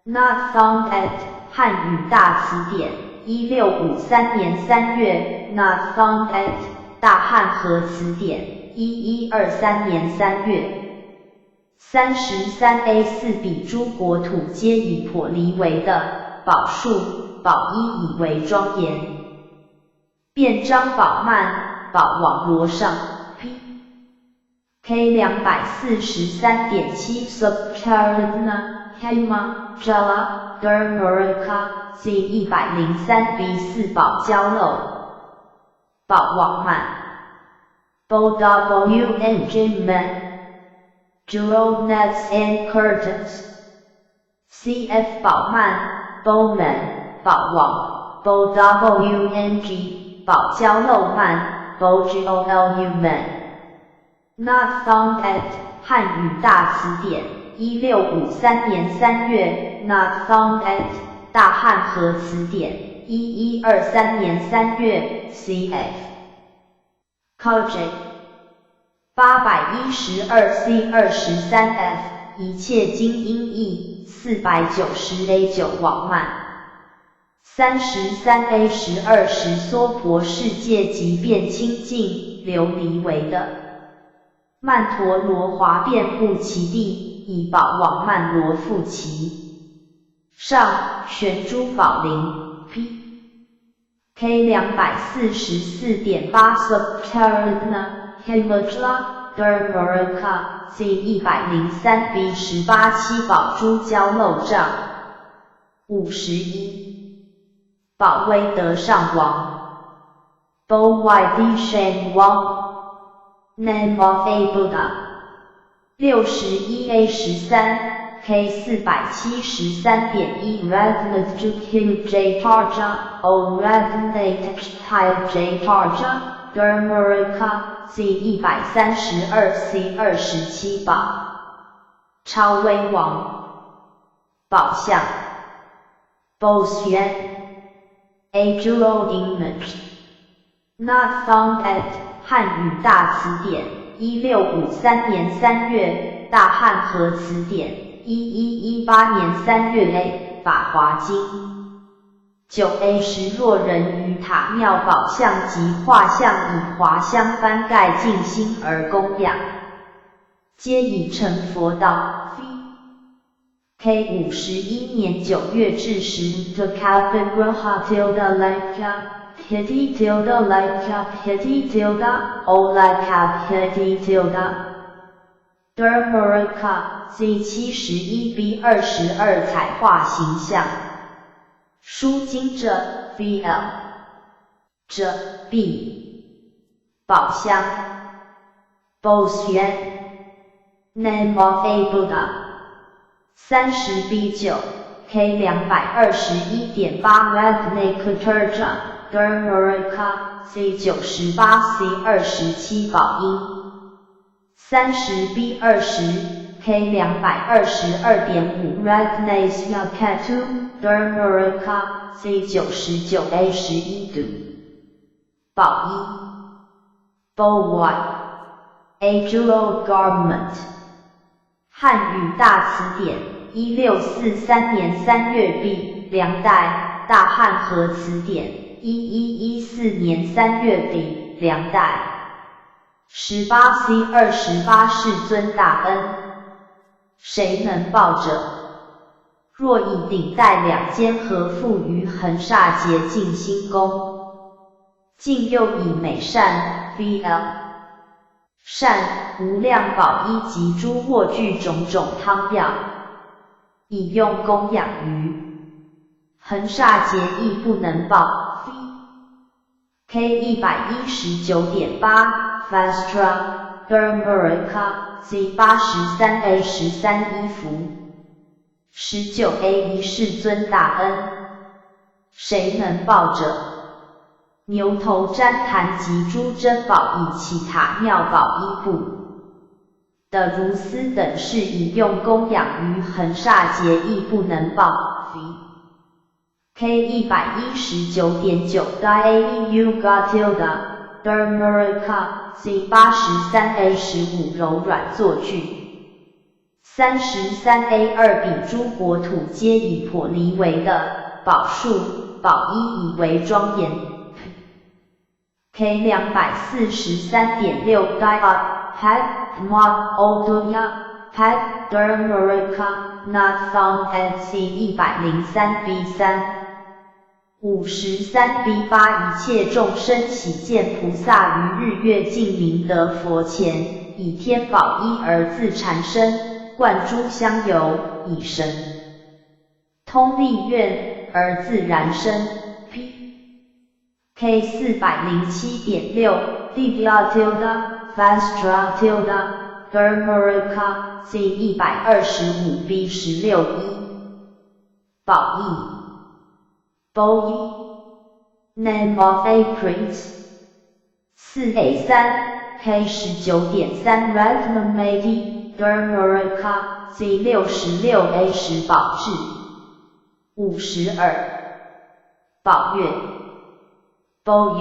[SPEAKER 2] Not found at 汉语大词典，1653年3月 Not found at 大汉和词典，1123年3月。33 A 4彼诸国土皆以婆离为的宝树、宝衣以为庄严。遍张宝幔，宝网罗上。P K 243.7 Subcharadna Himachala, Dharmaraka, C 103 B 4寶交漏，寶網曼，Bo W N G Man, Jewel Nets and Curtains, C F 寶曼，Bowman，寶網，Bo W N G，寶交漏曼，Bo G O L U Man。 Not found at 漢語大詞典，1653年3月，Not found at 大漢和詞典，1123年3月，C.F. Kojik 812 C 23 F 一切經音譯，490 A 9網曼。33 A 12十娑婆世界即遍清淨，琉璃為的。曼陀羅華遍布其地，以寶網曼羅覆其上，懸珠寶鈴。P K 244.8 Subcharadna Himachala Dharmaraka C 103 B 18七寶珠交漏障。51寶威德上王，Bo Y D Shan Wang Name of a Buddha。61 A 13 K 473.1 Ratnat J Tarja O Ratnat J Tarja Dharmaraka C 132 C 27寶超威王，寶相， Bosyan A jeweled image. Not found at 漢語大詞典，1653年3月，大漢和詞典，1118年3月 A 法華經。9 A 10若人於塔廟寶像及畫像以華香幡蓋淨心而供養，皆已成佛道。K 51年9月至10 The Kavigraha tilde Laka Pity tilde Laka Pity tilde Olaka Pity tilde Dharmaraka C 71 B 22彩畫形象。書經者 VL 者 B 寶箱 Bosyan Name of a Buddha。 30 B 9 K 221.8 Ratnakuturja Dharmaraka C 98 C 27寶音。30 B 20 K 222.5 Ratnasyakatu Dharmaraka C 99 A 11 度寶衣， Bo Y A jeweled garment。 漢語大詞典，1643年3月 B 梁代，大漢和詞典，1114年3月 D 梁代。18 C 28世尊大恩，誰能報者？若以頂戴兩肩荷負於恆剎劫淨心宮，盡又以美善 VL 善無量寶衣及諸臥具種種湯藥，以用供養於恆剎劫亦不能報。K 119.8 Vastra Dharmaraka C 83 A 13衣服。19 A 1世尊大恩，誰能報者？牛頭栴檀及諸珍寶以起塔廟寶衣布的如斯等事以用供養於恆剎劫亦不能報。K 119.9 Diau Gatilda Dharmaraka C 83 A 15柔軟坐具。33 A 2彼諸國土皆以頗梨為的寶樹寶衣以為莊嚴。K 243.6 Dia Padma Oduya Pad Dharmaraka Not found at C 103 B 3。53 B 8一切眾生喜見菩薩於日月淨明德佛前，以天寶衣而自纏身。灌諸香油，以神通力願而自然生。P K 407.6 Divya tilde Vastra tilde Dharmarika C 125 B 16 1 寶意 Bo Name of a prince 4 A 3 K 19.3 Ratnamati Dharmarika C 66 A 10 寶智52寶月 Bo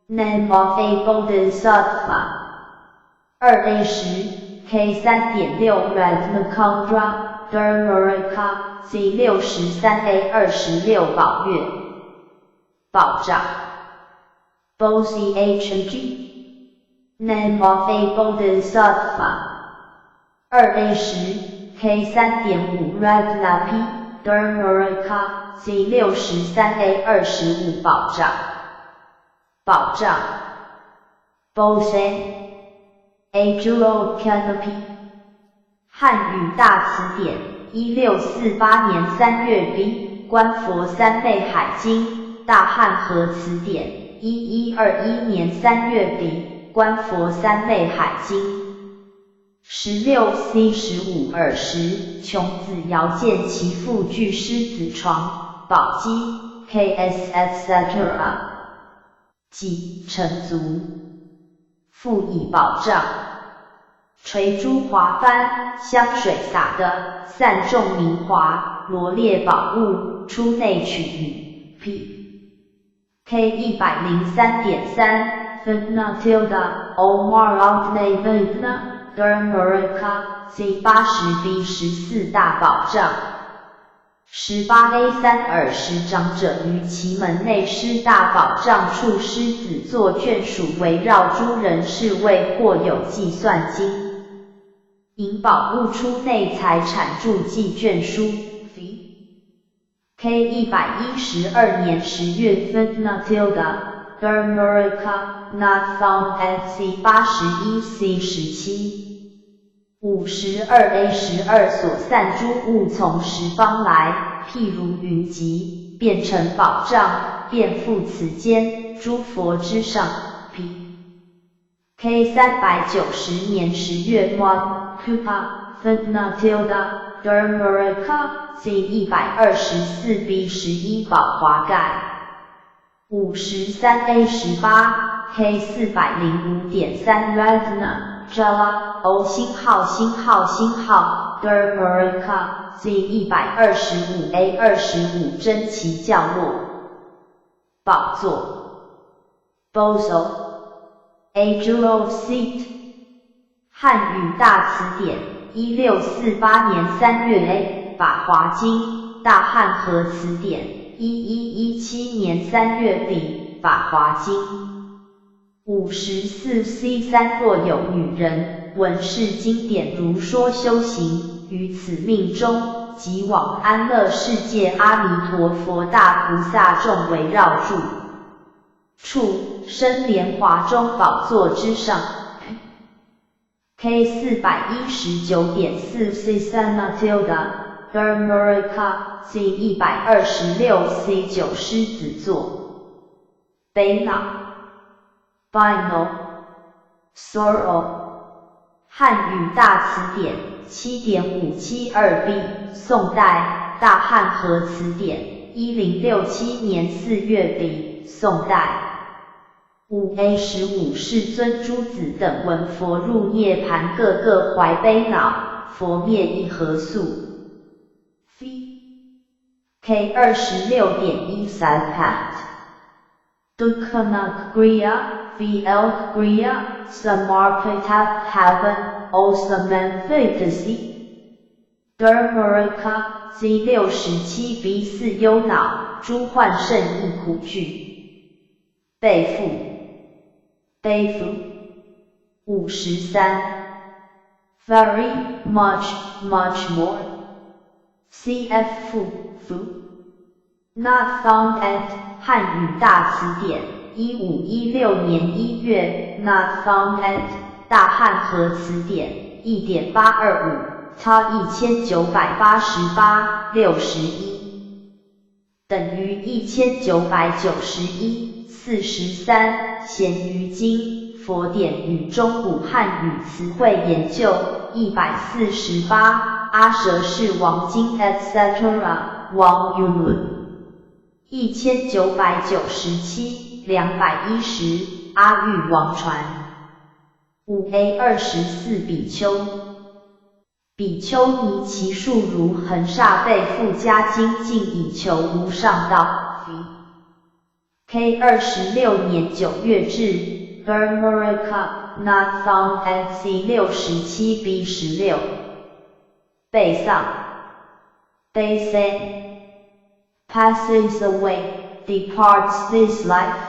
[SPEAKER 2] Name of a Bodhisattva 2 A 10 K 3.6 Ratnakandra Dharmarika C 63 A 26 寶月寶掌 Bo Chng Name of a Bodhisattva 2 A 10 K 3.5 Ratnapi Dharmarika C 63 A 25 寶掌寶帳 Bosan A jeweled canopy 漢語大詞典1648年3月 B 觀佛三昧海經大漢和詞典1121年3月 B 觀佛三昧海經16 C 15 20窮子遙見其父踞獅子床寶積 K S etc. 幾成足，復以寶帳，垂珠華幡，香水灑的，散眾明華，羅列寶物，出內取與。P K 103.3 Fitna tilde Omar Altnavitna Dharmarika C 80 B 14大寶帳。18 A 3 20長者於其門內施大寶帳處獅子座眷屬圍繞諸人是謂或有計算金銀寶物出內財產註記卷書。K 112年10月 Fitna tilde Dharmarika not found at C 81 C 17 52 A 12所散諸物從十方來，譬如雲集，變成寶帳，遍覆此間，諸佛之上。P K 390年10月 Mod Kupa Fitna tilde Dharmarika C 124 B 11寶華蓋53 A 18 K 405.3 Ratna Jala O 星號星號星號 Dharmarika C 125 A 25珍奇教落寶座 Boso A jeweled seat 漢語大詞典1648年3月 A 法華經大漢和詞典1117年3月 B 法華經54 C 3若有女人聞是經典如說修行，於此命終，即往安樂世界阿彌陀佛大菩薩眾圍繞住處，生蓮華中寶座之上。K 419.4 C 三 tilde Dharmarika C 126 C 9獅子座悲惱 Final Sorrow 漢語大詞典7.572 B 宋代大漢和詞典1067年4月 B 宋代5 A 15世尊諸子等聞佛入涅槃，個個懷悲惱，佛滅意何速？K 26.1 Pat Dukkha Kriya VL Kriya Samarpita Haven O Samanthitasi Dharmarika C 67 B 4憂惱，諸幻勝義苦聚。背負背負53 Very much much more C F 負負 Not found at 漢語大詞典1516年1月 Not found at 大漢和詞典1.825。他198861等於1991 43咸魚經佛典與中古漢語詞彙研究148阿闍世王經 etc. 王云1997 210阿育王傳5 A 24比丘比丘尼其數如恆沙倍復加精進以求無上道。K 26年9月至 Burmerica not found at C 67 B 16 背喪 Bay passes away, departs this life.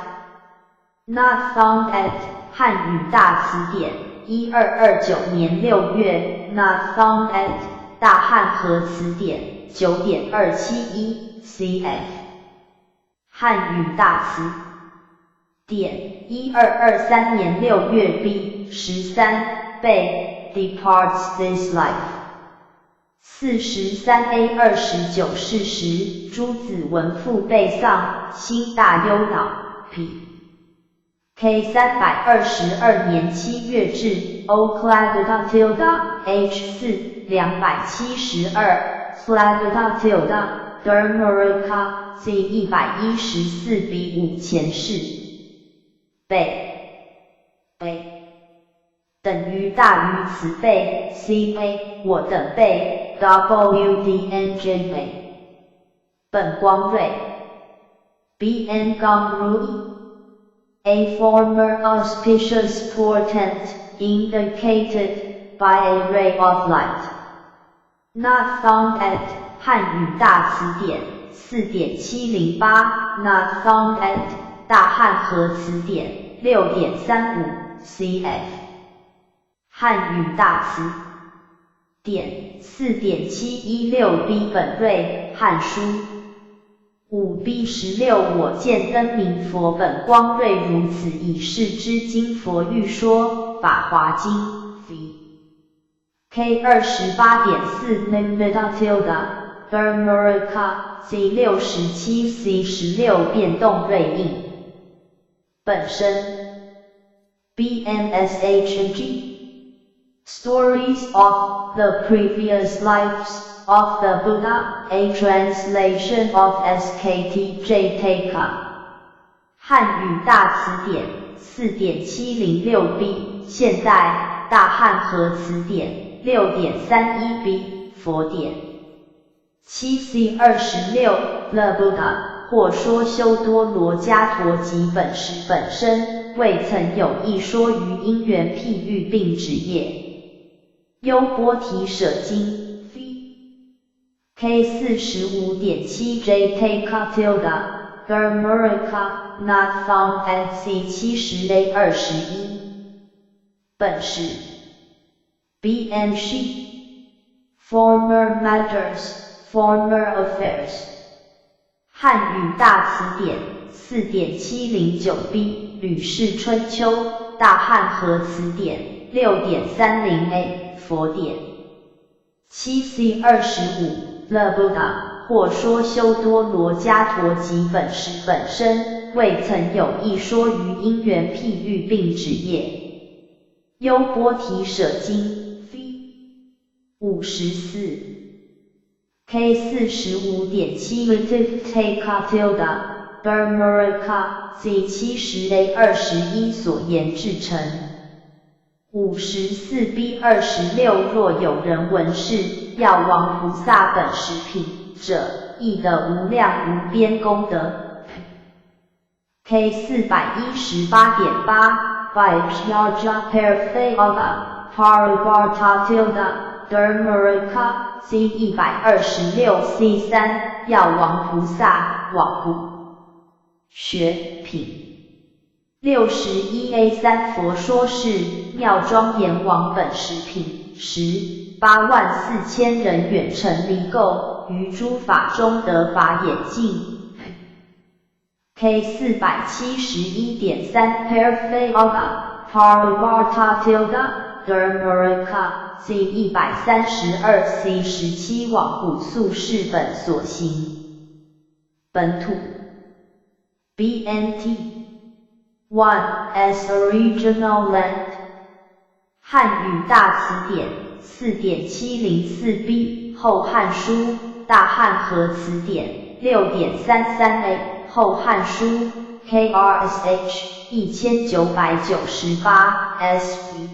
[SPEAKER 2] Not found at 漢語大詞典，1229年6月，Not found at 大漢和詞典，9.271 cf 漢語大詞典，1223年6月 B 13背 departs this life。43 A 29事實，朱子文父背喪，心大憂惱。P. K 322年7月至 O Cladida tilde H 4 272 Cladida tilde Dermerica C 114 B 5前世背背等於大於慈悲 C A 我等輩 W D N J A 本光瑞 B N 剛如 A former auspicious portent, indicated by a ray of light. Not found at 漢語大詞典4.708 Not found at 大漢和詞典6.35 cf 漢語大詞典4.716 B 本瑞漢書5 B 16我見燈明佛本光瑞如此以是之經佛欲說法華經 V K 28.4 Nimida tilde Burmerica C 67 C 16變動瑞應本身 B N S H G Stories of the previous lives of the Buddha, a translation of SKT Jataka 漢語大詞典4.706 B 現代大漢和詞典6.31 B 佛典7 C 26 The Buddha 或說修多羅伽陀及本師本身未曾有一說於因緣譬喻並指業。優波提舍經 K 45.7 J Take tilde Burmerica not found at C 70 A 21本是 B N C Former matters, former affairs 漢語大詞典4.709 B 呂氏春秋大漢和詞典6.30 A 佛典7 C 25 The Buddha 或說修多羅伽陀及本師本身未曾有一說於因緣譬喻並指業。優波提舍經54 K 45.7 Take tilde Burmerica C 70 A 21所言至誠。54 B 26若有人聞是藥王菩薩本師品者，亦得無量無邊功德。K 418.8 Vaisyaja Perfeaga Parivarta tilde Dermerica C 126 C 3藥王菩薩瓦古學品。61 A 3佛說是妙莊嚴王本師品時，84000人遠塵離垢，於諸法中得法眼淨。K 471.3 Perfeaga Parivarta tilde Dharmaraka C 132 C 17往古宿世本所行。本土 BNT 1 S original land 汉语大词典4.704 B 后汉书大汉和词典6.33 A 后汉书 KRSH 1998 SV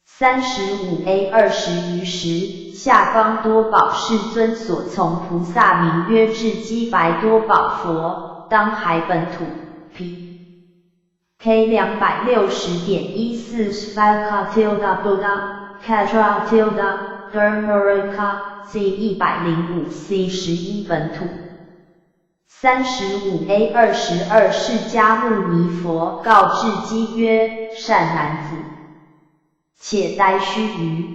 [SPEAKER 2] 35 A 20于时，下方多宝世尊所从菩萨名曰智积白多宝佛，当还本土 P K 260.14 Svaka tilde Buddha Katra tilde Dharmaraka C 105 C 11本土。35 A 22释迦牟尼佛告智积曰：善男子，且待须臾。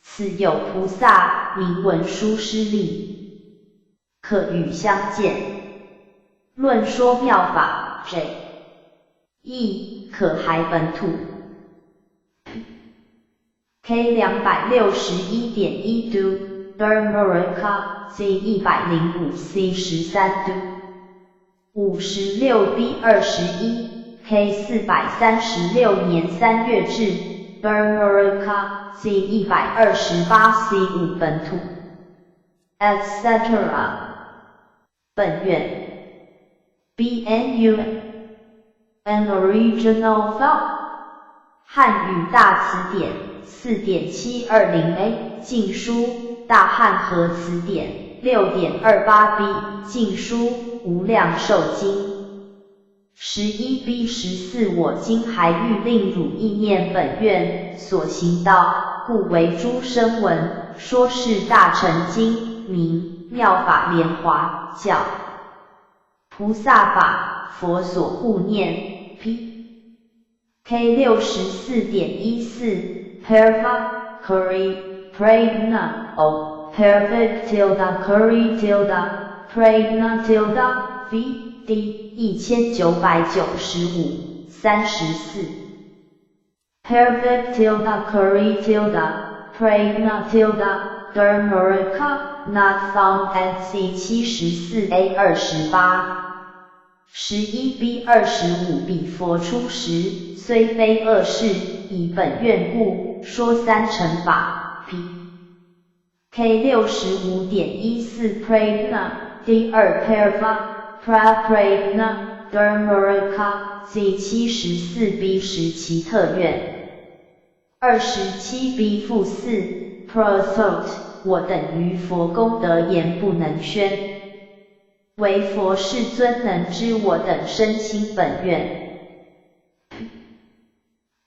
[SPEAKER 2] 此有菩萨名文殊师利，可与相见，论说妙法。J E 可还本土。K 261.1 do Dharmaraka C 105 C 13 do 56 B 21 K 436年3月至 Dharmaraka C 128 C 5本土 etc. 本愿 BNU An original thought 汉语大词典4.720 A 晋书大汉和词典6.28 B 晋书无量寿经11 B 14我今还欲令汝忆念本愿所行道，故为诸声闻说是大乘经，名妙法莲华教菩萨法，佛所护念。P K 64.14 Perfect Curry Prajna O Perfect tilde Curry tilde Prajna tilde V D 1995 34 Perfect tilde Curry tilde Prajna tilde Dharmaraka Not found at C 74 A 28 11 B 25彼佛出时，虽非恶世，以本愿故，说三乘法。P K 65.14 Prajna 第二 Parva Praprajna Dharmaraka C 74 B 10奇特愿。27 B-4 Prosot 我等于佛功德言不能宣。唯佛世尊能知我等身心本愿。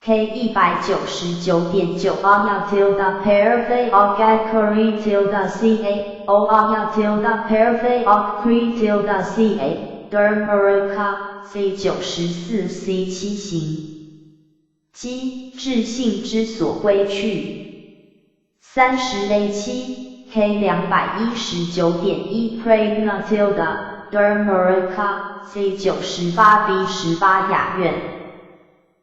[SPEAKER 2] K 199.9 Anya tilde Perfect Agakuri tilde C A O Anya tilde Perfect Akri tilde C A Dharmaraka C 94 C 7行。积智性之所归去。30 A 7 K 219.1 Prajna tilde Dharmaraka C 98 B 18雅愿。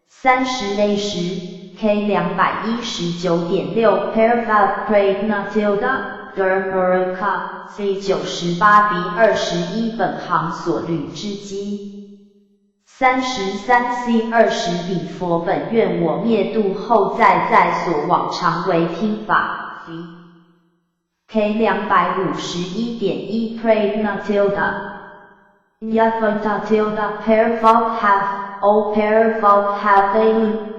[SPEAKER 2] 30 A 10 K 219.6 Perfect Prajna tilde Dharmaraka C 98 B 21本行所履之机。33 C 20彼佛本愿我灭度后在在所往常为听法。V K 251.1 Prajna tilde Yavata tilde Perfect have O Perfect have A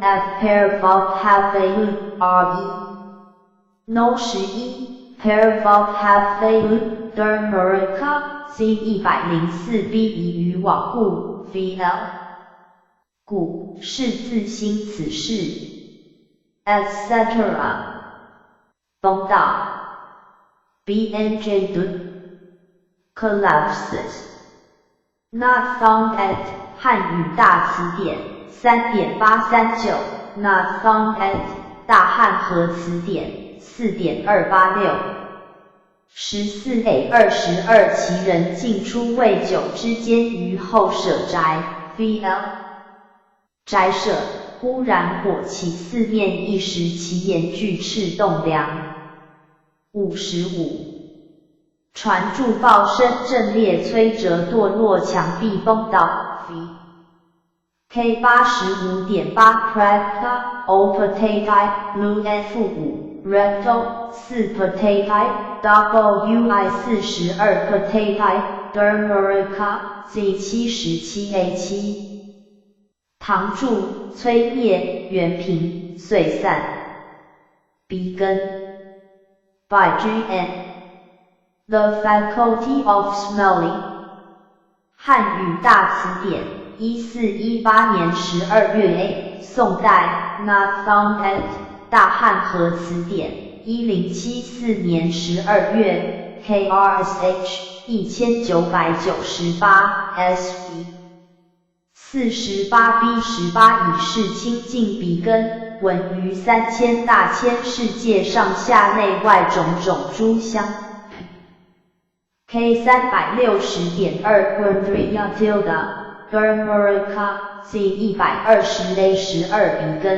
[SPEAKER 2] F Perfect have A R E No 11 Perfect have A Dharmaraka C 104 B 宜于往故 V L 故是自心此事，etc. 崩道 B N J D collapses not found at 汉语大词典3.839 not found at 大汉和词典4.286 14 A 22其人进出未久之间于后舍宅 V L 斋舍。忽然火起四面，一时其言拒斥栋梁。55。传柱爆声震裂摧折堕落墙壁崩倒。V K 85.8 Prapta O Potato Lu F 5 Recto 4 Potato WI 42 Potato Dermerica Z 77 A 7。唐柱摧灭原平碎散。鼻根 By G N The faculty of smelling。汉语大词典，1418年12月 A，宋代，Not found at，大汉和词典，1074年12月，KRSH，1998，SV。48 B 18以是清净鼻根，闻于三千大千世界上下内外种种诸香。K 360.2 Gundriya tilde Dermerica Z 120 A 12鼻根。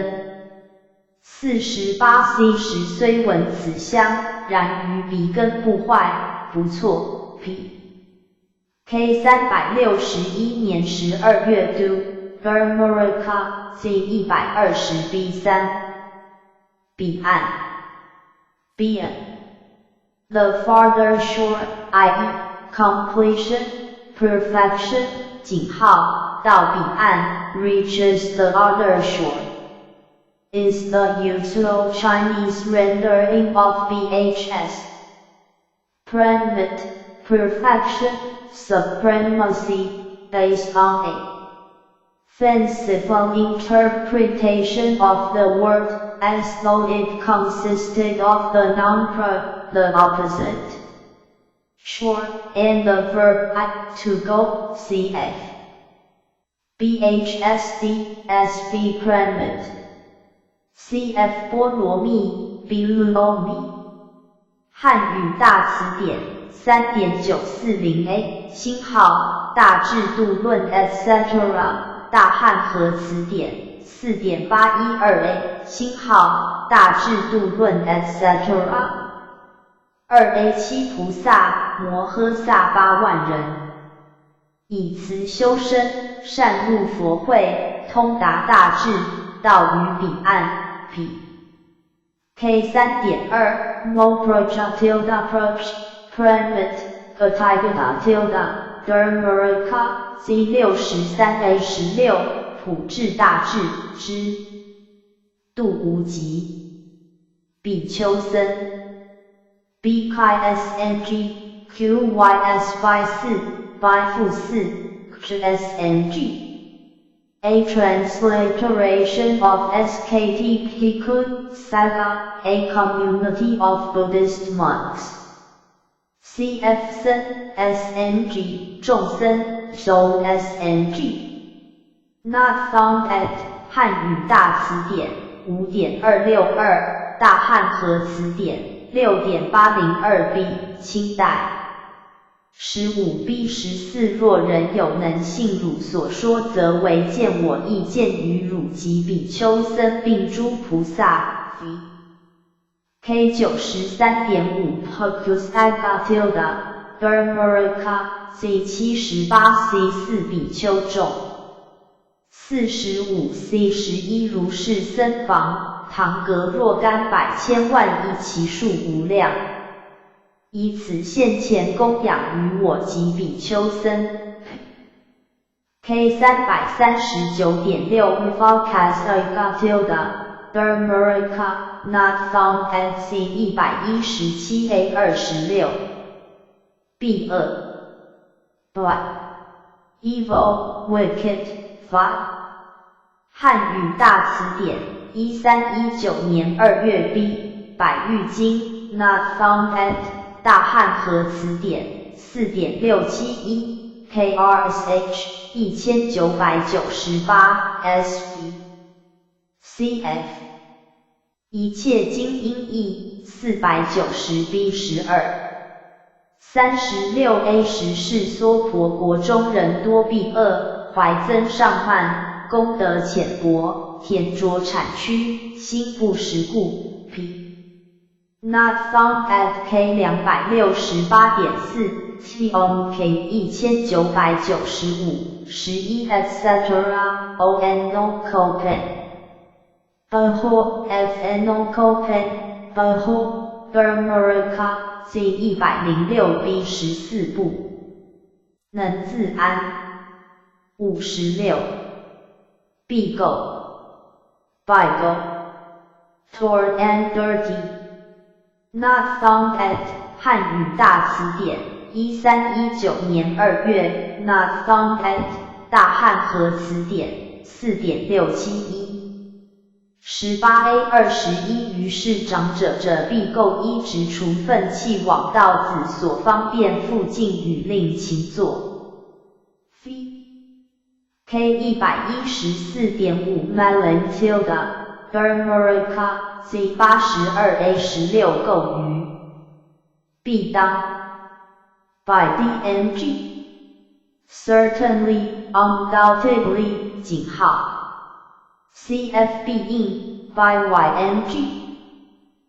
[SPEAKER 2] 48 C 10虽闻此香，然于鼻根不坏，不错。P K 361年12月 Do Dermerica Z 120 B 3彼岸 B The farther shore, i.e., completion, perfection, 井号到彼岸 reaches the other shore. Is the usual Chinese rendering of BHS. Pranmit, perfection, supremacy, based on a fanciful interpretation of the word, as though it consisted of the noun pra, the opposite shore, and the verb I, to go, cf. BHSD, SV Pranmit. cf 波罗蜜，B 汉语大词典，3.940 A，星号，大智度论 etc. 大汉和词典，4.812 A，星号，大智度论 etc. 2 A 7菩萨摩诃萨8万人，以慈修身，善入佛慧，通达大智，到于彼岸。P K 3.2 Mo Praja tilde Praj Pranmit Gatigata tilde Dermerica Z 63 A 16普智大智之度无极比丘僧 B K S N G Q Y S Y 4 Y -4 X S N G A transliteration of SKT Bhikkhu Sangha, a community of Buddhist monks. CF 僧 SNG 众僧 So SNG Not found at 汉语大词典5.262大汉和词典6.802 B 清代。15 B 14若人有能信汝所说，則唯見我，亦見於汝及比丘僧並諸菩薩。V K 93.5 Hukusaga tilde Dermerica Z 78 C 4比丘众。45 C 11如是僧房，堂閣若干百千萬億，其數無量。以此現前供養於我及比丘僧。K 339.6 Falcasaga tilde Dermerica Not found at C 117 A 26 B 二 Black Evil Wicked Five 汉語大詞典1319年2月 B 百喻經 Not found at 大漢和詞典4.671 KRSH 1998 SV CF 一切經音義490 B 12 36 A 10是娑婆國中人多弊惡，懷增上慢，功德淺薄。構，田卓產區，心不實故，P。Not found at K 268.4，T on K 1995，11 etc. O N O Copen。 Baho F N O Copen Baho Burmerica C 106 B 14部。能自安。56。必垢。Bigo Torn and dirty。Not found at 漢語大詞典，1319年2月。Not found at 大漢和詞典，4.671。18 A 21於是長者者必垢衣直除糞棄往到子所方便復敬語令勤坐。V K 114.5 Melon tilde Burmerica C 82 A 16垢餘。必當 By DNG Certainly, undoubtedly 井號 CF 必應 by YNG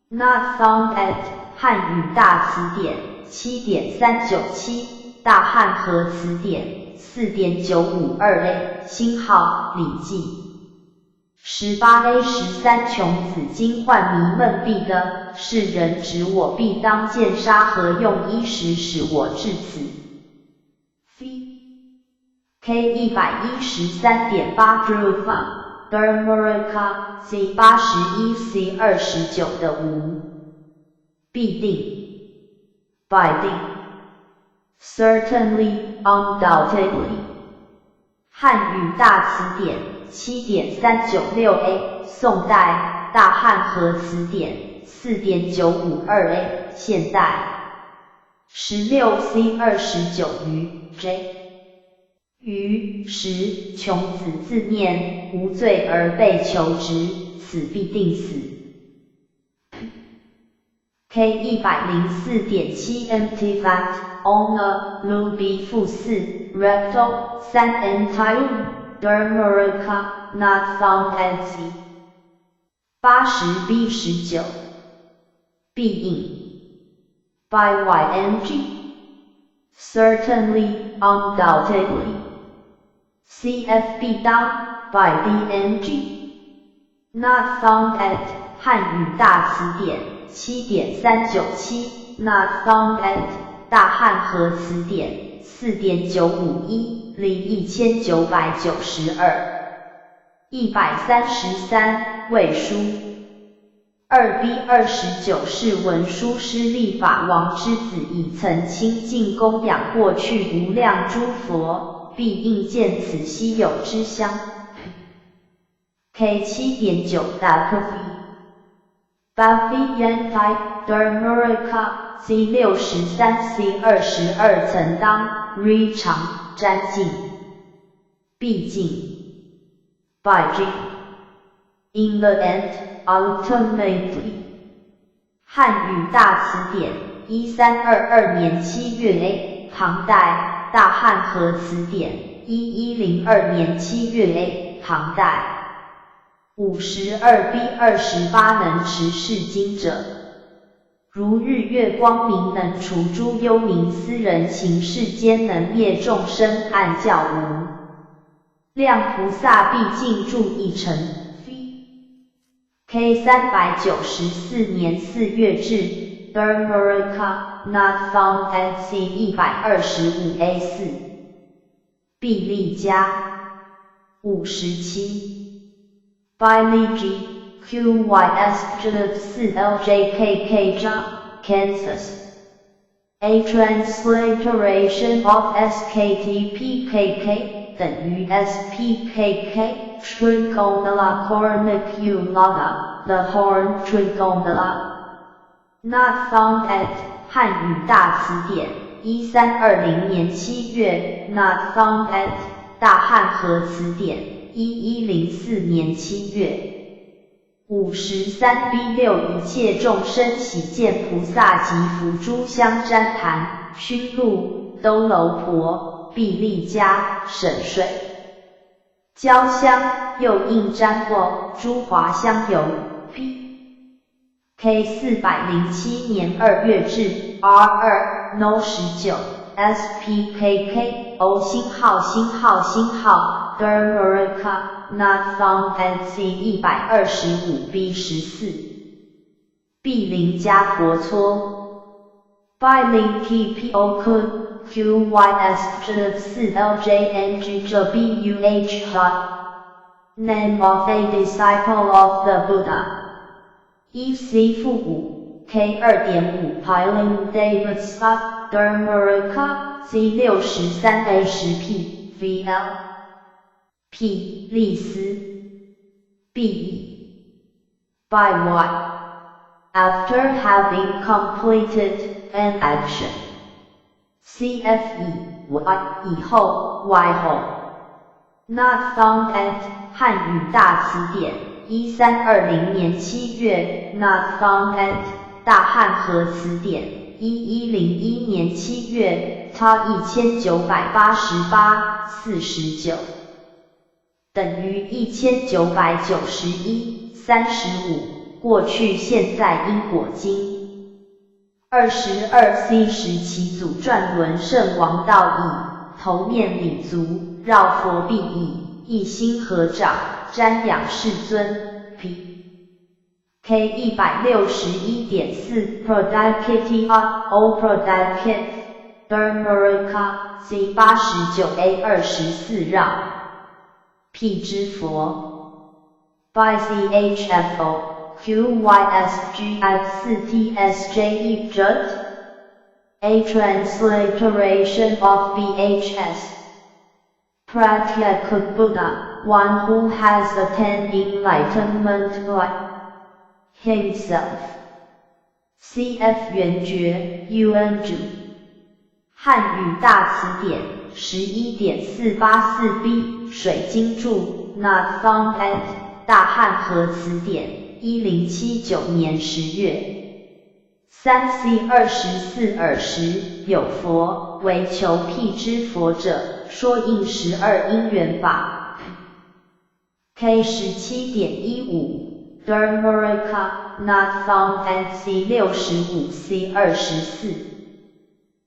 [SPEAKER 2] Not found at 漢語大詞典7.397大漢和詞典4.952 A 星號禮記18 A 13窮子今患迷悶弊的，世人指我必當見殺，何用衣食使我至此？V K 113.8 Dhruva Burmerica C 81 C 29的無必定 By 定 Certainly, undoubtedly 漢語大詞典7.396 A 宋代大漢和詞典4.952 A 現代16 C 29餘 J 於時窮子自念無罪而被囚執，此必定死。K 104.7 Empty Vat Ona Lu B 負4 Recto 3 N Tyum Burmerica Not found at C 80 B 19必應 By YNG Certainly, undoubtedly CF 必當 By DNG Not found at 漢語大詞典7.397 Not found at 大漢和詞典4.951零1992 133魏書2 B 29是文殊師利法王之子，已曾親近供養過去無量諸佛，必應見此稀有之相。K 7.9 W Bafiyantai Burmerica C 63 C 22曾當 Re 長瞻敬畢竟 By G In the end, ultimately 漢語大詞典1322年7月 A 唐代大漢和詞典1102年7月 A 唐代52 B 28能持是經者，如日月光明，能除諸幽冥，斯人行世間，能滅眾生暗教無量菩薩畢竟住一乘。K 394年4月至 Burmerica Not found at C 125 A 4 畢利加57 By Li G Q Y S J 4 L J K K J Kansas A transliteration of S K T P K K 等於 S P K K Trigonella corniculata The horn Trigonella Not found at 漢語大詞典1320年7月 Not found at 大漢和詞典1104年7月53 B 6一切眾生喜見菩薩及伏諸香栴檀熏露兜樓婆畢利迦省稅。焦香，又应占过诸华香油。P. K 407年2月至 R 2 No 19 SPKK O 星号星号星号 Dharmaraka Not found at C 125 B 14 B 林加婆搓 By 零 T P O K Q Y S J 4 L J N G J B U H H Name of a disciple of the Buddha. 1 C 负5 K 2.5 Piling David Scott Dharmaraka C 63 A 10 P V L P 利斯 B E By Y After having completed an action. C F E Y 以後 Y 後 Not found at 漢語大詞典1320年7月 Not found at 大漢和詞典1101年7月它1988 49等於1991 35過去現在因果經22 C 十其祖轉輪聖王到已，頭面禮足，繞佛臂已，一心合掌，瞻仰世尊。P. K 161.4 Prodakitya O Prodakit Dharmaraka C 89 A 24讓辟支佛 By C H F O Q Y S G F 4 T S J E J A transliteration of B H S Pratyekabuddha, one who has attained enlightenment by himself. C F 圓覺 U N 主漢語大詞典11.484 B 水經注 Not found at 大漢和詞典1079年10月。3 C 24爾時，有佛為求辟支佛者，說應十二因緣法。K 17.15 Dharmaraka Not found at C 65 C 24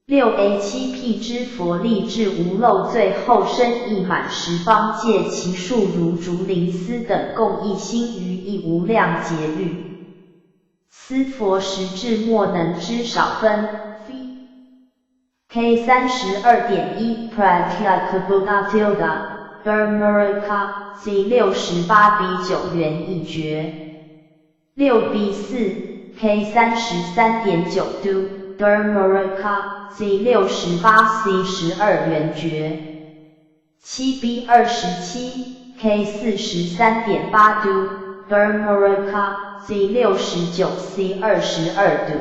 [SPEAKER 2] 6 A 7 辟支佛立志無漏最後身亦滿十方界其數如竹林絲等共一心於一無量劫欲。斯佛實智莫能知少分。K 32.1 Pratyekabuddha tilde Dharmaraka C 68 B 9 圓一覺6 B 4 K 33.9 Do Dharmaraka C 68 C 12圓覺7 B 27 K 43.8 Do Dharmaraka C 69 C 22 Do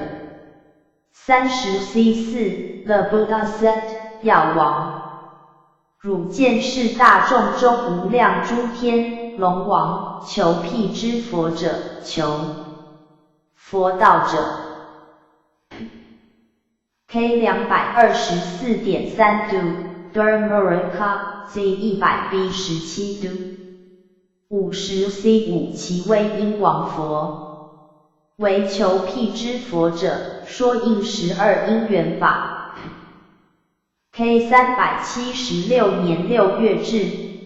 [SPEAKER 2] 30 C 4 The Buddha said 藥王，汝見是大眾中無量諸天龍王求辟支佛者，求佛道者。K 224.3 Do Dharmaraka C 100 B 17 Do 50 C 5 其威音王佛為求辟支佛者，說應十二因緣法。K 376年6月至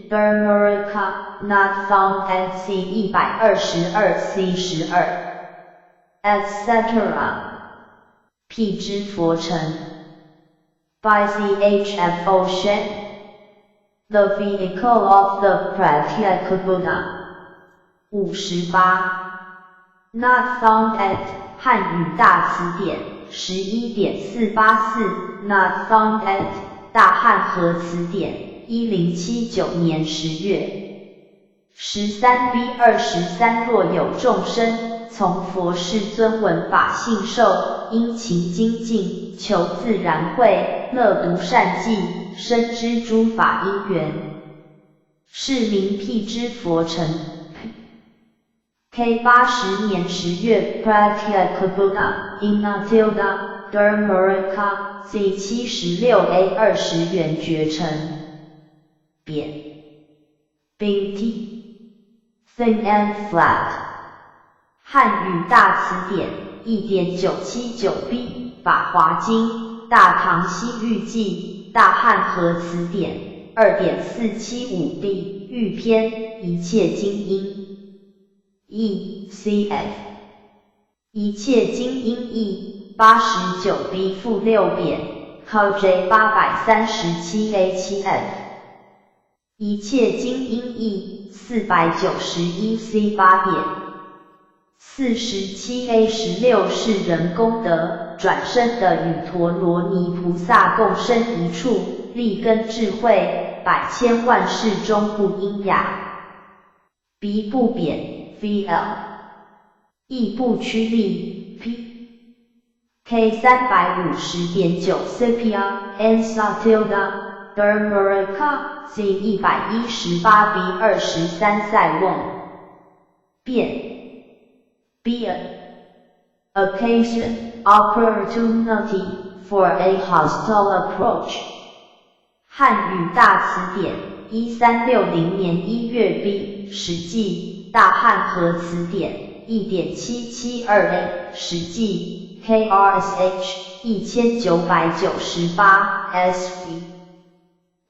[SPEAKER 2] Dharmaraka Not found at C 122 C 12 etc. 辟支佛乘 By C H F O Shen The vehicle of the Pratyekabuddha 58 Not found at 漢語大詞典11.484 Not found at 大漢和詞典1079年10月13 B 23若有眾生從佛世尊聞法信受，殷勤精進，求自然慧，樂獨善寂，深知諸法因緣，是名辟支佛乘。K 80年10月 Pratyekabuddha Inatilda Dharmaraka C 76 A 20圓覺成貶。平仄 Thin and flat。漢語大詞典1.979b，法華經，大唐西域記，大漢和詞典2.475d，玉篇，一切經音義 cf，一切經音義89b-6扁，J 837 A 7 F，一切經音義491 C 8扁。47 A 16是人功德，轉生得與陀羅尼菩薩共生一處，利根智慧，百千萬世終不應啞。鼻部扁 VL，亦步趨力 P K 350.9 CPR N tilde Dharmaraka C 118 B 23塞翁變。Be an occasion, opportunity for a hostile approach。漢語大詞典，1360年1月 B，史記，大漢和詞典，1.772 A，史記，KRSH，1998，SV。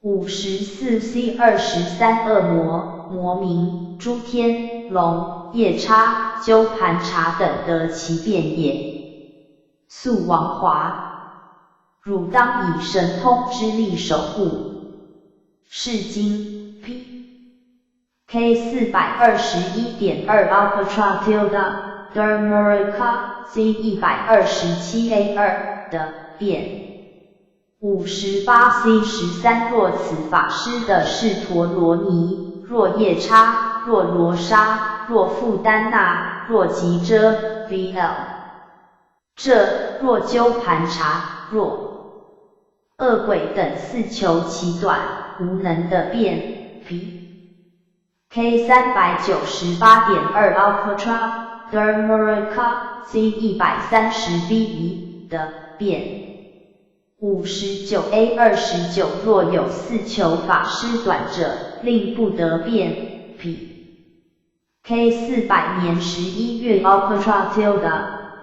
[SPEAKER 2] 54 C 23惡魔、魔名、諸天、龍、夜叉、鳩槃荼等得其變也。宿王華，汝當以神通之力守護。釋經 P K 421.2 Alpatra tilde Dharmaraka C 127 A 2的變。58 C 13若此法師的是陀羅尼，若夜叉，若羅剎，若富丹那，若吉遮 VL。這若鳩槃荼，若惡鬼等四求其短，無能得變。P K 398.2 Alpatra Dharmaraka C 130 B 1的變。59 A 29若有四求法師短者，令不得變。P K 400年11月 Alpatra tilde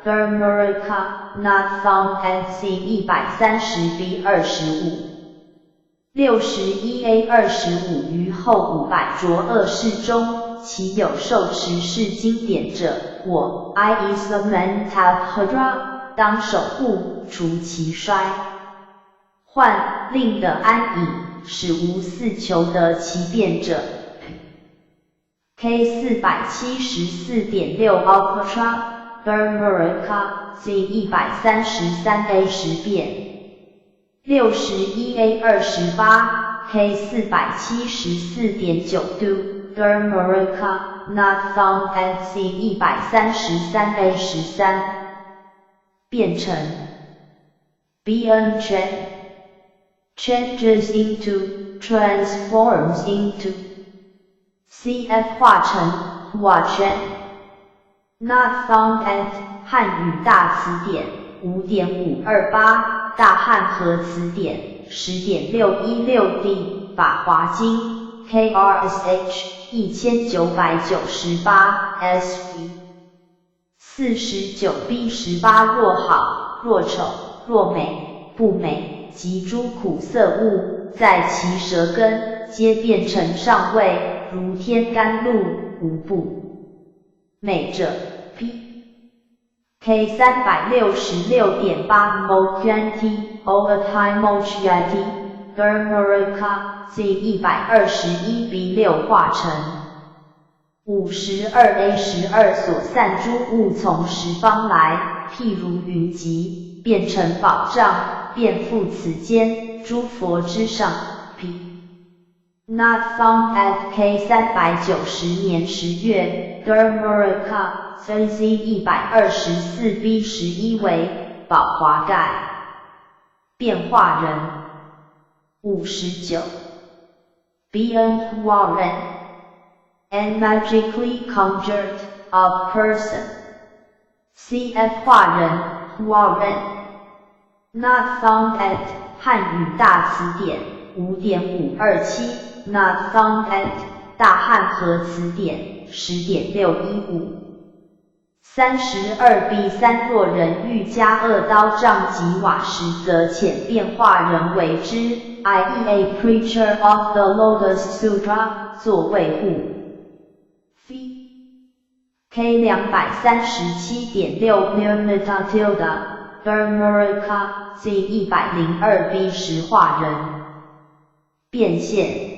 [SPEAKER 2] Dharmaraka not found at C 130 B 25。61 A 25於後500濁惡世中，其有受持是經典者，我 I Samantabhadra 當守護，除其衰患，令得安隱，使無四求得其變者。K 474.6 Alpatra Dharmaraka C 133 A 10變。61 A 28 K 474.9 Do Dharmaraka not found at C 133 A 13變成 B N Chen changes into, transforms into C F 化成化全 not found at 漢語大詞典5.528大漢和詞典10.616 D 法華經 KRSH 1998 SV。49 B 18若好，若醜，若美，不美，及諸苦澀物，在其舌根，皆變成上味，如天甘露，無不美者。P K 366.8 Mochanti O Mochyati Dharmaraka C 121 B 6化成。52 A 12所散諸物從十方來，譬如雲集，變成寶帳，遍覆此間，諸佛之上。P Not found at K 390年10月，Dharmaraka C 124 B 11為寶華蓋變化人。59 B N 化人 and magically conjured of person C F 化人化人 Not found at 漢語大詞典5.527 Not found at 大汉和词典10.615。32 B 3若人欲加恶刀杖及瓦石，则遣变化人为之，i.e. a preacher of the Lotus Sutra 作卫护。V K 237.6 Nirmita tilde Dharmaraka Z 102 B 10化人。变现。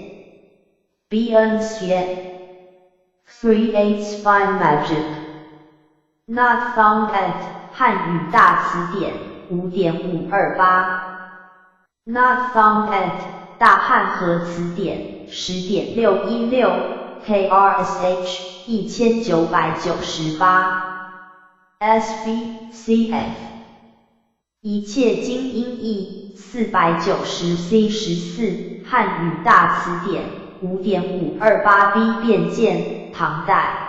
[SPEAKER 2] B N 3 eights fine magic. Not found at 汉语大词典5.528。Not found at 大汉和词典10.616 KRSH 1998 SV CF 一切经音义490 C 14汉语大词典5.528 B 变见唐代。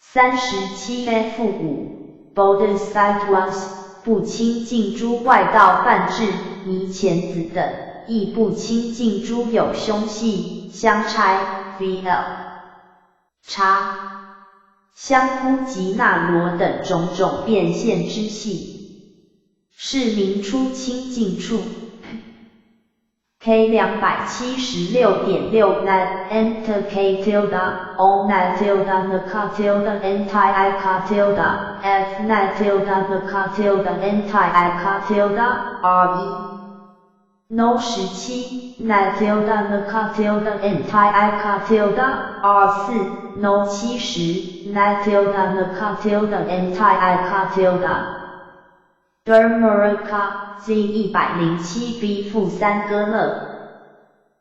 [SPEAKER 2] 37 F 5 Bodhisattvas 不亲近诸外道梵志、尼乾子等，亦不亲近诸有凶系、香钗、VL、叉、香窟及那罗等种种变现之系，是名出清净处。K 276.6 Nat Enter K tilde O Nat tilde N K tilde N T I K tilde F Nat tilde N K tilde N T I K tilde R E No 17 Nat tilde N K tilde N T I K tilde R 4 No 70 Nat tilde N K tilde N T I K tilde Dharmaraka Z 107 B-3哥勒。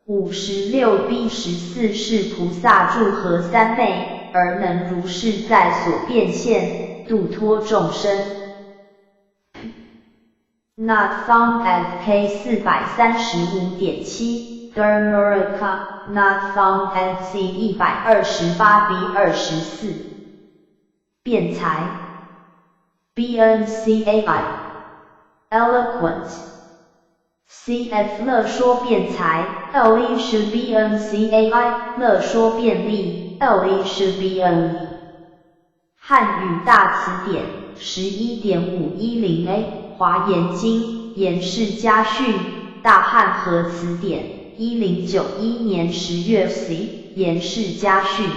[SPEAKER 2] 56 B 14是菩萨住合三昧，而能如是在所变现，度脱众生。Not found at K 435.7 Dharmaraka Not found at Z 128 B 24 辩才 BNCAI Eloquence CF 乐说辩才，LE 是 BNCAI 乐说辩力，LE 是 BNE。汉语大词典11.510 A 华严经严氏家训大汉和词典1091年10月 C 严氏家训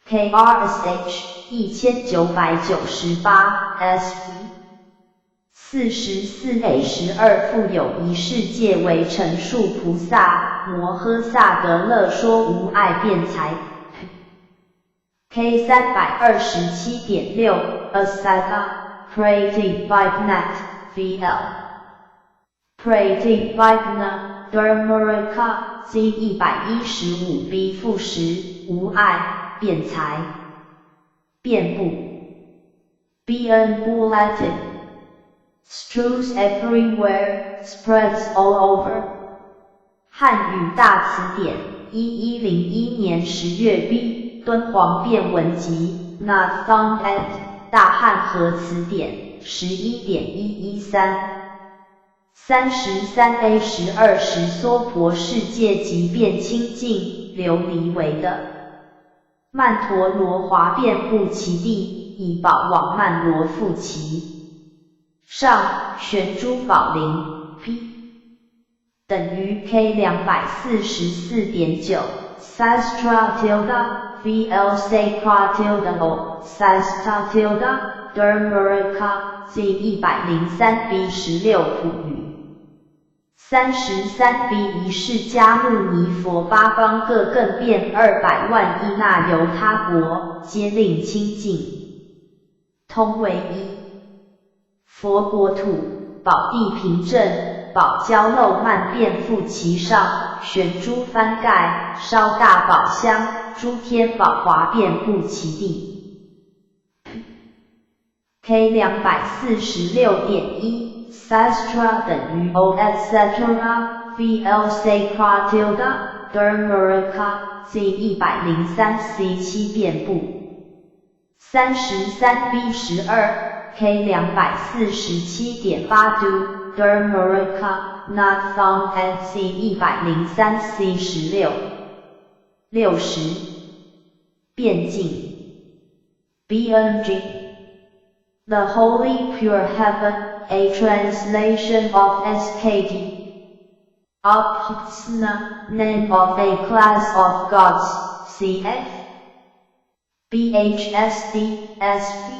[SPEAKER 2] KRSH 1998 SV 44 A 12复有一世界为成数菩萨摩诃萨得乐说无碍辩才。K 327.6 Assaka Prativijñat VL Prativijña Dharmaraka Z 115 B-10无碍辩才遍布 BN Latin Strews everywhere, spreads all over。汉语大词典，1101年10月 B，敦煌变文集，Not found at 大汉和词典，11.113。33 A 12十娑婆世界即遍清净，琉璃为的。曼陀罗华遍布其地，以宝网曼罗覆其上，悬珠宝铃，P 等于 K 244.9 Sastra tilde VL Sacra tilde O Sastra tilde Dharmaraka Z 103 B 16普语。33 B 一释迦牟尼佛八方各更变200万亿那由他国，皆令清净，通为一。佛国土，宝地平正，宝交漏曼遍覆其上，悬珠幡盖，烧大宝香，诸天宝华遍布其地。K 246.1 Sastra 等于 O etc. VL Sacra tilde Dharmaraka Z 103 C 7遍布。33 B 12 K 247.8 Do Dharmaraka Not found at Z 103 C 16。60。遍净。BNG The Holy Pure Heaven, a translation of SKT. Upsna, name of a class of gods, cf. BHSD, SV.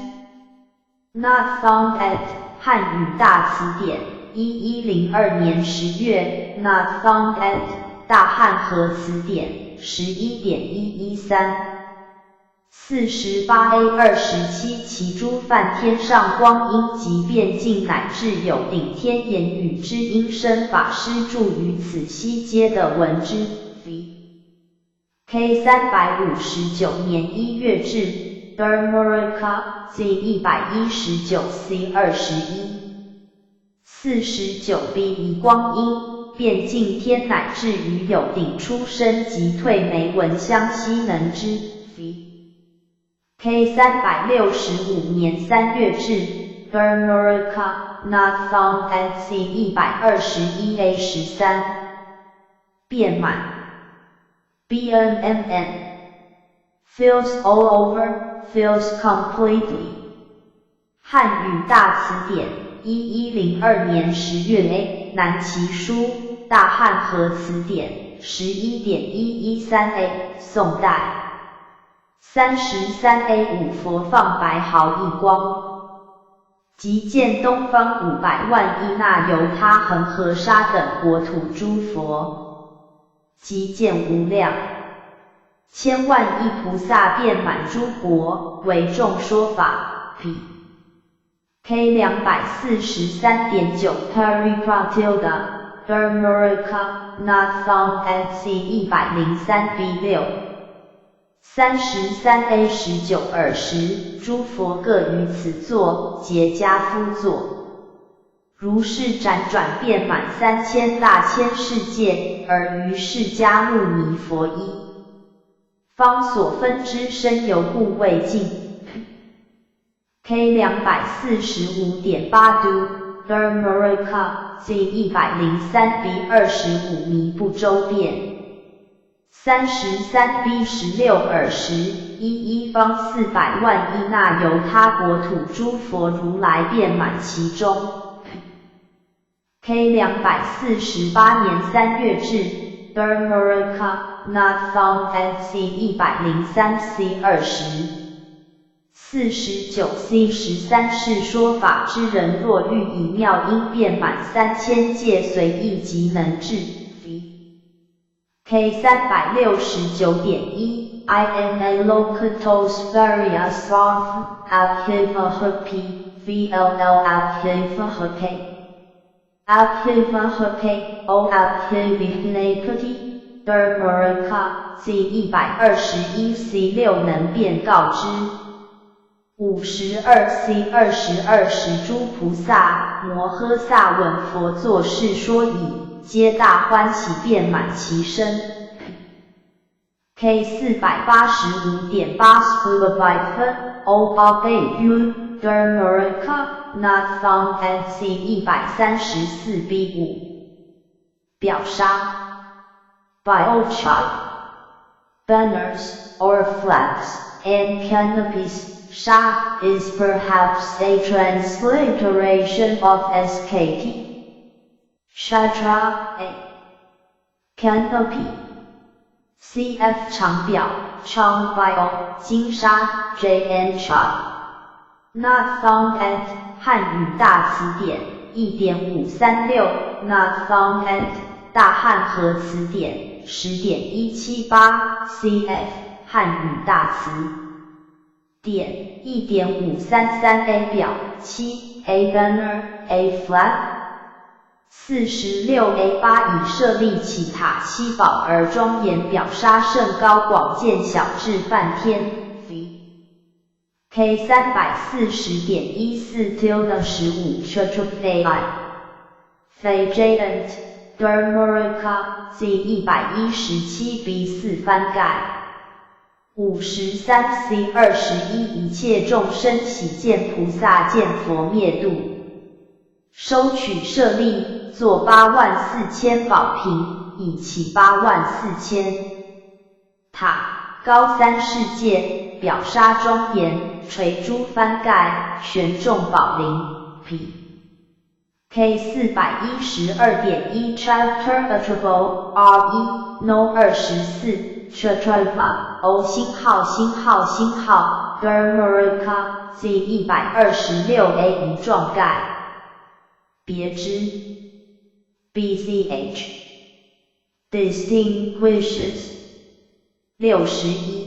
[SPEAKER 2] Not found at 汉语大词典，1102年10月，Not found at 大汉和词典，11.113。48 A 27其诸梵天上光音及遍净乃至有顶天言语之音声法师住于此悉皆得闻之。V K 359年1月至 Dharmaraka Z 119 C 21。49 B 以光音遍净天乃至于有顶出声及退眉闻香悉能知。V K 365年3月至 Dharmaraka not found at C 121 A 13。遍满 BNMN fills all over, fills completely。汉语大词典，1102年10月 A 南齐书，大汉和词典，11.113 A 宋代。33 A 五佛放白毫亿光，即见东方500万亿那由他恒河沙等国土诸佛，即见无量千万亿菩萨遍满诸国，为众说法。P K 243.9 Paripratilda Dharmaraka not found at C 103 B 6。33 A 19尔时，诸佛各于此座，结跏趺坐。如是辗转遍满三千大千世界，而余释迦牟尼佛一方所分之身犹故未尽。K 245.8 Do Dharmaraka Z 103 B 25弥不周遍。33 B 16尔时，一一方400万亿那由他国土诸佛如来遍满其中。K 248年3月至 Dharmaraka not found at C 103 C 20。49 C 13是说法之人，若欲以妙音遍满三千界，随意即能至。K 369.1 INA Locatos Varias Abhivaha P VLL Abhivaha K Abhivaha K O Abhivihnakati Dharmaraka Z 121 C 6能便告知。52 C 22时诸菩萨摩诃萨闻佛作是说已，皆大欢喜，遍满其身。K 485.8 Spulabhaifa O Abhayu Dharmaraka not found at C 134 B 5。表纱 Biochar banners or flags and canopies 纱 is perhaps a transliteration of SKT. Shatra A canopy CF 长表 Chang Bio 金纱 JN Cha Not found at 汉语大词典1.536 Not found at 大汉和词典10.178 CF 汉语大词典1.533 A 表7 A banner A flag 46 A 8以舍利起塔七宝而庄严表纱甚高广见小至梵天 V K 340.14 tilde 15 Chaturthai Fajant Dharmaraka Z 117 B 4翻盖。53 C 21一切众生喜见菩萨见佛灭度，收取舍利，作84000宝瓶，以起84000塔，高三世界，表沙庄严，垂珠幡盖，悬众宝铃。P. K 412.1 Chapter Attribute R 1 No 24 Chatrava O 星号星号星号 Dharmarika Z 126 A 一状盖，别之 BCH Distinguishes 61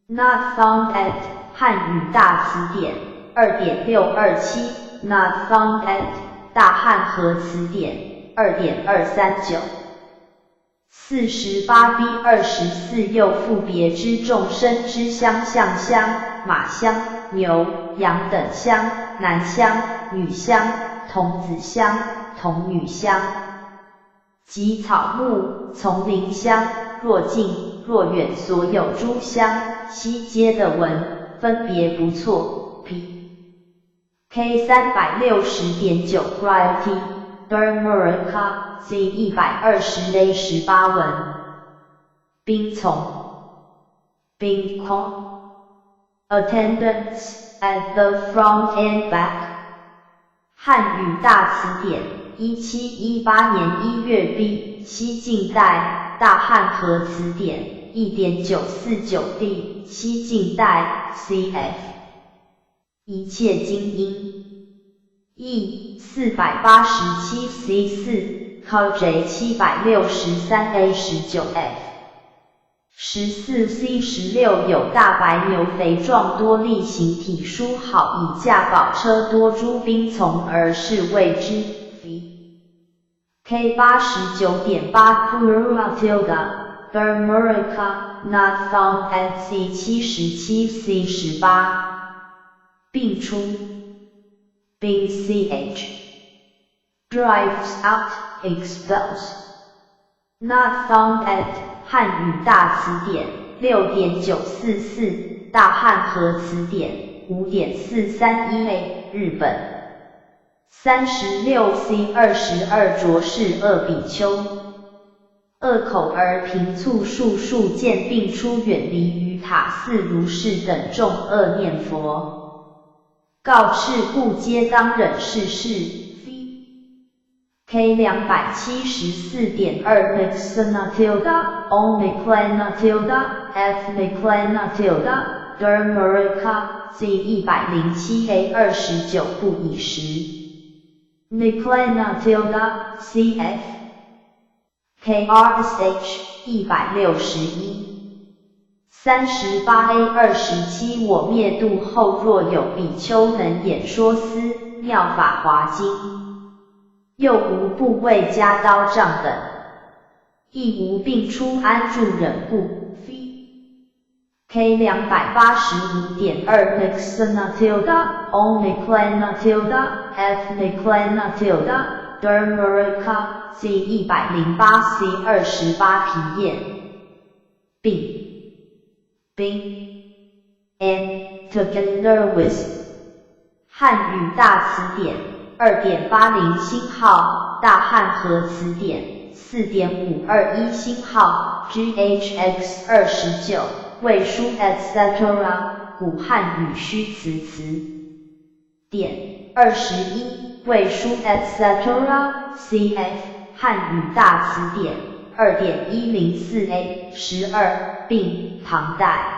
[SPEAKER 2] Not found at 汉语大词典2.627 Not found at 大汉和词典2.239。48 B 24又复别之众生之相象相、马相、牛、羊等相、男相、女相、童子相、童女相，及草木、丛林相，若近若远所有诸相，悉皆得闻，分别不错。P. K 360.9 Variety Dharmarika Z 120 A 18文，兵从，兵空，Attendants at the front and back。汉语大词典，1718年1月 B，西晋代，大汉和词典，1.949 D，西晋代，CF。一切精英。E 487 C 4 J 763 A 19 F 14 C 16有大白牛肥壮多力形体殊好以驾宝车多诸兵从而是谓之 V K 89.8 Purua tilde Dharmarika not found at C 77 C 18并出并 ch drives out, expels. Not found at 汉语大词典6.944，大汉和词典5.431 A 日本。36 C 22浊世恶比丘，恶口而频促数数见并出远离于塔寺如是等众恶念佛。告敕故皆当忍是事。K 274.2 Nixona tilde Omiclana tilde F Niclana tilde Dharmarika Z 107 A 29不以时 Niclana tilde CF KRSH 161 38 A 27我灭度後若有比丘能演說斯妙法華經。又無怖畏枷刀杖等，亦無病出安住忍故。K 285.2 Nixona tilde Omiclana tilde F Niclana tilde Dharmarika Z 108 C 28皮燕并并 N together with 汉语大词典2.80星号，大汉和词典4.521星号，GHX 29，魏书 etc. 古汉语虚词词典21，魏书 etc. CF 汉语大词典2.104 A 12，并唐代。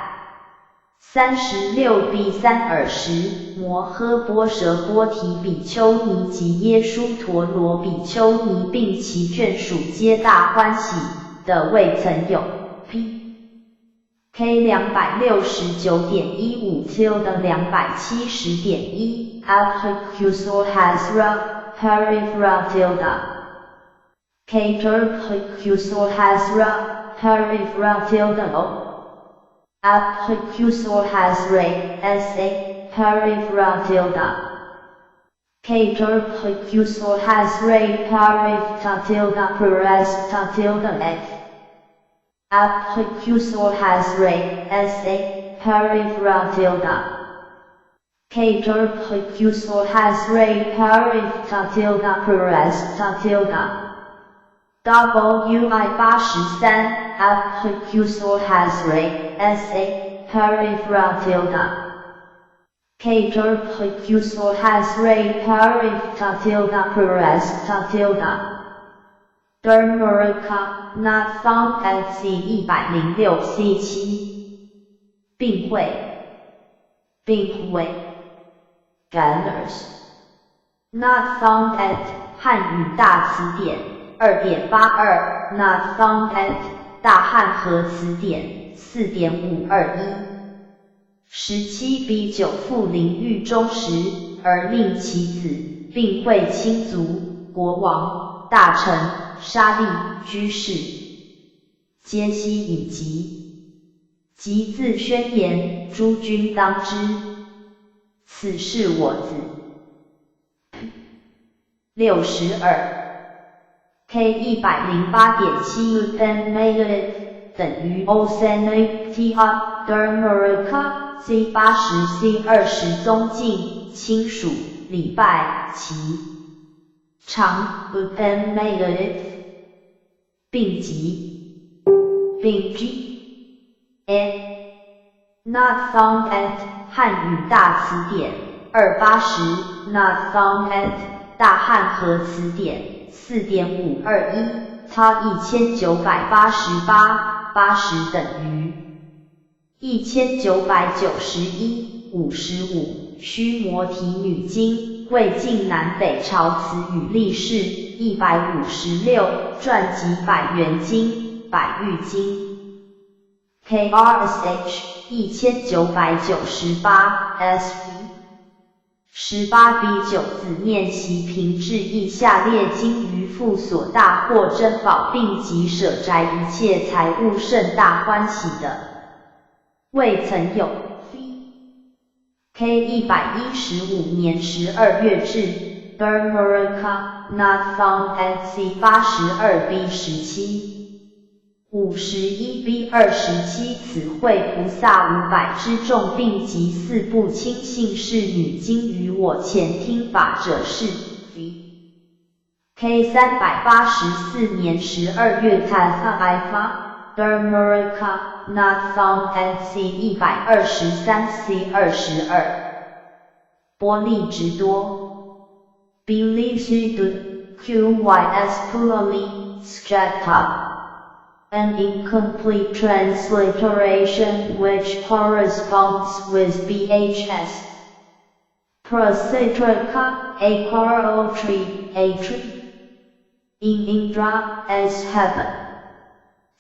[SPEAKER 2] 36 B 三尔时，摩诃般舍波提比丘尼及耶输陀罗比丘尼并其眷属皆大歡喜的未曾有。P K 269.15 tilde 270.1 Abhikusahasra Parivra tilde K Bhikusahasra Parivra tilde O Abhikusahasra S.A. Parivra tilde K Bhikusahasra Parivta tilde Parasta tilde F Abhikusahasra S.A. Parivra tilde K Bhikusahasra Parivta tilde Parasta tilde WI 83
[SPEAKER 1] Abhikusor Hasre, S.A. Parifra tilde. Kater Bhikusor Hasre Parifta tilde Parasta tilde. Dharmaraka, not found at C 106 C 7。并会，并会。Gunners. Not found at 汉语大词典2.82，Not found at 大汉和词典4.521。17 B 9复临狱中时，而命其子，并会亲族、国王、大臣、沙利、居士，皆悉以及。即自宣言，诸君当知，此是我子。62 K 108.7 N m 等於 O S N T R Dharmaraka C 80 C 20宗敬亲属礼拜其长 N m 并及并 G A Not found at 汉语大词典280 Not found at 大汉和词典4.521，它1988，80等于1991，55，须摩提女经，魏晋南北朝词语历史156，传集百元经，百喻经。KRSH 1998 SV 18 B 9子念习平志译下列经于复所大获珍宝，并及舍宅一切财物甚大欢喜的，未曾有。K 115年12月至 Dharmaraka not found at C 82 B 17。51 B 27此会菩萨500之众，并及四部亲信侍女，今于我前听法者是 V K 384年12月 Tatha Ifa Dharmaraka not found at C 123 C 22波利直多 Believe QYS Pulali Skjata An incomplete transliteration which corresponds with BHS. Prasitraka, a coral tree, a tree. In Indra, S heaven.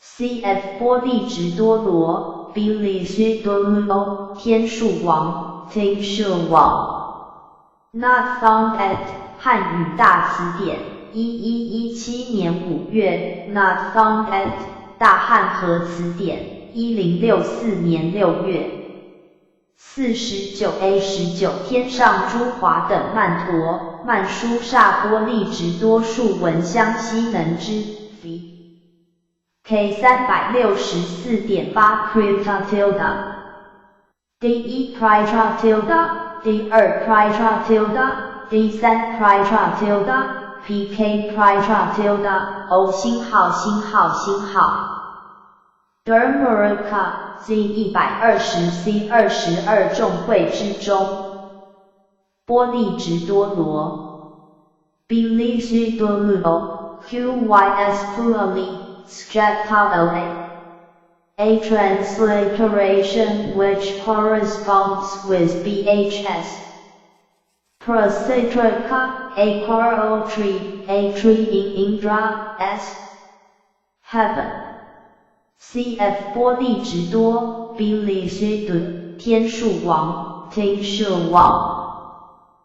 [SPEAKER 1] Cf 波利直多罗，比利须多罗，天树王，天树王。Not found at 汉语大词典，1117年5月。Not found at 大汉和词典，1064年6月。49 A 19天上诸华等曼陀曼殊沙波利直多数闻香悉能知 V K 364.8 Prita tilde 第一 Prita tilde 第二 Prita tilde 第三 Prita tilde PK Prita tilde O 星号星号星号 Dharmaraka Z 120 C 22众会之中，波利直多罗，Belize 多罗，QYS Pulali Skjata LA A transliteration which corresponds with BHS. Prasitraka, a coral tree, a tree in Indra, S. Heaven. Cf 波利直多，比利须多，天树王，天树王。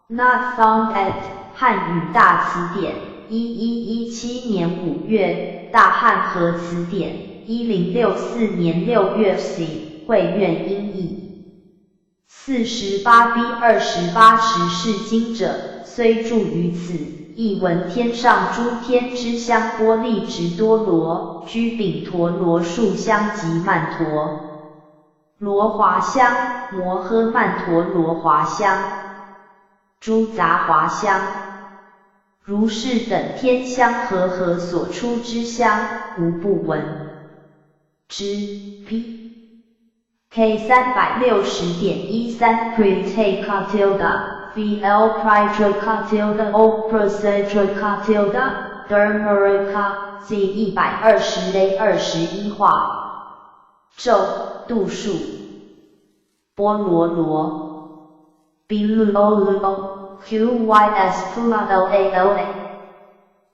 [SPEAKER 1] Not found at 汉语大词典，1117年5月，大汉和词典，1064年6月 C 会愿音译。48 B 28持是经者，虽住于此，亦闻天上诸天之香波利直多罗、居柄陀罗树香及曼陀罗华香、摩诃曼陀罗华香、诸杂华香，如是等天香和合所出之香，无不闻。
[SPEAKER 2] 之 P K 360.13 Preteka tilde V L Pritraka tilde O Prosetraka tilde Dharmaraka Z 120 A 21画咒度数波罗罗 B L O L O Q Y S P L A L A.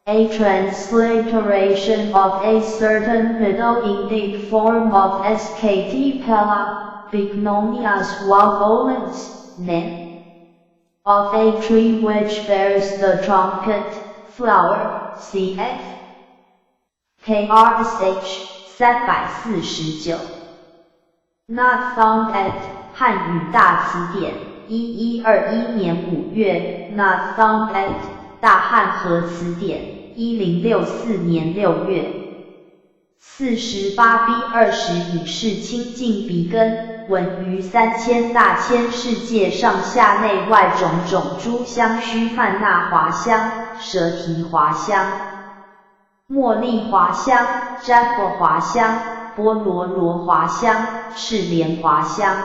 [SPEAKER 2] A transliteration of a certain Middle Indic form of Skt Pela, Bignonia suaveolens, name of a tree which bears the trumpet flower, cf. KRSH 349. Not found at 汉语大词典，1121年5月。Not found at 大汉和词典，1064年6月。48 B 20以是清净鼻根，闻于三千大千世界上下内外种种诸香须曼那华香、舍提华香、茉莉华香、占卜华香、波罗罗华香、赤莲华香。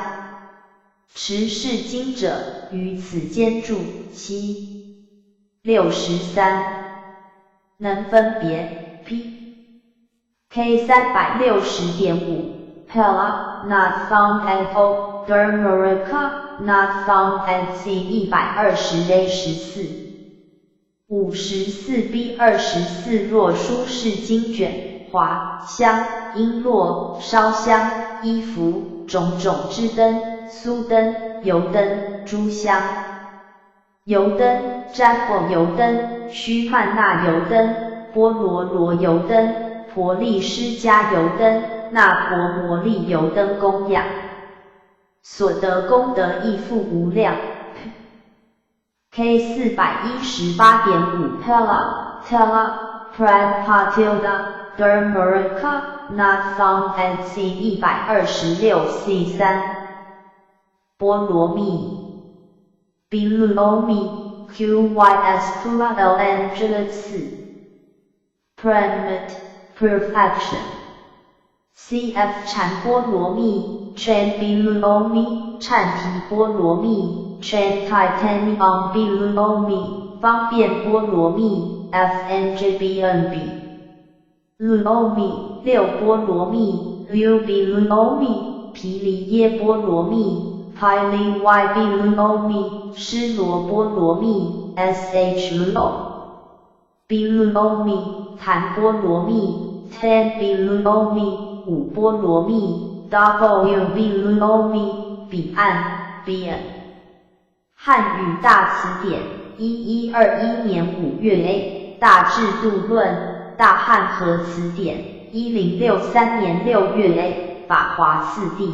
[SPEAKER 2] 持是经者，于此间住。七63，能分别 P K 360.5 Pela not found at O Dharmaraka not found at C 120 A 14。54 B 24若书是经卷、华香、璎珞、烧香、衣服、种种之灯、酥灯、油灯、诸香。油灯、占卜油灯、须曼那油灯、波罗罗油灯、婆利施迦油灯、那婆摩利油灯供养，所得功德亦复无量。K 418.5 Pela Tela Pradpa tilde Dharmaraka not found at C 126 C 3波罗蜜 B L O M Q Y S P L N G 4 Pramit Perfection C F 禅波罗蜜 Chan B L O M 禅提波罗蜜 Chan Titanium B L O M 方便波罗蜜 F N J B N B L O M 六波罗蜜 U B L O M 毗梨耶波罗蜜 Pi Li Y B L O M 尸罗波罗蜜 S H L O B L O M 檀波罗蜜 Ten B L O M 五波罗蜜 W B L O M 彼岸 B N 汉语大词典，1121年5月 A 大智度论，大汉和词典，1063年6月 A 法华次第。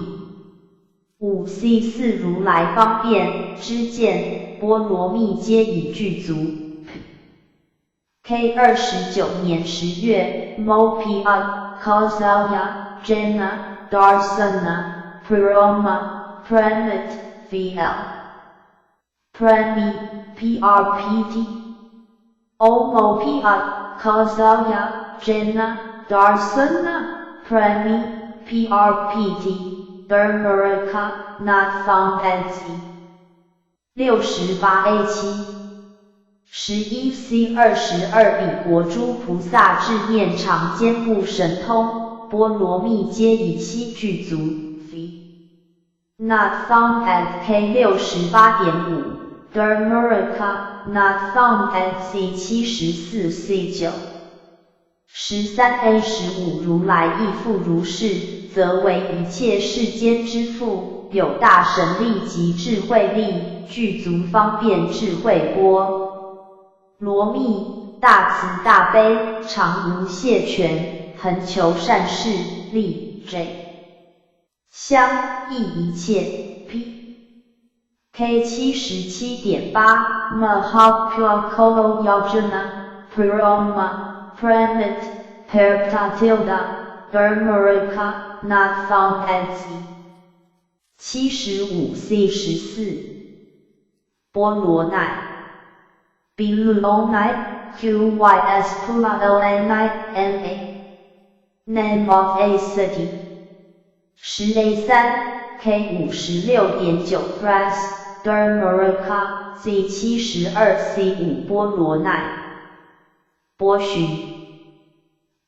[SPEAKER 2] 5 C 4如来方便知见波罗蜜皆已具足。K 29年10月，Mopia Kausalya Jnana Darsana Puroma Pramit VL Prami PRPT Omopia Kausalya Jnana Darsana Prami PRPT Dharmaraka not found at C 68 A 7。11 C 22彼国诸菩萨智念常坚固神通，波罗蜜皆已悉具足。V not found at K 68.5 Dharmaraka not found at C 74 C 9。13 A 15如来亦复如是，则为一切世间之父，有大神力及智慧力，具足方便智慧波罗蜜，大慈大悲，常无懈权，恒求善事，利 J 相益一切 P K 77.8 Mahaprakolo Yojana Puroma Pramit Perptatilda Dharmaraka not found at C 75 C 14波罗奈 B L O N I Q Y S P L N I N A Name of a city. 10 A 3 K 56.9 Press Dharmaraka Z 72 C 5波罗奈。波旬。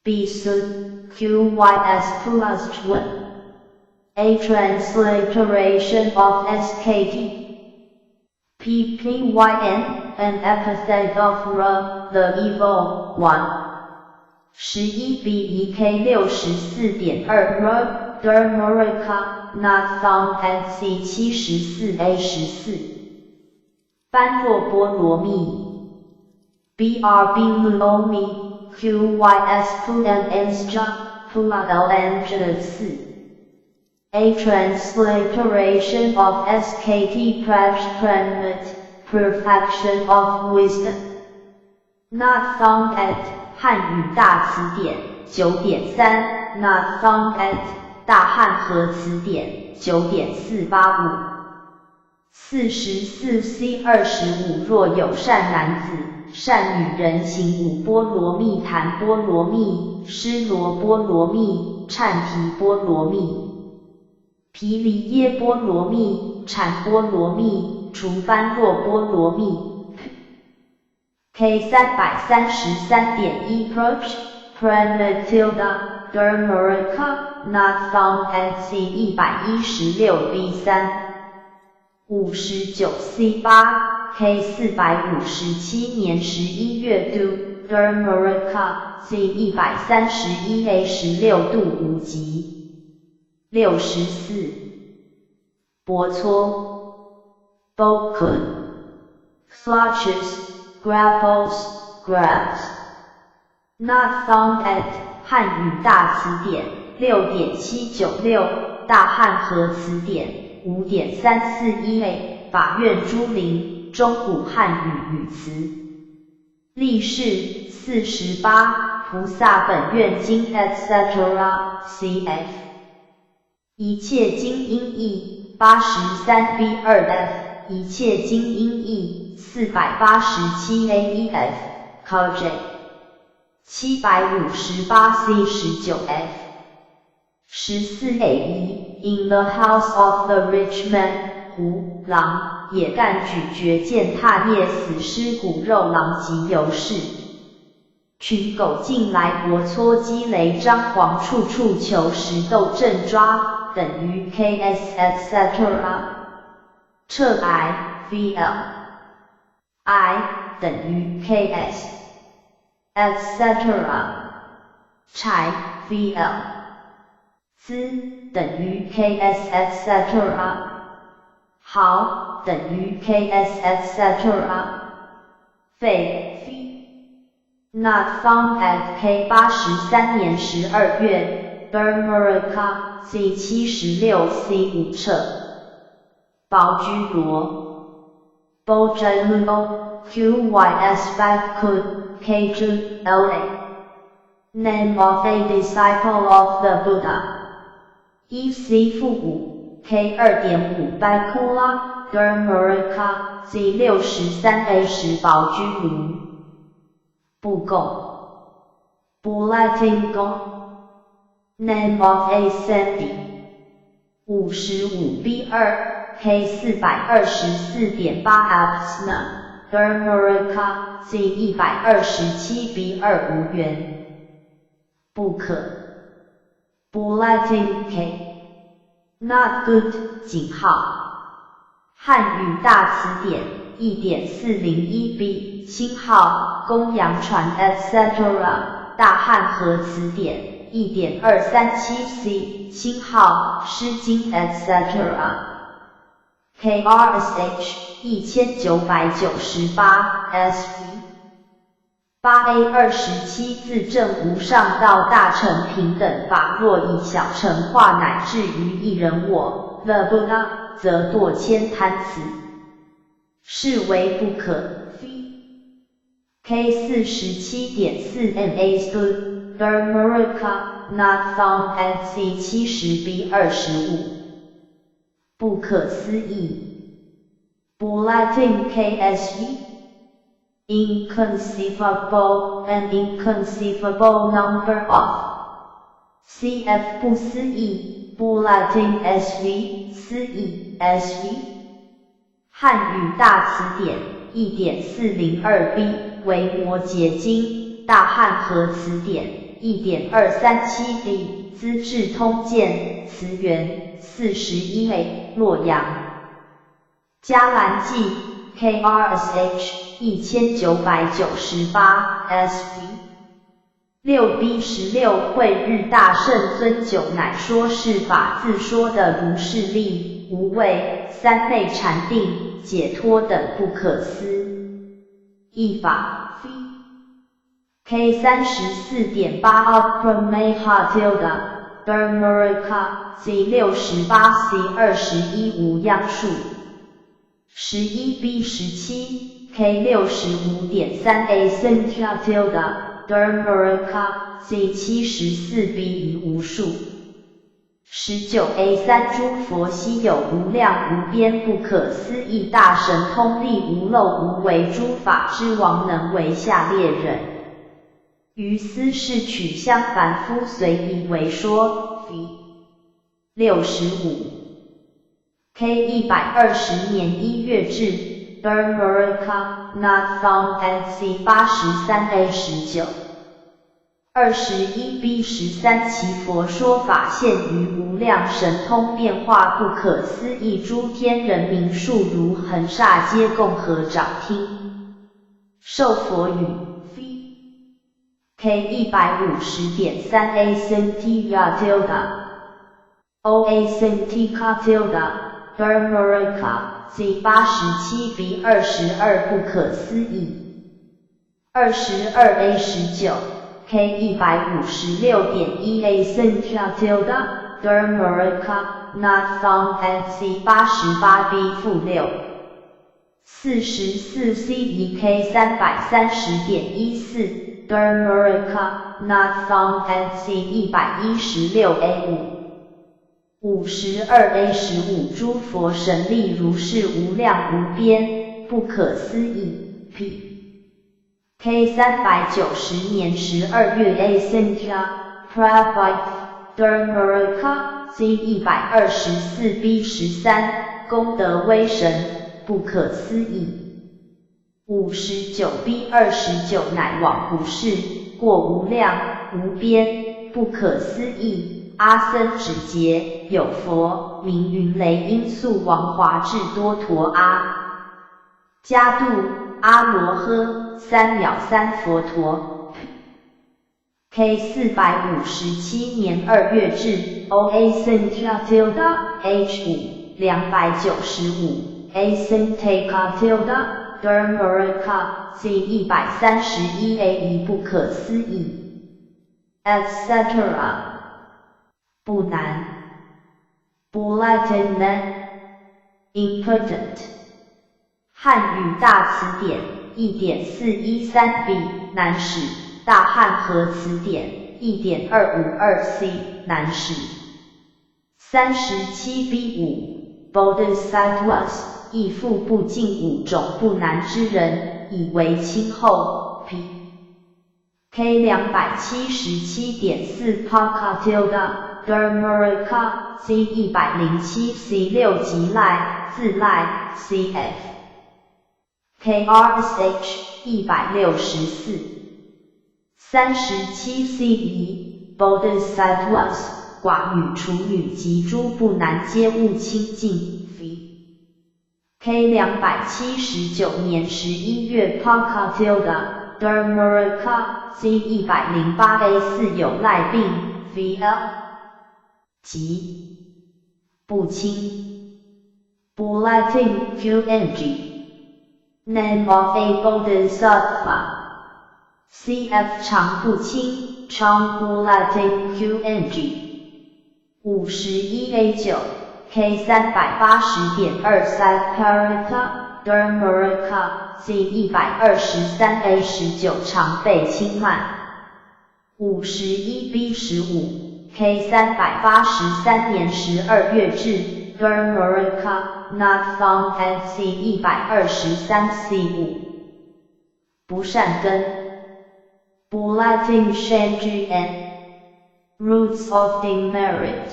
[SPEAKER 2] B QYS plus 1. A transliteration of SKT. PPYN, an epithet of Ra, the evil one. 11 B 1 K 64.2 R Dharmaraka, not found at C 74 A 14。般若波羅蜜。BRB Luomi, QYS Puan Nsja, Pua LN 4. A transliteration of SKT Prajpranmit, Perfection of Wisdom. Not found at 汉语大词典9.3，Not found at 大汉和词典9.485。44 C 25若有善男子、善女人行五波羅蜜、檀波羅蜜、尸羅波羅蜜、禪提波羅蜜、毗梨耶波羅蜜、禪波羅蜜、除般若波羅蜜。K 333.1 Approach Pranatilda Dharmaraka Not found at C 116 B 3。59 C 8 K 457年11月度 Dharmaraka Z 131 A 16度五级。64。驳搓 Bokun Clutches Grapples, grabs. Not found at 汉语大词典6.796，大汉和词典5.341 A，法苑珠林，中古汉语语词。力士48，菩萨本愿经 etc. cf。一切经音义83 B 2 F，一切经音义487 A 1 F， Koj 758 C 19 F。14 A 1， In the house of the rich man，虎、狼、野干咀嚼践踏啮死尸骨肉狼及犹是。群狗进来搏搓积雷张狂处处求食斗阵抓，等于 KS etc. 撤癌 VL I 等于 KS etc. 柴 VL 资等于 KS etc. 豪等于 KS etc. 费 V Not found at K 83年12月 Dharmaraka Z 76 C 5撤。宝居罗 Bojaluo QYS Bhakku K LA Name of a disciple of the Buddha 1 C-5 K 2.5 Bakula Dharmaraka Z 63 A 10宝居卢布贡 Bulating Name of a sandhi 55 B 2 K 424.8 Apsna Dharmaraka Z 127 B 2无缘不可 Bulating K Not good 井号汉语大词典1.401 B 星号公羊传 etc. 大汉和词典1.237 C 星号诗经 etc. KRSH 1998 SV 8 A 27自证无上道大乘平等法，若以小乘化乃至于一人我，the Buddha，则堕悭贪此，是为不可。K 47.4 NA Dharmaraka Not found at C 70 B 25。不可思議。Bulating KSE Inconceivable, an inconceivable number of Cf 不思議，Bulletin SV 思議 SV。漢語大詞典1.402 B 維摩詰經，大漢和詞典1.237 D 資治通鑑辭源41 A 洛陽。迦蘭記 KRSH 1998 SV。6 B 16慧日大聖尊久乃說是法自說的如是力、無畏、三昧禪定、解脫等不可思議法。K 34.8 Aprameya tilde Dharmaraka Z 68 C 21無央數。11 B 17 K 65.3 A Sankhya tilde Dharmaraka Z 74 B 一無數。19 A 3諸佛悉有無量無邊不可思議大神通力無漏無為諸法之王能為下列忍。於斯是取相凡夫隨意為說。V 65 K 120年1月至 Dharmaraka not found at C 83 A 19。21 B 13其佛說法現於無量神通變化不可思議諸天人民數如恆沙皆共合掌聽受佛語。V K 150.3 A Santiya tilde O A Santika tilde Dharmaraka Z 87 B 22不可思議。22 A 19 K 156.1 A Sankhya tilde Dharmaraka not found at C 88 B 负6。44 C 1 K 330.14 Dharmaraka not found at C 116 A 5。52 A 15諸佛神力如是無量無邊，不可思議。P K 390年12月 A Sankhya Prabhupada Dharmaraka Z 124 B 13功德威神，不可思議。59 B 29乃往古世，過無量無邊，不可思議。阿僧祇劫，有佛名雲雷音宿王華智多陀阿伽度阿羅訶三藐三佛陀。K 457年2月至 O A Sankhya tilde H 5 295 A Santaka tilde Dharmaraka Z 131 A 1不可思議，etc. 不難。Bulletin Important 漢語大詞典1.413 B 南史大漢和詞典1.252 C 南史。37 B 5 Bodhisattvas 亦復不淨五種不難之人，以為親厚。P K 277.4 Paka tilde Dharmaraka Z 107 C 6吉賴自賴 CF K R S H 164。37 C 1 Bodhisattvas 寡女處女及諸不難皆勿親近。V K 279年11月 Paka tilde Dharmaraka Z 108 A 4有賴病 VL 即不清。Bulletin QNG Name of a Bodhisattva CF 常不輕長 Bulletin QNG 51 A 9 K 380.23 Parita Dharmaraka Z 123 A 19常被輕慢。51 B 15 K 383年12月至 Dharmaraka not found at C 123 C 5不善根。 Bulletin Shanjian
[SPEAKER 1] Roots of demerit.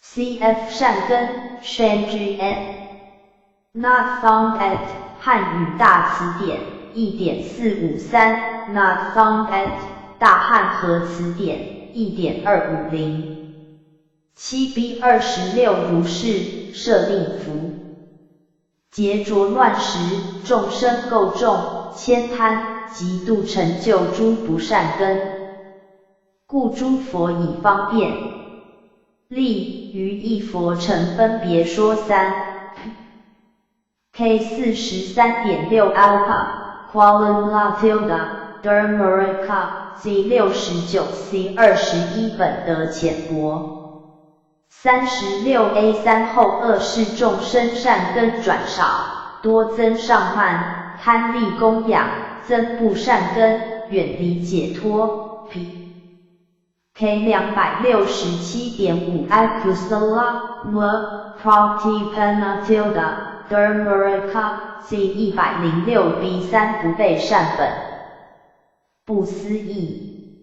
[SPEAKER 1] Cf 善根 Shan G N. Not found at 汉语大词典1.453，Not found at 大汉和词典1.250。7B 26如是，舍利弗。劫浊乱时，众生垢重，悭贪，嫉妒成就诸不善根。故诸佛以方便力，于一佛乘分别说三。K 43.6 Alpa Kuala Tilde Dharmaraka Z 69 C 21本得浅薄。36 A 3后恶世众生善根转少，多增上慢，贪利供养，增不善根，远离解脱。P. K 267.5 Akusala Mula Pratipanna tilde Dharmaraka Z 106 B 3不备善本。不思议。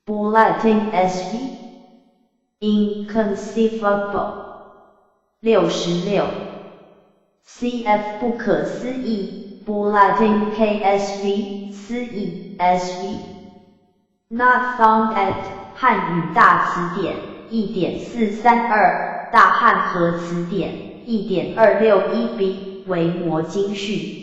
[SPEAKER 1] Bulletin S V Inconceivable 66 Cf 不可思議 Bulletin KSV 思議 SV Not found at 漢語大詞典1.432大漢和詞典1.261 B 維摩經序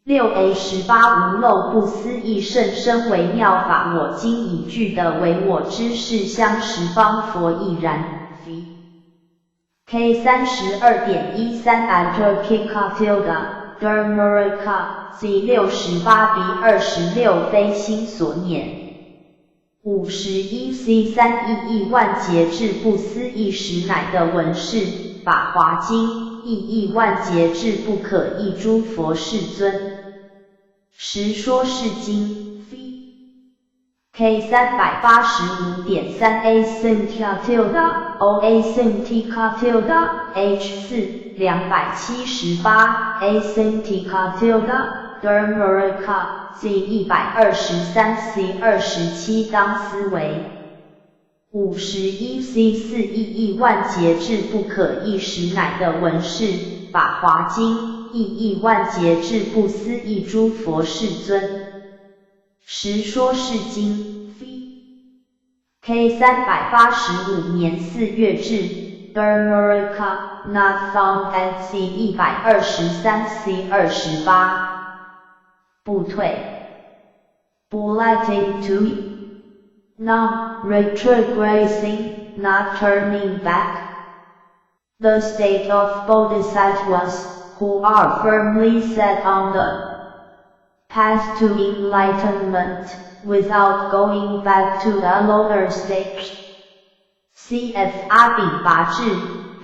[SPEAKER 1] 6 A 18無漏不思議甚深微妙法，我今已具得唯我知是相十方佛亦然。V K 32.13 Atarkika tilde Dharmaraka Z 68 B 26非心所念。51 C 3亿亿万劫至不思議時乃得聞是法華經，億億萬劫至不可議諸佛世尊。時說是經。V K 385.3 A Sintia tilde O A Sintika tilde H 4 278 A Sintika tilde Dharmaraka Z 123 C 27当思惟。51 C 4亿亿万劫至不可議時乃得聞是法華經。億億萬劫至不思議諸佛世尊，時說是經。V K 385年4月至 Dharmaraka Not found at C 123 C 28不退 Bulletin 2 Non retrogressing, not turning back. The state of bodhisattvas who are firmly set on the path to enlightenment, without going back to the lower stage. Cf 阿炳跋致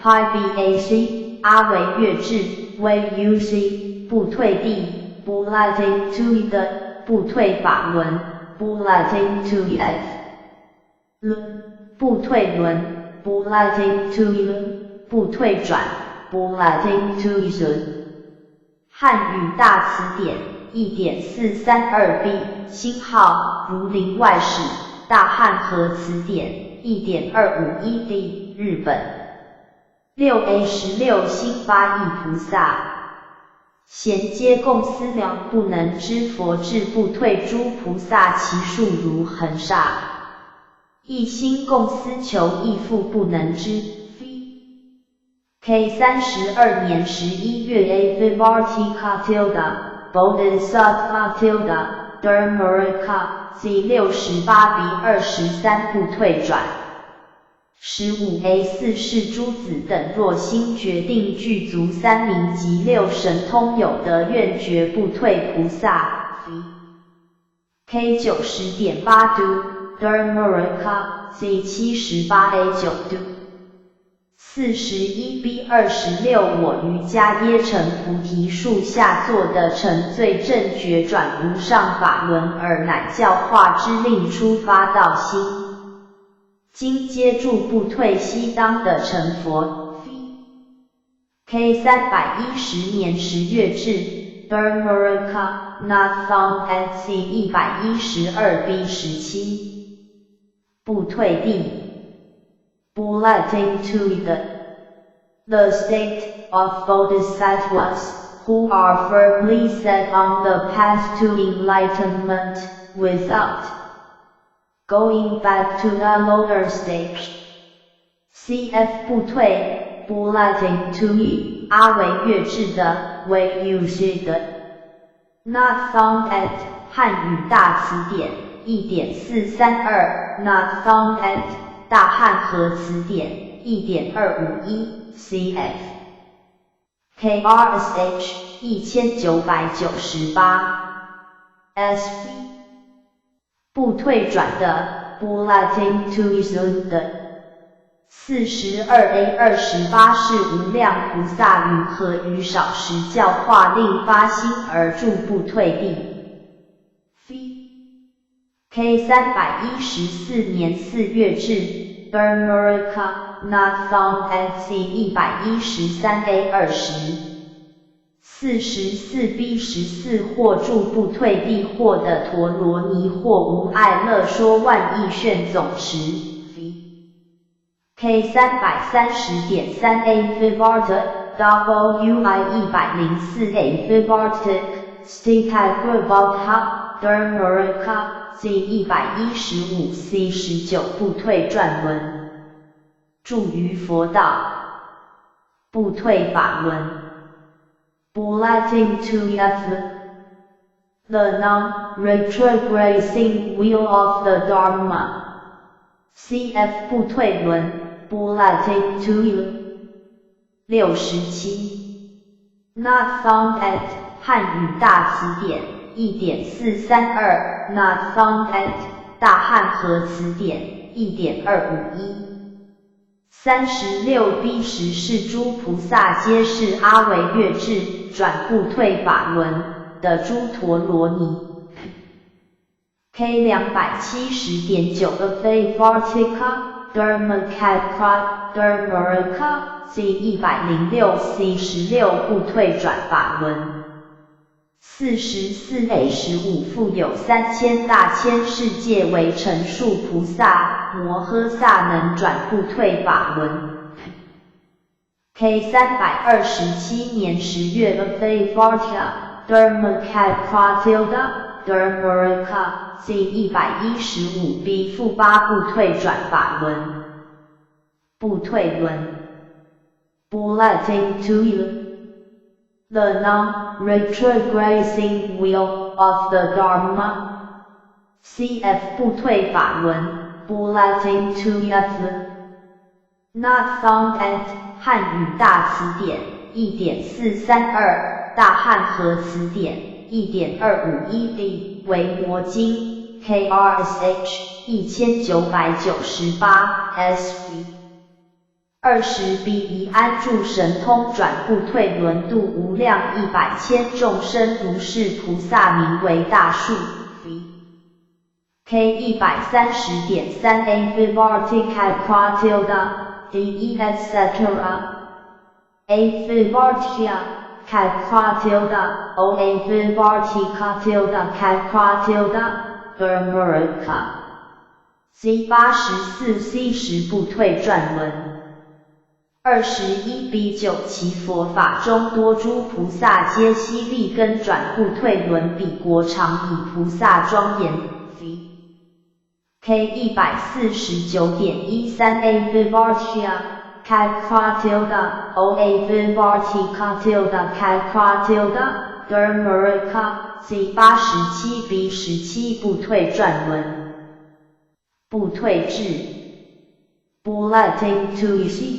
[SPEAKER 1] ，Pi BAC，阿惟越致，VUC，不退地，Bulletin to 的，不退法輪，Bulletin to F，輪，不退輪，Bulletin to 輪，不退轉。Bulletin to 輪。漢語大詞典1.432 B 星號儒林外史大漢和詞典1.251 D 日本6 A 16心發意菩薩賢皆共思量不能知佛智不退諸菩薩其數如恆沙，一心共思求亦復不能知。K 32年11月 A Vivartika tilde Bodhisattva tilde Dharmaraka Z 68 B 23不退轉。15 A 4是諸子等若心決定具足三明及六神通有得願絕不退菩薩。V K 90.8 Do Dharmaraka Z 78 A 9 Do 41 B 26我於伽耶城菩提樹下坐得成最正覺轉無上法輪爾乃教化之令初發道心。今皆住不退悉當得成佛。V K 310年10月至 Dharmaraka Not found at C 112 B 17。
[SPEAKER 2] 不退地，Bulletin to the state of bodhisattvas who are firmly set on the path to enlightenment, without going back to the lower stage. Cf 不退，Bulletin to 阿惟越致的为 used 的。Not found at 汉语大词典1.432，Not found at 大汉和词典1.251，cf KRSH 1998 SV 不退转的 Bulletin to 的42 A 28是无量菩萨云何于少时教化令发心而住不退地？V K 314年4月至 Dharmaraka Not found at C 113 A 20。44 B 14或住不退地获得陀罗尼或无碍乐说万亿旋总持。V K 330.3 A Vivarta WI 104 A Vivarta Sthitagrabodha Dharmaraka Z 115 C 19不退转轮，住於佛道，不退法輪。Bulletin to F The non-retrogressing wheel of the Dharma. Cf 不退輪，Bulletin to 67 Not found at 漢語大詞典1.432，Not found at 大漢和詞典1.251。36 B 十是諸菩薩皆是阿惟越致轉不退法輪的諸陀羅尼。K 270.9 Avaivartika Dharmacakra Dharmaraka Z 106 C 16不退轉法輪。44 A 15復有三千大千世界為成數菩薩摩訶薩能轉不退法輪。K 327年10月 Avaivartika Dharmacakra Dharmaraka Z 115 B 負八不退轉法輪。不退輪。Bulletin to The non-retrogressing wheel of the Dharma. Cf 不退法輪，Bulletin to F Not found at 漢語大詞典1.432，大漢和詞典1.251 D 維摩經 KRSH 1998 SV 20 B 以安住神通轉不退輪度無量一百千眾生，如是菩薩名為大樹。V K 130.3 A Vivartika tilde D E etc. A Vivartia Cakra tilde O A Vivartika tilde Cakra tilde Dharmaraka Z 84 C 十不退轉輪。21 B 九其佛法中多諸菩薩皆悉利根轉不退輪彼國常以菩薩莊嚴。V K 149.13 A Vivartia Cakra tilde O A Vivartika tilde Cakra tilde Dharmaraka Z 87 B 17不退轉輪。不退智。Bulletin to C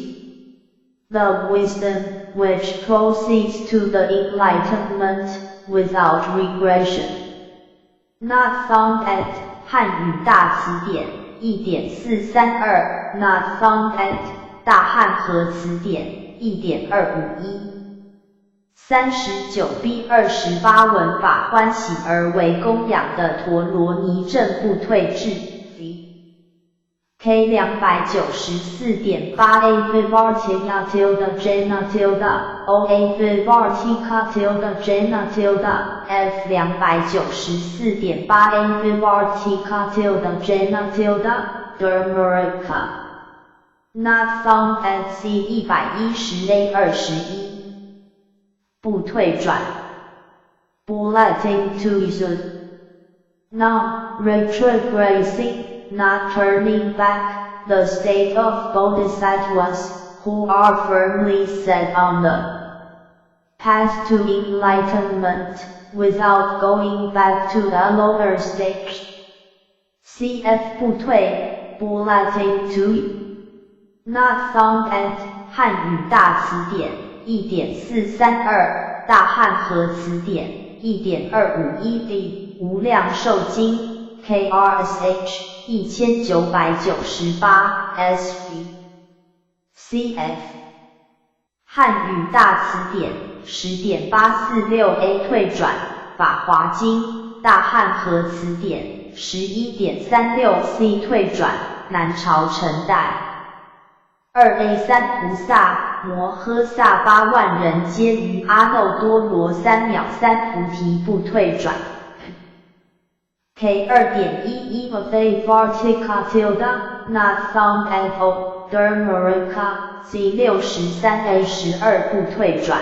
[SPEAKER 2] The wisdom which proceeds to the enlightenment without regression. Not found at 漢語大詞典1.432，Not found at 大漢和詞典1.251。39 B 28聞法歡喜而為供養的陀羅尼證不退智。V K 294.8 A Vivartia tilde Jena tilde O A Vivartika tilde Jena tilde F 294.8 A Vivartika tilde Jena tilde
[SPEAKER 1] Dharmaraka. Not found at C 110 A 21。不退轉。Bulletin to issue. Noun, retrogressing, not turning back, the state of bodhisattvas, who are firmly set on the path to enlightenment, without going back to a lower stage. Cf 不退，Bulletin to Not found at 漢語大詞典1.432，大漢和詞典1.251 D，無量壽經 KRSH 1998 SV CF 漢語大詞典10.846 A 退轉，法華經大漢和詞典11.36 C 退轉，南朝陳代。2 A 3菩薩摩訶薩8萬人皆於阿耨多羅三藐三菩提不退轉。K 2.11 Vartika tilde not found at all Dharmaraka C 63 A 12不退轉。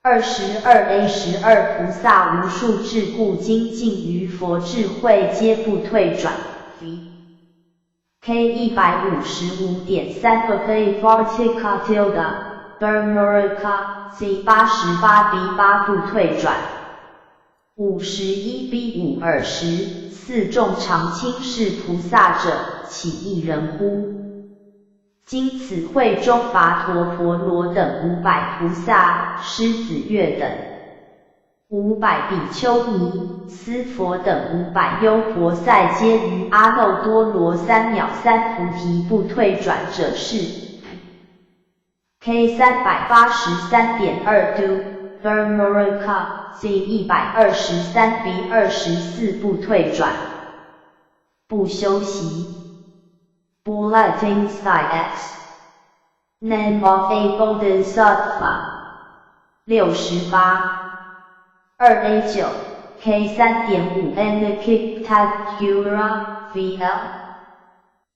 [SPEAKER 1] 22 A 12菩薩無數智故精進於佛智慧皆不退轉。K 155.3 Vartika tilde Dharmaraka C 88 B 8不退轉。51 B 5 20四眾常輕視菩薩者，豈一人乎？今此會中跋陀婆羅等500菩薩，獅子月等500比丘尼，斯佛等500優婆塞，皆於阿耨多羅三藐三菩提不退轉者是。K 383.2 Do Dharmaraka C 123 B 24不退轉，不修習。Bulletin X Name of a Bodhisattva 68 2 A 9 K 3.5 Anakiptagura VL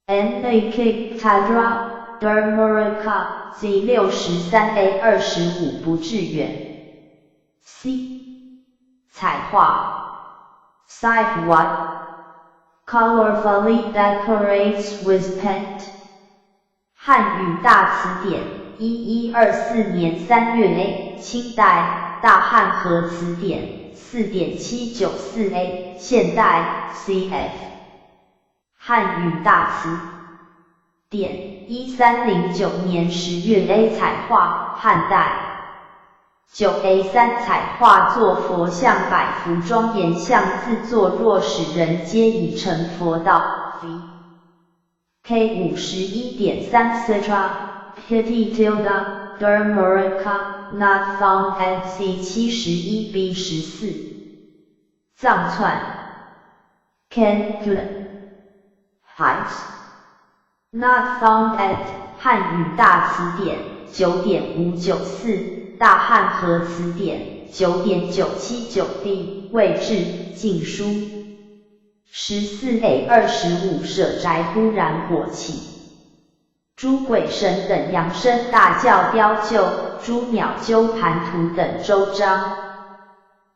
[SPEAKER 1] Anakiptadra Dharmaraka C 63 A 25不致遠 C 彩畫 Side Colorfully decorates with paint。漢語大詞典，1124年3月 A，清代，大漢和詞典，4.794 A，現代，CF。漢語大詞典，1309年10月 A 彩畫，漢代。9 A 3彩畫作佛像百幅莊嚴像自作若使人皆已成佛道。V K 51.3 Citra Pity tilde Dharmaraka not found at C 71 B 14藏竄 Can Heights not found at 漢語大詞典9.594。大漢和詞典9.979 D 位置晉書14 A 25舍宅忽然火起，諸鬼神等揚聲大叫雕鷲，諸鳥鳩槃荼等周章，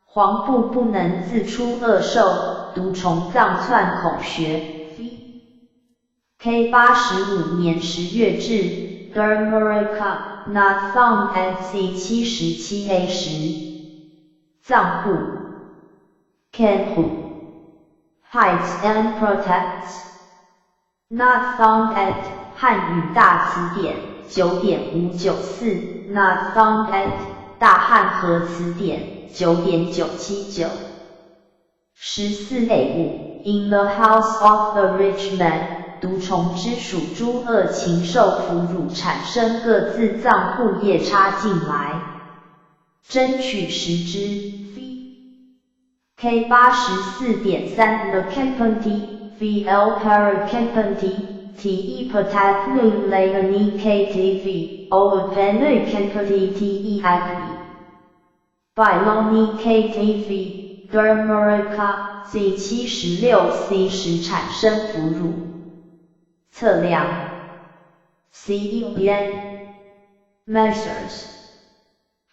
[SPEAKER 1] 黃布不能自出惡獸，毒蟲藏竄孔穴。K 85年10月至 Dharmaraka Not found at C 77 A 10藏護 Can hides and protects Not found at 漢語大詞典9.594 Not found at 大漢和詞典9.979 14 A 5 In the house of the rich man 毒蟲之屬諸惡禽獸腐乳產生各自藏護夜叉進來，爭取食之。K 84.3 The Kepanti VL Parakepanti T E Patatnu Leani KTV O Penu Kepati T E I P Biloni KTV Dharmaraka C 76 C 10產生腐乳。
[SPEAKER 2] 測量，C E N measures。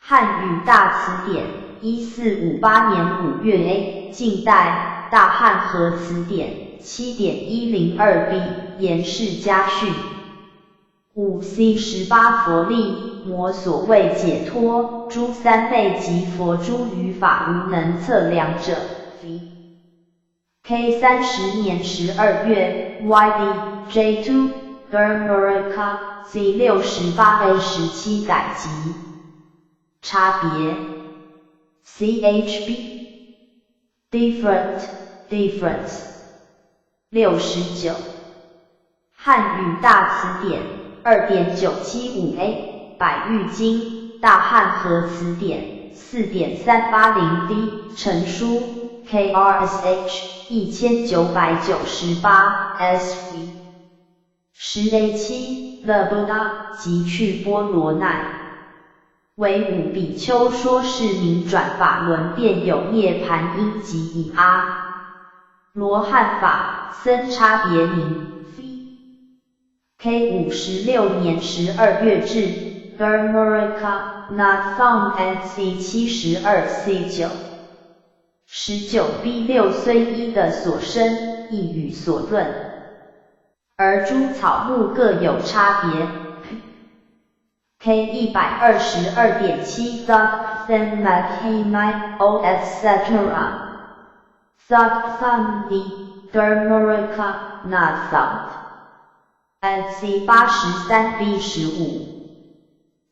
[SPEAKER 2] 漢語大詞典，1458年5月 A，近代，大漢和詞典，7.102 B，顏氏家訓。5 C 18佛力摩所謂解脫，諸三昧及佛諸餘法無能測量者。V K 30年12月，YD J2 Dharmaraka C 68 A 17改輯。差別。CHB different difference 69。漢語大詞典2.975 A 百喻經大漢和詞典4.380 D 成書 KRSH 1998 SV 10 A 7 The Buddha 即去波羅奈。為五比丘說是名轉法輪便有涅槃因即以阿羅漢法僧差別名。K 56年12月至 Dharmaraka not found at C 72 C 9 19 B 6雖一的所生，異語所論，而諸草木各有差別。K 122.7 Thus then Mathemai O etc. Thus Thandi Dharmaraka not found at C 83 B 15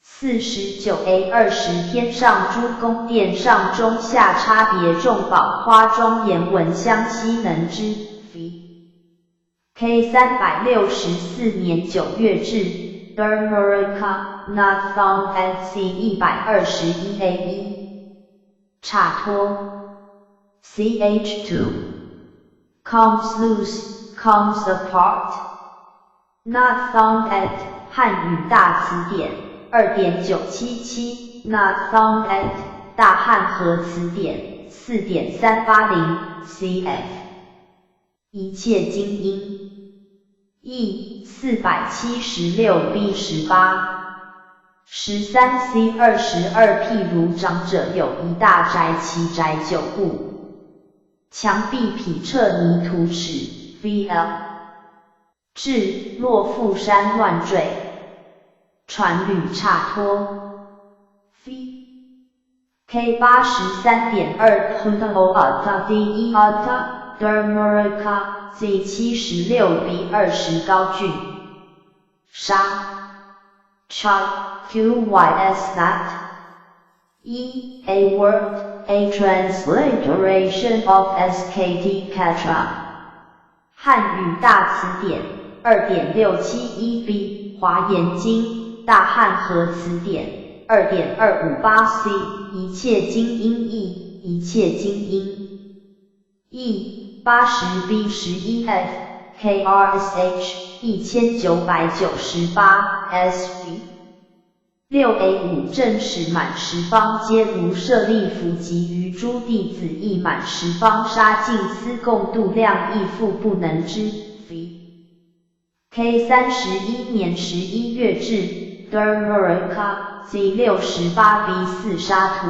[SPEAKER 2] 49 A 20天上諸宮殿上中下差別眾寶花莊嚴聞香悉能知。V K 364年9月至 Dharmaraka not found at C 121 A 1 杓脫 CH2 comes loose, comes apart, not found at 漢語大詞典2.977 not found at 大漢和詞典4.380 CF 一切精英 E 476 B 18 13 C 22譬如長者有一大宅，其宅九戶，牆壁匹徹尼圖尺 VL 至落富山亂墜，船旅杓脫 V K 83.2 Hudo Ata D E Ata Dharmaraka Z 76 B 20高峻沙 Cha Q Y S that E A word, a transliteration of SKT Katra 漢語大詞典2.671 B 華嚴經大漢和詞典2.258 C 一切精英義一切精英 E 80 B 11 F KRSH 1998 SV 6 A 5正使滿十方皆如舍利弗及餘諸弟子亦滿十方沙盡思共度量亦復不能知。V K 31年11月至 Dharmaraka Z 68 B 4沙土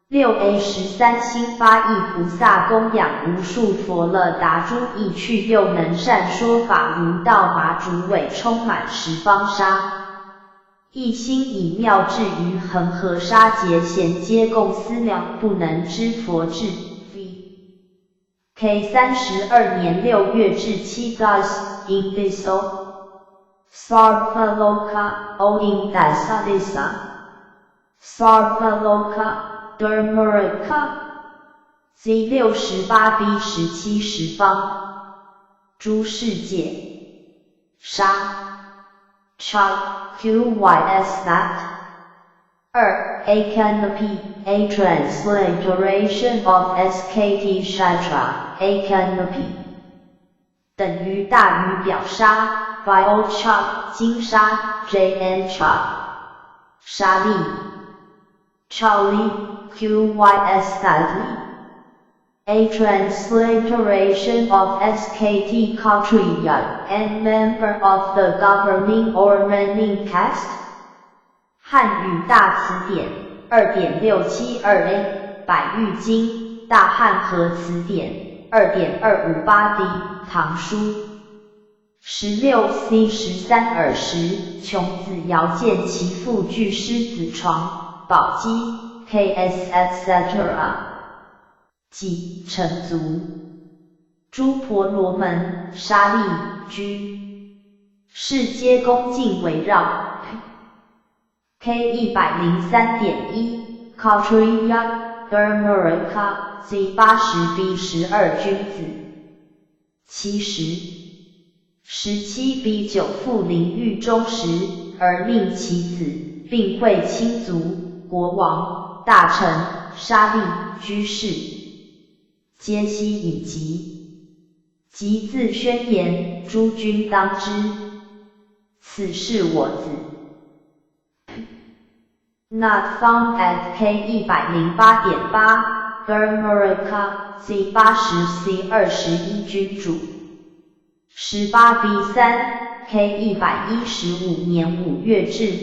[SPEAKER 2] 6 A 13心發意菩薩供養無數佛了達諸意趣又能善說法如稻麻竹葦充滿十方沙。一心以妙智於恆河沙劫咸皆共思量不能知佛智。V K 32年6月至七 Thus in this O Sarvaloka O in Dasadisa Sarvaloka Dharmaraka Z 68 B 17十方諸世界沙 Cha Q Y S that 2 A canopy, a transliteration of SKT Shatra, a canopy 等於大於表沙 Bio Cha 金沙 JN Cha 沙粒 Charlie Q Y S that
[SPEAKER 1] A transliteration of SKT Kshatriya and member of the governing or reigning caste. 汉语大词典2.672 A，百喻经，大汉和词典2.258 D，唐书。16 C 13尔时，穷子遥见其父踞狮子床，宝鸡 KS etc. 己成族，诸婆罗门、刹利、居士皆恭敬围绕。K 103.1 Kshatriya Dharmaraka Z 80 B 12君子。其实17 B 9复临狱中时，而命其子，并会亲族、国王、大臣、刹利、居士，皆悉以及，即自宣言，诸君当知，此是我子。Not found at K 108.8 Dharmaraka Z 80 C 21君主。18 B 3 K 115年5月至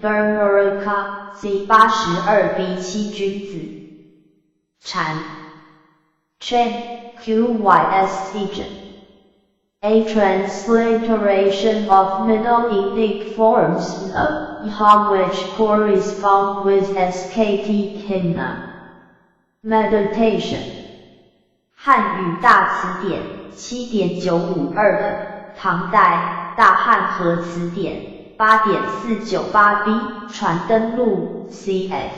[SPEAKER 1] Dharmaraka Z 82 B 7君子。禅。Chen, Qys A transliteration of Middle Indic forms of which correspond with SKT Hina. Meditation. 汉语大词典7.952唐代大汉和词典8.498 B 传灯录 CF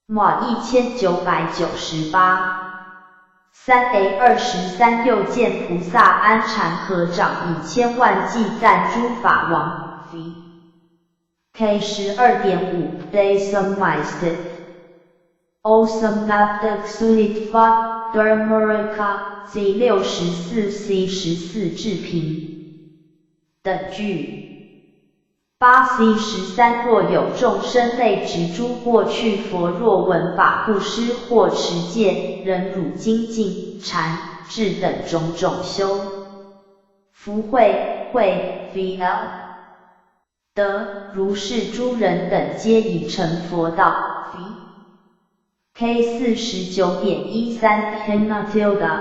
[SPEAKER 1] 马1998。3 A 23又见菩萨安禅合掌以千万计赞诸法王。V K 12.5 They Awesome Suitva Dharmaraka Z 64 C 14置评等句。8 C 13若有众生类执诸过去佛若闻法布施或持戒忍辱精进禅智等种种修福慧慧 VL 德如是诸人等皆已成佛道。V K 49.13 Hinatilda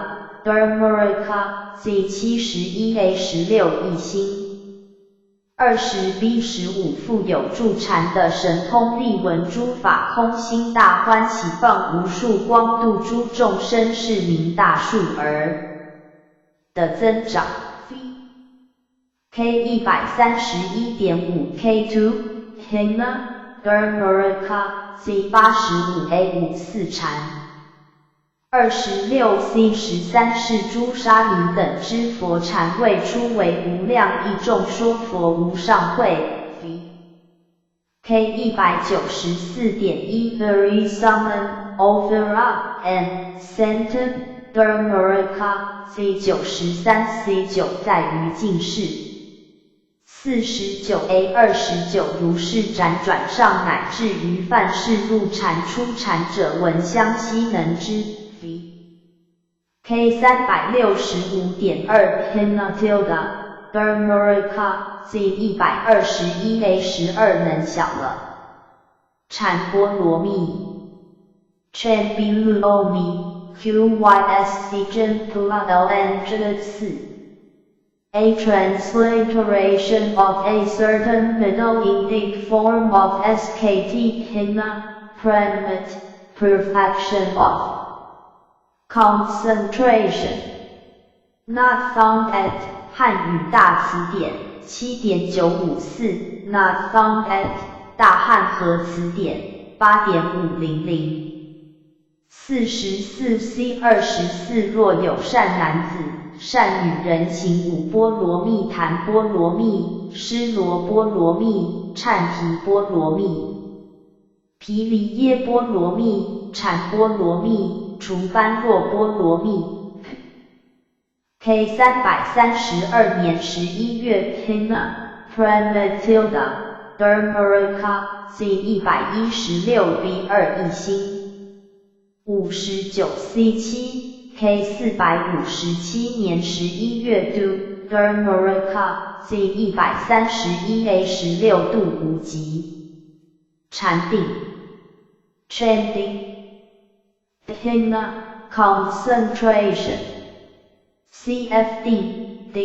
[SPEAKER 1] Dharmaraka Z 71 A 16一心。20 B 15复有助禅的神通力闻诸法空心大欢喜放无数光度诸众生是名大数而的增长。V K 131.5 K two Hina Dharmaraka Z 85 A 54禅。26 C 13是诸沙弥等知佛禅未出为无量义众说佛无上慧。V K 194.1 Very Summon Overa and Santam Dharmaraka Z 93 C 9在于净世。49 A 29如是辗转上乃至于梵世入禅出禅者闻香悉能知。V K 365.2 Hinatilda Dharmaraka Z 121 A 12能晓了。禅波罗蜜 Chen Biluomi QYS Jen Pula LN 4 A transliteration of a certain Middle Indic form of SKT Hina, Pranmat, perfection of concentration. Not found at 汉语大词典7.954，Not found at 大汉和词典8.500。44 C 24若有善男子、善女人行五波罗蜜檀波罗蜜、尸罗波罗蜜、禅提波罗蜜、毗梨耶波罗蜜、禅波罗蜜、除般若波罗蜜。K 332年11月 Hina Pramatilda Dharmaraka Z 116 B 2一星。
[SPEAKER 2] 59 C 7 K 457年11月 Do Dharmaraka Z 131 A 16度無極禪定 Chanting Dhyana Concentration CFD 定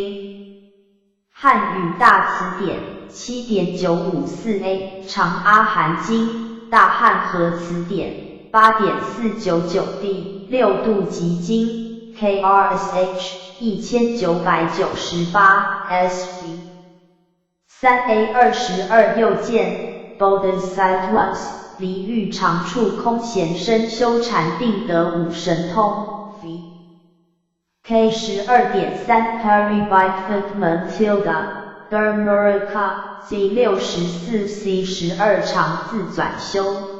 [SPEAKER 2] 漢語大詞典7.954 A 長阿含經大漢和詞典8.499 D 六度集經 KRSH 1998 SV 3 A 22又見 Bodhisattvas 離欲常處空閒身修禪定得五神通 V K 12.3 Paribhikkham tilde Dharmaraka Z 64 C 12常自轉修。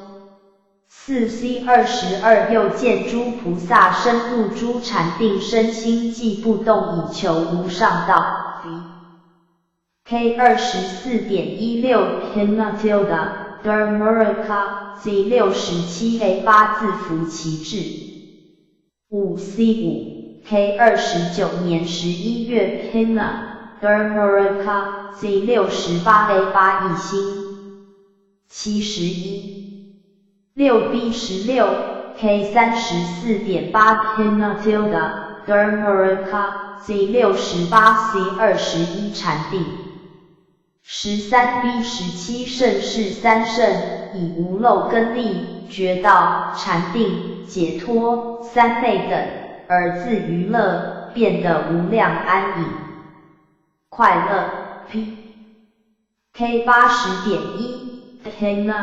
[SPEAKER 2] 4 C 22又見諸菩薩深入諸禪定身心寂不動以求無上道。V K 24.16 Hinatilda Dharmaraka Z 67 A 8自伏其智。5 C 5 K 29年11月 Hina Dharmaraka Z 68 A 8一心。71。6 B 16 K 34.8 Hinatilda Dharmaraka Z 68 C 21禪定。13 B 17勝士三乘以無漏根力覺道禪定解脫三昧等而自娛樂，變得無量安隱快樂。P K 80.1 Dhyana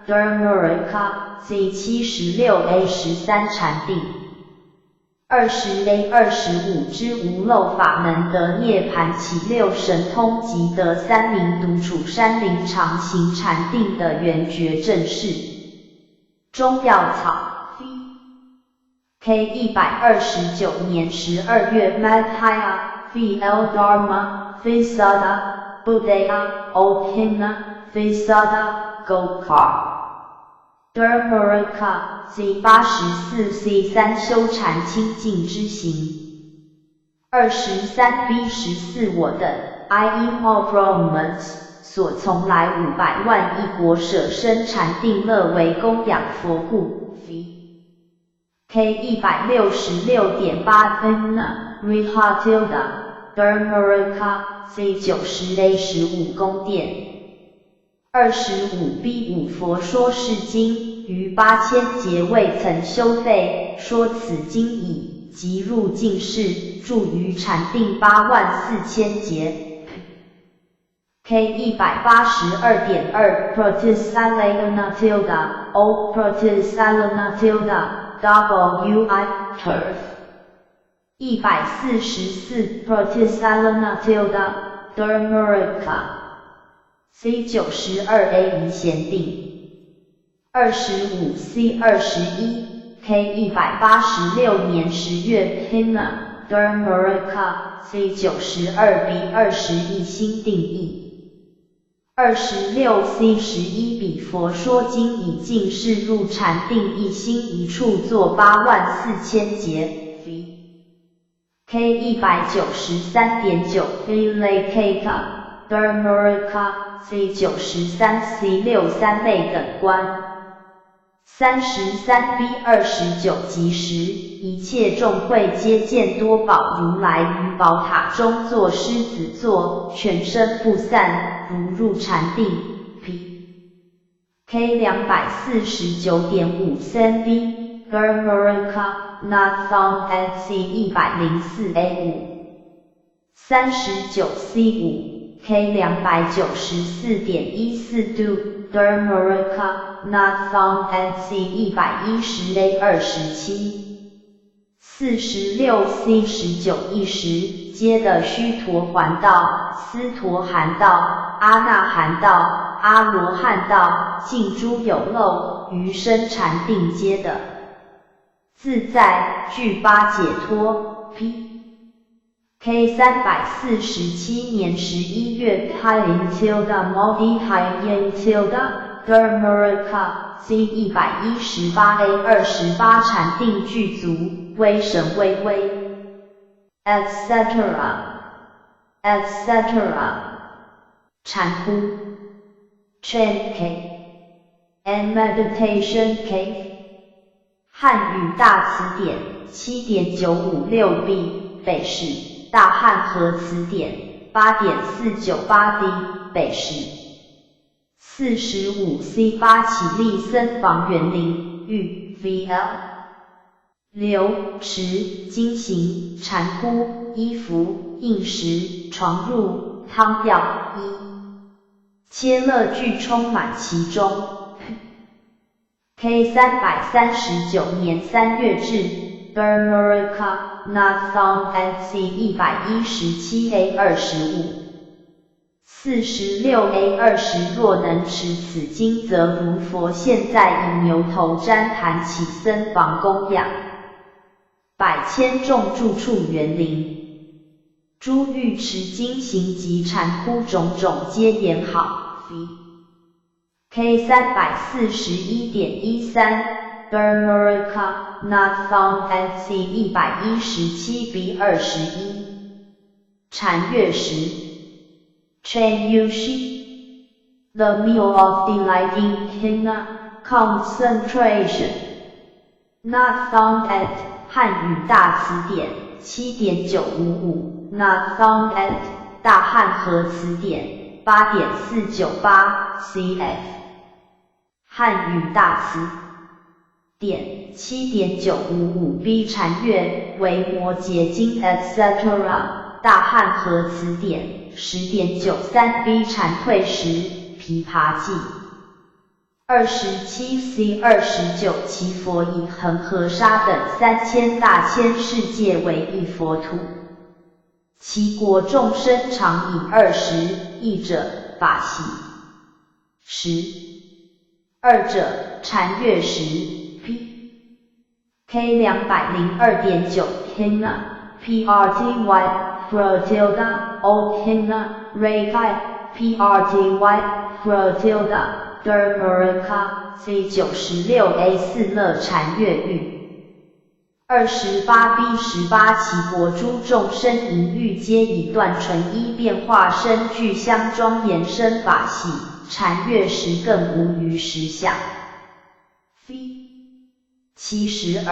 [SPEAKER 2] Dharmaraka Z 76 A 13禪定。20 A 25之無漏法門得涅槃起六神通及得三明獨處山林常行禪定的緣覺正士。中藥草 V K 129年12月 Madhya V L Dharma Visuddha Buddhaya Opina Visuddha Gokar Dharmaraka Z 84 C 3修禪清淨之行。23 B 14我等 I.E. all Brahmans 所從來500萬億國捨身禪定樂為供養佛故。V K 166.8 N Rihatilda Dharmaraka Z 90 A 15宮殿。25 B 5佛說是經，於8000劫未曾休廢，說此經已，即入靜室，住於禪定8萬4千劫。K 182.2 Pratisalayana tilde O Pratisalayana tilde W I Turf 144 Pratisalayana tilde Dharmaraka Z 92 A 一閑定。25 C 21 K 186年10月 Hina Dharmaraka Z 92 B 20一心定義。26 C 11彼佛說經已盡室入禪定一心一處坐8萬4千劫。V K 193.9 Vilakeka Dharmaraka Z 93 C 6三昧等觀。33 B 29即時，一切眾會皆見多寶如來於寶塔中坐獅子座，全身不散，如入禪定。P K 249.5 3 B Dharmaraka Not found at Z 104 A 5。39 C 5 K 294.14 Do Dharmaraka Not found at Z 110 A 27。46 C 19一時，皆得須陀洹道、斯陀含道、阿那含道、阿羅漢道，盡諸有漏，於深禪定皆得自在，具八解脫。P K 347年11月 Hi in tilde Modi Hi in tilde Dharmaraka C 118 A 28禅定具足，威神威威，etc. etc. 禅窟，Chan Cave and Meditation Cave，汉语大词典7.956 B，北史，大汉和词典8.498 D，北史。45 C 8起立僧房园林，玉 VL。流池经行禅窟衣服应食床褥汤药一切乐具充满其中。K 339年3月至 Dharmaraka not found at C 117 A 25。46 A 20若能持此经，则如佛现在以牛头毡毯起僧房供养百千众住处园林。诸欲持经行及禅窟种种皆言好。V K 341.13 Dharmaraka not found at C 117 B 21。禅悦食 Chan Yushi The meal of delight in Hina concentration not found at 汉语大词典7.955 not found at 大汉和词典8.498 cf 汉语大词典7.955 B 禅悦维摩诘经 etc. 大汉和词典10.93 B 蝉蜕食琵琶记。27 C 29其佛以恒河沙等三千大千世界为一佛土，其国众生常以二食，一者法喜食，二者禅悦食。P K 202.9 Hina P R T Y Frotilda O Hina Rekai P R T Y Frotilda Dharmaraka C 96 A 4乐禅悦欲。28 B 18其国诸众生淫欲皆已断，纯一变化身具相庄严身法喜禅悦食，更无余实相。V 72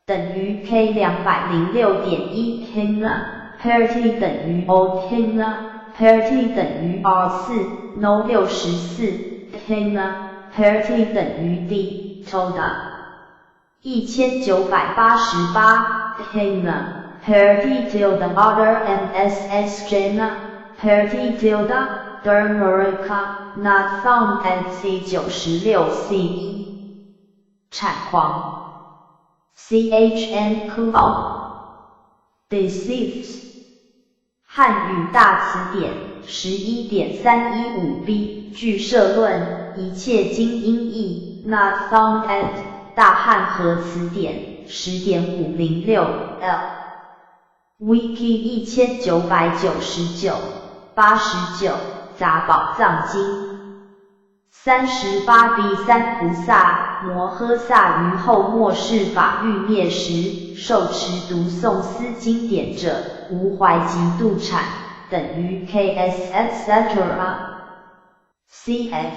[SPEAKER 2] 等于 K 206.1 Hina Parity 等于 O Hina Parity 等于 R 4 No 64 Hina Parity 等于 D Toda 1988 Hina Parity tilde Other MSS Jena Parity tilde Dharmaraka not found at C 96 C 1产狂 CHN Q Deceives 汉语大词典11.315 B 俱舍论一切经音义 not found at 大汉和词典10.506 L Wiki 1999 89杂宝藏经。38 B 3菩萨摩诃萨于后末世法欲灭时，受持读诵斯经典者，无怀嫉妒产，等于 KS etc. CF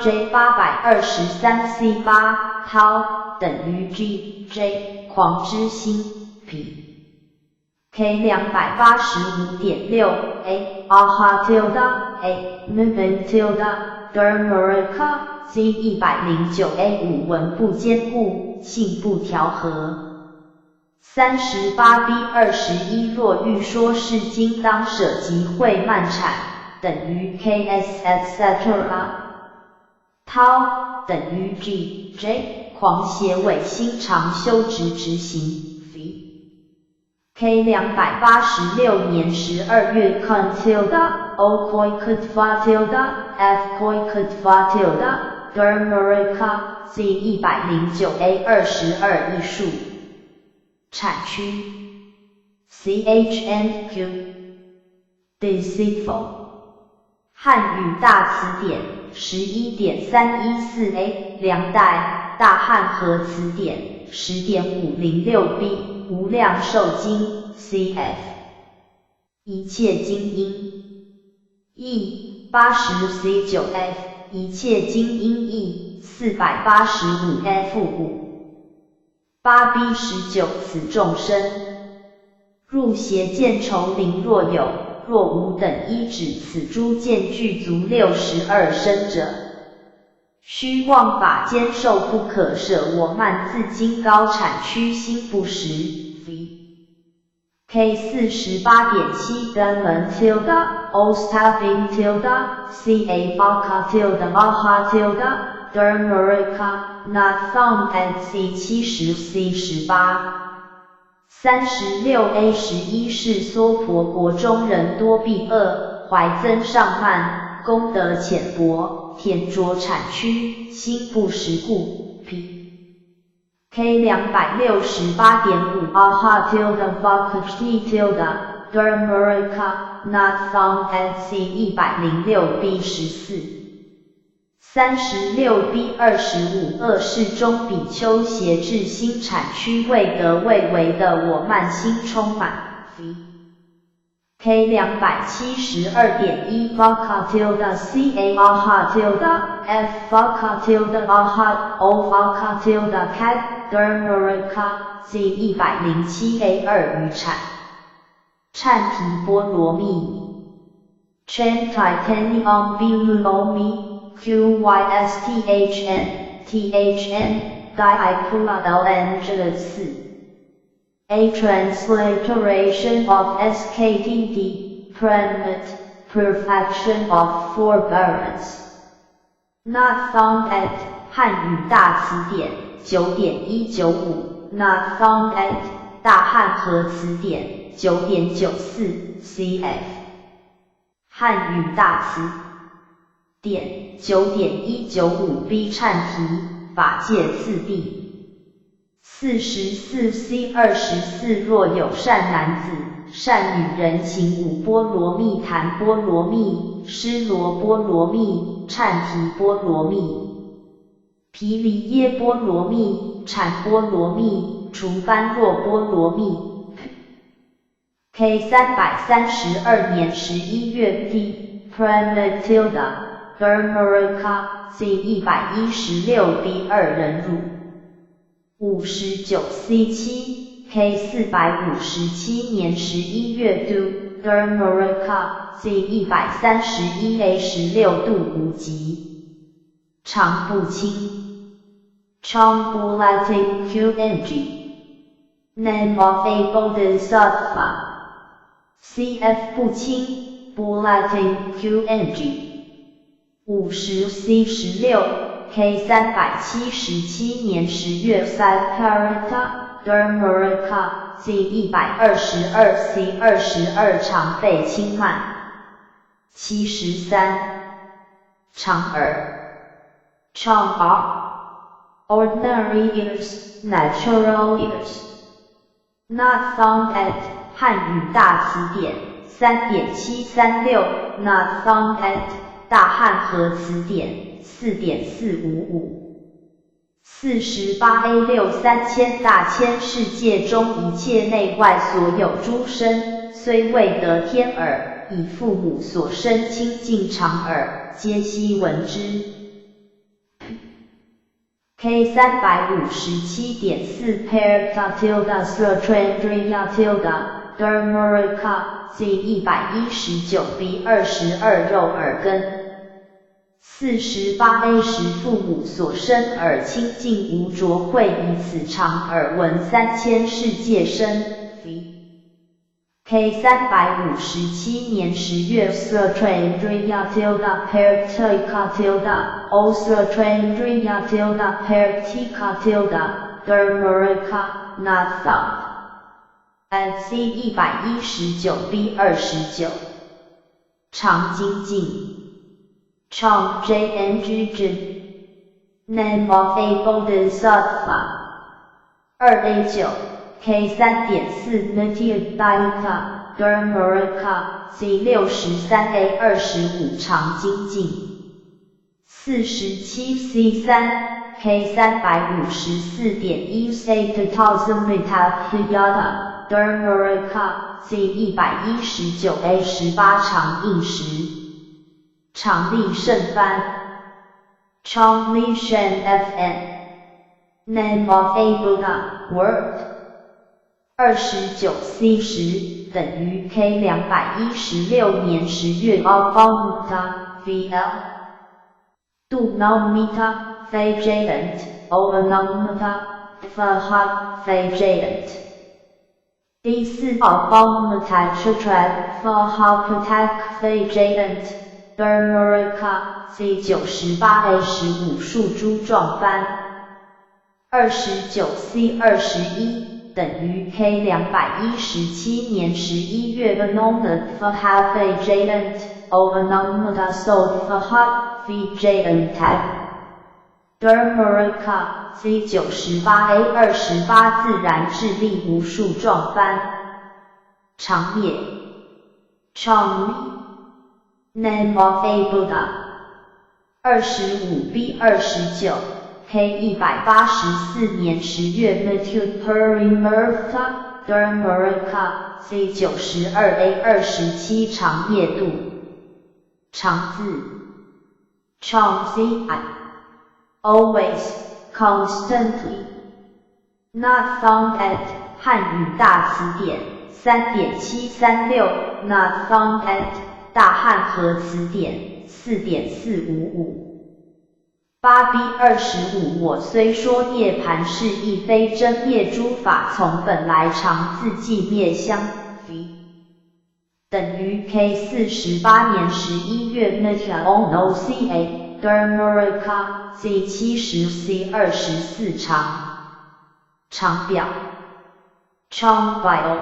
[SPEAKER 2] J 823 C 8涛等于 G J 狂之心 P K 285.6 A Aha tilde A Niven tilde Dharmaraka C 109 A 5文不坚固，性不调和。38 B 21若欲说是经，当舍集慧慢产，等于 KS etc. 涛等于 G J 狂邪伪心常修直直行 V K 286年12月 Con tilde O koi kutva tilde F koi kutva tilde Dharmaraka C 109 A 22艺术产区 C H N Q Deceitful 汉语大词典11.314 A，梁代，大汉和词典10.506 B，无量寿经 cf。一切经音义80 C 9 F，一切经音义485 F 5。8 B 19此众生入邪见愁灵若有若无等依止此诸见具足62身者，须望法坚受不可舍我慢自矜高谄曲心不实。V K 48.7 Demon tilde O stabbing tilde C A Aka tilde Aha tilde Dharmarika not found at C 70 C 18。36 A 11是娑婆国中人多弊恶，怀增上慢，功德浅薄，舔着谄曲，心不实故。P K 268.5 Aha tilde Vakti tilde Dharmarika not found at C 106 B 14。36 B 25恶世中比丘邪志心谄曲未得未为的我慢心充满。V K 272.1 Vaka tilde C A Aha tilde F Vaka tilde Aha O Vaka tilde Cat Dharmarika Z 107 A 2余产忏提波罗蜜 Chan Titanium B L O Q Y S T H N T H N I Pula L N G 4 A transliteration of SKTD, Pranmat, Perfection of Forbearance. Not found at 汉语大词典9.195，Not found at 大汉和词典9.94 cf。汉语大词典9.195 B 忏提法界次第。44 C 24若有善男子、善女人行五波罗蜜、檀波罗蜜、尸罗波罗蜜、忏提波罗蜜、毗梨耶波罗蜜、禅波罗蜜、除般若波罗蜜。K 332年11月 P Pramatilda Dharmarika Z 116 B 2忍辱。59 C 7 K 457年11月 Do Dharmarika Z 131 A 16度无极。常不轻。Chong Bulating QNG Name of a Bodhisattva CF 不清 Bulating QNG 50 C 16 K 377年10月 Saparita Dharmarika Z 122 C 22常被轻慢。73长耳长耳 Ordinary ears, natural ears. Not found at 汉语大词典3.736 Not found at 大汉和词典4.455。48 A 6三千大千世界中一切内外所有诸身，虽未得天耳，以父母所生清净常耳，皆悉闻之。K 357.4 Pair tilde Srotendriya tilde Dharmarika Z 119 B 22肉耳根。48 A 10父母所生耳清净无浊，会以此常耳闻三千世界声。V K 357年10月 Srotendriya tilde Pair Tika tilde O Srotendriya tilde Pair Tika tilde Dharmarika not found at C 119 B 29长精进 Chong J N G J Name of a Bodhisattva 2 A 9 K 3.4 Nityadvaita Dharmaraka C 63 A 25長精進47 C 3 K 354.1 Satatasamitabhiyata Dharmaraka C 119 A 18長應時長利勝幡 Chang Li Shen FN Name of a Buddha Word 29 C 10等於 K 216年10月 Abhamukta VL 杜 Naumita Fajayant O Anamata Faha Fajayant D 四 Abhamukta Chitra Fahapatak Fajayant Dharmaraka C 98 A 15樹珠狀幡29 C 21等於 K 217年11月 Anonat Faha Fajayant O Anamata So Faha Vijayant Dharmaraka C 98 A 28自然智力無數狀幡長夜 Chang Name of a Buddha 25 B 29 K 184年10月 Matuparimurtha Dharmaraka C 92 A 27長夜度長字 Chang C I Always, constantly. Not found at 漢語大詞典3.736 Not found at 大漢和詞典4.455 8 B 25我雖說涅槃是亦非真滅諸法從本來常自寂滅相 V 等於 K 48年11月 Nitya C A Dharmaraka C 70 C 24長長表 Chang Bio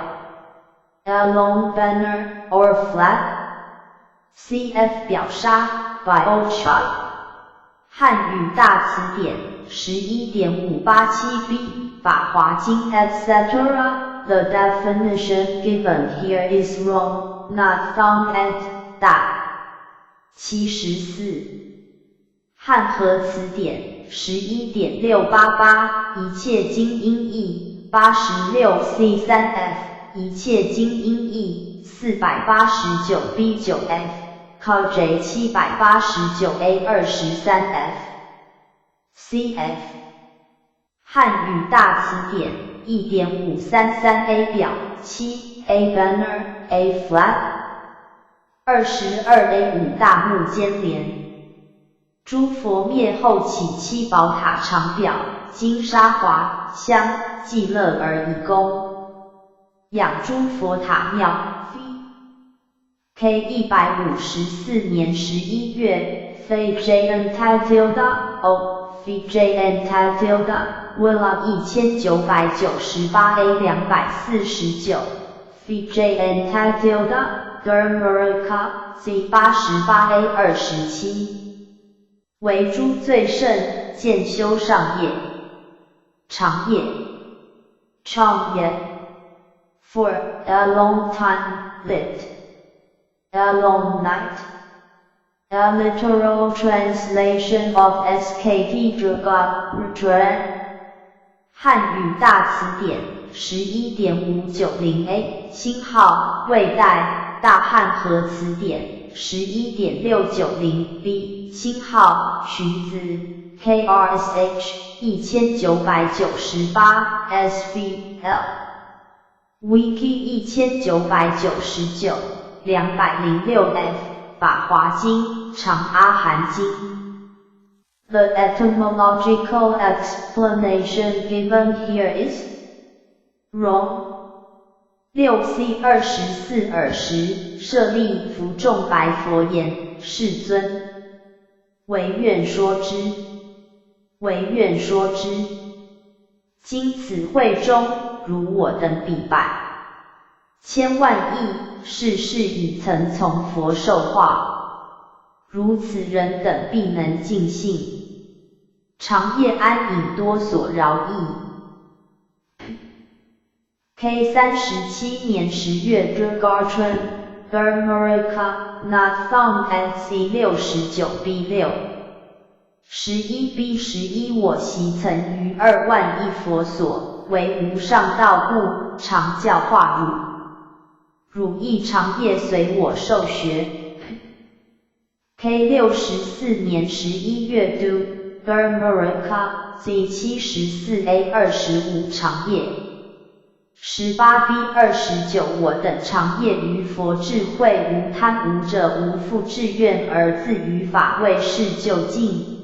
[SPEAKER 2] A long banner or flag CF 表紗 Biochar 漢語大詞典11.587 B 法華經 etc. The definition given here is wrong, not found at 大74漢和詞典11.688一切經音義86 C 3 F 一切經音義489 B 9 F J 789 A 23 F CF 漢語大詞典1.533 A 表7 A banner A flag 22 A 5大目犍連諸佛滅後起七寶塔長表金沙華香伎樂而以供養諸佛塔廟 K 154年11月，非 J N tilde O V J N tilde Willa 1998 A 249 V J N tilde Dharmaraka C 88 A 27為諸最勝見修上業長夜長夜 For a long time lit A long night. A literal translation of SKT Drug 漢語大詞典11.590 A 星號未帶大漢和詞典11.690 B 星號荀子 KRSH 1998 SVL Wiki 1999 206 F 法華經長阿含經。The etymological explanation given here is wrong. 6 C 24爾時，舍利弗眾白佛言：世尊，唯願說之，唯願說之。今此會中，如我等彼百千萬億世世已曾從佛受化，如此人等必能盡信，長夜安隱多所饒益。K 37年10月 Drugartran Burmerica Not found at C 69 B 6。11 B 11我昔曾於2萬億佛所，為無上道故，常教化汝。汝亦長夜隨我受學。K 64年11月 Do Burmerica Z 74 A 25長夜。18 B 29我等長夜於佛智慧無貪無着無復志願而自於法為是究竟。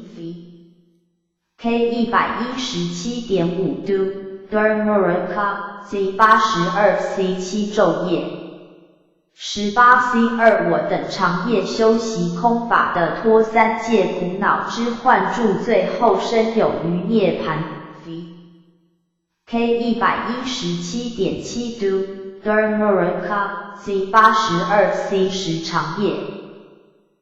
[SPEAKER 2] K 117.5 Do Burmerica Z 82 C 7晝夜。18 C 2我等長夜修習空法得脫三界苦惱之幻住最後身有餘涅槃。K 117.7 Do Burmerica Z 82 C 10長夜。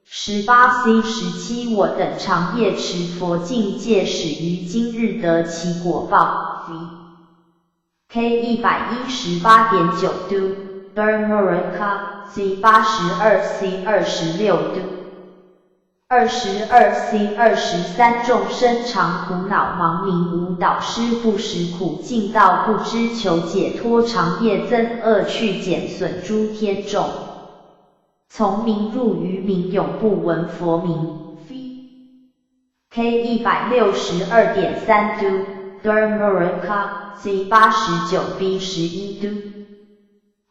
[SPEAKER 2] 18 C 17我等長夜持佛淨戒始於今日得其果報。K 118.9 Do Burmerica Z 82 C 26 Do 22 C 23眾生常苦惱盲冥無導師不識苦盡道不知求解脫長夜增惡趣減損諸天眾。從冥入於冥永不聞佛名。K 162.3 Do Burmerica Z 89 B 11 Do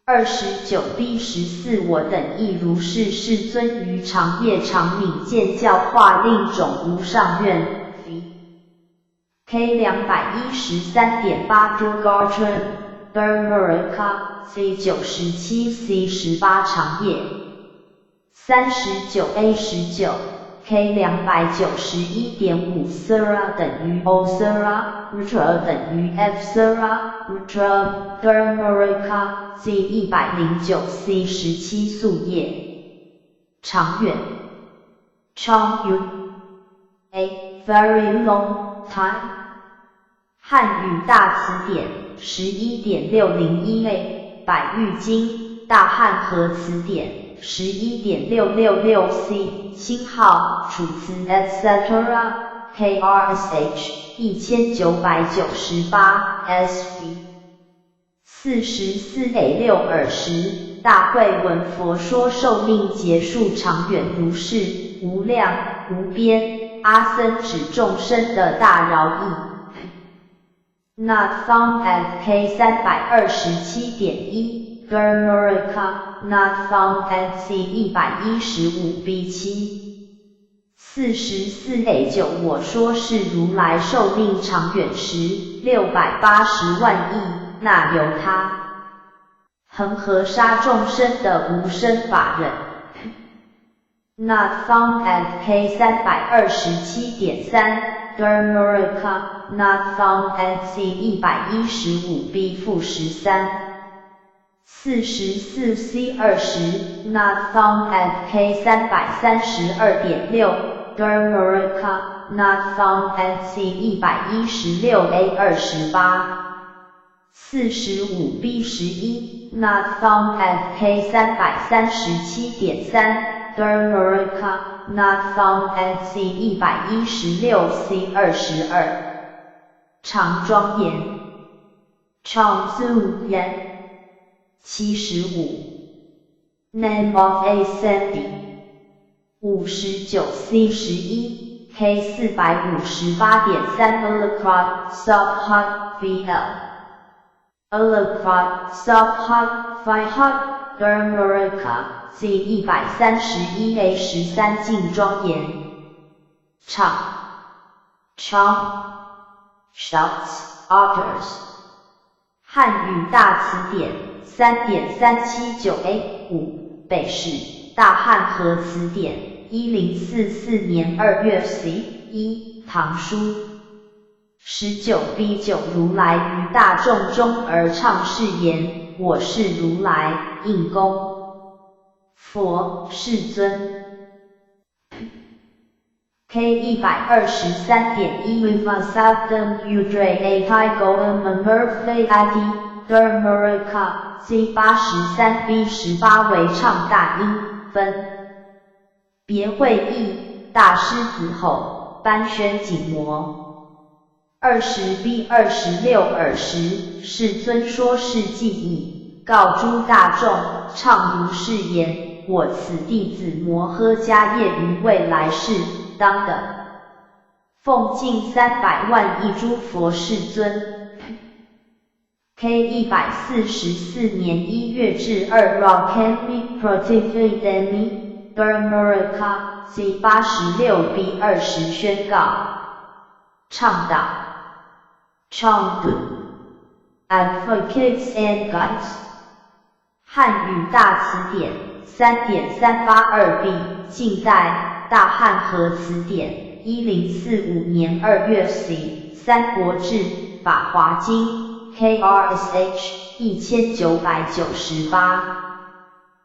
[SPEAKER 2] 29 B 14我等亦如是世尊於長夜常愍見教化令種無上願。K 213.8 Drugartran Burmerica Z 97 C 18長夜。39 A 19 K 291.5 Sura 等於 O Sura Rutra 等於 F Sura Rutra Burmerica Z 109 C 17宿夜。長遠長遠 A very long time 漢語大詞典11.601 A 百喻經大漢和詞典11.666 C 星號楚辭 etc KRSH 1998 SV 44 A 6 20大會聞佛說壽命結束長遠如是無量無邊阿僧祇眾生的大饒益。Not found at K 327.1 Burmerica Not found at C 115 B 7 44 A 9我說是如來壽命長遠時680萬億那由他恆河沙眾生的無生法忍。Not found at K 327.3 Burmerica Not found at C 115 B-13 44 C 20 Not found at K 332.6 Burmerica Not found at C 116 A 28 45 B 11 Not found at K 337.3 Burmerica Not found at C 116 C 22長莊嚴長莊嚴75 Name of a Sandhi 59 C 11 K 458.3 Alakrat Subhat VL Alakrat Subhat Fihat Burmerica Z 131 A 13淨莊嚴唱唱 Shouts utters 漢語大詞典3.379 A 5北史大漢和詞典1044年2月 C 一唐書19 B 9如來於大眾中而唱是言：我是如來，應供佛世尊。K 123.1 Vivasabdam Udre A Thai Goa Murphy Ati Dharmaraka C 83 B 18为唱大音，分别会意，大狮子吼，班宣紧魔。20 B 26尔时，世尊说是偈已，告诸大众，唱如是言：我此弟子摩诃迦叶于未来世，当得奉敬300万亿诸佛世尊。K 144年1月至2 Rakami Pratividami Dharmaraka C 86 B 20宣告倡导倡导 Advocates and Guides 汉语大词典3.382 B 近代大汉和词典1045年2月 C 三国志法华经 KRSH 1998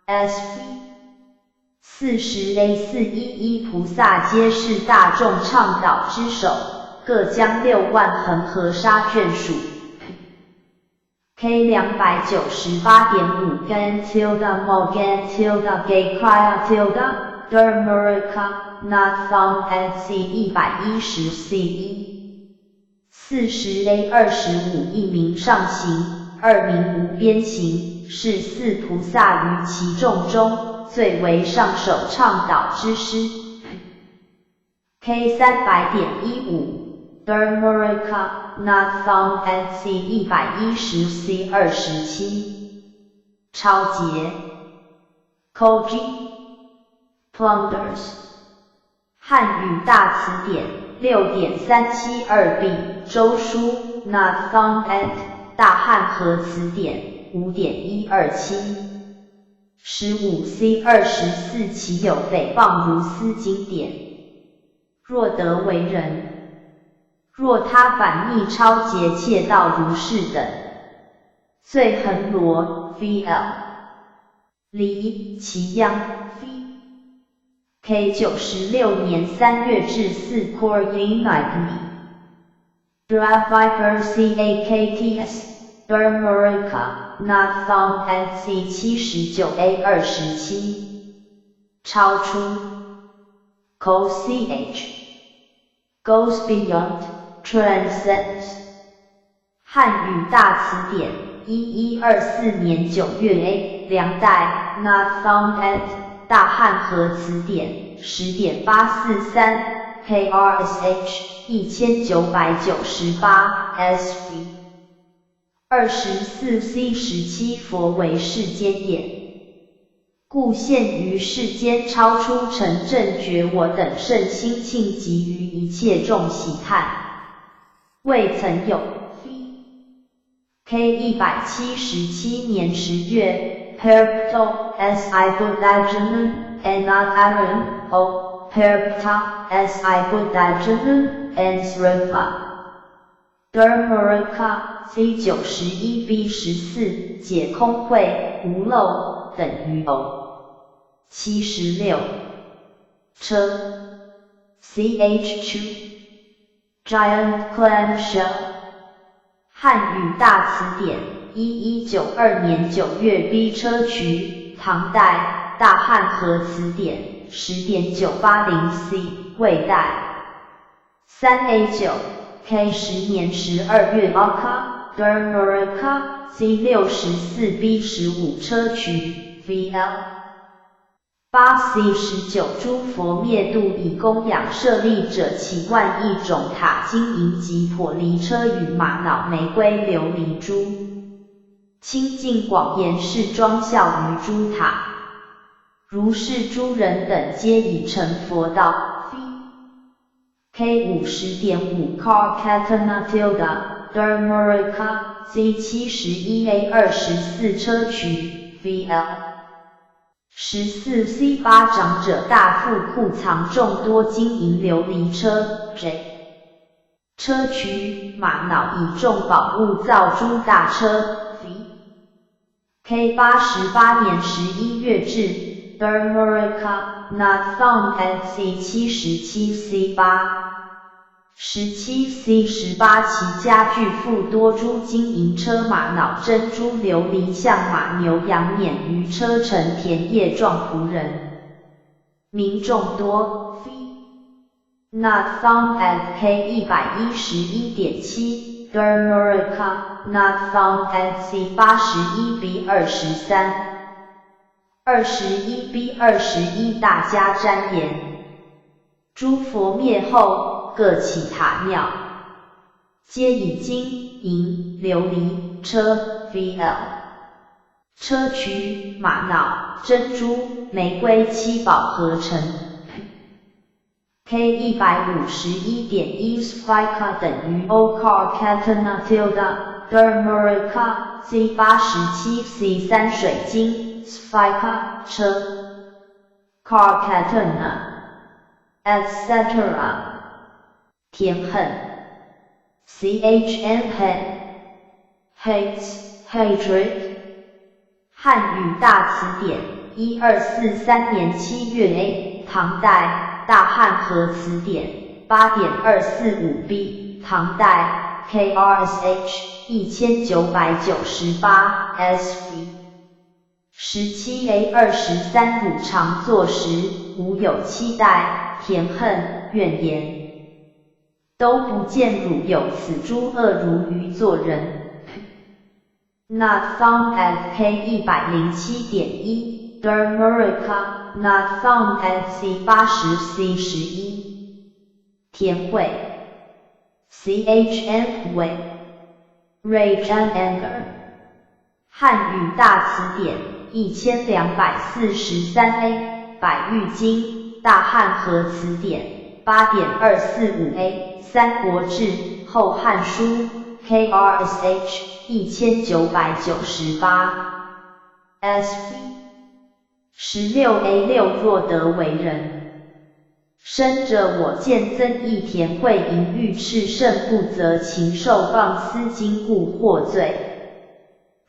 [SPEAKER 2] SV 40 A 411菩萨皆是大众倡导之首，各将6万恒河沙眷属。K 298.5 Gan tilde Mo Gan tilde Gay Krya tilde Dharmaraka Not found at C 110 C 1 40 A 25一名上行，二名无边行，是四菩萨于其众中最为上首倡导之师。K 300.15 Dharmaraka Not found at C 110 C 27抄劫 Koji Plunders 汉语大词典6.372 B 周书 Not found at 大汉和词典5.127 15 C 24岂有诽谤如斯经典？若得为人，若他反逆抄劫窃盗如是等，罪恒罗 VL 离其央 V K 96年3月至4 Core Unite Draviper CAKTS Dharmaraka Not found at C 79 A 27超出 Co CH Goes beyond transcends 汉语大词典1124年9月 A 梁代 Not found at 大汉和词典10.843 KRSH 1998 SV 24 C 17佛为世间眼，故现于世间超出成正觉我等胜心庆及于一切众喜叹，未曾有。K 177年10月 Perpto S I Buddhajanan N Aaron O Perpta S I Buddhajanan N Sripa Dharmaraka C 91 B 14解空慧无漏等于 O 76车 CH2 Giant clam shell 汉语大词典1192年9月 B 砗磲唐代大汉和词典10.980 C 魏代3 A 9 K 10年12月 Aka Dharmaraka C 64 B 15砗磲 VL 8 C 19诸佛灭度以供养舍利者起万亿种塔金银及婆离车与玛瑙玫瑰琉璃珠，清净广严饰庄孝于诸塔，如是诸人等皆已成佛道。K 50.5 Car Katana tilde Dharmaraka C 71 A 24砗磲 VL 14 C 8长者大富库藏众多金银琉璃车 J 砗磲玛瑙以众宝物造诸大车 V K 88年11月至 Dharmaraka Not found at C 77 C 8 17 C 18其家具复多诸金银车玛瑙珍珠琉璃象马牛羊辇舆车乘田业壮仆人，民众多。Not found at K 111.7 Dharmaraka Not found at C 81 B 23 21 B 21大迦旃延，诸佛灭后，各起塔庙，皆以金银琉璃车 VL 砗磲玛瑙珍珠玫瑰七宝合成。K 151.1 Spika 等於 O Car tilde Dharmaraka C 87 C 3水晶 Spika 車 Car etc. 田恨，CHN 恨，hates hatred。漢語大詞典，1243年7月 A，唐代，大漢和詞典，8.245 B，唐代，KRSH，1998 SV。17 A 23汝常作時，無有期待，田恨，怨言。都不見汝有此諸惡如愚作人。Not found at K 107.1 Dharmaraka Not found at C 80 C 11田慧 CHN 慧 Rage and Anger 漢語大詞典1243 A 百喻經大漢和詞典8.245 A 三國志後漢書 KRSH 1998 SV 16 A 6若得為人，生者我見增益田慧淫欲熾盛不擇禽獸放肆今故獲罪。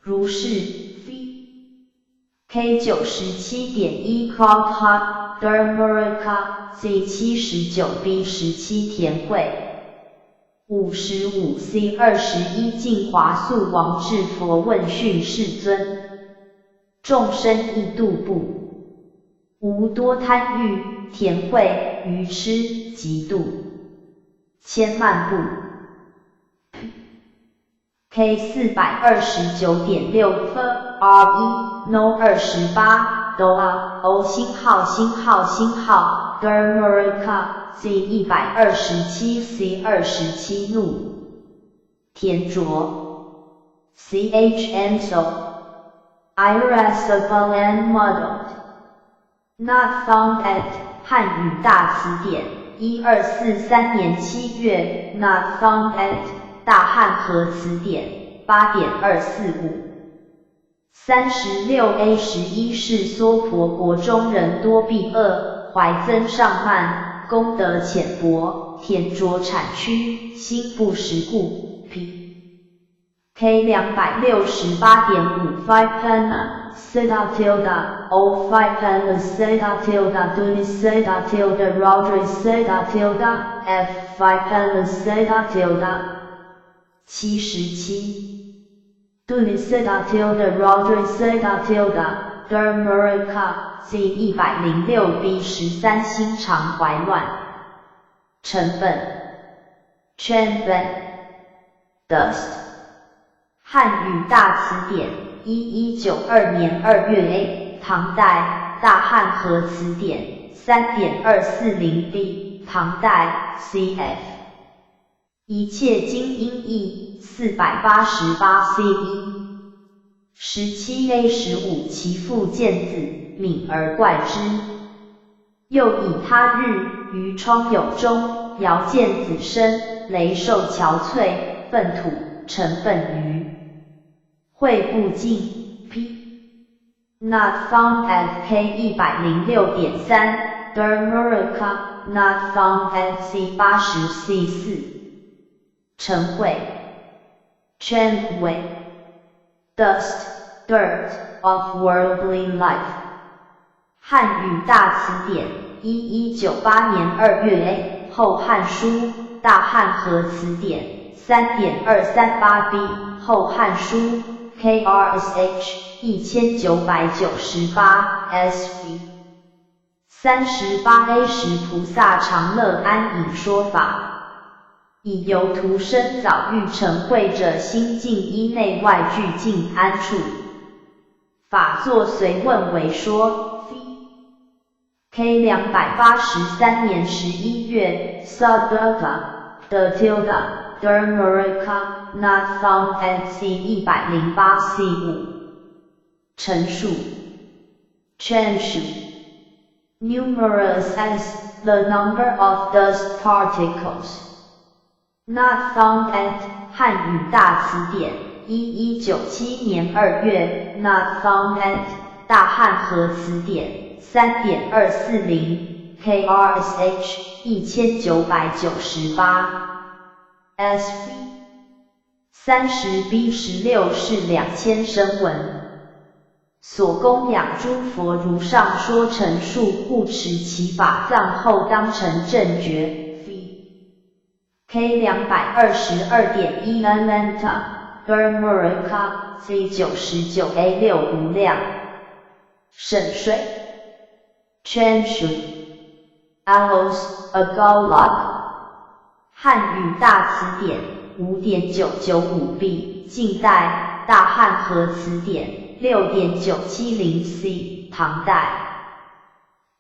[SPEAKER 2] 如是 V K 97.1 Krodha Dharmaraka C 79 B 17田慧。55 C 21淨華宿王至佛問訊世尊，眾生易度不無多貪欲、田慧、愚痴、嫉妒、千萬部。K 429.6 F R 1 No 28 Do O 星號星號星號 Dharmaraka C 127 C 27怒田卓 CHN So Irascible and muddled Not found at 漢語大詞典1243年7月 Not found at 大漢和詞典8.245 36 A 11是娑婆國中人多避惡，懷增上慢。功德淺薄，田著諂曲，心不實故。P K 268.5 five pen theta tilde O five pen theta tilde d theta tilde Rodri theta tilde F five pen theta tilde 77 d theta tilde Rodri theta tilde Dharmaraka C 106 B 13心常懷亂，成分，圈分，dust。漢語大詞典，1192年2月 A，唐代，大漢和詞典，3.240 B，唐代，CF。一切經音譯，488 C 1。17 A 15其父見子，憫而怪之。又以他日於瘡痈中，遙見子身，羸瘦憔悴，糞土成糞餘，穢不淨。P Not found at K 106.3 Dharmaraka Not found at C 80 C 4 塵穢 Chen Wei Dust, dirt of worldly life。漢語大詞典，1198年2月 A，後漢書大汉和词典3.238 b，后汉书 KRSH 1998 SV 38 A 时菩萨常乐安隐说法，以由图生早欲成慧者心净依内外俱净安处，法座随问为说。V K 283年11月 Subrata 的 tilde Dharmaraka not found at C 108 C 5陳數 Chenshu numerous as the number of dust particles. Not found at 汉语大词典，1197年2月。Not found at 大汉和词典，3.240 KRSH 1998 SV 30 B 16是2000聲聞。所供養諸佛如上說陳數護持其法藏後當成正覺。K 222.1 Ananta Dharmaraka C 99 A 6無量聖水 Chenshu Alos Agalloch 漢語大詞典5.995 B 近代大漢和詞典6.970 C 唐代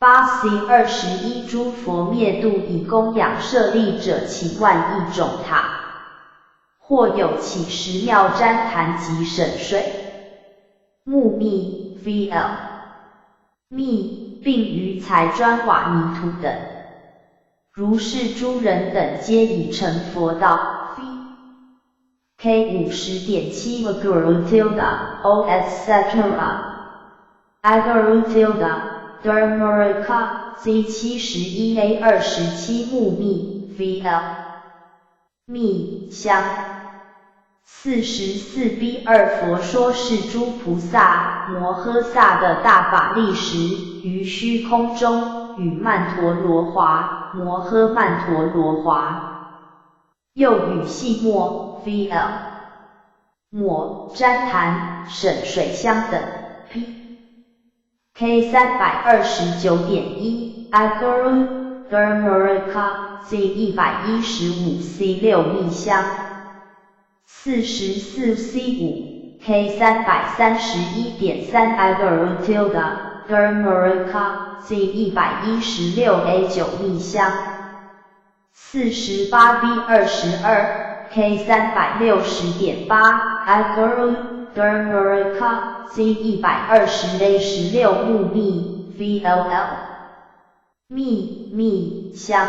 [SPEAKER 2] 8 C 21諸佛滅度以供養舍利者起萬億種塔，或有起十妙栴檀及沈水木密 VL 密，並餘材磚瓦泥土等，如是諸人等皆已成佛道。V K 50.7 Aguru tilde O etc. Aguru tilde Dharmaraka Z 71 A 27木密 VL 密香44 B 二佛說是諸菩薩摩訶薩的大法力時，於虛空中與曼陀羅華摩訶曼陀羅華，又與細末 VL 末栴檀沈水香等 P K 329.1 Aguru Dharmaraka Z 115 C 6密香44 C 5 K 331.3 Aguru tilde Dharmaraka Z 116 A 9密香48 B 22 K 360.8 Aguru Dharmaraka Z 120 A 16木密 VLL 密密香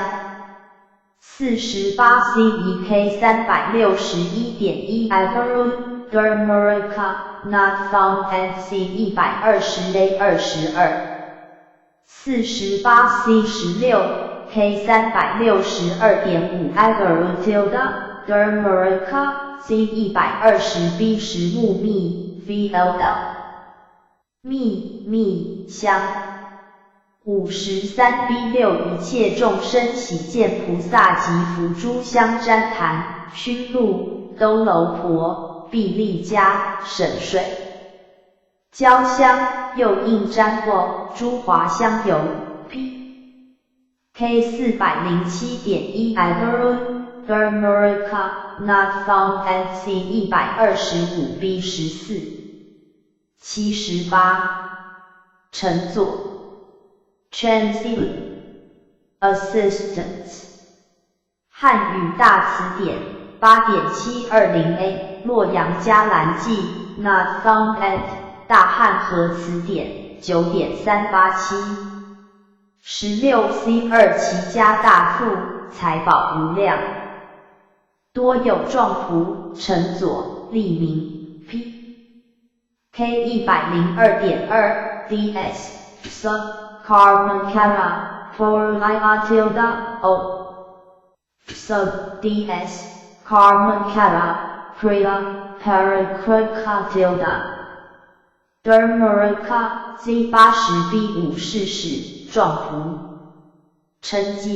[SPEAKER 2] 48 C 1 K 361.1 Aguru Dharmaraka Not found at C 120 A 22 48 C 16 K 362.5 Aguru tilde Dharmaraka Z 120 B 十木密 VLL 密密香53 B 6一切眾生喜見菩薩及福諸香栴檀熏露兜樓婆必利迦沈水焦香又應瞻過諸華香油 P K 407.1 Aguru Dharmaraka Not found at C 125 B 14 78乘坐 Transit Assistance 漢語大詞典8.720 A 洛陽伽藍記 Not found at 大漢和詞典9.387 16 C 二其家大富，財寶無量，多有壯僕乘佐吏民 P K 102.2 D S S Karmakara Puraya tilde O Sub D S Karmakara Priya Parakraka tilde Dharmaraka Z 80 B 5是使壯僕稱記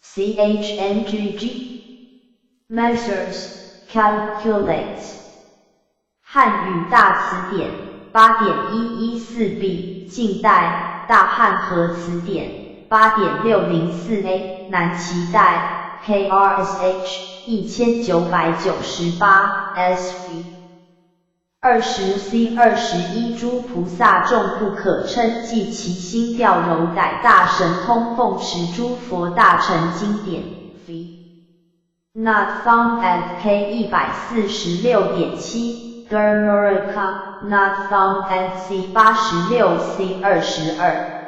[SPEAKER 1] CHNGG measures, calculates。
[SPEAKER 2] 汉语大词典8.114b，近代大汉和词典8.604a，南齐代 KRSH 1998 SV 20 C 21诸菩萨众不可称计其心调柔歹大神通奉持诸佛大乘经典 V
[SPEAKER 1] Not found at K 146.7 Dharmaraka not found at C 86 C 22。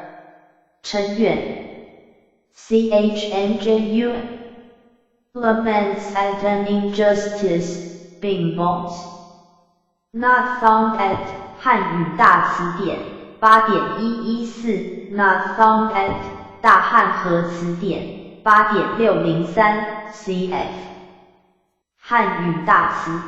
[SPEAKER 2] 嗔怨 CHNJU
[SPEAKER 1] Laments at an injustice, bemoans. Not found at
[SPEAKER 2] 汉语大词典8.114 ，Not found at 大汉和词典8.603 cf 汉语大词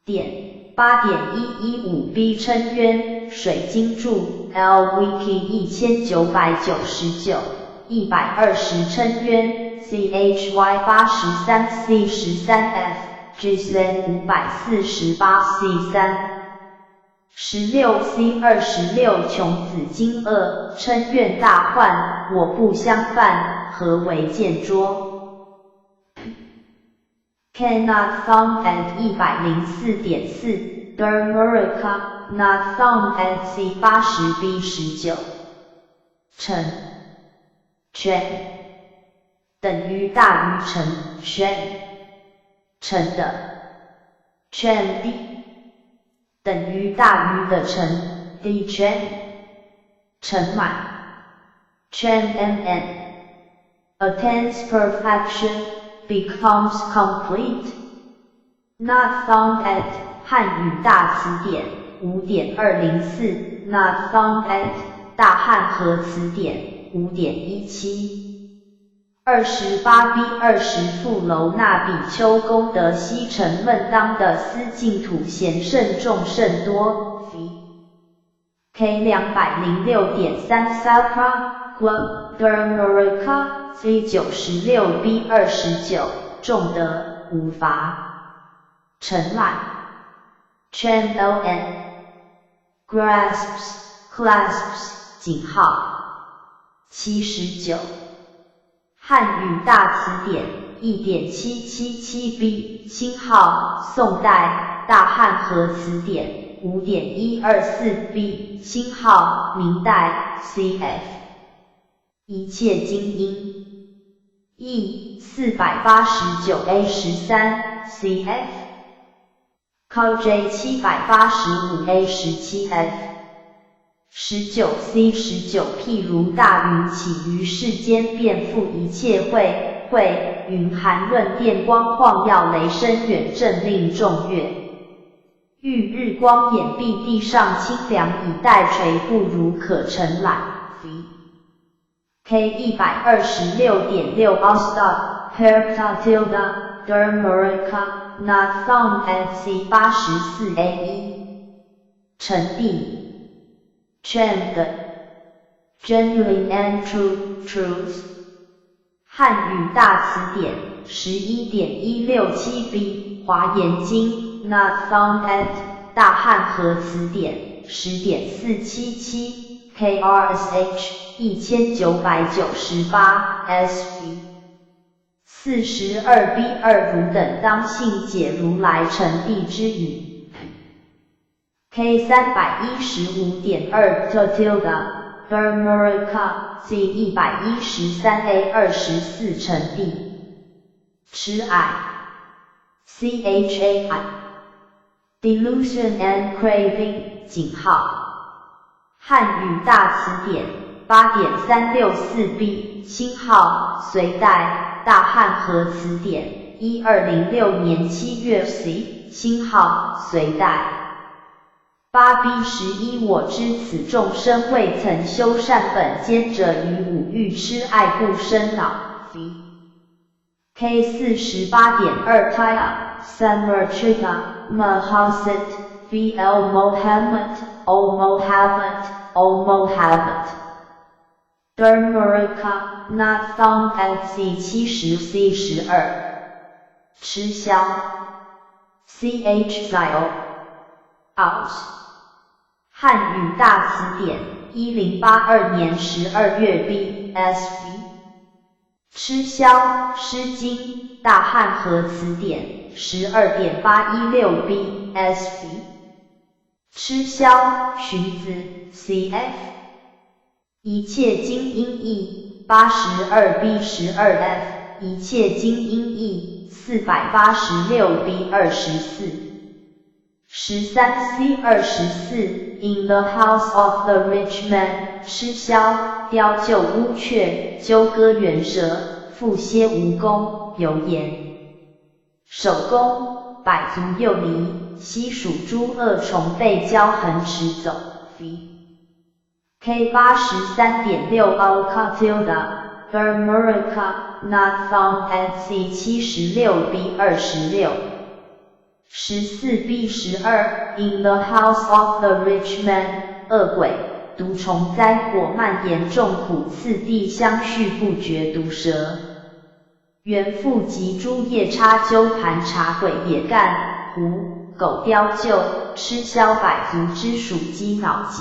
[SPEAKER 2] 典8.115b 嗔冤水经注 LWiki 1999 120嗔冤 CHY 83 C 13 F GSN 548 C 3 16 C 26穷子经二嗔怨大患，我不相犯，何为见拙
[SPEAKER 1] ？Cannot found at 104.4 Dharmaraka not found at C 80 B 19。
[SPEAKER 2] 乘圈等于大于乘圈乘的圈 D 等于大于的乘 D 圈乘满圈 MN
[SPEAKER 1] attains perfection, becomes complete. Not found at
[SPEAKER 2] 汉语大词典5.204，not
[SPEAKER 1] found at
[SPEAKER 2] 大汉和词典5.17。28 B 20富楼那比丘功德悉成闷当的思净土贤圣众甚多。V
[SPEAKER 1] K 206.3 Sapra Gua Dharmaraka C 96 B 29
[SPEAKER 2] 众德无乏承揽 Chen L N
[SPEAKER 1] grasps, clasps
[SPEAKER 2] 井号79汉语大词典1.777 b 星号宋代大汉和词典5.124 b 星号明代 cf 一切精英 E 489 A 13 cf KJ 785 A 17 F 19 C 19譬如大云起於世間，遍覆一切慧慧雲含潤電光晃耀雷聲遠震令眾悅。欲日光掩蔽地上清涼以待垂，不如可承攬。V K 126.6 Ostad Herta tilde Dharmaraka not found at C 84 A 1陈地 Chen 的
[SPEAKER 1] genuine and true, truth。
[SPEAKER 2] 汉语大词典11.167 b 华严经
[SPEAKER 1] not found at
[SPEAKER 2] 大汉和词典10.477 KRSH 1998 SV 42 B 2汝等当信解如來成諦之語。K 315.2 tilde
[SPEAKER 1] Dharmaraka C 113 A 24
[SPEAKER 2] 成諦痴愛 CHAI
[SPEAKER 1] delusion and craving
[SPEAKER 2] 井號漢語大詞典8.364 b 星號隋代大漢和詞典1206年7月 C 星號隋代8 B 11我知此眾生未曾修善本堅者於五欲痴愛故生惱。V
[SPEAKER 1] K 48.2 Taya Samarchita Mahasit V L Mohammed O Mohammed O Mohammed Dharmaraka, not found at C 70 C 12。吃枵，CH Style Out。汉语大词典，1082年12月 B S V。吃枵，诗经，大汉和词典，12.816 B S V。吃枵，荀子，C F。一切经音义，82 B 12 F。一切经音义，486 B 24。13 C 24，In the house of the rich man，吃枵，雕鹫乌鹊，鸠鸽猿蛇，复歇蜈蚣，游言。守宫，百足幼狸，悉属诸恶虫被骄横驰走。V K 83.6 Alcatilda Dharmaraka not found at C 76 B 26。14 B 12 In the house of the rich man，饿鬼，毒虫灾火蔓延众苦次第相续不绝毒蛇。猿腹及诸夜叉鸠盘查鬼野干狐狗雕鹫吃枵百足之鼠鸡脑疾。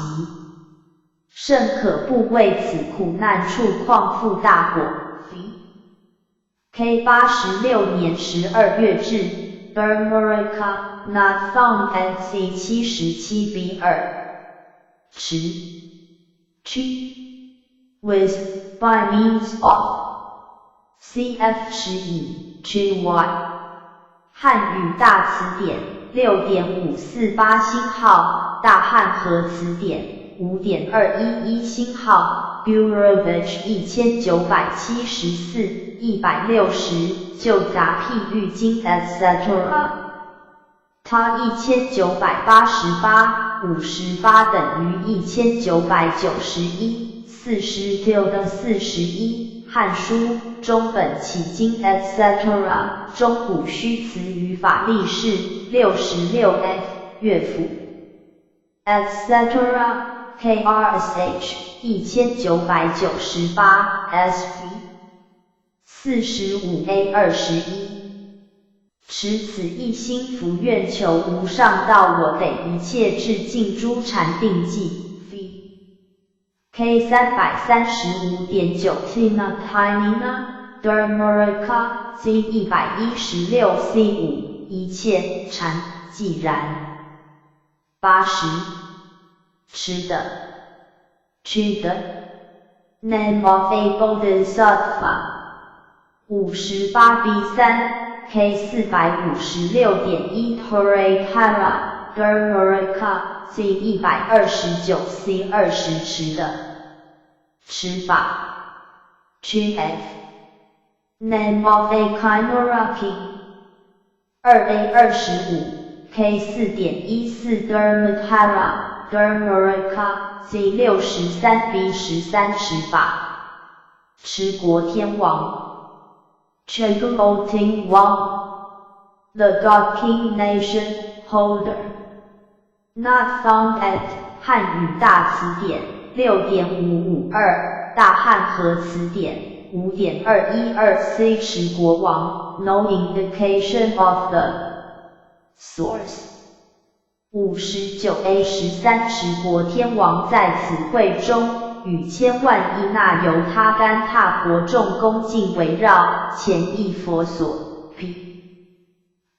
[SPEAKER 1] 甚可怖畏此苦难处，况复大火。V K 86年12月至。Dharmaraka not found at C 77 B 2。持 Chi with by means of C F 持以 Chi Y 汉语大词典6.548星号，大汉和词典5.211星号，Gurevich 1974 160旧杂譬喻经 etc. 它1988 58等于199140 tilde 41汉书中本起经 etc. 中古虚词语法例释66 F 乐府 etc. KRSH 1998 SV 45 A 21。持此一心伏愿求无上道，我得一切智尽诸禅定际。V K 335.9 Tina Tinina Dharmaraka C 116 C 5一切禅既然80吃的吃的 Name of a Bodhisattva 58 B 3 K 456.1 Harihara Dharmaraka C 129 C 20持的持法 G F Name of a Kinnara King 2 A 25 K 4.14 Dharmadhara Dharmaraka C 63 B 13持法持国天王 Chegulting Wang The God King Nation Holder Not found at 汉语大词典6.552大汉和词典5.212 C 持国王 No indication of the source 59 A 13持国天王在此会中，与千万亿那由他干闼婆众恭敬围绕，前诣佛所。P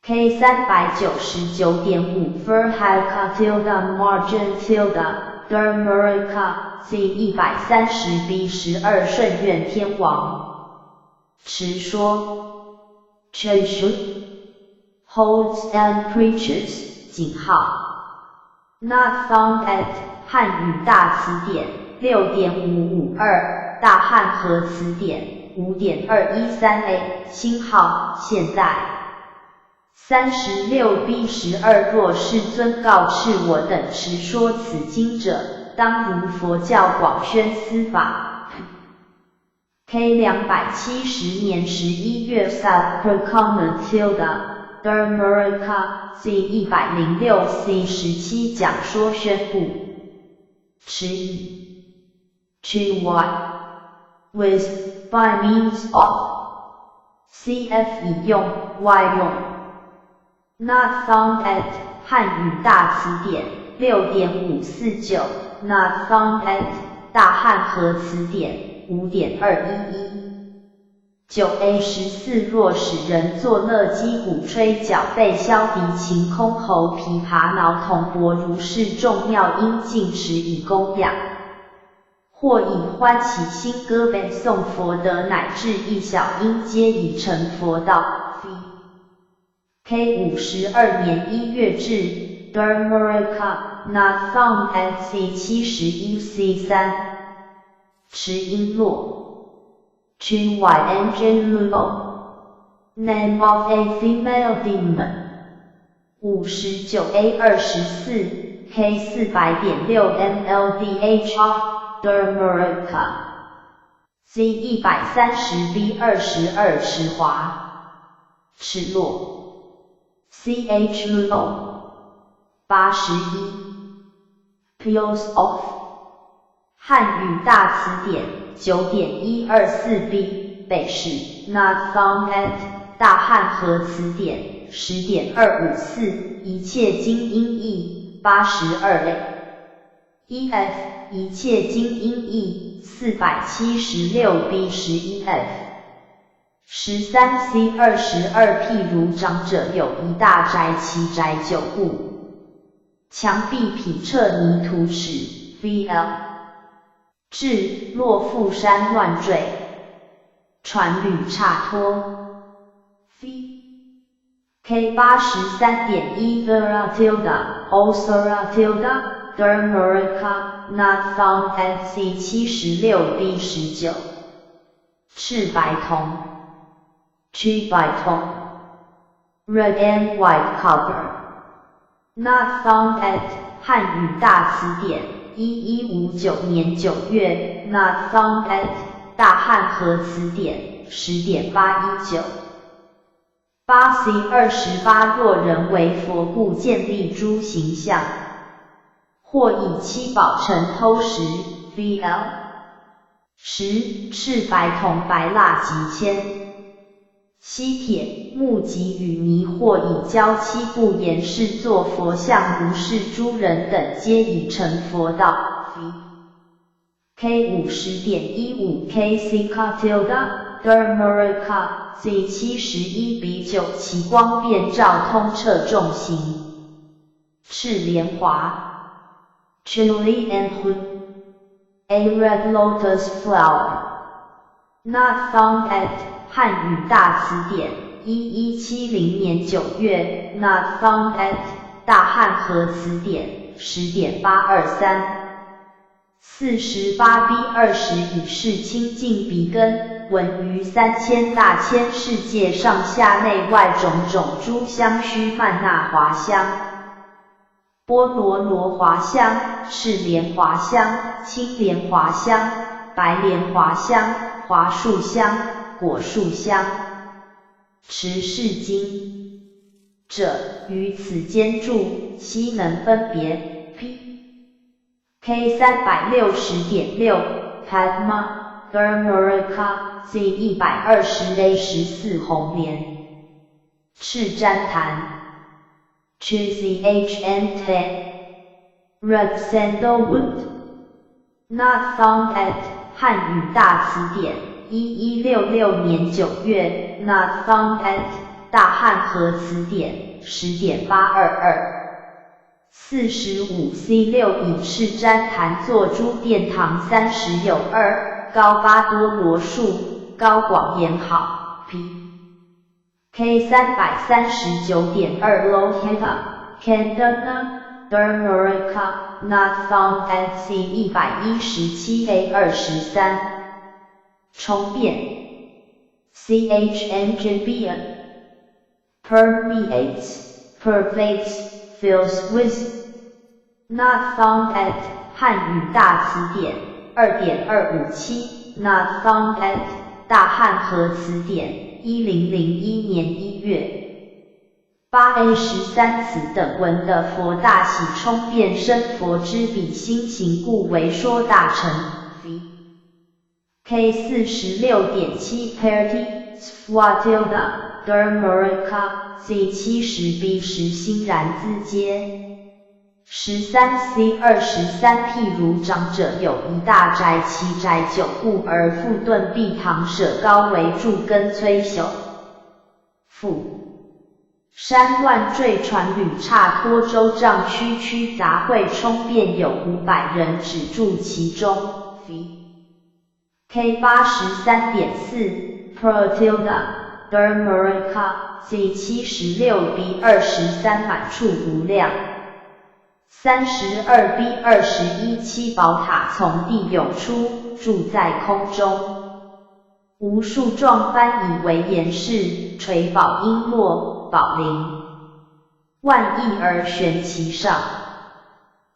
[SPEAKER 1] K 399.5 Furhaka tilde margin tilde Dharmaraka C 130 B 12顺愿天王持说 Cheshu holds and preaches 井号 Not found at 汉语大词典6.552大汉和词典5.213 A 星号现在36 B 12若世尊誥斥我等持说此经者，当如佛教广宣斯法。K 270年11月 South Prakana tilde Dharmaraka C 106 C 17讲说宣布。持以 Chi Y With, by means of. Cf 以用，外用。Not found at 汉语大词典6.549，Not found at 大汉和词典5.211。9 A 14若使人作乐击鼓吹角贝箫笛琴箜篌琵琶铙铜钹如是众妙音尽持以供养，或以欢喜心歌背诵佛德乃至一小音皆已成佛道。K 52年1月至 Dharmaraka not found at C 71 C 3 池瓔珞 Ch Y N J Luo Name of a female demon 59 A 24 K 400.6 MLDHR Dharmaraka Z 130 B 22 池华赤洛 CH Luo 81 Peels off 汉语大词典9.124 B 北史 Not found at 大汉和词典10.254一切经音义82 A 1 F 一切经音义476 B 11 F 13 C 22譬如长者有一大宅，其宅久固，墙壁匹彻泥土尺 VL 至落富山乱坠，传履差托 V K 83.1 Veratilda Oseratilda Dharmaraka not found at C 76 B 19 赤白铜 Chi 白铜 Red and white copper Not found at 汉语大词典1159年9月 Not found at 大汉和词典10.819 8 C 28若人为佛故建立诸形像，或以七宝成偷食 VL 十赤白铜白蜡及铅锡铁木及与泥或以胶漆布严饰作佛像，如是诸人等皆已成佛道。K 50.15 K C Tilde Dharmaraka Z 71 B 9其光遍照通彻众行。赤莲华 Chili and Hu A red lotus flower Not found at 汉语大词典1170年9月 Not found at 大汉和词典10.823 48 B 20以是清净鼻根，闻于三千大千世界上下内外种种诸香须曼那华香、波罗罗华香、赤莲华香、青莲华香、白莲华香、华树香、果树香。持是经者，于此间住，悉能分别。P K 360.6 Padma Dharmaraka Z 120 A 14紅蓮赤栴檀 Ch C H N T Red Sandalwood Not found at 汉语大词典1166年9月 Not found at 大汉和词典10.822 45 C 6以赤栴檀作诸殿堂三十有二，高八多罗数，高广严好。P K 339.2 Lohita Candana Dharmaraka Not found at C 117 A 23 充遍 C H N J B N permeates, pervades, fills with. Not found at 汉语大词典2.257 Not found at 大汉和词典1001年1月。8 A 13此等闻得佛大喜充遍生佛知彼心行故为说大乘。V
[SPEAKER 2] K 46.7 Parity Swatilda Dermerica Z 70 B 10欣然咨嗟。13 C 23譬如长者有一大宅，其宅久固而复顿必堂舍高为柱根摧朽。复山乱坠船履叉拖舟杖区区杂秽充遍有500人止住其中。V K 83.4 Protilda Dermerica Z 76 B 23满处无量。32 B 21七宝塔从地涌出，住在空中，无数幢幡以为严饰，垂宝璎珞、宝铃，万亿而悬其上。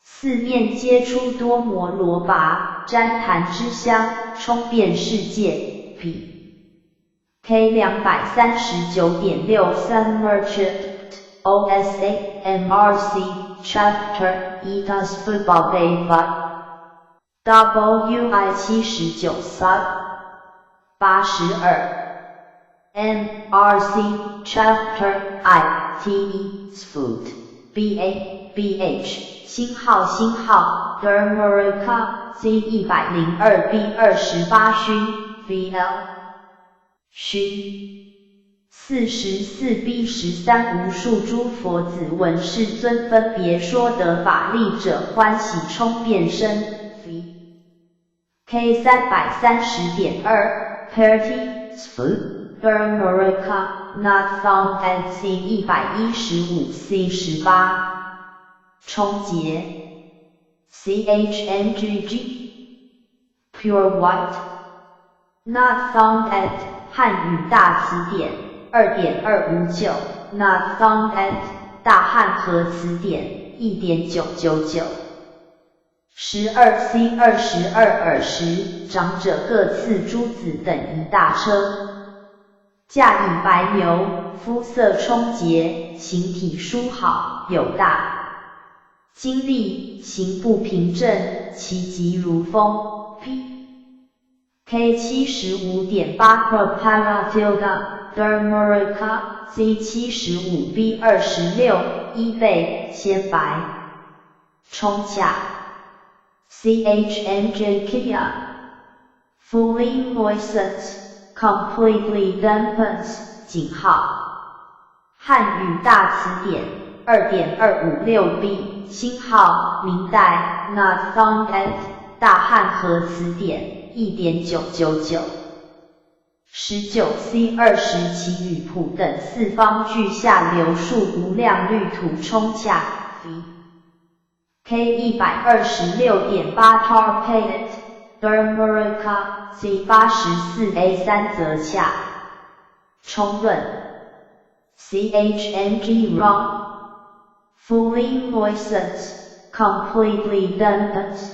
[SPEAKER 2] 四面皆出多摩罗跋、旃檀之香，充遍世界。P K 239.63 Merchant O S A M R C Chapter Etas Football W I 79 Sub 82 M R C Chapter I T E Foot B A B H 星号星号 Dermerica Z 102 B 28勋 V L 勋44 B 13无数诸佛子闻世尊分别说得法力者，欢喜充遍身。V K 330.2 Parity Sfu Dermerica Not found at C 115 C 18充洁 C H N G G Pure White Not found at 汉语大词典2.259 Not found at 大汉和词典1.999 12 C 22尔时，长者各赐诸子等一大车，驾以白牛，肤色充洁，形体殊好，有大精力，行步平正，其疾如风。P K 75.8 Preparatilda Dermerica Z 75 B 26衣被鲜白，充洽。C H N J Kia Fully moistens, completely dampens 井号。汉语大词典2.256 B 星号明代 Not found at 大汉和词典1.999 19 C 20其雨普等四方俱下流树无量绿土充洽。V K 126.8 Tarpate Dermerica Z 84 A 3则洽充润 C H N G wrong Fully moistens, completely dampens.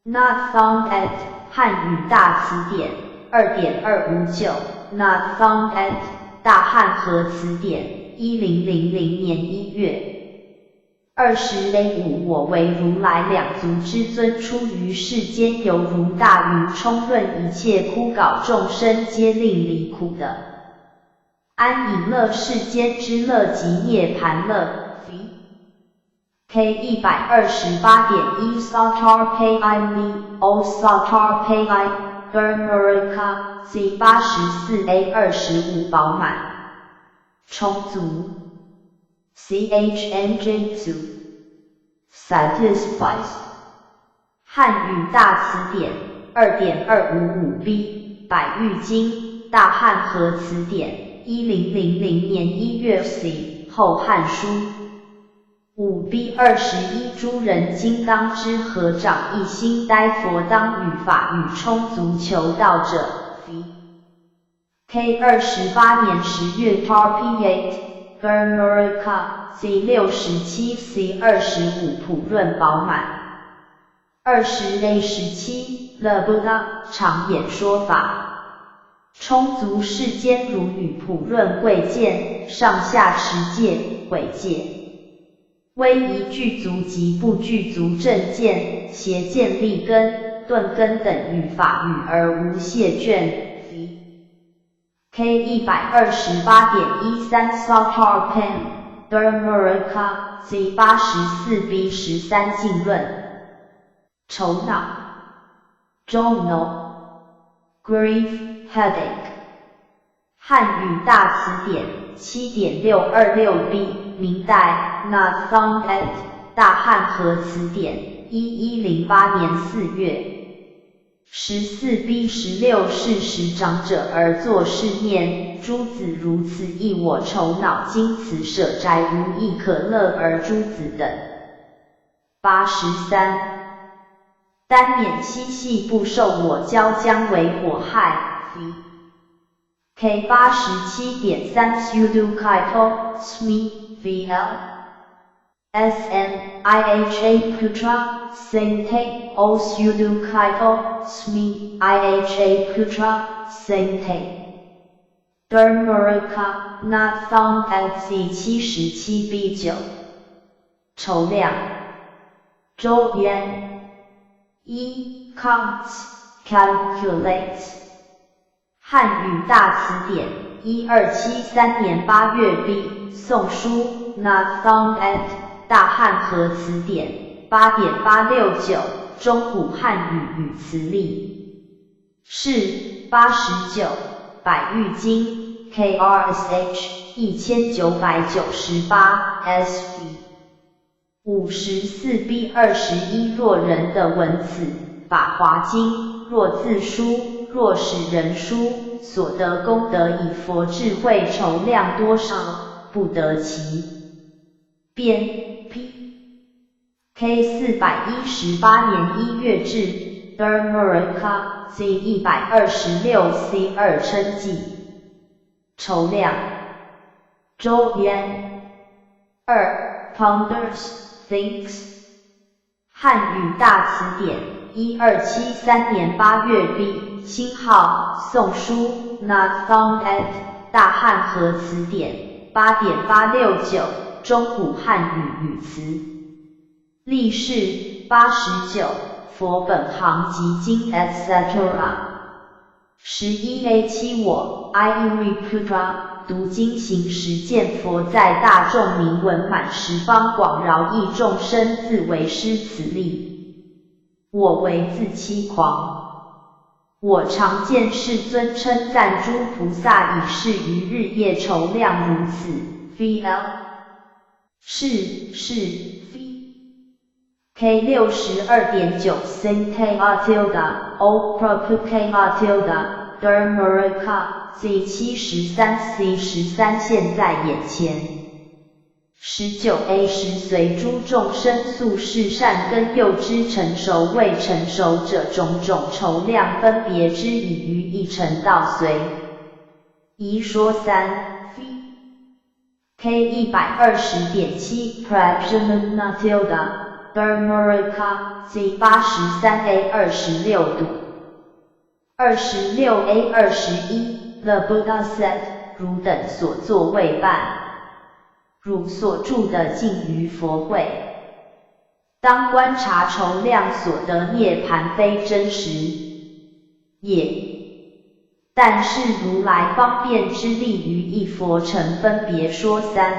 [SPEAKER 2] Not found at 汉语大词典2.259 Not found at 大汉和词典1000年1月。20 A 5我为如来两足之尊，出于世间，犹如大云充润一切枯槁众生，皆令离苦的。安隐乐世间之乐及涅盘乐。V K 128.1 Satar Pay I Me O Satar Pay I Dermerica Z 84 A 25饱满充足 C H N J 足 Satisfies 汉语大词典2.255 B 百喻经大汉和词典1000年1月 C 后汉书5 B 21诸人今当知合掌一心待佛当与法与充足求道者。V K 28年10月 Tarpiate Dermerica Z 67 C 25普润饱满。20 A 17 The Buddha 常演说法，充足世间如雨普润贵贱，上下持戒毁戒。威仪具足及不具足正见，邪见利根，鈍根等與法語而無懈倦。V K 128.13 Sotarpan Dharmaraka Z 84 B 13 經論。愁惱，愁 Grief, headache。漢語大詞典7.626 B，明代，Not found at 大漢和詞典，1108年4月。14 B 16是時長者而作是念：諸子如此憶我愁惱，今此舍宅無一可樂而諸子等。83，耽湎嬉戲不受我教，將為火害。V K 87.3 Sudukkito Smi V L S N I H A Putra Sinte O Sudukkito Smi I H A Putra Sinte Dharmaraka Not found at Z 77 B 9 籌量周邊一 counts calculates 漢語大詞典，1273年8月 B，宋書，Not found at 大漢和詞典，8.869，中古漢語語詞例。是89，百喻經，KRSH，1998，SV。54 B 21若人得聞此，法華經，若自書。若使人書，所得功德以佛智慧籌量多少，不得其變。P K 418年1月至 Dharmaraka Z 126 C 2稱記。籌量周邊二 ponders thinks 漢語大詞典，1273年8月 B。星號，宋書，Not found at 大漢和詞典，8.869，中古漢語語詞例示89，佛本行集經 etc. 11 A 7我 I Putra 讀經行時見佛在大眾名聞滿十方廣饒益眾生自為施此力，我為自欺狂。我常見世尊稱讚諸菩薩以是於日夜籌量如此。V L 是是 V K 62.9 Sinte tilde O Pro K tilde Dharmaraka Z 73 C 13現在眼前。19 A 10隨諸眾生宿世善根又知成熟未成熟者種種籌量分別之以於一乘道隨宜說三 V K 120.7 Prajnana tilde Dharmaraka Z 83 A 26度26 A 21 The Buddha said 汝等所作未辦。汝所住的淨於佛慧，當觀察籌量所得涅槃非真實也。但是如來方便之力於一佛乘分別說三。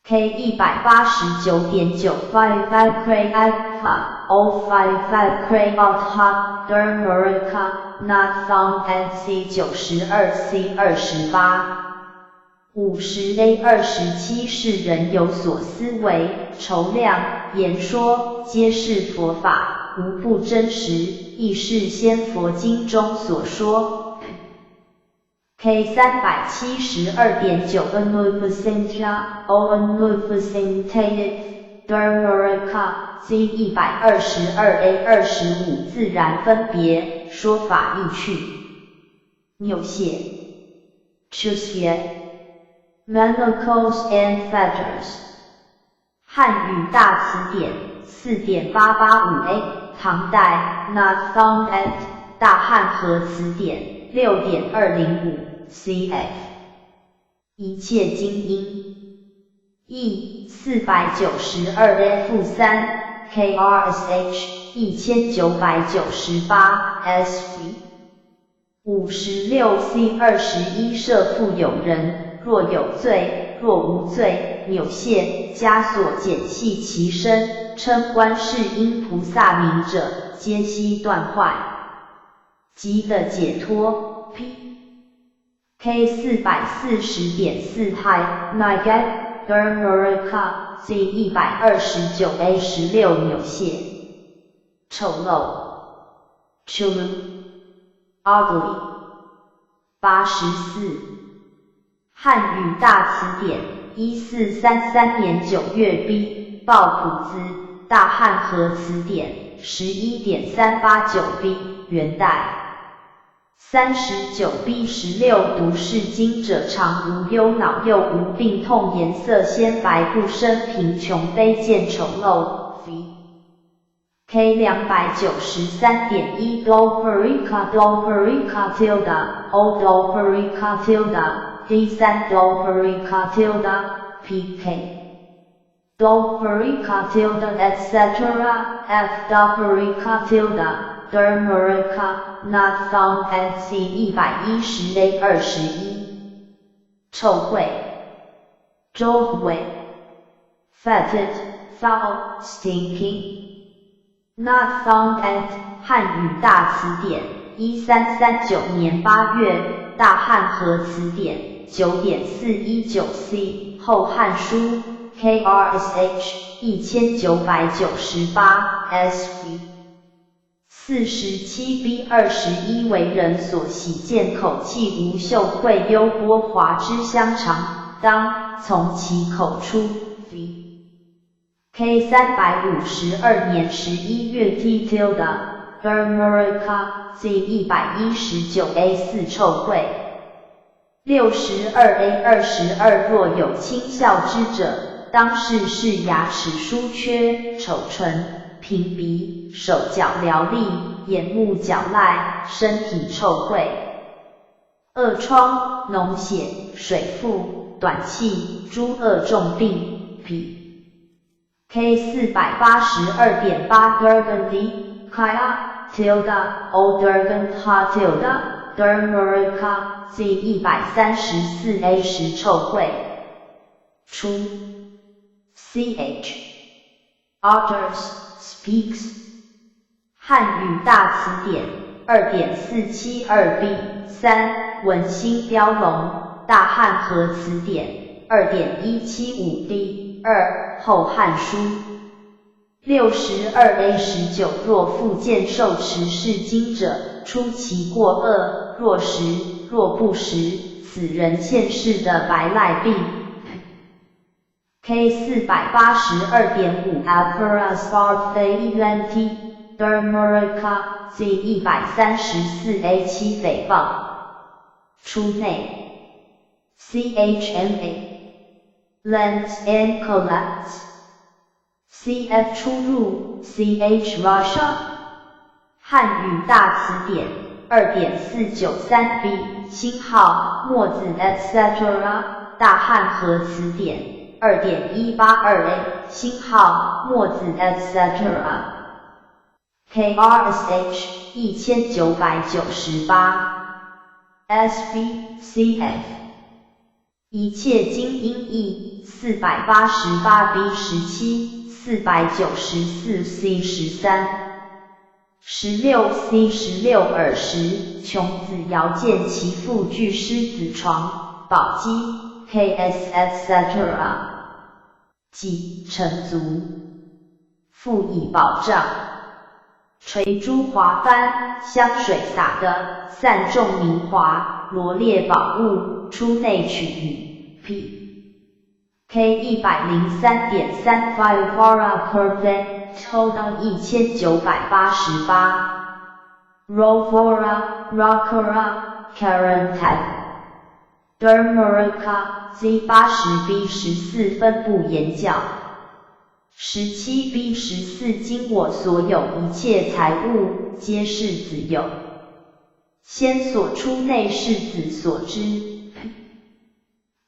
[SPEAKER 2] K 189.9 five five K alpha O five five K alpha Dharmaraka Not found at Z 92 C 28。50 A 27是人有所思維、籌量、言說，皆是佛法，無不真實，亦是先佛經中所說。K 372.9 Anuvasantya O Anuvasantayat Dharmaraka Z 122 A 25自然分別說法意趣。紐謝 Chusye Manacles and fetters。漢語大詞典4.885 A，唐代，Not found at 大漢和詞典6.205 cf。一切精英。E 492 A 負3。KRSH 1998 SV 56 C 21设复有人，若有罪，若无罪，扭械枷锁剪系其身，称观世音菩萨名者，皆悉断坏，即得解脱。P K 440.4 High Nigat Dermerica Z 129 A 16扭械丑陋 Chulu Ugly 84漢語大詞典1433年9月 B 抱朴子大漢和詞典11.389 B 元代39 B 16讀是經者常無憂惱又無病痛顏色鮮白不生貧窮卑賤醜陋 V K 293.1 Dolperica Dolperica tilde O Dolperica tilde D 3 Dolperica tilde PK Dolperica tilde etc. F Dolperica tilde Dermerica not found at C 110 A 21臭穢周圍 fetid foul stinking not found at 漢語大詞典1339年8月大漢和詞典9.419 C 後漢書 KRSH 1998 SV 47 B 21為人所喜見口氣無臭穢幽波滑之香腸，當從其口出。V K 352年11月 T tilde Dermerica Z 119 A 4臭穢62 A 22若有輕笑之者，當是是牙齒疏缺、醜唇、平鼻、手腳瘹癘、眼目皎癩、身體臭穢、惡瘡、膿血、水腹、短氣、諸惡重病。P K 482.8 Durgandhi Kaya tilde O Durgandha tilde Dermerica Z 134 A 10臭穢出 C H Utters speaks 漢語大詞典2.472 B 3文心雕龍大漢和詞典2.175 D 2後漢書62 A 19若復見受持是經者，出其過惡，若食若不食，此人現世得白癩病。K 482.5 Aparasarthaelanti Dermerica Z 134 A 7誹謗出內 CHMA Lends and collects CF 出入 CH Russia 漢語大詞典2.493 B 星號墨子 etc. 大漢和詞典2.182 A 星號墨子 etc. KRSH 1998 SV CF 一切經音義488 B 17 494 C 13 16 C 16爾時，窮子遙見其父踞獅子床，寶雞 KS etc. 己成足，復以寶杖垂珠華幡，香水灑的，散眾名華，羅列寶物，出內取與 P K 103.3 five para perfect total 1988 Rovora Rockera Karantag Dermerica Z 80 B 14分不言教17 B 14今我所有一切財物，皆是子有。先所出內是子所知。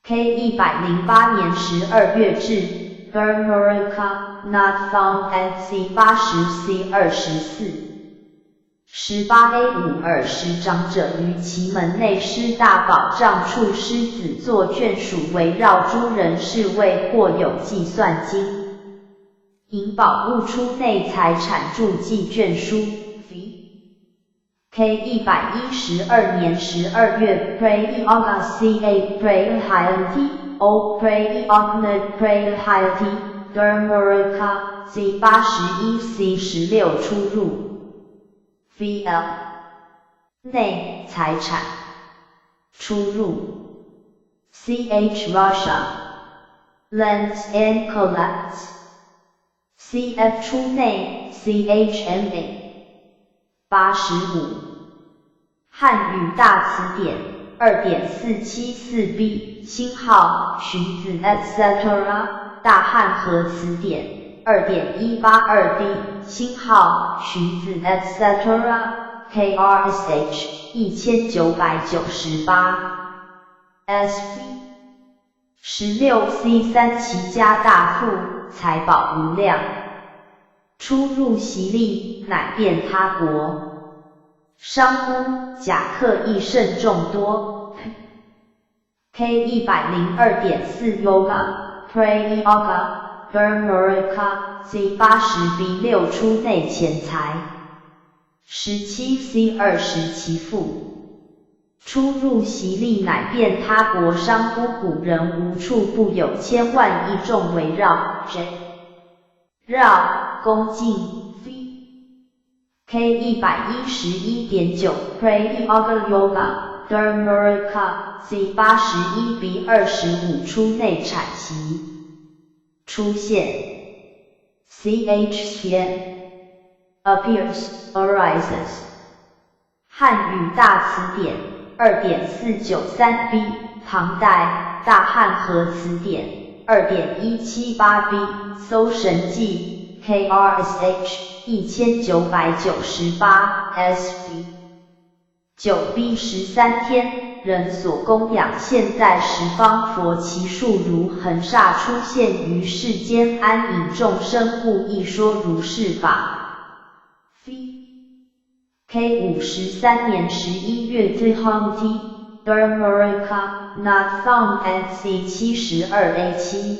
[SPEAKER 2] K 108年12月至。Burmerica not found at C 80 C 24。18 A 5尔时长者於其門內施大寶帳處師子座眷屬圍繞諸人是謂或有計算金銀寶物出內財產註記卷書。V K 112年12月 Prayaga C A Prayant O Prayagna Prayati Dharmarika C 81 C 16出入。VL 內財產出入 CH Russia lends and collects CF 出內 CHMA 85漢語大詞典2.474 B 星號荀子 etc 大漢和詞典2.182 D 星號荀子 etc KRSH 1998 SV 16 C 3其家大富，財寶無量，出入息利，乃遍他國。商賈賈客亦甚眾多。K 102.4 Yoga Prayaga Burmerica C 80 B 6出內錢財。17 C 20其父。出入息利乃遍他國商賈古人無處不有千萬億眾圍繞 J 繞恭敬 V K 111.9 Prayaga Yoga Dharmarika C 81 B 25出內產息出現 C H C appears arises 漢語大詞典2.493 B 唐代大漢和詞典2.178 B 搜神記 KRSH 1998 SV 9 B 13天人所供養現在十方佛其數如恆剎出現於世間安隱眾生故亦說如是法。V K 53年11月 t h o n T Burmerica not found at C 72 A 7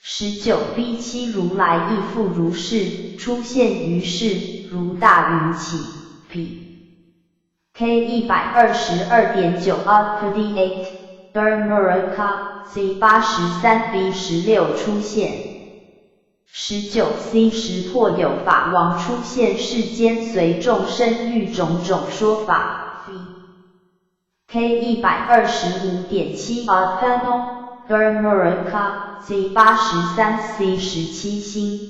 [SPEAKER 2] 19 B 7如來亦復如是出現於世如大雲起 P K 122.9 Up D 8 Burmerica C 83 B 16出現。19 C 時破有法王出現世間隨眾生欲種種說法。V K 125.7 Atano Burmerica C 83 C 17星。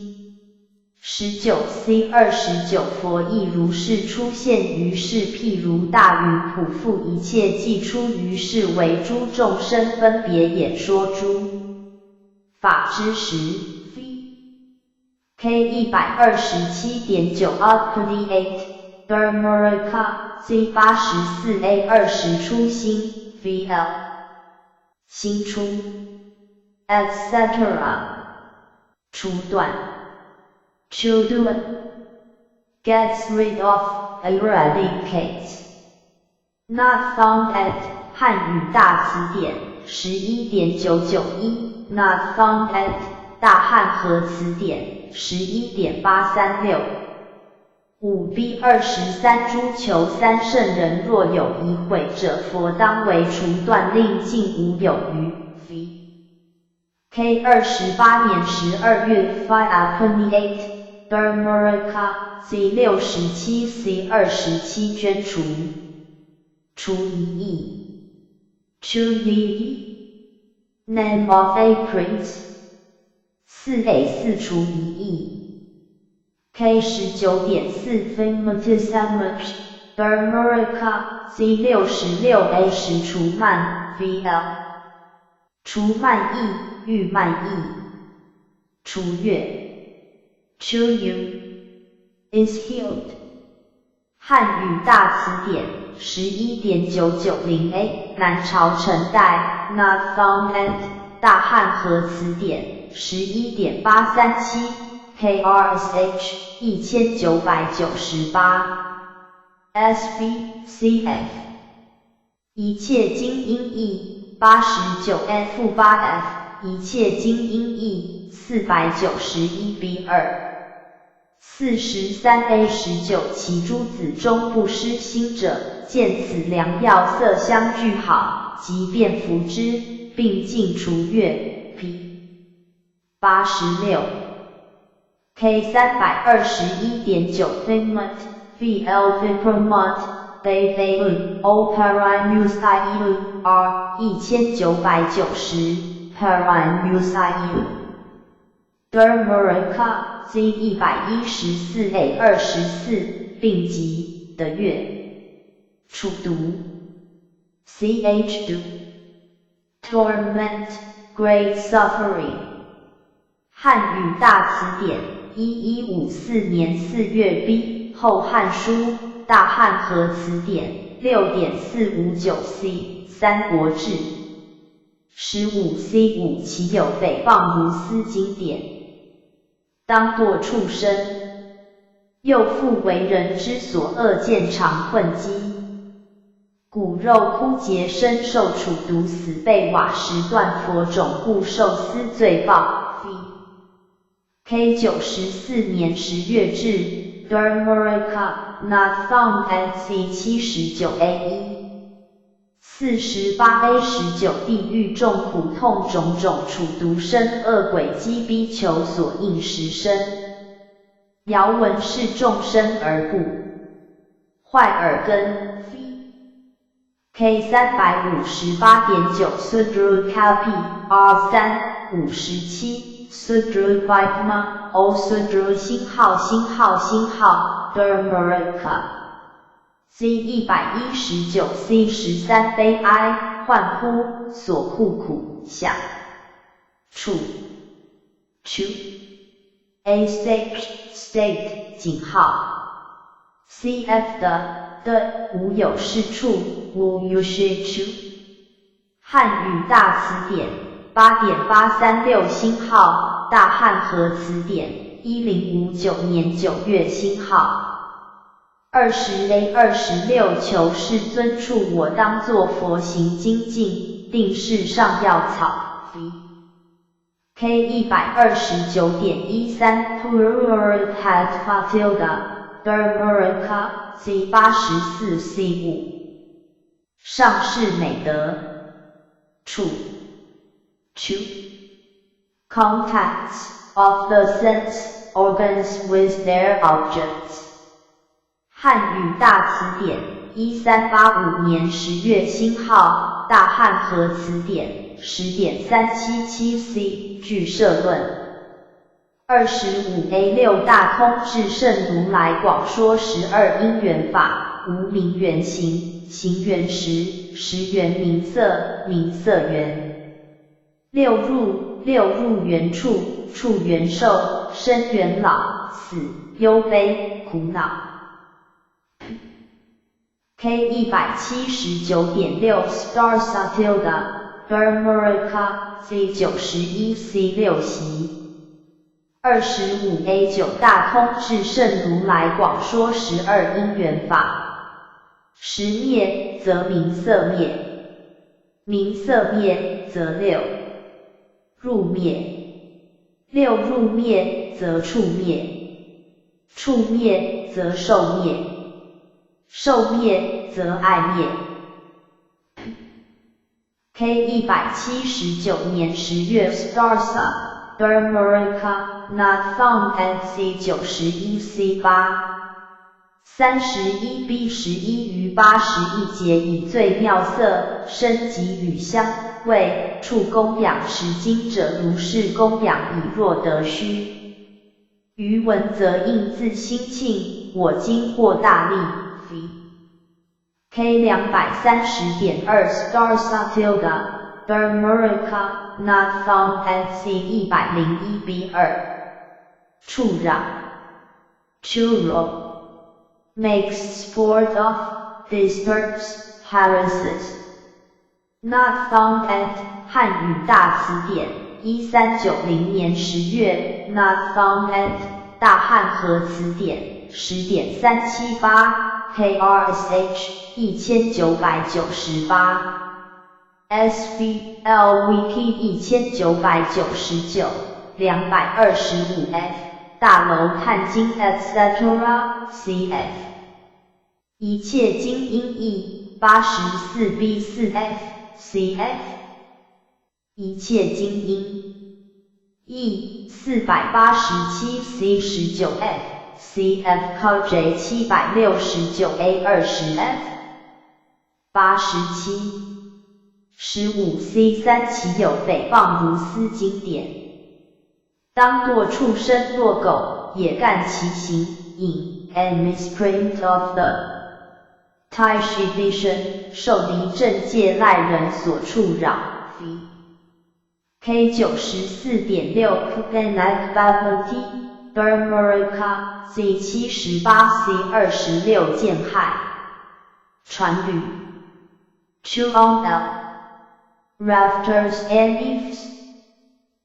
[SPEAKER 2] 19 C 29佛亦如是出現於世，譬如大雲普覆一切，既出於世為諸眾生分別演說諸法之時。K 127.9 Up D 8 Burmerica C 84 A 20出新 VL 新出 etc 除斷 Chuduan gets rid of eradicates not found at 漢語大詞典11.991 not found at 大漢和詞典11.836 5 B 23諸求三聖人若有疑悔者，佛當為除斷令盡無有餘。V K 28年12月 Five 8 Burmerica C 67 C 27捐除除一億 Chu Yi Name of a prince 4 A 4除一億 K 19.4 Thematism Burmerica C 66 A 10除慢 VL 除慢意欲慢意除月 Chu Yu is healed 漢語大詞典11.990 A 南朝陳代 Not found at 大汉和词典11.837 KRSH 1998 SVCF 一切经音义89 F 8 F 一切经音义491 B 2。43 A 19其诸子中不失心者，见此良药色香俱好，即便服之，病尽除愈。P 86 K 321.9 Thingmat VL Vipramat B V O Paramusai R 1990 Paramusai Dermarica Z 114 A 24病疾的月楚毒 CH 毒 Torment Great Suffering 汉语大词典1154年4月 B 后汉书大汉和词典6.459 C 三国志15 C 5岂有诽谤如斯经典？当堕畜生，又复为人之所恶见常困饥，骨肉枯竭，身受楚毒死，被瓦石断佛种故受斯罪报。V K 94年10月至 Dermarica Not found at C 79 A 1。48 A 19地狱众苦痛种种楚毒生饿鬼饥逼求所应食身，遥闻是众生而不坏耳根。K 358.9 Sudru Kalpi R 3 57 Sudru Vikma O Sudru 星号星号星号 Dermarica Z 119 C 13悲哀欢呼所酷苦想处 chu A state state 井号 CF 的的无有是处无有是处汉语大词典8.836星号大汉和词典1059年9月星号。20 A 26求世尊处我当作佛行精进，定是上药草。V K 129.13 Pururhat Fatilda Dermarica Z 84 C 5上士美德处 Chu Contacts of the sense organs with their objects 汉语大词典，1385年10月星号，大汉和词典，10.377 C，俱舍论。25 A 6大通智胜如来广说十二因缘法，无明缘行，行缘识，识缘名色，名色缘六入，六入缘触，触缘受，生缘老死，忧悲苦恼。K 179.6 Star Satilda Dermarica Z 91 C 6席。25 A 9大通智胜如来广说十二因缘法，识灭则名色灭，名色灭则六入灭，六入灭则触灭，触灭则受灭。受灭则爱灭。K 179年10月 Starsa Dermarica Not found at C 91 C 8。31 B 11于81劫以最妙色身及语香味触供养持经者，如是供养已，若得须臾闻，则应自心庆，我今获大利。K 230.2 Star Satilda Dermarica Not found at C 101 B 2。触扰 Churo makes sport of, disturbs, harasses. Not found at 漢語大詞典，1390年10月。Not found at 大漢和詞典，10.378 KRSH 1998 SVLVP 1999 225 F 大樓探經 etc. CF 一切經音譯84 B 4 F CF 一切經音譯487 C 19 F CF KJ 769 A 20 F 87 15 C 3岂有誹謗如斯經典？當墮畜生墮狗，也干其行。引 A misprint of the Taishi edition 受離正戒賴人所觸擾。V K 94.6 Kganak Bapati Dharmaraka Z 78 C 26 建亥傳侶 Chuang L Rafters and Eaves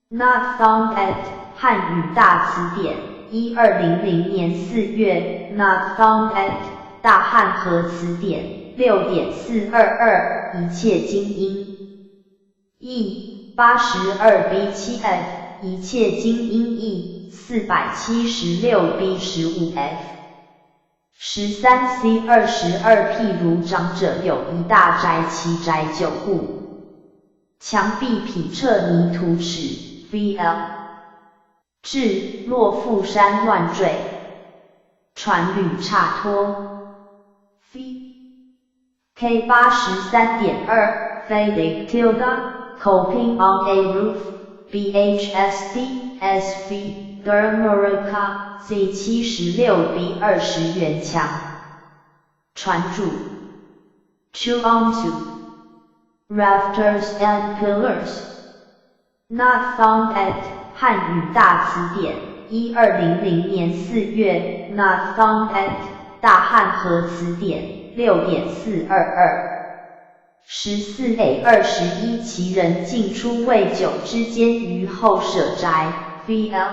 [SPEAKER 2] Not found at 漢語大詞典，1200年4月。Not found at 大漢和詞典，6.422一切經音譯82 B 7 F 一切經音譯476 B 15 F 13 C 22譬如長者有一大宅，其宅久固，牆壁匹徹泥土尺 VL 至落富山亂墜，傳侶杓托 V K 83.2 Vedic tilde coping on a roof BHSD SV Dharmaraka Z 76 B 20 垣牆傳柱 Chuangzu Rafters and pillars Not found at 漢語大詞典，1200年4月。Not found at 大漢和詞典，6.422 14 A 21其人進出未久之間於後舍宅 VL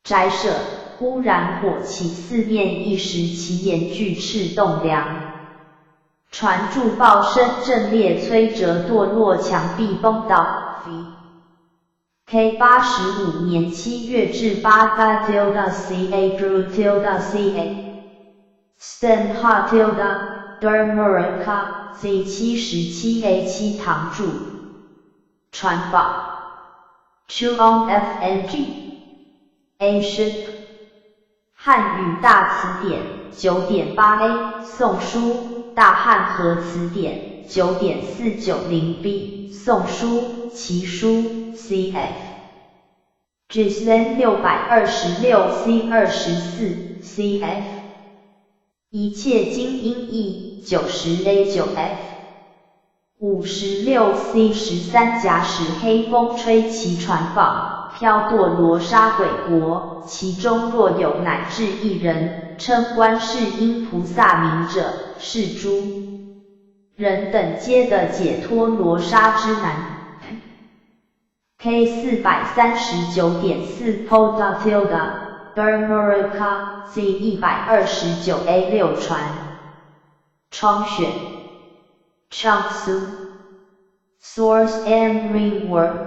[SPEAKER 2] 宅舍，忽然火起四面，一時其言巨斥棟梁。傳柱爆聲震裂摧折墮落，牆壁崩倒。V K 85年7月至八 Ga tilde C A Dru tilde C A Stem Ha tilde Dharmaraka Z 77 A 7 堂柱傳法 Chuang F N G A Ship 漢語大詞典9.8 A 宋書大漢和詞典9.490 B 宋書齊書 CF Gislen 626 C 24 CF 一切經音譯90 A 9 F 56 C 13假使黑風吹其船舫，飄墮羅剎鬼國，其中若有乃至一人，稱觀世音菩薩名者，是諸人等皆得解脫羅剎之難。K 439.4 Poda tilde Dharmaraka Z 129 A 6傳窗選 Changsu Sores and ringworm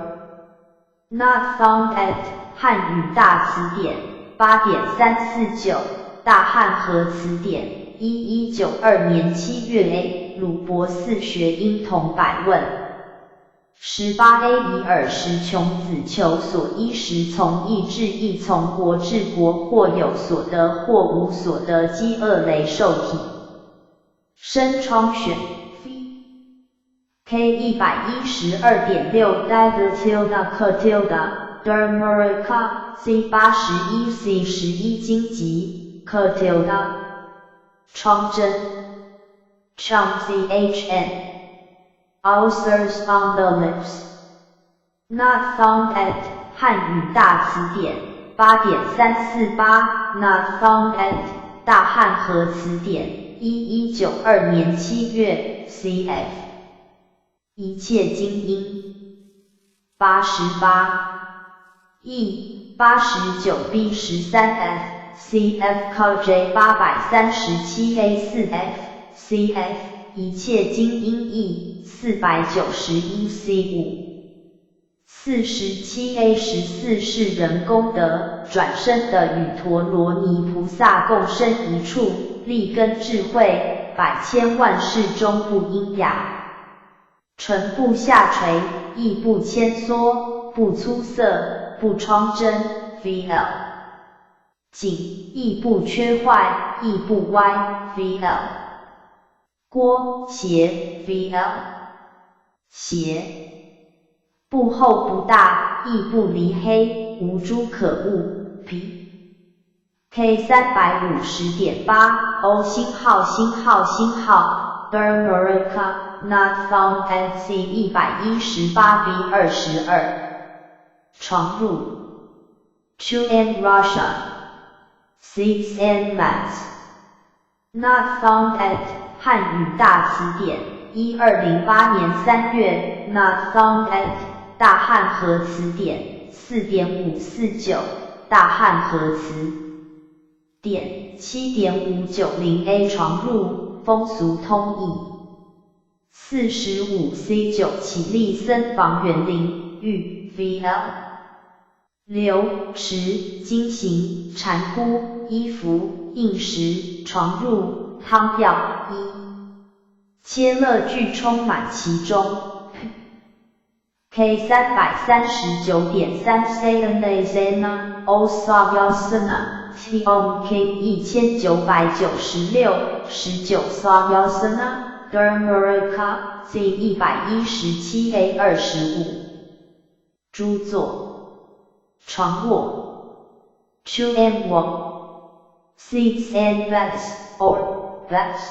[SPEAKER 2] Not found at 漢語大詞典8.349大漢和詞典1192年7月 A 魯柏寺學嬰童百問18 A 以爾時窮子求所依食，從邑至邑，從國至國，或有所得，或無所得，飢餓羸瘦體生瘡癣。K 112.6 Dad tilde K tilde Dharmaraka Z 81 C 11經籍 K tilde 瘡針 Chang ZHN Ulcers on the lips Not found at 漢語大詞典8.348 Not found at 大漢和詞典1192年7月 CF 一一切经音。88 E 89 B 13 F C F K J 837 A 4 F C F 一切经音义491 C 5。47 A 14世人功德转生的与陀罗尼菩萨共生一处，利根智慧，百千万世终不喑哑。唇不下垂，亦不牵缩，不粗涩，不疮针，VL。紧，亦不缺坏，亦不歪，VL。郭斜，VL。斜。不厚不大，亦不离黑，无诸可恶。P K 350.8 O 星号星号星号 Burmerica not found at C 118 B 22 床褥 Chu and Russia Seats and mats not found at 汉语大词典1208年3月 not found at 大汉和词典4.549大汉和词典7.590 A 床褥风俗通义45 C 9起立僧房园林玉 VL 流池经行禅姑衣服应食床褥汤药一切乐具充满其中。K 339.3 C N A Zena O Sayasana T O K 1996 19 Sayasana Dharmarika Z 117 A 25 诸座床卧 Chu and 卧 Seats and beds or beds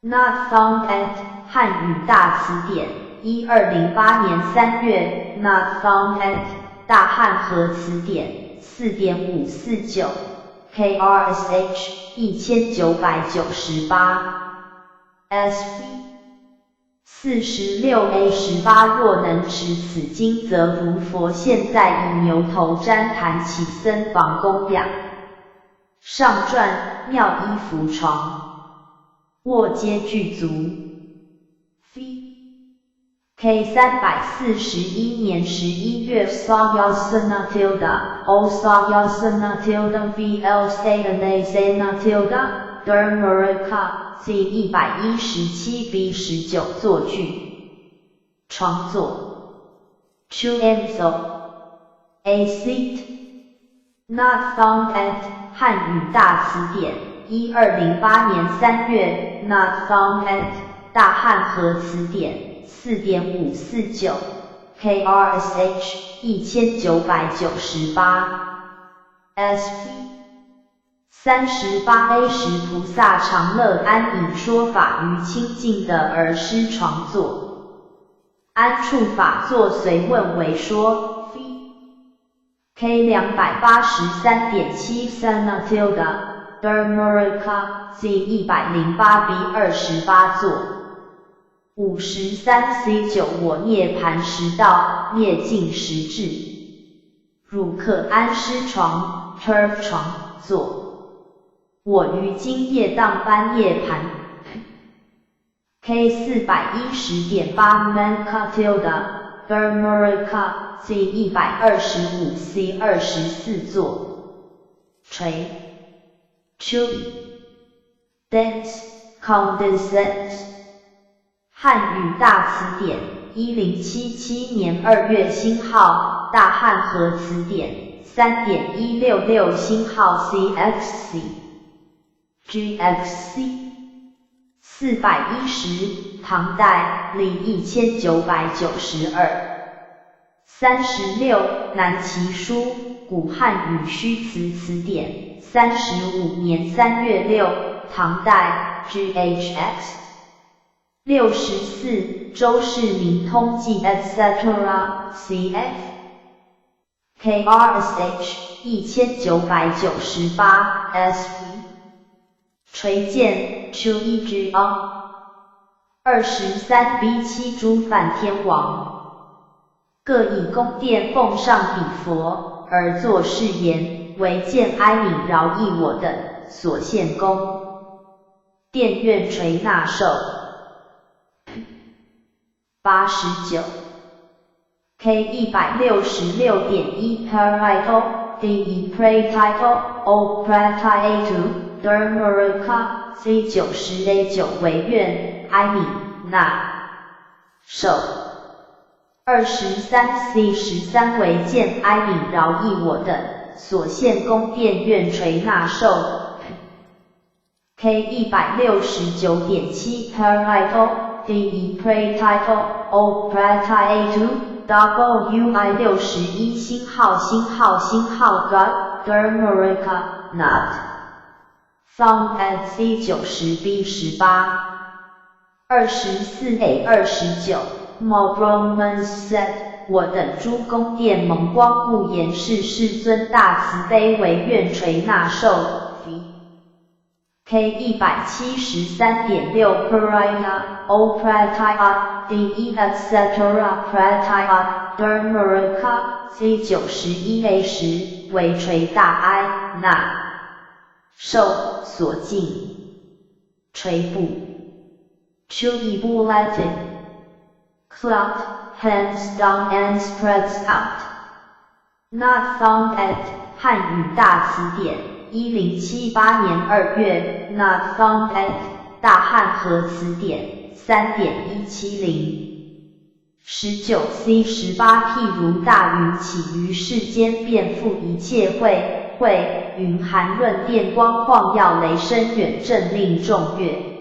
[SPEAKER 2] Not found at 汉语大词典1208年3月 Not found at 大汉和词典4.549 KRSH 1998 SV 46 A 18若能持此经，则如佛现在以牛头毡毯起僧房供养。上传妙衣服床，卧皆具足。V K 341年11月 Sayasana tilde O Sayasana tilde V L C N A Zena tilde Dharmarika Z 117 B 19坐具床座 Chu Enzo A seat Not found at 汉语大词典1208年3月 Not found at 大汉和词典4.549 KRSH 1998 SV 38 A 十菩萨常乐安隐说法于清净的而施床座，安处法座随问为说。V K 283.7 Sana tilde Dharmarika Z 108 B 28座。53 C 9我涅槃时到，灭尽时至。汝可安施床，turf 床座。我于今夜当般涅槃。K 410.8 Manka tilde Dharmarika Z 125 C 24座。垂。Chu Dance Condescend 汉语大词典，1077年2月星号，大汉和词典，3.166星号 CXC GXC 410，唐代，历1992。36，南齐书，古汉语虚词词典，35年3月6，唐代，GHX。64，周世民通记 etc. cf KRSH 1998 SV 垂见 Chu E G R 23 B 7諸梵天王，各以宮殿奉上彼佛，而作是言：唯見哀憫饒益我等，所獻宮殿願垂納受。89 K 166.1 Parito D Pratito O Pratiatu Dharmaraka C 90 A 9唯願哀憫納受。23 C 13唯見哀憫饒益我等，所獻宮殿願垂納受。K 169.7 Parito D Pratito O Pratiatu W I 61星號星號星號 God Dharmaraka Not Found at C 90 B 18 24 A 29 More Brahmans said 我等諸宮殿蒙光故言是世尊大慈悲唯願垂納受。K 173.6 Paraya O Prataya D E etc Prataya Dharmaraka C 91 A 10唯垂大哀納受所敬垂布 Chewy Latin Clout hands down and spreads out. Not found at 漢語大詞典1078年2月 Not found at 大漢和詞典3.170。19 C 18譬如大雲起於世間，遍覆一切慧慧雲含潤電光晃耀雷聲遠震令眾悅。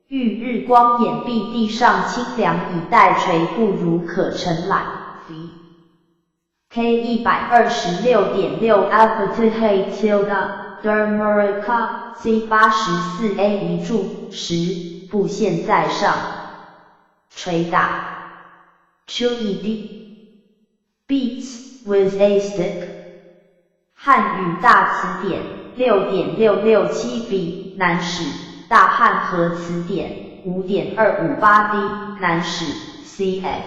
[SPEAKER 2] 遇日光掩蔽地上清涼以待垂布如可承攬。K 126.6 Apathy tilde Dharmaraka C 84 A 一注十布現在上捶打 Chewy D Beats with a stick 漢語大詞典6.667 B 難史大漢和詞典5.258 D 難史 CF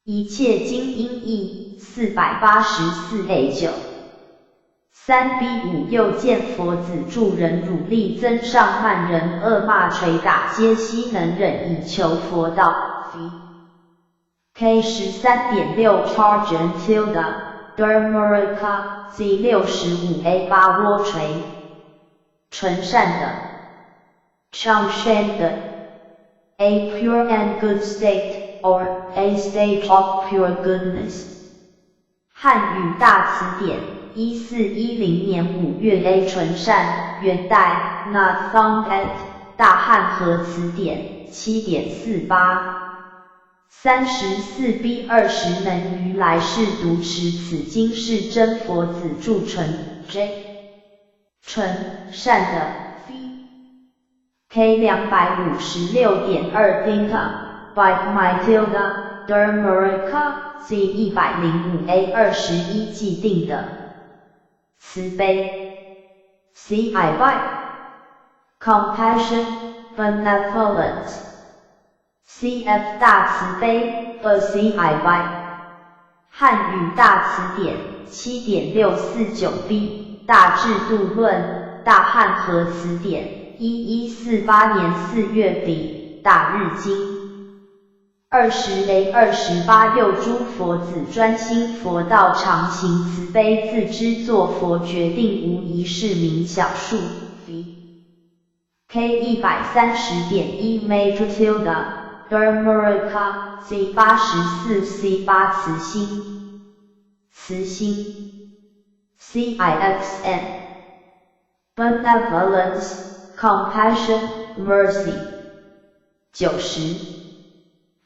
[SPEAKER 2] 一切經音義484 A 9 3 B 5又見佛子助忍辱利增上慢人惡罵捶打皆悉能忍以求佛道。K 13.6 Charge tilde Dharmaraka C 65 A 8窩捶純善的 Changshan 的 A pure and good state or a state of pure goodness。漢語大詞典1410年5月 A 純善元代 Not found at 大漢和詞典7.48。34 B 20能於來世讀持此經是真佛子住純 J 純善的 V K 256.2 Dinka by Matilda Dharmaraka C 105 A 21既定的慈悲 C I by Compassion Benevolence C F 大慈悲 A C I by 漢語大詞典7.649 B 大智度論大漢和詞典1148年4月底大日經20 A 28又諸佛子專心佛道常行慈悲自知作佛決定無疑是名小數 V K 130.1 Major tilde Dharmaraka C 84 C 8慈心慈心 C I X N Benevolence Compassion Mercy 90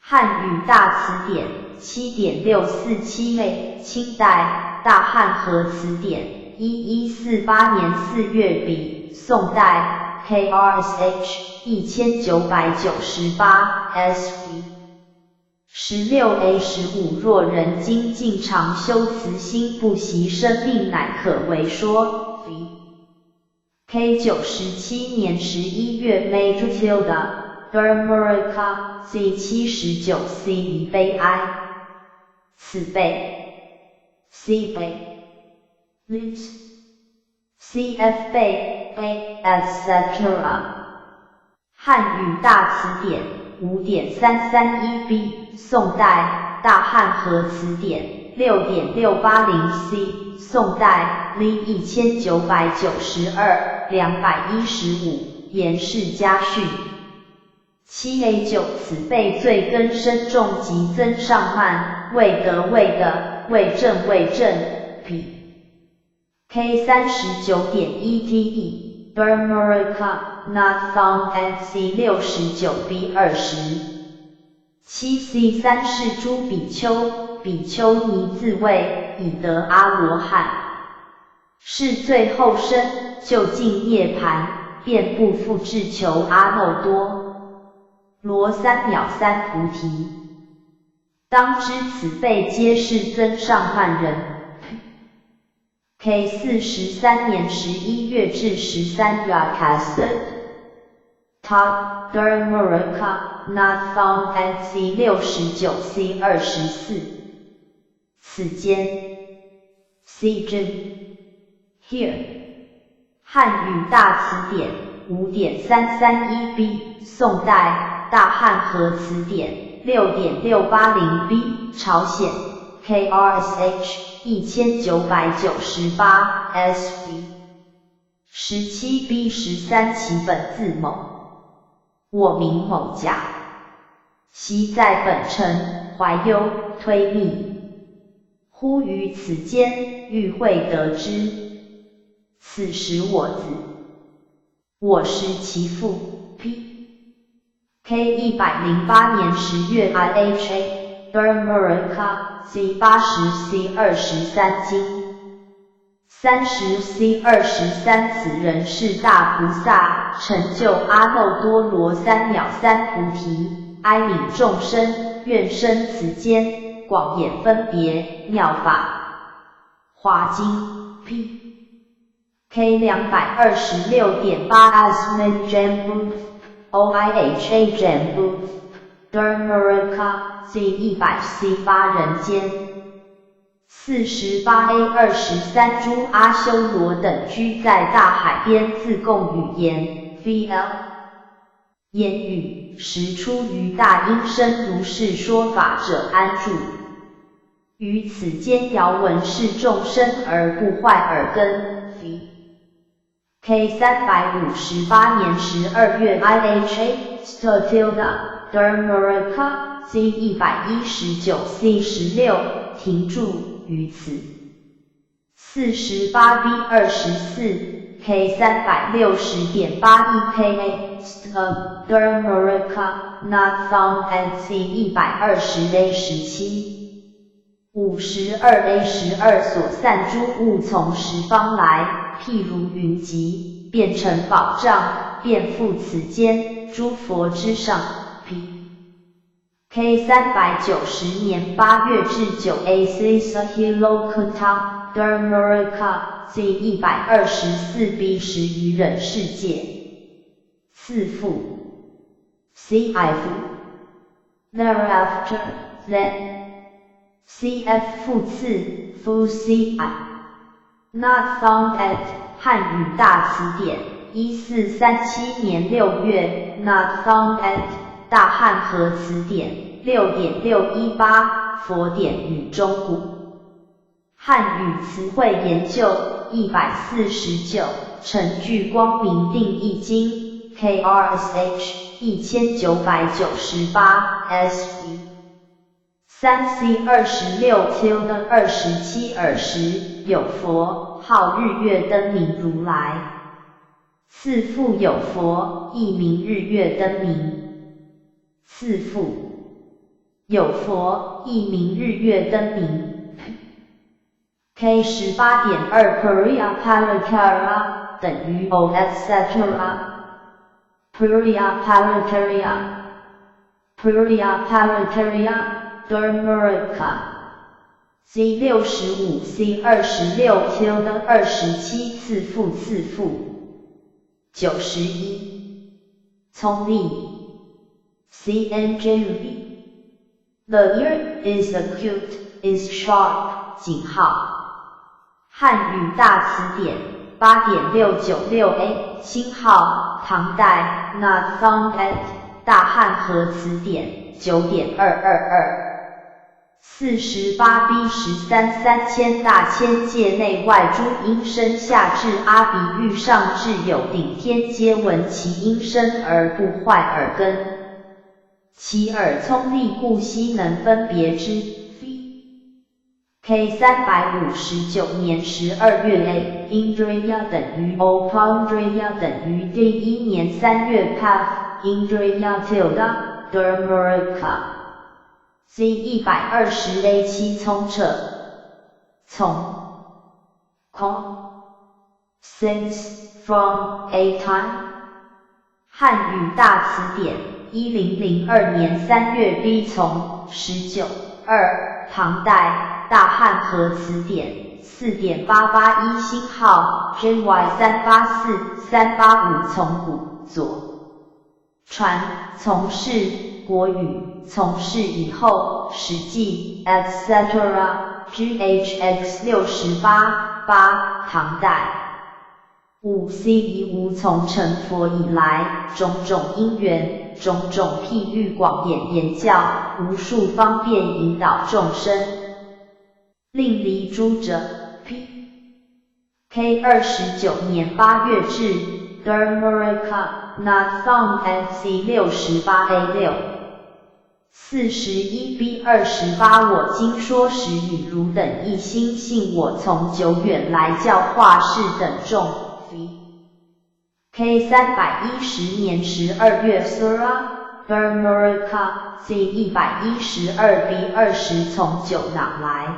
[SPEAKER 2] 漢語大詞典7.647 A 清代大漢和詞典1148年4月底宋代 K R S H 1998 S V 16 A 15若人精進常修慈心不惜生命乃可為說 V K 97年11月 Major tilde Dharmaraka C 79 C 1悲哀，此辈，C 辈，Lit CF 辈 A etc. 汉语大词典5.331 B，宋代大汉和词典6.680 C，宋代 Li 1992 215，颜氏家训。7 A 9此辈罪根深重及增上慢，未得未得，未证未证，P K 39.1 T E Dharmaraka not found at C 69 B 20。7 C 三世诸比丘、比丘尼自谓已得阿罗汉，是最后生，究竟涅槃，便不复志求阿耨多罗三藐三菩提。当知此辈皆是增上慢人。K 43年11月至13 Rakasut Top Dharmaraka not found at C 69 C 24。此间 C 真 Here 汉语大词典5.331 B 宋代大汉和词典6.680 B 朝鲜 KRSH 1998 SV 17 B 13其本字某，我名某甲，昔在本城怀忧推密，忽于此间遇会得之。此时我子，我是其父 P K 108年10月 IHA Dharmaraka C 80 C 23经30 C 23此人是大菩萨，成就阿耨多罗三藐三菩提，哀悯众生，愿生此间，广演分别妙法华经 P K 226.8 Asmin Jambu OIHA Jambu Dharmaraka C 100 C 8人间。48 A 23诸阿修罗等居在大海边，自共语言 VL 言语，时出于大音声如是说法者安住。于此间遥闻是众声而不坏耳根。V K 358年12月 IHA Statilda Dharmaraka C 119 C 16停住于此。48 B 24 K 360.81 KA St Dharmaraka not found at C 120 A 17。52 A 12所散诸物从十方来，譬如云集，变成宝障，遍覆此间，诸佛之上。P K 390年8月至9 A C Sahilokuta Dharmaraka C 124 B 十余忍世界。次复 C F Thereafter then C F 复次复 C I Not found at 汉语大词典1437年6月 Not found at 大汉和词典6.618佛典与中古汉语词汇研究149成具光明定义经 KRSH 1998 SV 3 C 26 tilde 27尔时，有佛号日月灯明如来。次复有佛，亦名日月灯明。次复有佛，亦名日月灯明。K 18.2 Puriya Parikara 等于 O etc. Puriya Parikariya Puriya Parikariya Dharmaraka C 65 C 26 tilde 27次复次复91聪利。
[SPEAKER 1] CNJV. The ear is acute, is sharp. 井号。汉语大词典8.696 A 星号，唐代 Not found at 大汉和词典9.222。48 B 133000大千界内外诸音声，下至阿鼻狱，上至有顶天，皆闻其音声而不坏耳根。其耳聪利故，悉能分别之。K 359年12月 A Indriya 等于 O Pandriya 等于第一年3月 Path Indriya tilde Dharmarika Z 120 A 7聪澈，从空 Since from a time。 汉语大词典1002年3月 B 从19 2唐代大汉和词典4.881星号 JY 384 385从古左传从事国语从事以后史记 etc. GHX 68 8唐代5 C 以吾从成佛以来，种种因缘，种种譬喻广演言教，无数方便引导众生，令离诸者。P K 29年8月至 Dharmarika Not found at C 68 A 6。41 B 28我今说时与汝等一心信我从久远来教化是等众。V K 310年12月 Sura Dharmarika C 112 B 20从久哪来。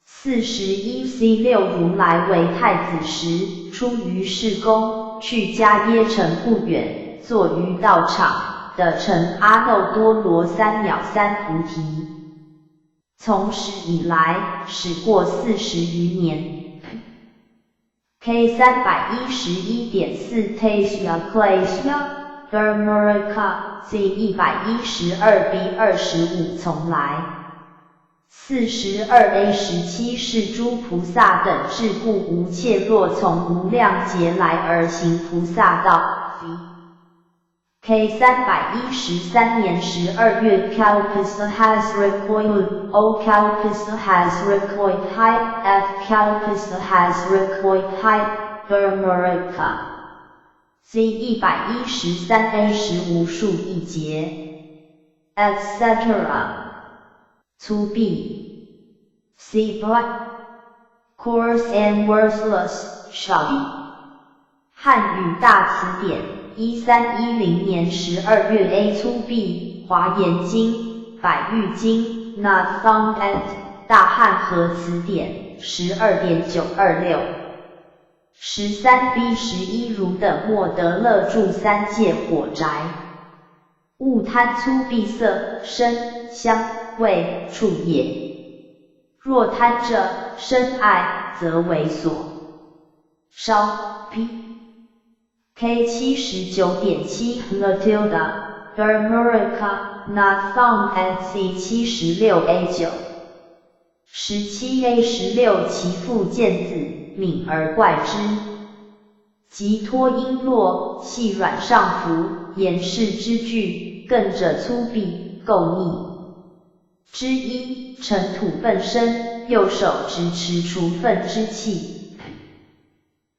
[SPEAKER 1] 41 C 6如来为太子时，出于世宫，去伽耶城不远，坐于道场，得成阿耨多罗三藐三菩提。从时以来，始过40余年。K 311.4 Tasya Klasya Dharmarika C 112 B 25从来。42 A 17是诸菩萨等智故无怯弱，从无量劫来而行菩萨道。V K 313年12月 Kalpasa has recoiled, O Kalpasa has recoiled high, F Kalpasa has recoiled high, Dharmarika Z 113 A 15数一节，etc. 粗鄙 C black coarse and worthless shoddy。 汉语大词典1310年12月 A 粗鄙华严经百喻经 Not found at 大汉和词典12.926。13 B 11汝等莫得乐住三界火宅，勿贪粗鄙色声香味触也。若贪者生爱，则为所烧。P K 79.7 Matilda Dharmarika Not found at C 76 A 9。17 A 16其父见子，悯而怪之。及脱璎珞，细软上服，严饰之具，更者粗鄙垢腻之衣，尘土粪身，右手执持除粪之器。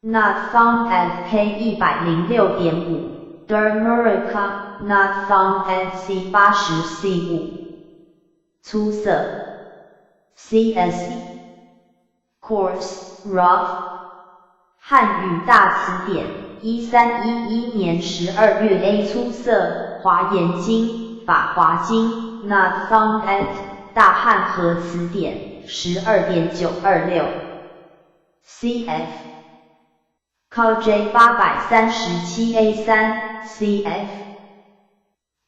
[SPEAKER 1] Not found at K 106.5 Dharmarika Not found at C 80 C 5。粗涩 CSE Coarse rough。 汉语大词典1311年12月 A 粗涩华严经法华经 Not found at 大汉和词典12.926。 CF J 837 A 3 CF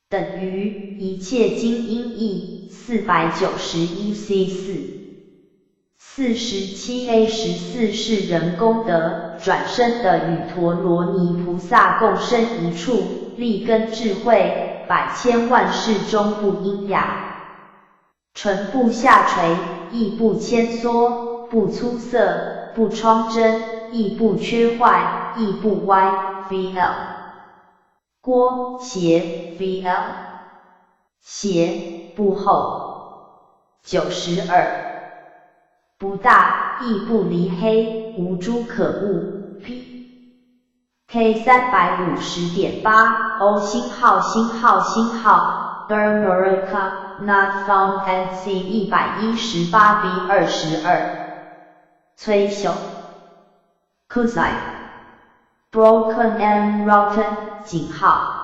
[SPEAKER 1] 等于一切经音义491 C 4。47 A 14是人功德转生的与陀罗尼菩萨共生一处，利根智慧。
[SPEAKER 2] 百千萬世終不喑啞。唇不下垂，亦不牽縮，不粗澀，不瘡癥，亦不缺壞，亦不歪。V.L. 郭斜 V.L. 斜不厚。92不大，亦不離黑，無諸可惡。P. K 350.8 O 星號星號星號 Dharmarika not found at C 118 B 22 摧朽 Kusai broken and rotten 井號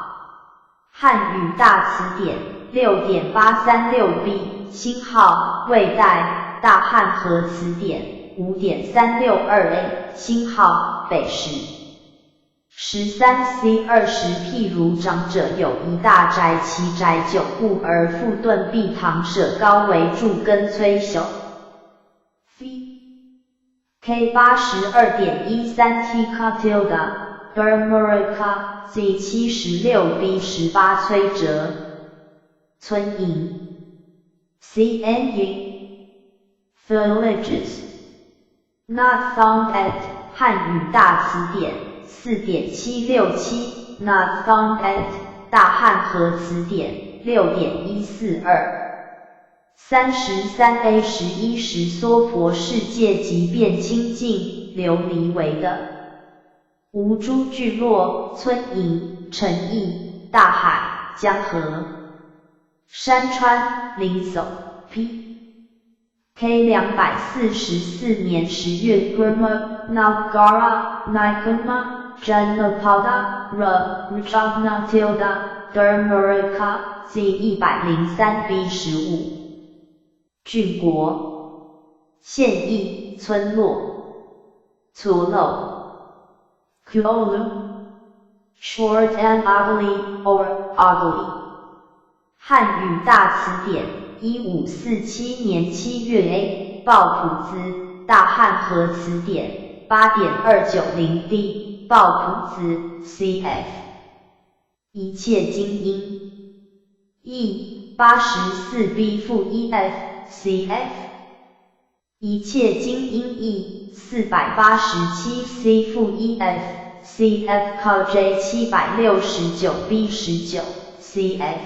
[SPEAKER 2] 漢語大詞典6.836 B 星號魏代大漢和詞典5.362 A 星號北史13 C 20譬如長者有一大宅，其宅久故而覆頓壁堂舍高為柱根摧朽。V K 82.13 T Katilda Dharmarika Z 76 B 18摧折村營 C N 營 Villages Not found at 漢語大詞典4.767 Not found at 大漢和詞典6.142 33 A 11時娑婆世界即變清淨琉璃為的無諸聚落村營城邑大海江河山川林藪 P K 244年10月 Grama Nagara Nigama Janapada R Rajagna tilde Dharmarika Z 103 B 15郡國縣邑村落粗陋 Kuolu short and ugly or ugly 漢語大詞典1547年7月 A 抱朴子大漢和詞典8.290 D 抱朴子 C.F. 一切精英 E 84 B 負一 F C.F. 一切精英 E 487 C 負一 F C.F. 靠 J 769 B 19 C.F.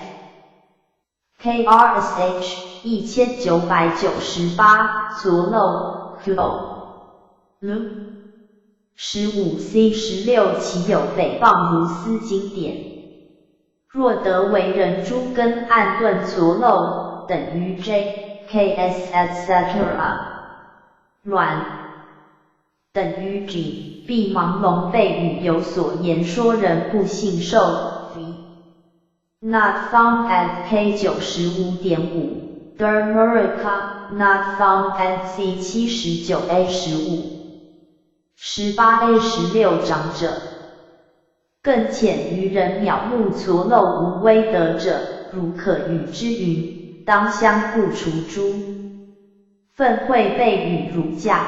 [SPEAKER 2] K.R.S.H. 1998左漏 Q L 15 C 16 豈有誹謗如斯經典？若得為人諸根暗鈍矬陋，等於 J K S etc. 卵等於 G 必盲聾被語有所言說人不信受 V Not found at K 95.5 Dharmarika Not found at C 79 A 15 18 A 16長者，更遣愚人渺目矬陋無威德者，汝可與之云，當相不除諸。憤恚被與汝價。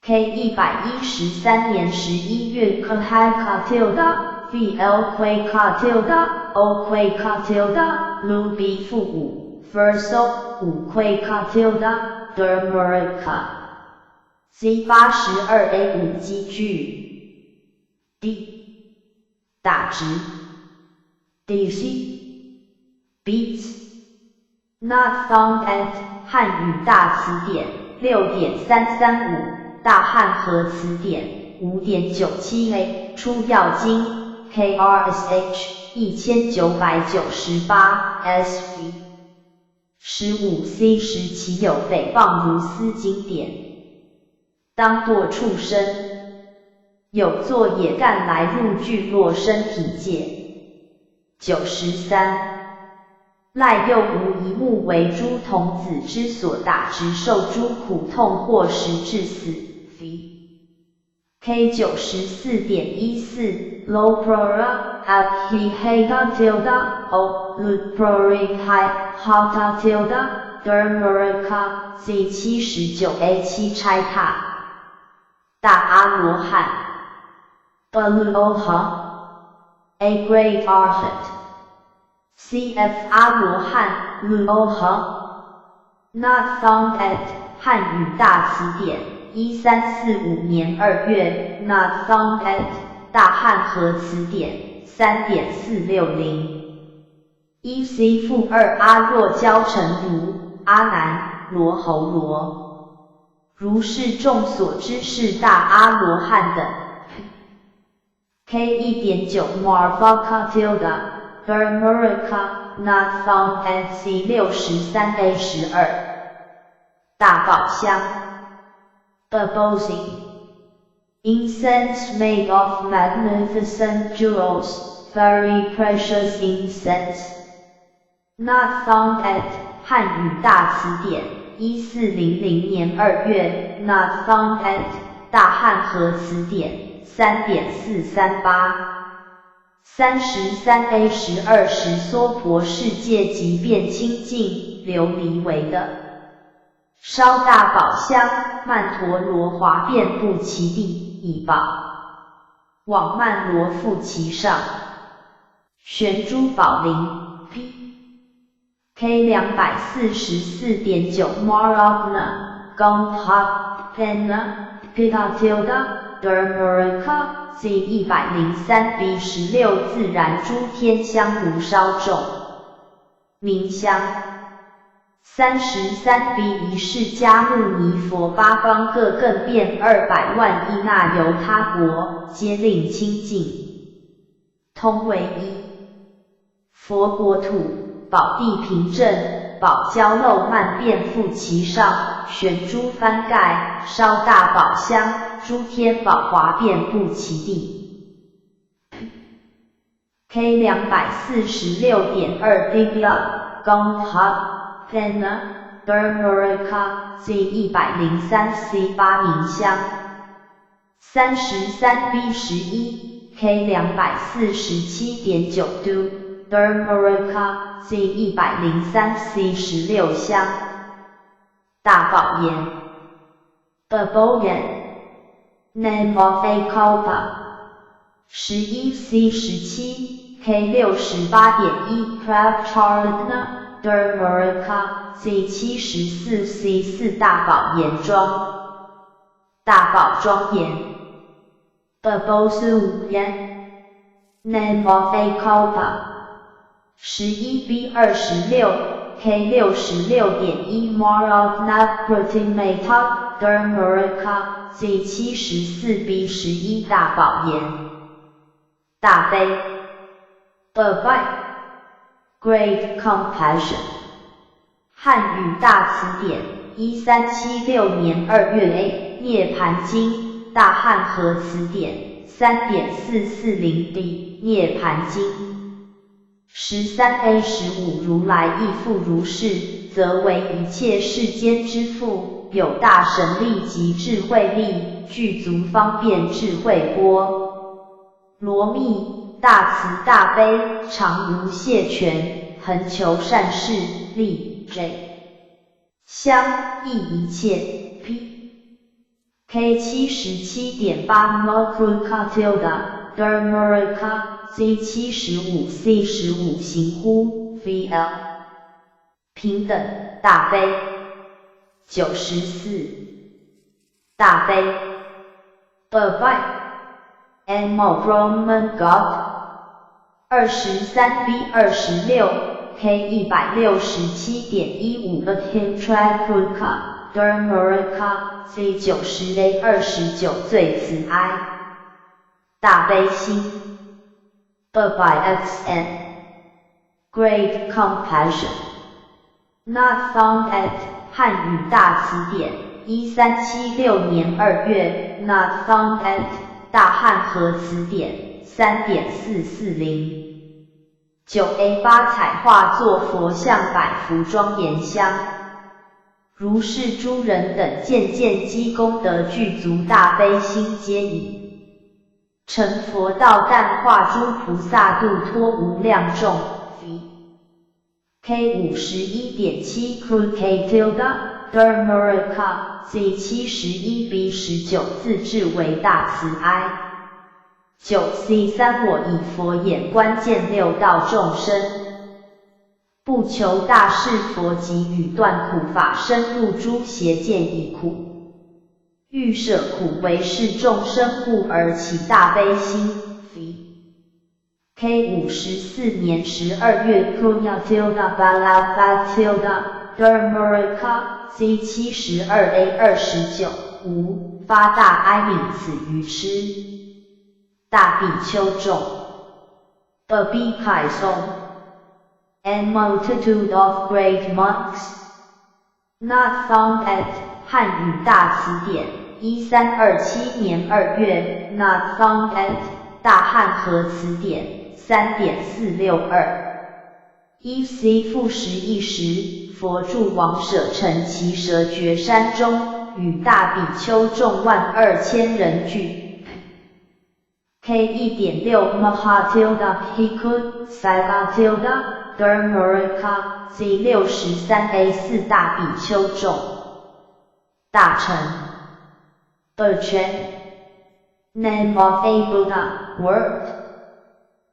[SPEAKER 2] K 113年11月 k h k tilde V L Q K tilde O Q K tilde L B 負5 Verso 5 Q K tilde Dharmarika Z 82 A 5 G G D 打直 D C Beats Not found at 漢語大詞典6.335大漢和詞典5.97 A 出藥經 KRSH 1998 SV 15 C 十豈有誹謗如斯經典？當墮畜生，有作野幹來入聚落身體界。93賴又無一目為諸童子之所打直受諸苦痛或時至死。V K 94.14 Loprora Abhihega tilde O Luprori Hata tilde Dharmarika Z 79 A 7拆塔大阿羅漢 Aluoha A great arhat。Cf 阿罗漢羅漢。Not found at 漢語大詞典，1345年2月。Not found at 大漢和詞典，3.460。1 C 負2阿若憍陳如，阿難，羅睺羅。如是眾所知是大阿羅漢等。K 1.9 Marvaka tilde Dharmaraka Not found at C 63 A 12。大寶香。Abosing Incense made of magnificent jewels, very precious incense. Not found at 漢語大詞典，1400年2月。Not found at 大漢和詞典，3.438。33 A 12時娑婆世界即變清淨，琉璃為的。燒大寶香，曼陀羅華遍布其地，以寶網曼羅覆其上。懸珠寶鈴，P K 244.9 Maragna Gongha Pena Pitatilda Dharmaraka C 103 B 16自然諸天香爐燒眾明香。33 B 一釋迦牟尼佛八方各更變200萬億那由他國，皆令清淨，通為一。佛國土，寶地平正，寶交漏曼遍覆其上，懸珠幡蓋，燒大寶香，諸天寶華遍布其地。K 246.2 Digla Gongha Pena Dharmaraka Z 103 C 8明香。33 B 11 K 247.9 Do Dharmaraka Z 103 C 16香。大寶岩。Aboyan Name of a kalpa 11 C 17 K 68.1 Pravcharadna Dharmaraka Z 74 C 4大寶岩莊。大寶莊嚴。Abosuyan Name of a kalpa 11 B 26 K 66.1 Maragna Pratimata Dharmaraka Z 74 B 11大寶岩。大悲。Abhay Great Compassion。漢語大詞典，1376年2月 A 涅槃經，大漢和詞典，3.440 D 涅槃經。13 A 15如來亦復如是，則為一切世間之父，有大神力及智慧力，具足方便智慧波羅蜜，大慈大悲，常無懈權，恆求善事，利 J 相益一切 P K 77.8 Mokuka tilde Dharmaraka Z 75 C 15行呼 V L 平等大悲。94大悲。 Abhay Animal Brahman God 23 B 26 K 167.15 Adhintrakuka Dharmaraka Z 90 A 29最慈哀大悲心。 Abhay XN Great Compassion Not found at 漢語大詞典，1376年2月。 Not found at 大漢和詞典，3.440。9 A 8彩畫作佛像百幅莊嚴香。如是諸人等漸漸積功德具足大悲心，皆已成佛道，但化諸菩薩度脫無量眾。V K 51.7 K tilde Dharmaraka Z 71 B 19自至為大慈哀。9 C 3我以佛眼觀見六道眾生。不求大士佛及与断苦法深入诸邪见以苦，欲舍苦為是眾生故而起大悲心。V K 54年12月 Punya tilde Balava tilde Dharmaraka Z 72 A 29五發大哀憫此愚痴大比丘眾。A bhikkhu and multitude of great monks. Not found at 漢語大詞典，1327年2月。Not found at 大漢和詞典，3.462。1 C 負11時，佛住王舍城耆舍崛山中，與大比丘眾12000人俱。K 1.6 Mahatilda Bhikkhu Sila tilde Dharmaraka Z 63 A 四大比丘眾。大乘。The Chan Name of a Buddha Word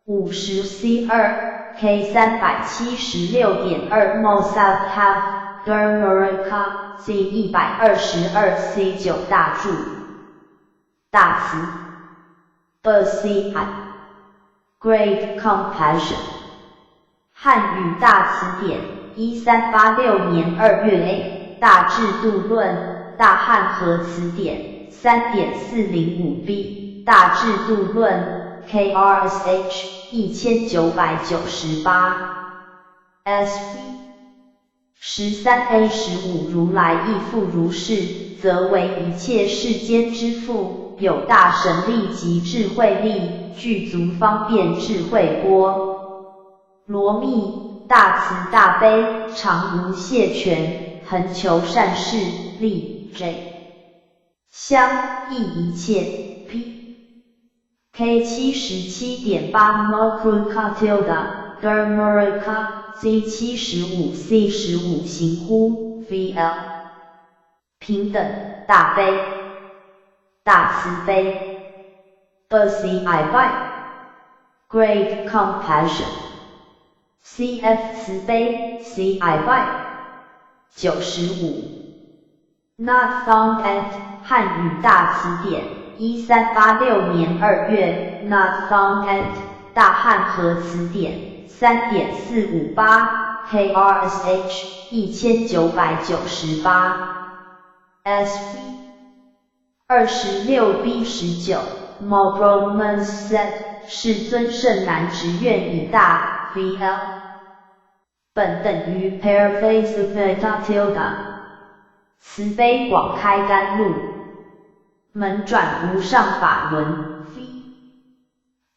[SPEAKER 2] 50 C 2 K 376.2 Mosabhav Dharmaraka Z 122 C 9大注。大慈。The C I Great Compassion 漢語大詞典，1386年2月 A 大智度論大漢和詞典，3.405 B 大智度論 KRSH 1998 SV 13 A 15如來亦復如是，則為一切世間之父，有大神力及智慧力，具足方便智慧波羅蜜，大慈大悲，常無懈權，恆求善事，利 J 相益一切 P K 77.8 Mokuka tilde Dharmaraka Z 75 C 15行乎 VL 平等大悲大慈悲 The C I by Great Compassion CF 慈悲 C I by 95 Not found at 漢語大詞典，1386年2月。 Not found at 大漢和詞典，3.458 KRSH 1998 SV 26 B 19 More said 世尊甚難值願以大 VL 本等於 paraphrase tilde 慈悲廣開甘露，門轉無上法輪 V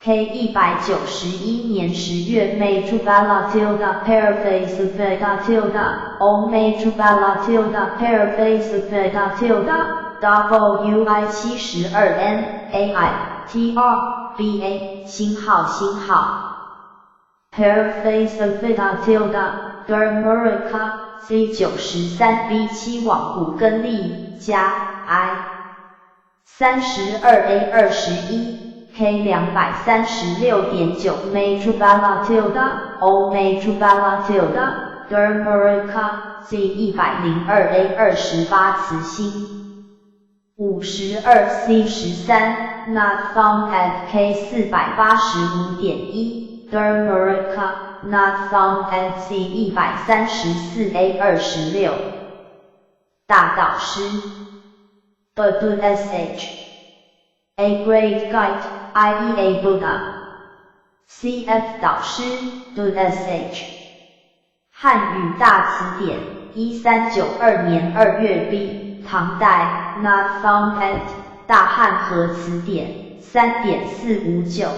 [SPEAKER 2] K 191年10月 Matrabala tilde paraphrase tilde O Matrabala tilde paraphrase tilde WI 72 N AI TR BA 星號星號 Paraphrase tilde Dharmaraka Z 93 B 7往古根力加 I 32 A 21 K 236.9 Matrabala tilde O Matrabala tilde Dharmaraka Z 102 A 28慈心52 C 13 Not found at K 485.1 Dharmaraka Not found at Z 134 A 26大導師 The SH A Great Guide I.E. A Buddha C.F. 導師 The SH 漢語大詞典，1392年2月 B 唐代 Not found at 大漢和詞典，3.459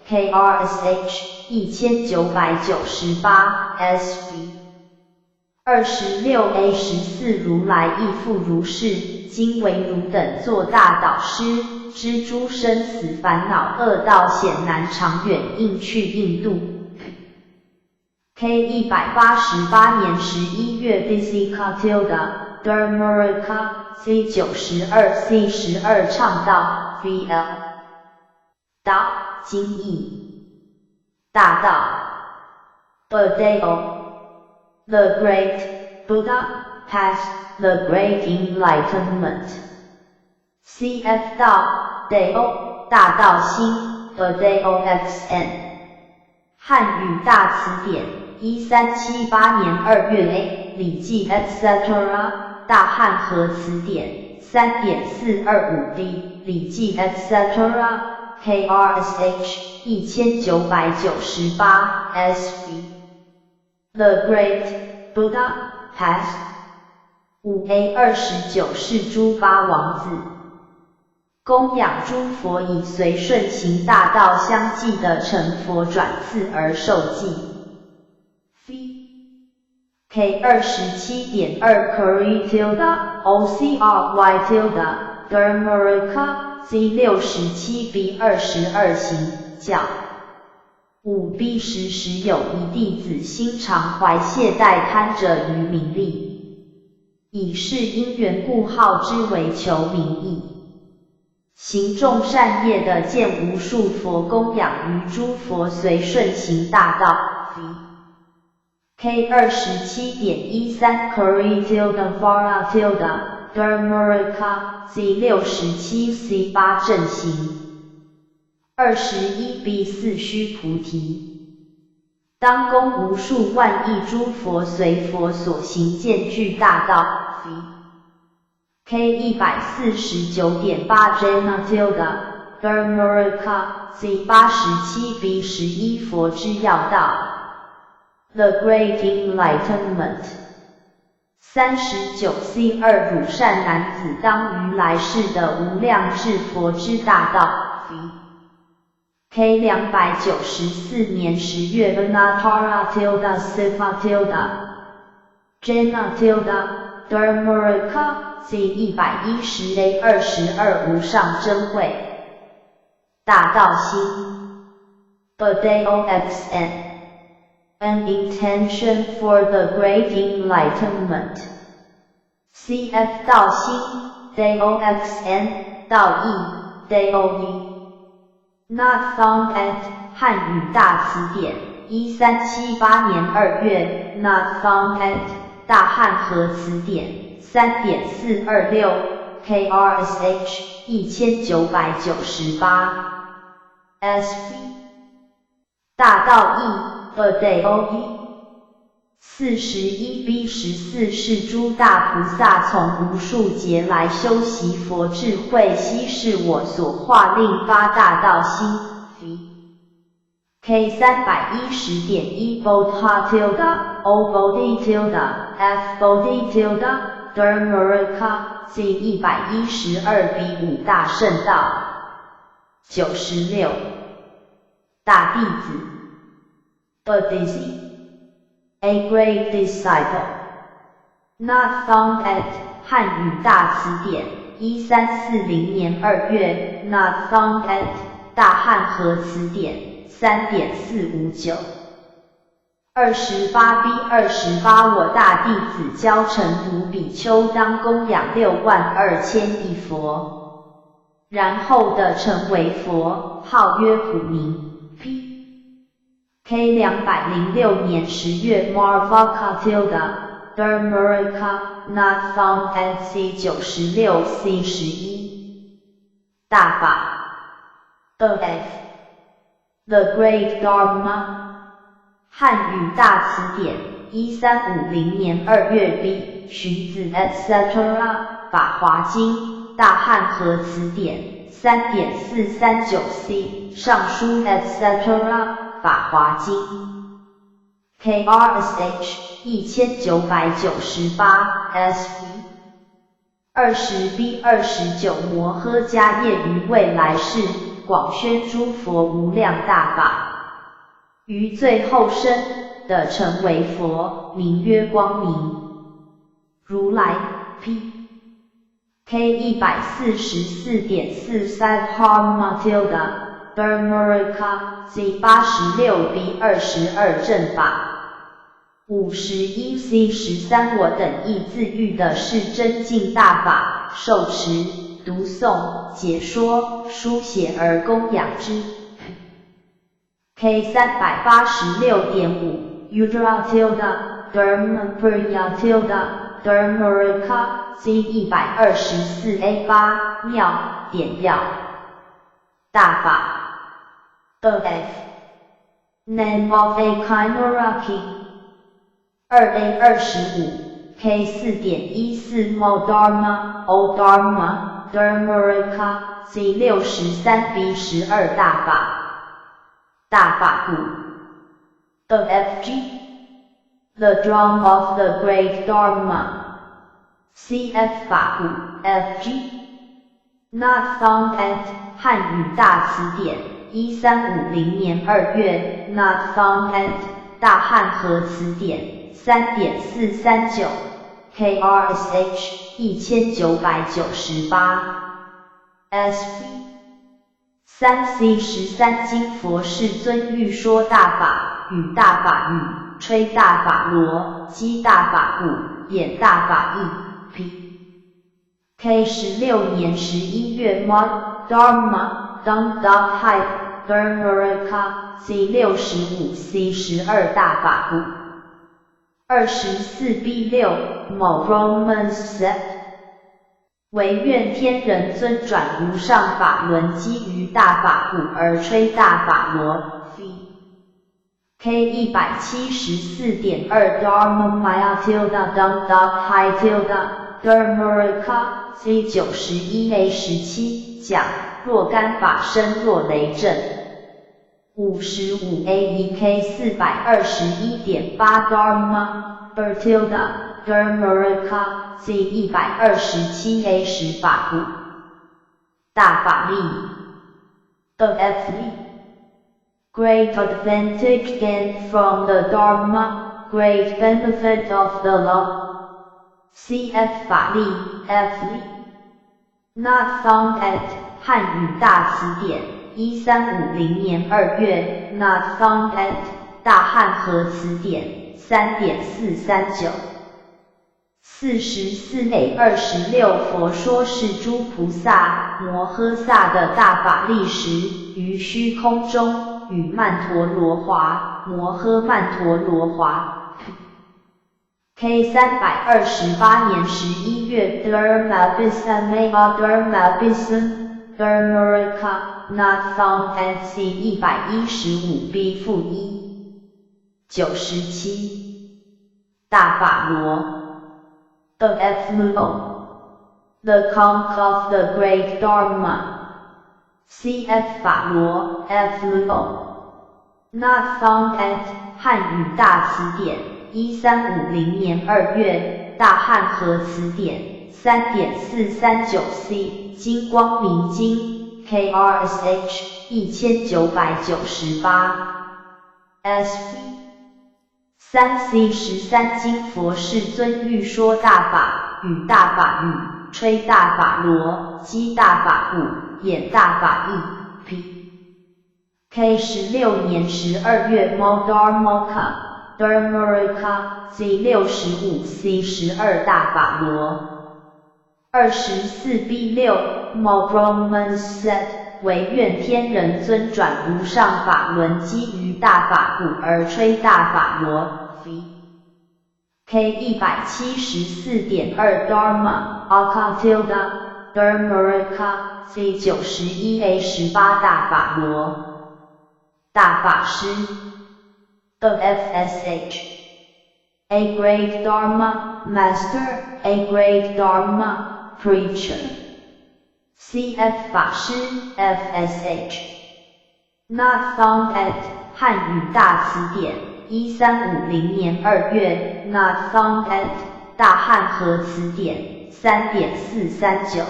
[SPEAKER 2] KRSH 1998 SV 26 A 14如來亦復如是，今為汝等作大導師，知諸生死煩惱惡道險難長遠，應去應度。K 188年11月 Dizika tilde Dharmaraka Z 92 C 12倡道 VL 道經義大道 Badeo The Great Buddha Path, the Great Enlightenment. C.F. 道 Dao 大道心 A Dao Xn 汉语大词典，1378年2月 A 礼记 etc. 大汉和词典，3.425 D 礼记 etc. KRSH 1998 SV The Great Buddha Path 5A 29是诸八王子供养诸佛以随顺行大道相继的成佛转次而受记。V K 27.2 Cry tilde O C R Y tilde Dharmaraka C 67 B 22行教。5 B 10时有一弟子心常怀懈怠贪着于名利，以是因缘故号之为求名义。行众善业的见无数佛供养于诸佛随顺行大道。V K 27.13 Cry tilde Vara tilde Dharmaraka C 67 C 8正行。21 B 4须菩提，当供无数万亿诸佛随佛所行见具大道。V K 149.8 Jena tilde Dharmaraka C 87 B 11佛之要道。The Great Enlightenment。39 C 2汝善男子当于来世得无量智佛之大道。V K 294年10月 Anuttara tilde Sifa tilde Jena tilde Dharmaraka C 110 A 22无上真慧大道心 A Dao Xn An intention for the great enlightenment. C.F. 道心 Dao Xn 道义 Dao 义 Not found at 汉语大词典，1378年2月 Not found at 大汉和词典，3.426 KRSH 1998 SV 大道义 A Dao 义41 B 14是诸大菩萨从无数劫来修习佛智慧，悉是我所化令发大道心。V K 310.1 Bodha tilde O Bodhi tilde F Bodhi tilde Dharmaraka C 112 B 5大圣道。96大弟子 A disciple A great disciple. Not found at 汉语大词典，1340年2月 Not found at 大汉和词典，3.459。28 B 28我大弟子憍陈如比丘当供养6.2万亿佛，然后得成为佛，号曰普明。P K 206年10月 Marvaka tilde Dharmaraka Not found at C 96 C 11大法 The F The Great Dharma 汉语大词典，1350年2月 B 荀子 etc. 法华经大汉和词典，3.439 C 尚书 etc. 法华经 KRSH 1998 SV 20 B 29摩诃迦叶于未来世广宣诸佛无量大法，于最后生得成为佛，名曰光明如来。P K 144.4 Saddharma tilde Dharmaraka C 86 B 22正法。51 C 13我等亦自欲得是真净大法，受持、读诵、解说、书写而供养之。K 386.5 Udra tilde
[SPEAKER 1] Dharmapriya tilde Dharmaraka C 124 A 8妙点要大法 The F Name of a Kinnara king 2 A 25 K 4.14 Mo Dharma O Dharma Dharmaraka C 63 B 12大法大法鼓 The F G The drum of the great Dharma C F 法鼓 F G Not found at 汉语大词典1350年2月 Not found at 大汉和词典3.439 K R S H 1998 S V 3 C 13经佛世尊欲说大法，语大法语，吹大法螺，击大法鼓，演大法义。P K 16年11月 Mod Dharma Dong Dot High Dharmaraka C 65 C 12大法鼓。24 B 6 Mo Romans Set 惟愿天人尊转无上法轮，击于大法鼓而吹大法螺。K 174.2 Dharmamaya tilde Dong dot High tilde Dharmaraka C 91 A 17讲若干法身若雷震。55 A 1 K 421.8 Dharma Bertilda Dharmaraka C 127 A 10法鼓大法力 The F Great advantage gained from the Dharma, great benefit of the law. C F 法力 F Not found at 汉语大词典1350年2月 Not found at 大汉和词典3.439。44 A 26佛说是诸菩萨摩诃萨的大法力时，于虚空中语曼陀罗华摩诃曼陀罗华。K 328年11月 Dharmabhisamaya Dharmabhisam Dharmaraka Not found at C 115 B-1 97大法螺 The F The conch of the great Dharma C F 法螺 F Not found at 汉语大词典1350年2月大汉和词典3.439 C 金光明经 K R S H 1998 S V 3 C 13经佛世尊欲说大法，语大法语，吹大法螺，击大法鼓，演大法义。P K 16年12月 Modar Moka Dharmaraka C 65 C 12大法螺。24 B 6 Mo Brahman said 惟愿天人尊转无上法轮，击于大法鼓而吹大法螺。K 174.2 Dharma Akatilda Dharmaraka C 91 A 18大法螺大法师 The FSH A great Dharma Master, A great Dharma Preacher CF 法师 FSH Not found at 汉语大词典1350年2月 Not found at 大汉和词典3.439。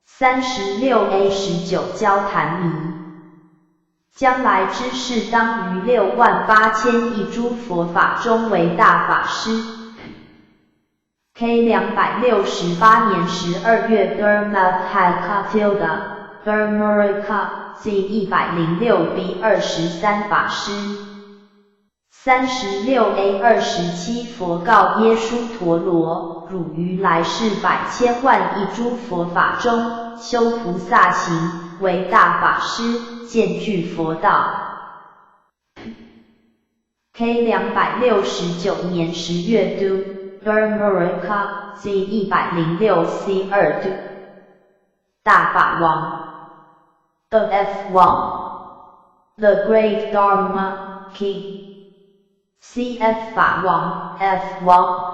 [SPEAKER 1] 36 A 19交谈迷。将来之世当于6万8千亿诸佛法中为大法师。K 268年12月 Dharmabhakatilda Dharmaraka C 106 B 23法师。36 A 27佛告耶输陀罗：汝于来世百千万亿诸佛法中，修菩萨行，为大法师，见具佛道。
[SPEAKER 2] K 269年10月 do Dharmaraka Z 106 C 2 do 大法王 The F 王 The Great Dharma King C F 法王 F 王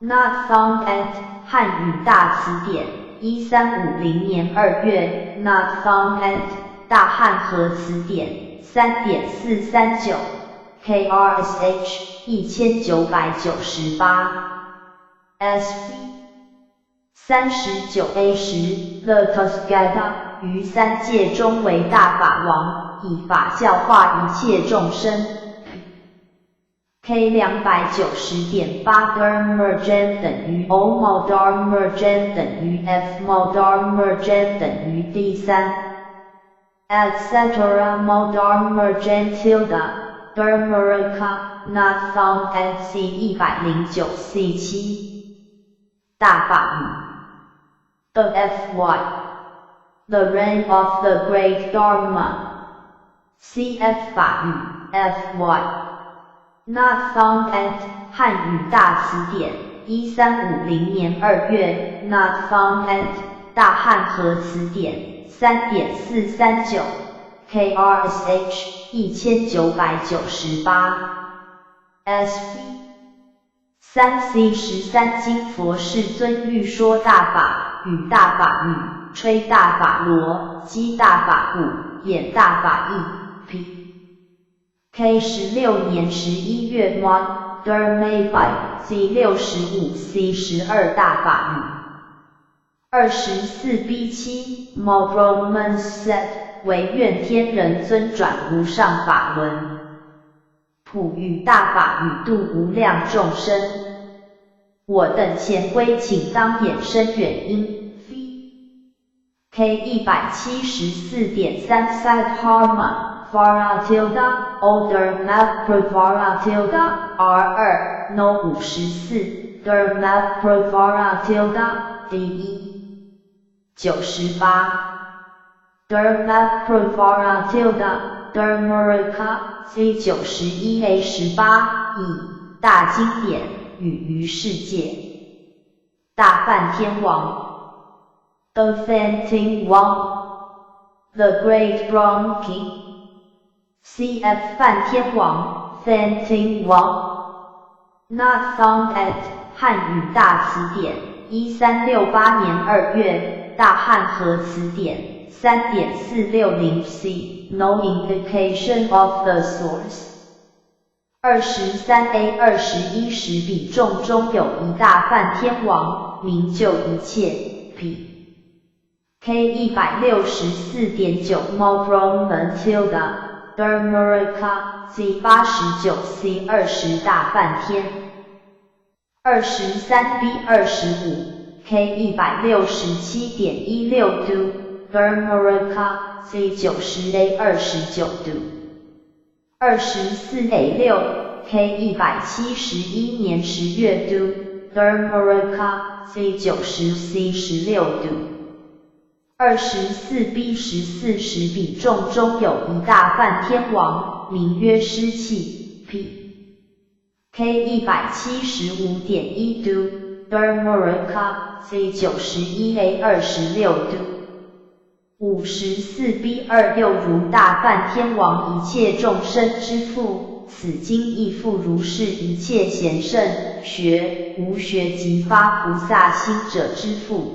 [SPEAKER 2] Not found at 汉语大词典1350年2月 Not found at 大汉和词典3.439 KRSH 1998 SV 39 A 10 The Tathagata 於三界中為大法王，以法教化一切眾生。K 290.8 Dharmajan 等於 O Dharmajan 等於 F Dharmajan 等於 D 3 etc. Dharmajan tilde Dharmaraka not found at C 109 C 7大法雨 The FY The rain of the great Dharma CF 法雨 FY Not found at 漢語大詞典1350年2月 Not found at 大漢和詞典3.439 KRSH 1998 SV 3 C 13經佛世尊欲說大法，語大法語，吹大法螺，擊大法鼓，演大法義。P K 16年11月 Mo Dharmavai Z 65 C 12大法語。24 B 7 Mo Brahman said 惟願天人尊轉無上法輪，普語大法語度無量眾生。我等前歸請當演深遠音。V K 174.3 Saddharma Vara tilde O Dharmapravara tilde R 2 No 54 Dharmapravara tilde D 1 98 Dharmapravara tilde Dharmaraka Z 91 A 18以大經典語於世界。大梵天王 The Fan 王 The Great Brahma King C.F. 梵天王 Fan 王 Not found at 漢語大詞典1368年2月大漢和詞典3.460 C No indication of the source 23 A 21十彼眾中有一大梵天王，名救一切。P K 164.9 Mo Brahman tilde Dharmaraka Z 89 C 20大梵天。23 B 25 K 167.16 Do Dharmaraka Z 90 A 29 Do 24 A 6 K 171年10月 Do Dharmaraka Z 90 C 16 Do 24 B 14十彼眾中有一大梵天王，名曰尸棄。P K 175.1 Do Dharmaraka Z 91 A 26 Do 54 B 2又如大梵天王一切眾生之父，此經亦復如是一切賢聖學無學及發菩薩心者之父。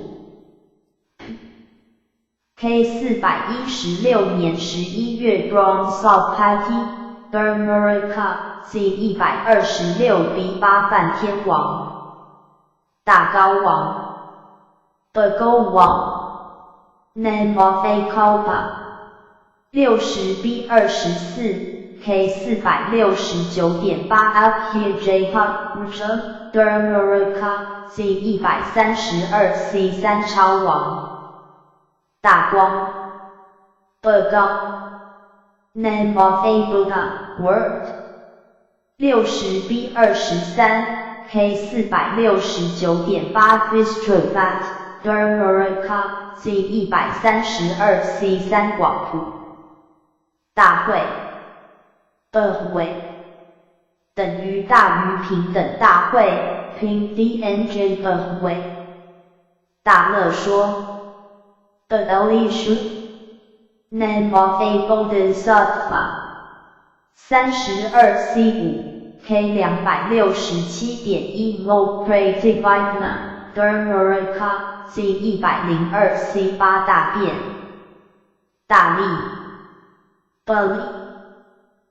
[SPEAKER 2] K 416年11月 Brahmasopati Dharmaraka Z 126 B 8梵天王大高王 The 高王 Name of a Kalpa 60 B 24 K 469.8 Abhijapurusha Dharmaraka Z 132 C 3超王大光 The 光 Name of a Buddha World 60 B 23 K 469.8 Vistravat Dharmaraka Z 132 C 3廣普大會 The 會等於大於平等大慧，平 dng 的為。大樂說。The Elishu Name of a Bodhisattva 32 C 5 K 267.1 Mo Prativigna Dharmaraka C 102 C 8大便。大力 Bali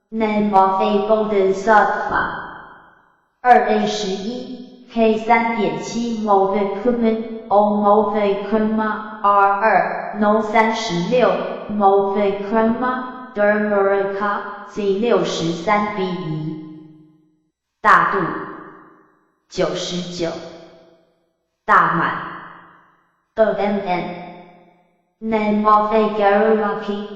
[SPEAKER 2] Name of a Bodhisattva 2 A 11 K 3.7 Mo Bhikkhuman O Mo Vikrama R 2 No 36 Mo Vikrama Dharmaraka C 63 B 1大度99大滿 The M N Name of a Garuraki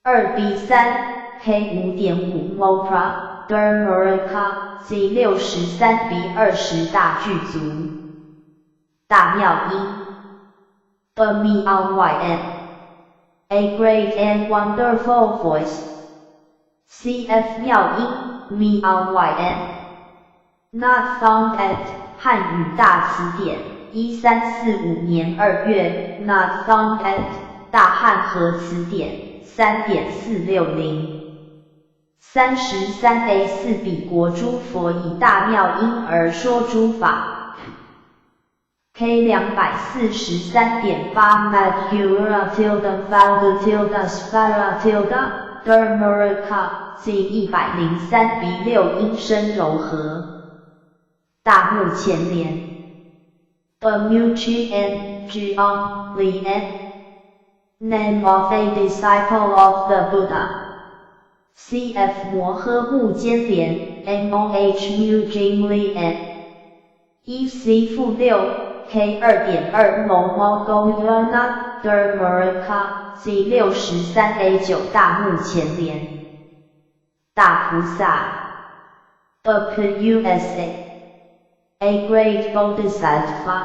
[SPEAKER 2] 2 B 3 K 5.5 Mopra Dharmaraka C 63 B 20大具足大妙音 The M I Y N A great and wonderful voice C F 妙音 M I Y N Not found at 漢語大詞典1345年2月 Not found at 大漢和詞典3.460 33 A 4彼國諸佛以大妙音而說諸法。K 243.8 Madhura tilde Valga tilde Svara tilde Dharmaraka C 103 B 6音聲柔和。大目乾連 The Muchi N G On Li N Name of a disciple of the Buddha C F 摩訶目犍連 M O H Mu Jing Li N 1 C 負6 K 2.2 Mo Mogoyana Dharmaraka C 63 A 9大目乾連大菩薩 The Pusa A great Bodhisattva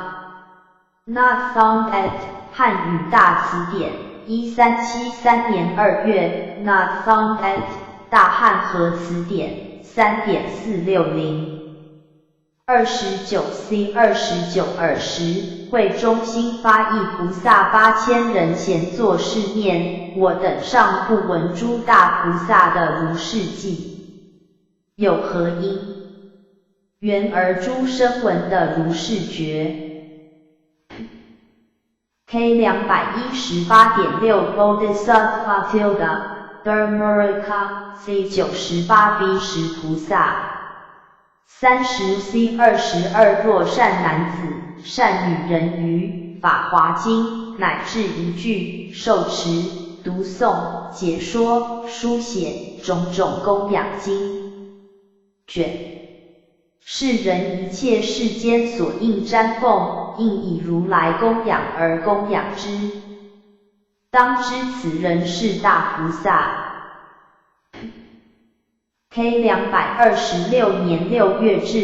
[SPEAKER 2] Not found at 漢語大詞典1373年2月 Not found at 大漢和詞典3.460 29 C 29 20會中心發意菩薩8000人咸作是念：我等尚不聞諸大菩薩的如是記，有何因緣而諸聲聞的如是覺？K 218.6 Bodhisattva tilde Dharmaraka C 98 B 10菩薩30 C 22若善男子、善女人於法華經乃至一句受持、讀誦、解說、書寫種種供養經卷，是人一切世間所應瞻奉，應以如來供養而供養之。當知此人是大菩薩。K 226年6月至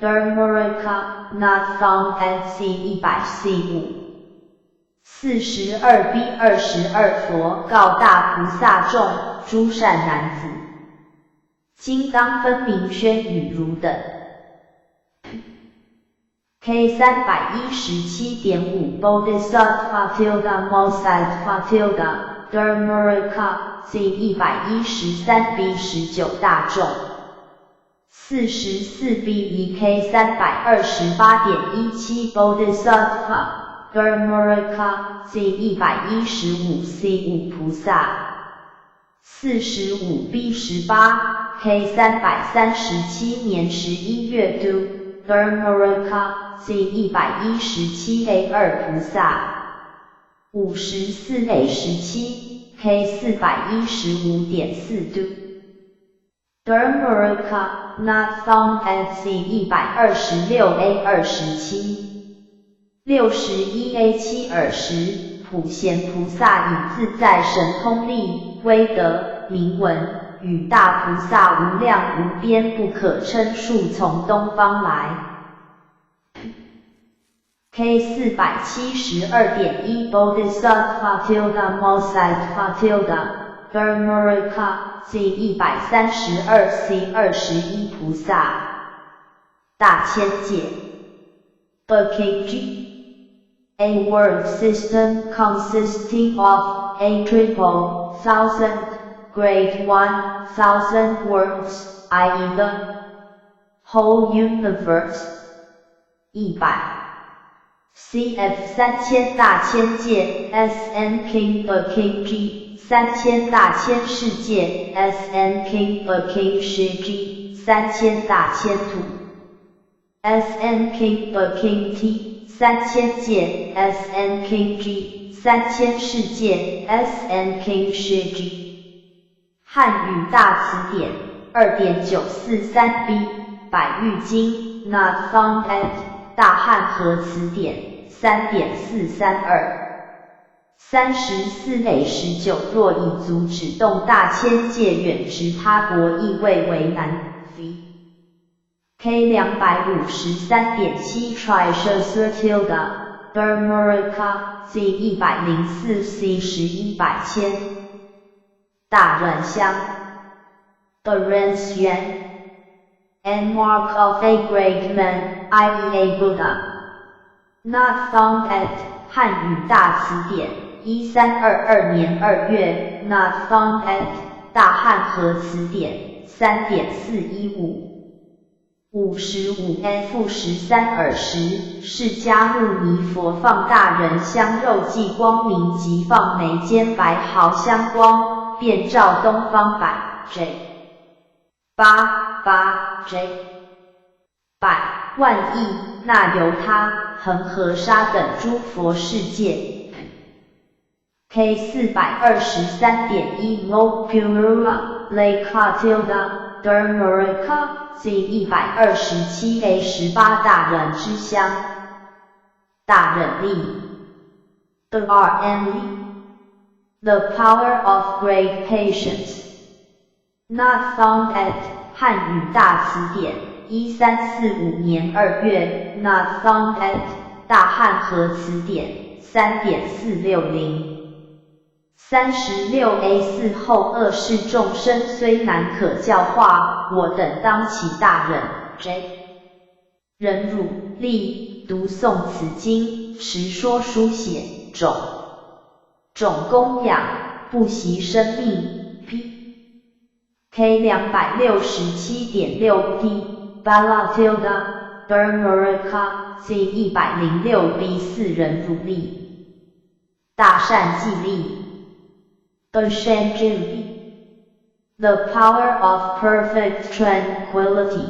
[SPEAKER 2] Dharmaraka Not found at C 100 C 5 42 B 22佛告大菩薩眾：諸善男子，今當分明宣與汝等。K 317.5 Bodhisattva tilde Mosattva tilde Dharmaraka C 113 B 19大眾44 B 1 K 328.17 Bodhisattva Dharmaraka C 115 C 5菩薩45 B 18 K 337年11月 Do Dharmaraka C 117 A 2菩薩54 A 17 K 415.4 Do Dharmaraka Not found at C 126 A 27 61 A 7 20普賢菩薩以自在神通力、威德、名聞，與大菩薩無量無邊不可稱數從東方來。K 472.1 Bodhisattva tilde Mosattva tilde Dharmaraka Z 132 C 21菩萨。大千界。The King G. A world system consisting of a triple thousand, great 1,000 worlds, i.e. the whole universe. 100 cf 3000大千界 SN King the King G 3000大千世界 SN King the King 十 G 3000大千土 SN King the King T 三千界 SN King G 3000世界 SN King 十 G。 汉语大词典2.943 B 百喻经 Not found at 大汉和词典3.432。34 A 19若以足指动大千界远值他国亦未为难。V K 253.7 Trisha Tilda Dharmaraka Z 104 C 11百千。大忍相 The 忍相 An mark of a great man, i.e. a Buddha. Not found at 汉语大词典1322年2月 Not found at 大汉和词典3.415。55 F 13尔时，释迦牟尼佛放大忍香肉髻光明及放眉间白毫相光，遍照东方百 J 八八 J 百万亿那由他恒河沙等诸佛世界。K 423.1 Mopurua Lake Tilda Dharmaraka Z 127 A 18大忍之相。大忍力 The R N The power of great patience. Not found at 汉语大词典1345年2月 Not found at 大汉和词典3.460。36 A 四后恶世众生虽难可教化，我等当起大忍 J 忍辱力，读诵此经，持说书写，种种供养，不惜生命。P K 267.6 P Balatilda Dharmaraka Z 106 B 四忍辱力。大善寂力 The Shanjili. The power of perfect tranquility.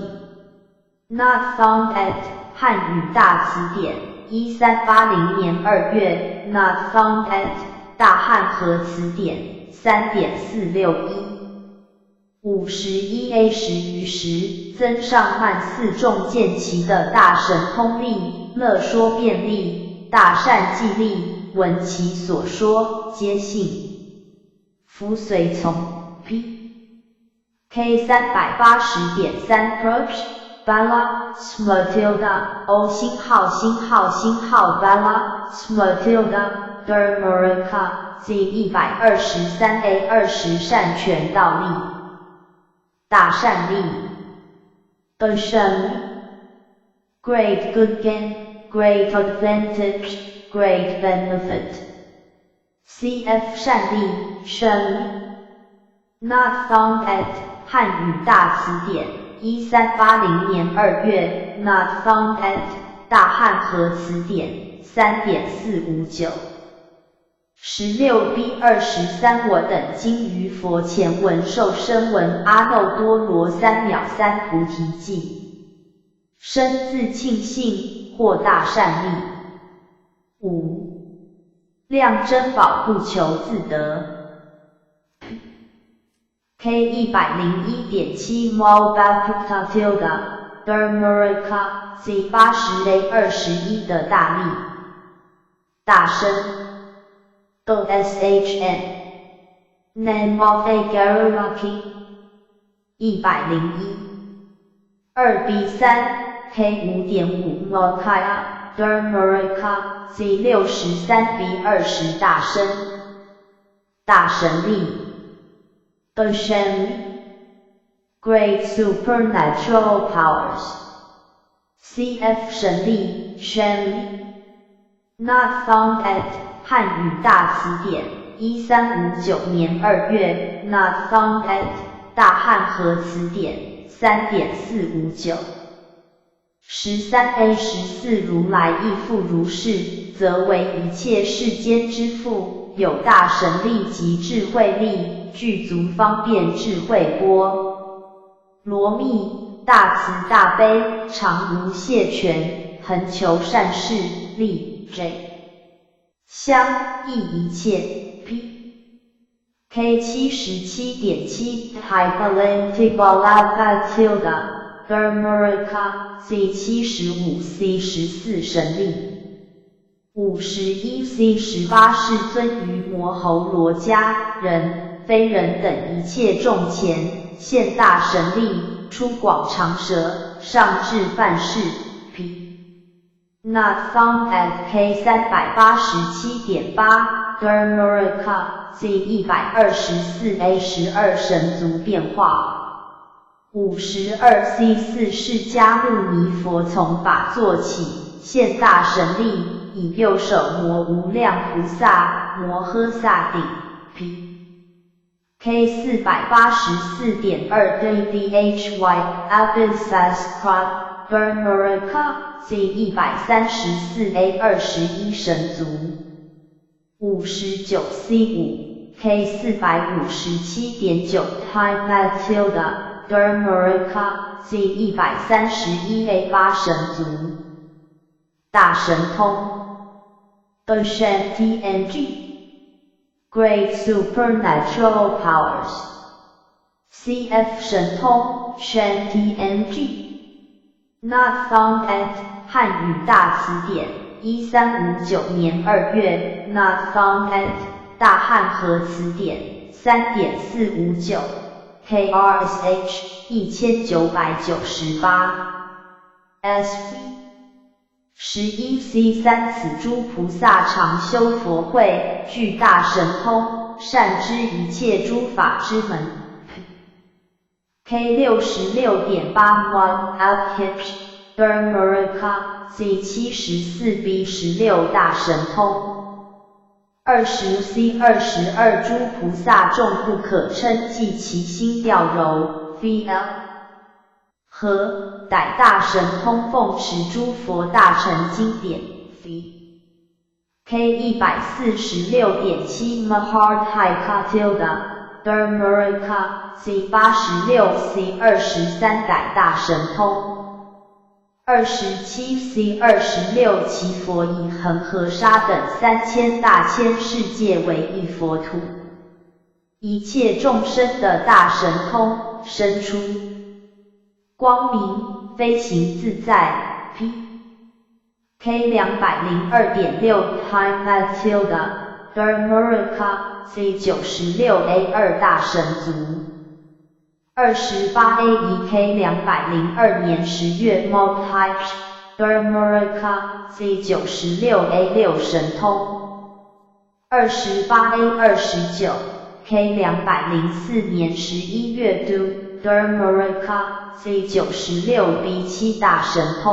[SPEAKER 2] Not found at 汉语大词典1380年2月 Not found at 大汉和词典3.461。51 A 十余时，增上慢四众见其的大神通力、乐说辩力、大善寂力，闻其所说，皆信服随从。P K 380.3 Approach Bala Smatilda O 星号星号星号 Bala Smatilda Dharmaraka Z 123 A 20善权道力。大善力 The 善 Great good gain, great advantage, great benefit. Cf 善力善 Not found at 汉语大词典1380年2月 Not found at 大汉和词典3.459。16 B 23我等今于佛前闻受声闻阿耨多罗三藐三菩提记，生自庆幸，获大善利。五量珍宝不求自得。K 101.7 Malbapta Tilda Dharmaraka Z 80 A 21的大力。大声 The SHN Name of a Garuda King 101 2 B 3 K 5.5 Mokaya Dharmaraka Z 63 B 20大声。大神力。
[SPEAKER 1] 的神力， Great supernatural powers. Cf 神力，神力。Not found at 汉语大词典，1359年2月。Not found at 大汉和词典，3.459。13 A 14如来亦复如是，则为一切世间之父，有大神力及智慧力，具足方便智慧波罗蜜，大慈大悲，常无懈权，恒求善事，力 J 相益一切 P K 77.7 Hyperlentibalava tilde Dharmaraka Z 75 C 14神力。51 C 18世尊於摩睺羅伽人、非人等一切眾前，現大神力，出廣長舌，上至梵世。P Not found at K 387.8 Dharmaraka Z 124 A 12神足變化。52 C 4釋迦牟尼佛從法座起，現大神力，以右手摩無量菩薩摩訶薩頂。P K 484.2 D D H Y Abhisaskra Dharmaraka Z 134 A 21神足。59 C 5 K 457.9 Time Matilda Dharmaraka Z 131 A 8神足。大神通。的 T N G Great supernatural powers. C F 神通 Shan T N G Not found at 漢語大詞典，1359年2月。Not found at 大漢和詞典，3.459 K R S H 1998 S V 11 C 3此諸菩薩常修佛慧，具大神通，善知一切諸法之門。K 66.8 One F H Dharmaraka Z 74 B 16大神通。20 C 22諸菩薩眾不可稱計其心調柔 V L 和逮大神通奉持諸佛大乘經典 V K 146.7 Mahardhika tilde Dharmaraka Z 86 C 23逮大神通。27 C 26其佛以恆河沙等三千大千世界為一佛土，一切眾生的大神通生出光明，飛行自在。P K 202.6 Time Matilda Dharmaraka Z 96 A 2大神足。28 A 1 K 202年10月 Multi Dharmaraka Z 96 A 6神通。28 A 29 K 204年11月 Do Dharmaraka Z 96 B 7大神通。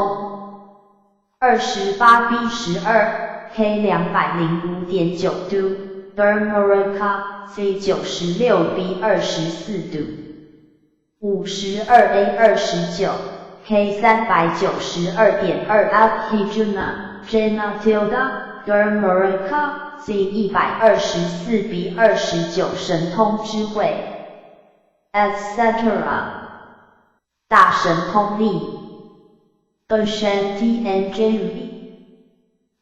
[SPEAKER 1] 28 B 12 K 205.9 Do Dharmaraka Z 96 B 24 Do。52 A 29 K 392.2 Abhijuna Jena tilde Dharmaraka Z 124 B 29神通之慧，etc. 大神通力，的 N J V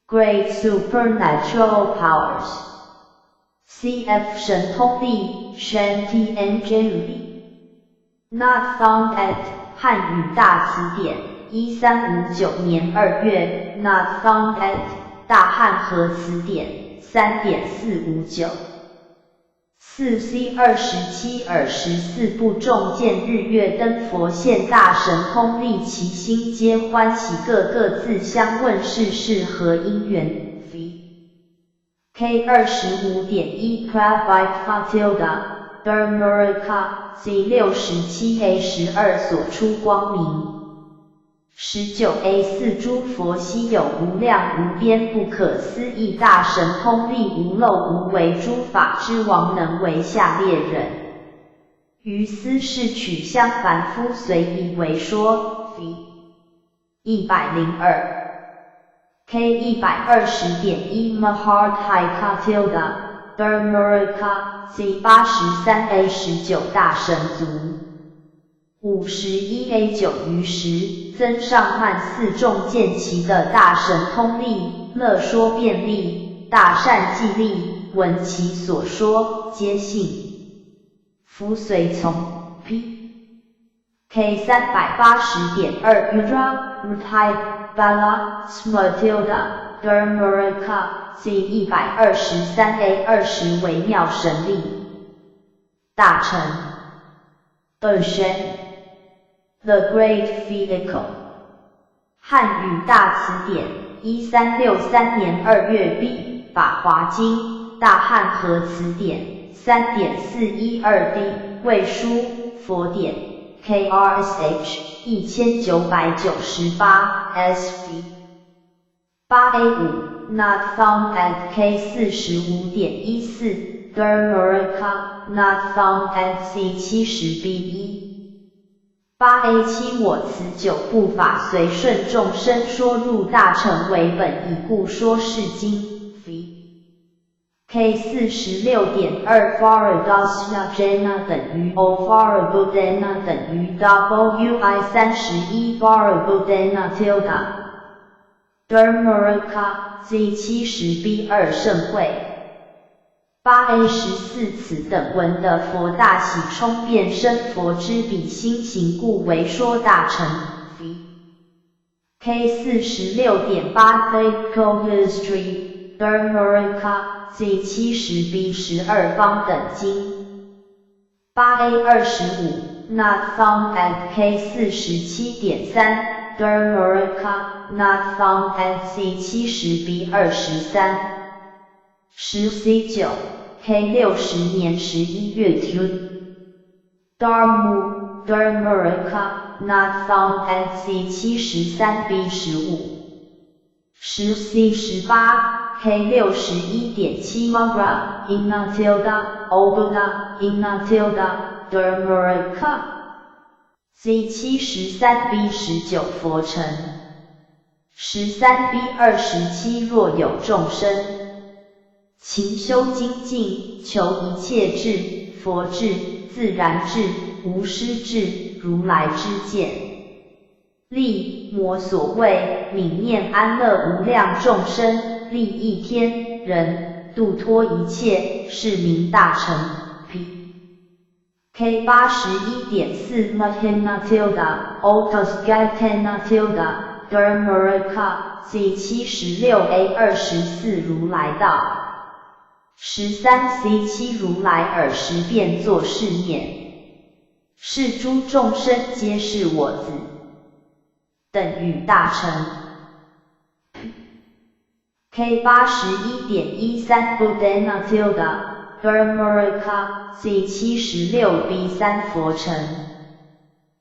[SPEAKER 1] Great supernatural powers. C F 神通力 Shan T N J V Not found at 漢語大詞典，1359年2月。Not found at 大漢和詞典，3.459。4 C 27爾時四部眾見日月燈佛現大神通力，其心皆歡喜，各各自相問是是何因緣。V K 25.1 Pravitha tilde
[SPEAKER 2] Dharmaraka Z 67 A 12所出光明。19 A 4诸佛悉有無量無邊不可思議大神通力無漏無為諸法之王能為下劣忍。於斯事取相凡夫隨意為說。V 102 K 120.1 Mahardhika tilde Dharmaraka Z 83 A 19大神足。51 A 9於時，增上慢四眾見其的大神通力，樂說便利，大善寂力，聞其所說，皆信服隨從。P K 380.2 Udra Rtai Bala Smatilda Dharmaraka Z 123 A 20微妙神力。大乘。Dzogchen The Great Vehicle，漢語大詞典，1363年2月 B，法華經，大漢和詞典，3.412 D，魏書，佛典，KRSH，1998，SV，8 A 5，Not found at K 45.14，Dharmaraka，Not found at Z 70 B 1。8 A 7我此九部法隨順眾生說入大乘為本以故說是經。V K 46.2 Faradasya Jena 等於 O Farabudana 等於 W I 31 Farabudana tilde Dharmaraka Z 70 B 2聖會。8 A 14此等聞得佛大喜充遍生佛之彼心行故為說大乘。V K 46.8 Vehicle History Dharmaraka Z 70 B 12方等經。8 A 25 Not found at K 47.3 Dharmaraka Not found at Z 70 B 23。10 C 9 K 60年11月 Q Dharmu Dharmaraka Not found at Z 73 B 15。10 C 18 K 61.7 Magra Ina tilde Obuda Ina tilde Dharmaraka Z 73 B 19佛乘。13 B 27若有眾生勤修精進，求一切智、佛智、自然智、無師智、如來知見力，摩所謂愍念安樂無量眾生，利益天人，度脫一切，是名大乘。P K 81.4 Mahina tilde Otasgatana tilde Dharmaraka Z 76 A 24如來道。13 C 7如來爾時便作是念：是諸眾生皆是我子，等與大乘。K 81.13 Budana tilde Dharmaraka Z 76 B 3佛乘。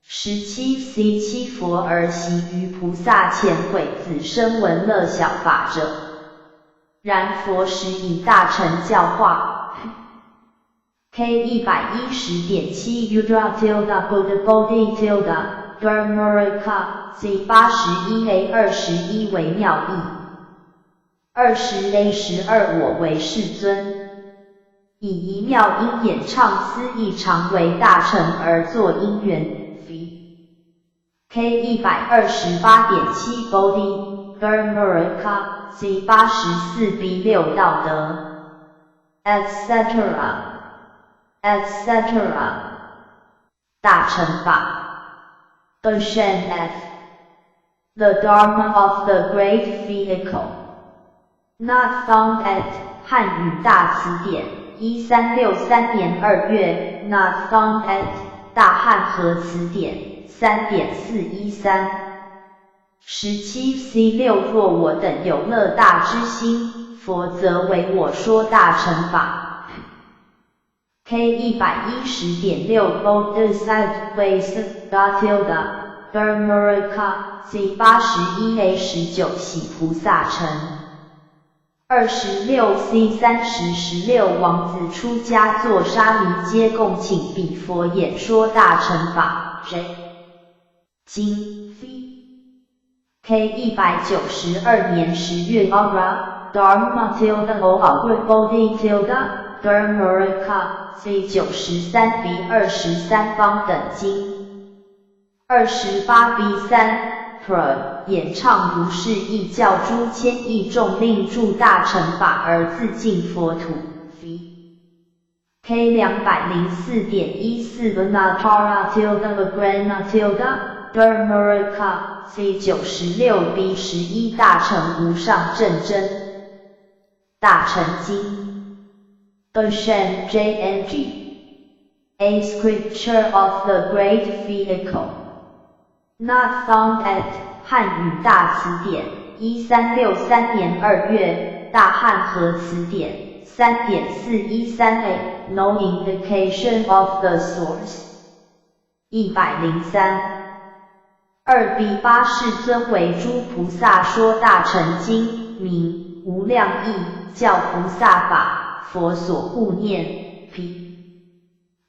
[SPEAKER 2] 17 C 7佛爾昔於菩薩前悔子聲聞樂小法者。然佛時以大乘教化。K 110.7 Udra tilde Buddha Bodhi tilde Dharmaraka Z 81 A 21微妙義。20 A 12我為世尊，以一妙音演唱思議常為大乘而作因緣。V K 128.7 Bodhi Dharmaraka Z 84 B 6道德，etc. etc. 大乘法。Dzogchen F The Dharma of the Great Vehicle Not found at 漢語大詞典，1363年2月，Not found at 大漢和詞典，3.413。17 C 6若我等有樂大之心，佛則為我說大乘法。K 110.6 Bodhisattva tilde Dharmaraka Z 81 A 19喜菩萨乘。26 C 30 16王子出家作沙弥，皆共请彼佛演说大乘法。J 经 V K 192年10月 Agra Dharma tilde O Bodhi tilde Dharmaraka Z 93 B 23方等经。28 B 3 Pro 演唱如是义，教诸千亿众令住大乘法而自净佛土。V K 204.14 Anatara tilde Agrana tilde Dharmaraka Z 96 B 11大乘無上正真大乘經。Doshen JNG A Scripture of the Great Vehicle Not found at 汉语大词典，1363年2月，大汉和词典，3.413 A No indication of the source。103。2 B 8世尊为诸菩萨说大乘经，名无量义，教菩萨法，佛所护念。P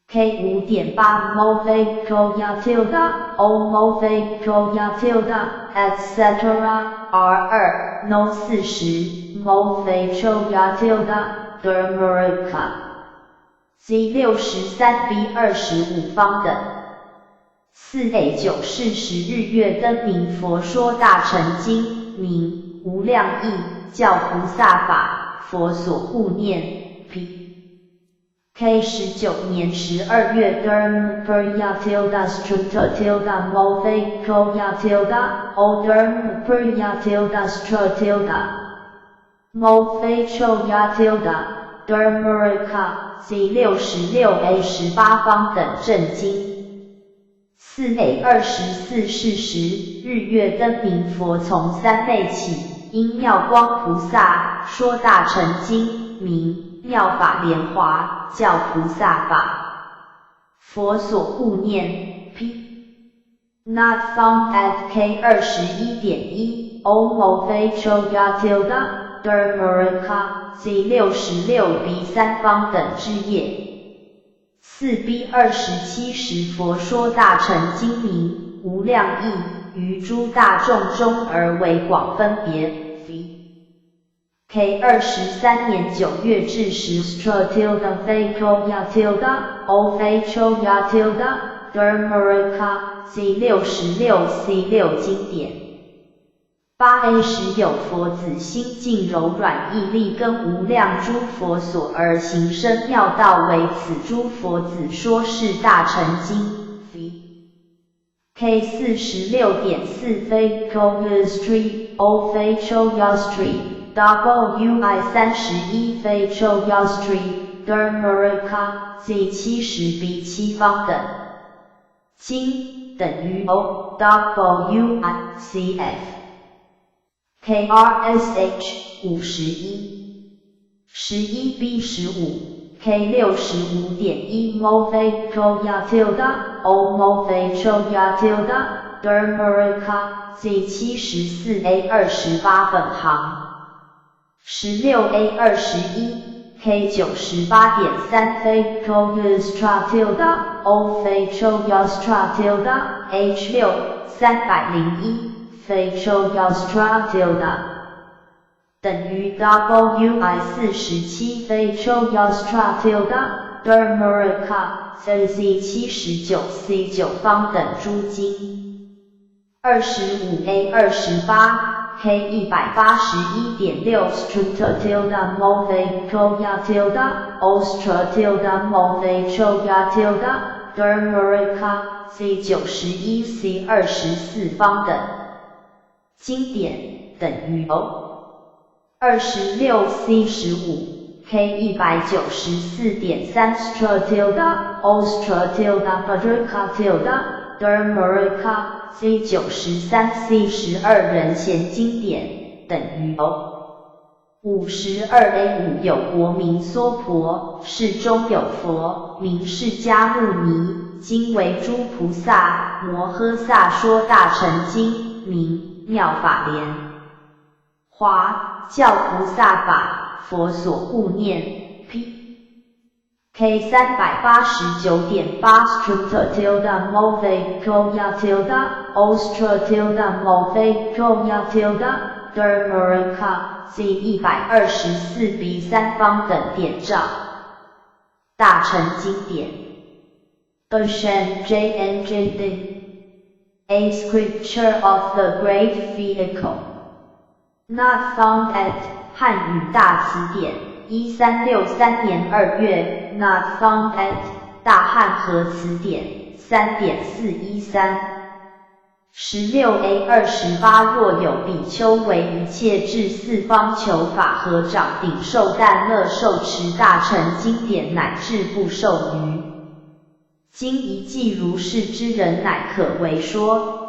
[SPEAKER 2] K 5.8 Move Koya tilde O Move Koya tilde etc R 2 No 40 Move Choya tilde Dharmaraka Z 63 B 25方等。4 A 9是时日月灯明佛说大乘经，名无量义，教菩萨法，佛所护念。P K 19年12月 Dharmapurya tilde Struta tilde Move Koya tilde O Dharmapurya tilde Stra tilde Move Choya tilde Dharmaraka Z 66 A 18方等正经。4 A 24是时，日月灯明佛从三昧起，因妙光菩萨说大乘经，名妙法莲华，教菩萨法，佛所护念。P Not found at K 21.1 O Move Choya tilde Dharmaraka Z 66 B 三方等之业。4 B 27时佛说大乘经名无量义，于诸大众中而为广分别。V K 23年9月至时 Stra tilde Vakoya tilde O Vachoya tilde Dharmaraka Z 66 C 6经典。8 A 时有佛子心境柔软，毅力根无量诸佛所而行深妙道，为此诸佛子说是大乘经。V K 46.4 V Street O V Street W I 31 V Street Dharmaraka Z 70 B 七方等经等于 O W I C F K R S H 51 11 B 15 K 65.1 Move Koya tilde O Move Choya tilde Dharmaraka Z 74 A 28本行16 A 21 K 98.3 V Koyastra tilde O V Choyastra tilde H 6 301 Facial tilde 等于 W I 47 Facial tilde Dharmaraka Z 79 C 9方等诸经。25 A 28 K 181.6 Struta tilde Move Koya tilde Ostra tilde Move Choya tilde Dharmaraka Z 91 C 24方等经典等于 O 26 C 15 K 194.3 Stra tilde Ostra tilde Bhadraka tilde Dharmaraka Z 93 C 12人贤经典等于 O 52 A 5有国名娑婆，是中有佛，名释迦牟尼，今为诸菩萨摩诃萨说大乘经，名妙法莲华，教菩萨法，佛所护念。P. K 389.8 Strata tilde move koya tilde Ostra tilde move koya tilde Dharmaraka Z 124 B 3方等典照。大乘经典。Ashen J N J D A scripture of the great vehicle. Not found at 汉语大词典，1363年2月，Not found at 大汉和词典，3.413。16 A 28若有比丘为一切至四方求法合掌顶受但乐受持大乘经典乃至不受余。经一记如是之人乃可为说。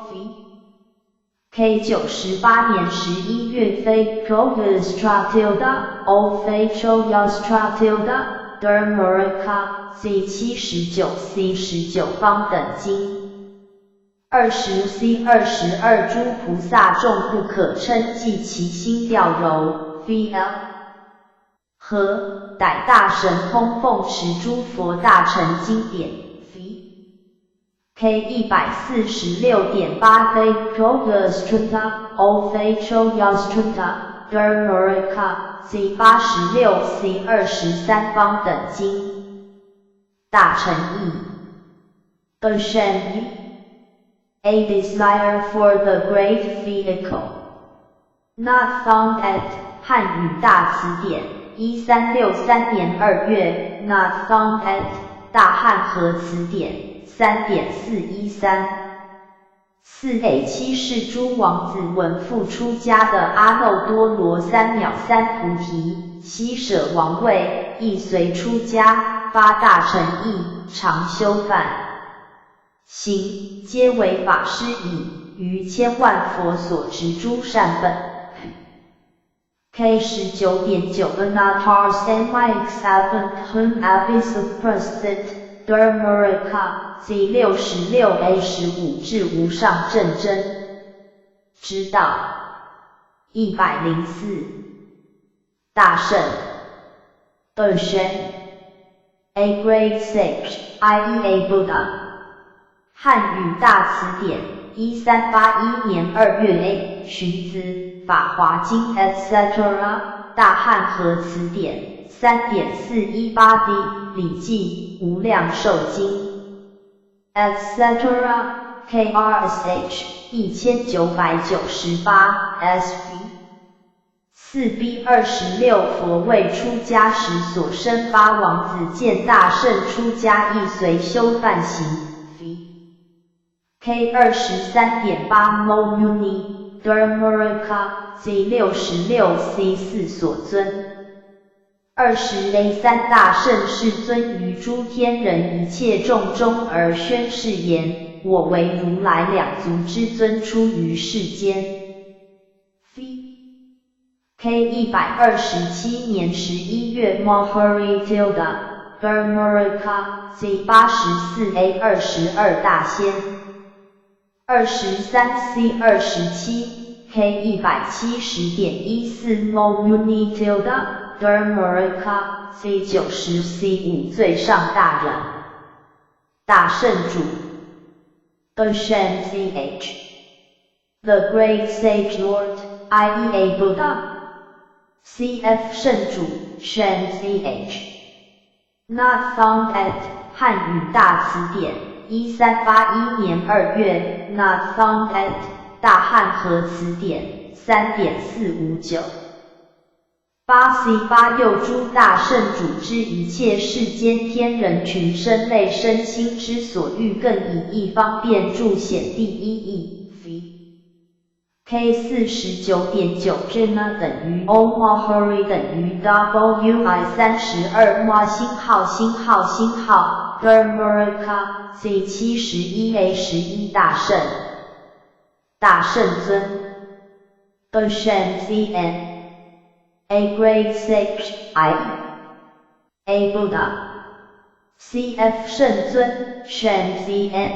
[SPEAKER 2] K 98年11月非 Koyastra tilde O 非 Choyastra tilde Dharmaraka Z 79 C 19方等经。20 C 22诸菩萨众不可称计其心调柔。V L 和逮大神通奉持诸佛大乘经典。K 146.8非 Koyastrata O 非 Choyastrata Dharmaraka Z 86 C 23方等经。大乘义。Ashen A desire for the great vehicle. Not found at 汉语大词典，1363年2月，Not found at 大汉和词典，3.413。4 A 7是诸王子闻复出家的阿耨多罗三藐三菩提，悉舍王位，亦随出家，发大乘意，常修梵行，皆为法师已，于千万佛所植诸善本。K 19.9 Anatar Samyak Seven Avisaprasit Dharmaraka Z 66 A 15至无上正真之道。104大圣 Ashen A Great Sage, I.e. A Buddha。汉语大词典，1381年2月 A 荀子，法华经 etc. 大汉和词典，3.418 D 礼记，无量寿经 etc. KRSH 1998 SV 4 B 26佛未出家时所生八王子见大圣出家亦随修梵行。V K 23.8 Momuni Dharmaraka Z 66 C 4所尊。20 A 3大圣世尊于诸天人一切众中而宣誓言：我为如来两足之尊出于世间。V K 127年11月 Mahari tilde Dharmaraka Z 84 A 22大仙。23 C 27 K 170.14 Momuni tilde Dharmaraka Z 90 C 5最上大人。大圣主 Ashen Z H The Great Sage Lord, I.e. A Buddha. C.F. 圣主 Shen Z H Not found at 汉语大词典，1381年2月，Not found at 大汉和词典，3.459。8 C 8又诸大圣主知一切世间天人群生类身心之所欲，更以一方便助显第一义。V K 49.9 Jina 等于 O Mahari 等于 W I 32 Ma 星号星号星号 Dharmaraka Z 71 A 11大圣大圣尊 Ashen Z N
[SPEAKER 1] A great sage, I. A Buddha. C.F. 圣尊，Shen Z.N.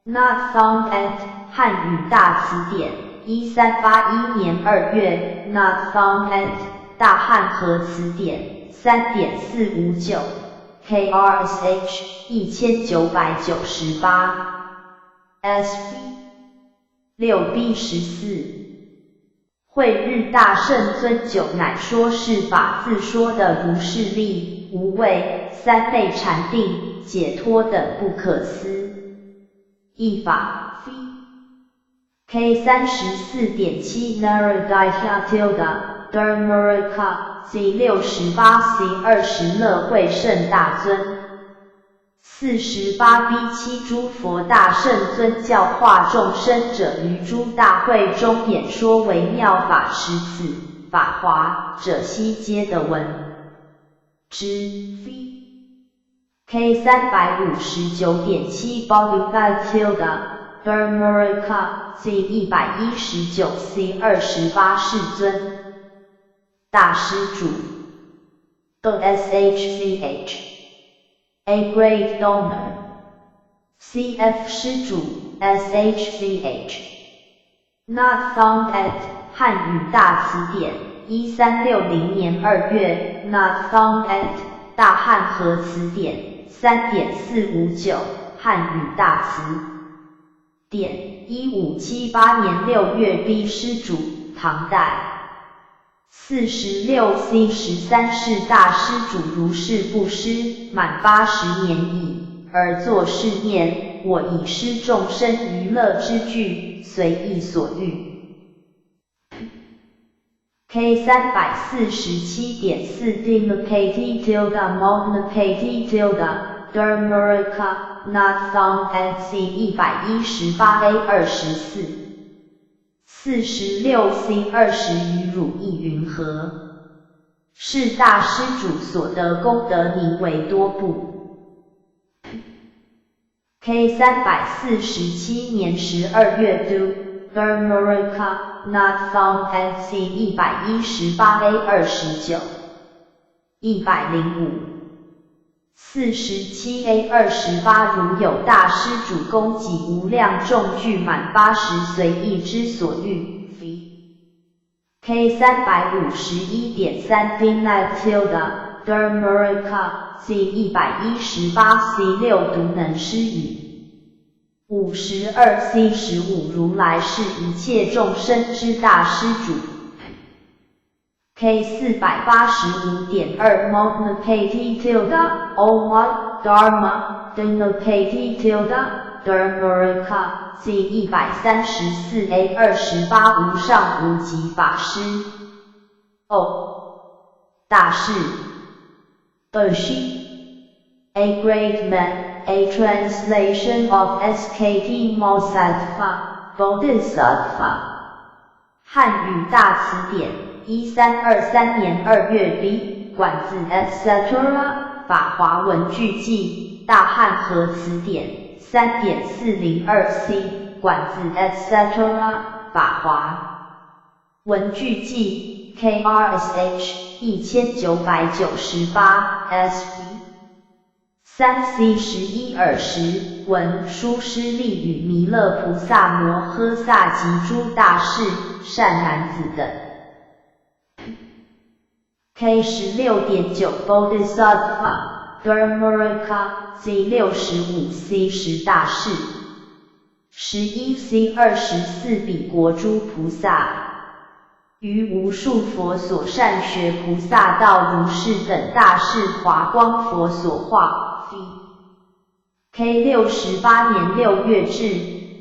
[SPEAKER 1] Not found at 汉语大词典，1381年2月，Not found at 大汉和词典，3.459，KRSH 1998，SV 6B 14。慧日大圣尊久乃说是法自说的如是力、无畏、三昧禅定、解脱等不可思议法。K 34.7 Naradihya tilde Dharmaraka Z 68 C 20乐会圣大尊。48 B 7诸佛大圣尊教化众生者，于诸大会中演说微妙法持此法华者，悉皆得闻之。V K 359.7 Bodhisattva Dharmaraka Z 119 C 28世尊大施主 SHCH A great donor. C.F. 施主 SHCH. Not found at 汉语大词典，1360年2月，Not found at 大汉和词典，3.459，汉语大词典，1578年6月 B 施主，唐代。46 C 13世大施主如是布施，满80年已，而作是念：我以施众生娱乐之具，随意所欲。K 347.4 Dinapati tilde Mognapati tilde Dharmaraka Not found at C 118 A 24。46 C 20于汝意云何？是大施主所得功德名为多不？K 347年12月 Do Dharmaraka Not found at C 118 A 29。105。47 A 28如有大施主供给无量众具满八十随意之所欲。V K 351.3 Dinat tilde Dharmaraka Z 118 C 6独能施与。52 C 15如来是一切众生之大施主。K 485.2 Mognapati tilde Oma Dharma Dinapati tilde Dharmaraka Z 134 A 28无上无极法师。哦，大士。二西 A great man, a translation of SKT Bodhisattva, Bodhisattva。汉语大词典，1323年2月 B 管子 etc. 法华文句记，大汉和词典，3.402 C 管子 etc. 法华文句记 KRSH 1998 SV 3 C 11尔时，文殊师利与弥勒菩萨摩诃萨及诸大士善男子等。K 16.9 Bodhisattva Dharmaraka Z 65 C 10大士。11 C 24彼国诸菩萨于无数佛所善学菩萨道如是等大士华光佛所化。K 68年6月至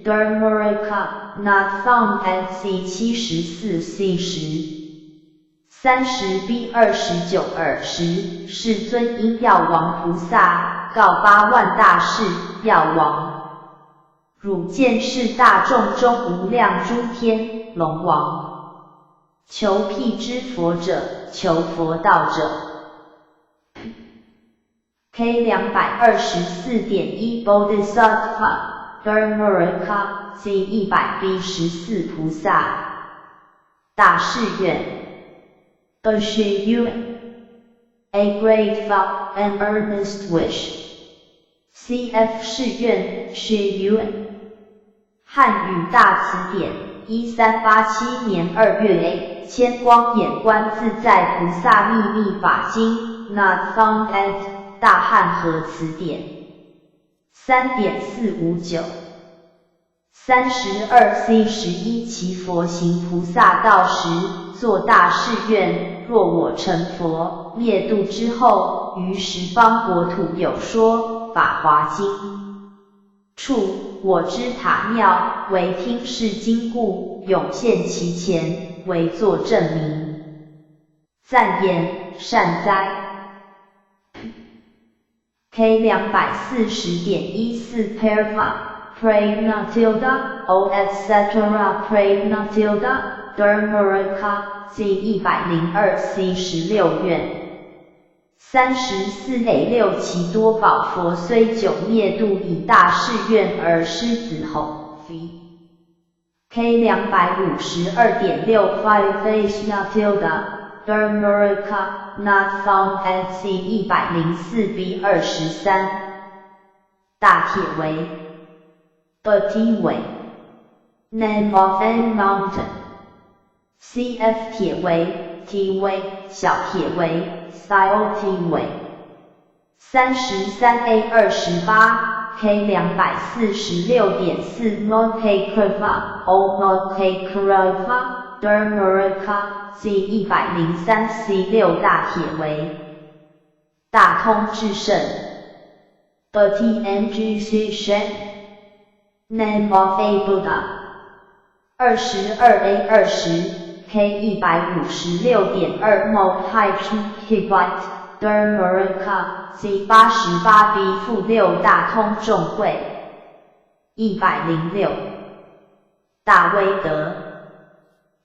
[SPEAKER 1] Dharmaraka Not found at C 74 C 10。30 B 29尔时，世尊因药王菩萨告八万大士：药王，汝见是大众中无量诸天龙王，求辟支佛者，求佛道者。K 224.1 Bodhisattva Dharmaraka Z 100 B 14菩萨大誓愿。B 许 A great vow, an earnest wish. Cf 誓愿许汉语大词典，1387年2月 A 千光眼观自在菩萨秘密法经，Not found at 大汉和词典，3.459。32 C 11其佛行菩萨道时，作大誓愿：若我成佛，灭度之后，于十方国土有说法华经处，我之塔庙，为听是经故，永现其前，为作证明。赞言善哉。K 240.14 Parva。Prajna tilde O etc. Prajna tilde Dharmaraka Z 102 C 16愿。34 A 6其多宝佛虽久灭度，以大誓愿而狮子吼。V K 252.6 Five Vaisya tilde Dharmaraka Not found at Z 104 B 23。大铁围。B 伟，Name of a mountain. C.F. 铁围，T 围，小铁围，T 围。33 A 28 K 246.4 Mo K Kriva O Mo K Kriva Dharmaraka Z 103 C 6大铁围。大通智胜。B T N G C Shen Name of a Buddha。22 A 20 K 156.2 Mo H Hibite Dharmaraka Z 88 B-6大通众会。106大威德。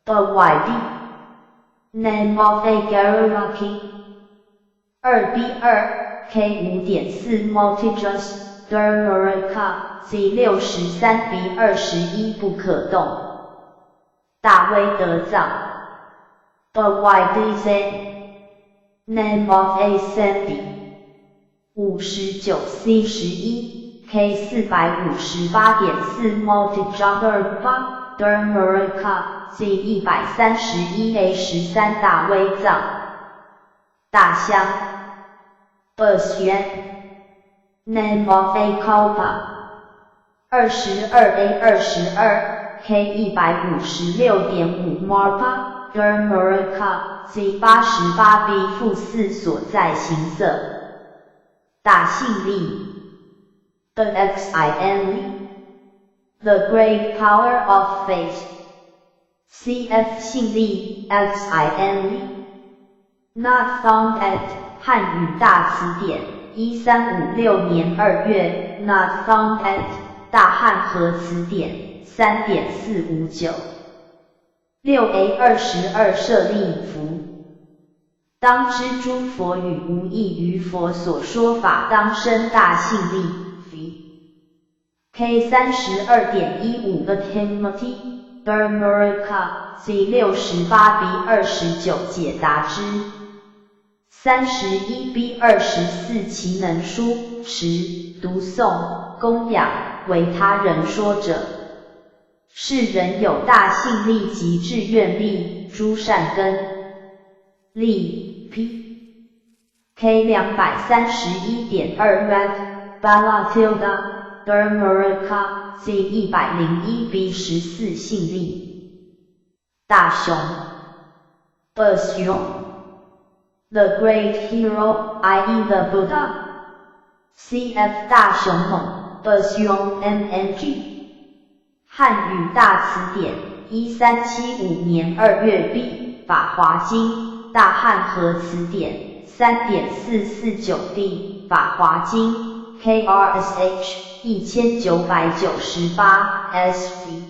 [SPEAKER 1] B Y D Name of a Garuda King。2 B 2 K 5.4 Multijus Dharmaraka Z 63 B 21不可动。大威德藏。B Y D Z Name of a Sandhi。59 C 11 K 458.4 Multijugarbha Dharmaraka Z 131 A 13大威藏。大香。B Name of a Kalpa。22 A 22 K 156.5 Marpa Dharmaraka Z 88 B-4所在形色。大信力。The Xin The great power of faith. Cf 信力 Xin Not found at 汉语大词典，1356年2月，Not found at 大汉和词典，3.459。6 A 22舍利弗，当知诸佛语无异于佛所说法，当生大信力。V K 32.15 The Timothy Dharmaraka Z 68 B 29解答之。31 B 24其能书持读诵供养为他人说者，是人有大信力及志愿力，诸善根力。P K 231.2 Rat Balatilda Dharmaraka Z 101 B 14信力。大雄 b s The great hero, i.e. the Buddha. C.F. 大雄猛 b s M.N.G. 汉语大词典，1375年2月 B 法华经，大汉和词典，3.449 D 法华经 KRSH 1998 SV